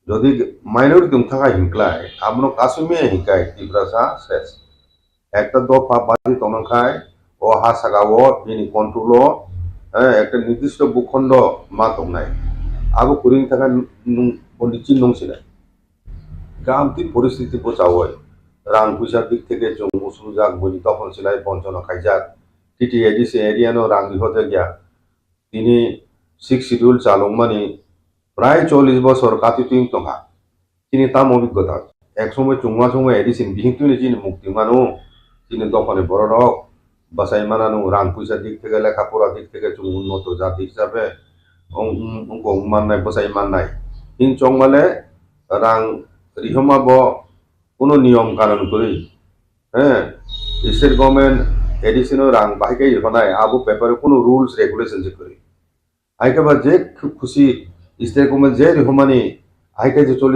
Jodi minority wng thangkha hinklai, amono kasumya hinkai Tiprasa ses. Ekta dopha bari tongnang khai, o ha saka o bini control o, eh, ekta nirdisto bhukhondo ma tongnai. Abo kwrwi thangkha nung, bondi chin nung sinai. Gamti poristiti bwchawi rang puisa dik theke chwng usujak, buini dophon silai bonchona khaijak. T T A D C area no rang rihojakya. Tini Sixth Schedule chalokmani prai chollish bosor kati twi tongkha. Chini tamo obigota? Ek somoi chwngma somoi A D C ni bihik twini chini mukti mano. Chini dophani bororok bwsai manano, rang puisa dik theke, lekha pora dik theke chwng unnoto jati hisabe wng, wng, wng mannai, bwsai mannai. Hin chongmale rang rihoma bo kuno niyom kanun kwrwi. He, state government A D C no rang bahai khe rihonai, abo bepare kuno rules regulation se kwrwi. Hai khe ba je khu-, khusi state government je rihomani, hai khe je choli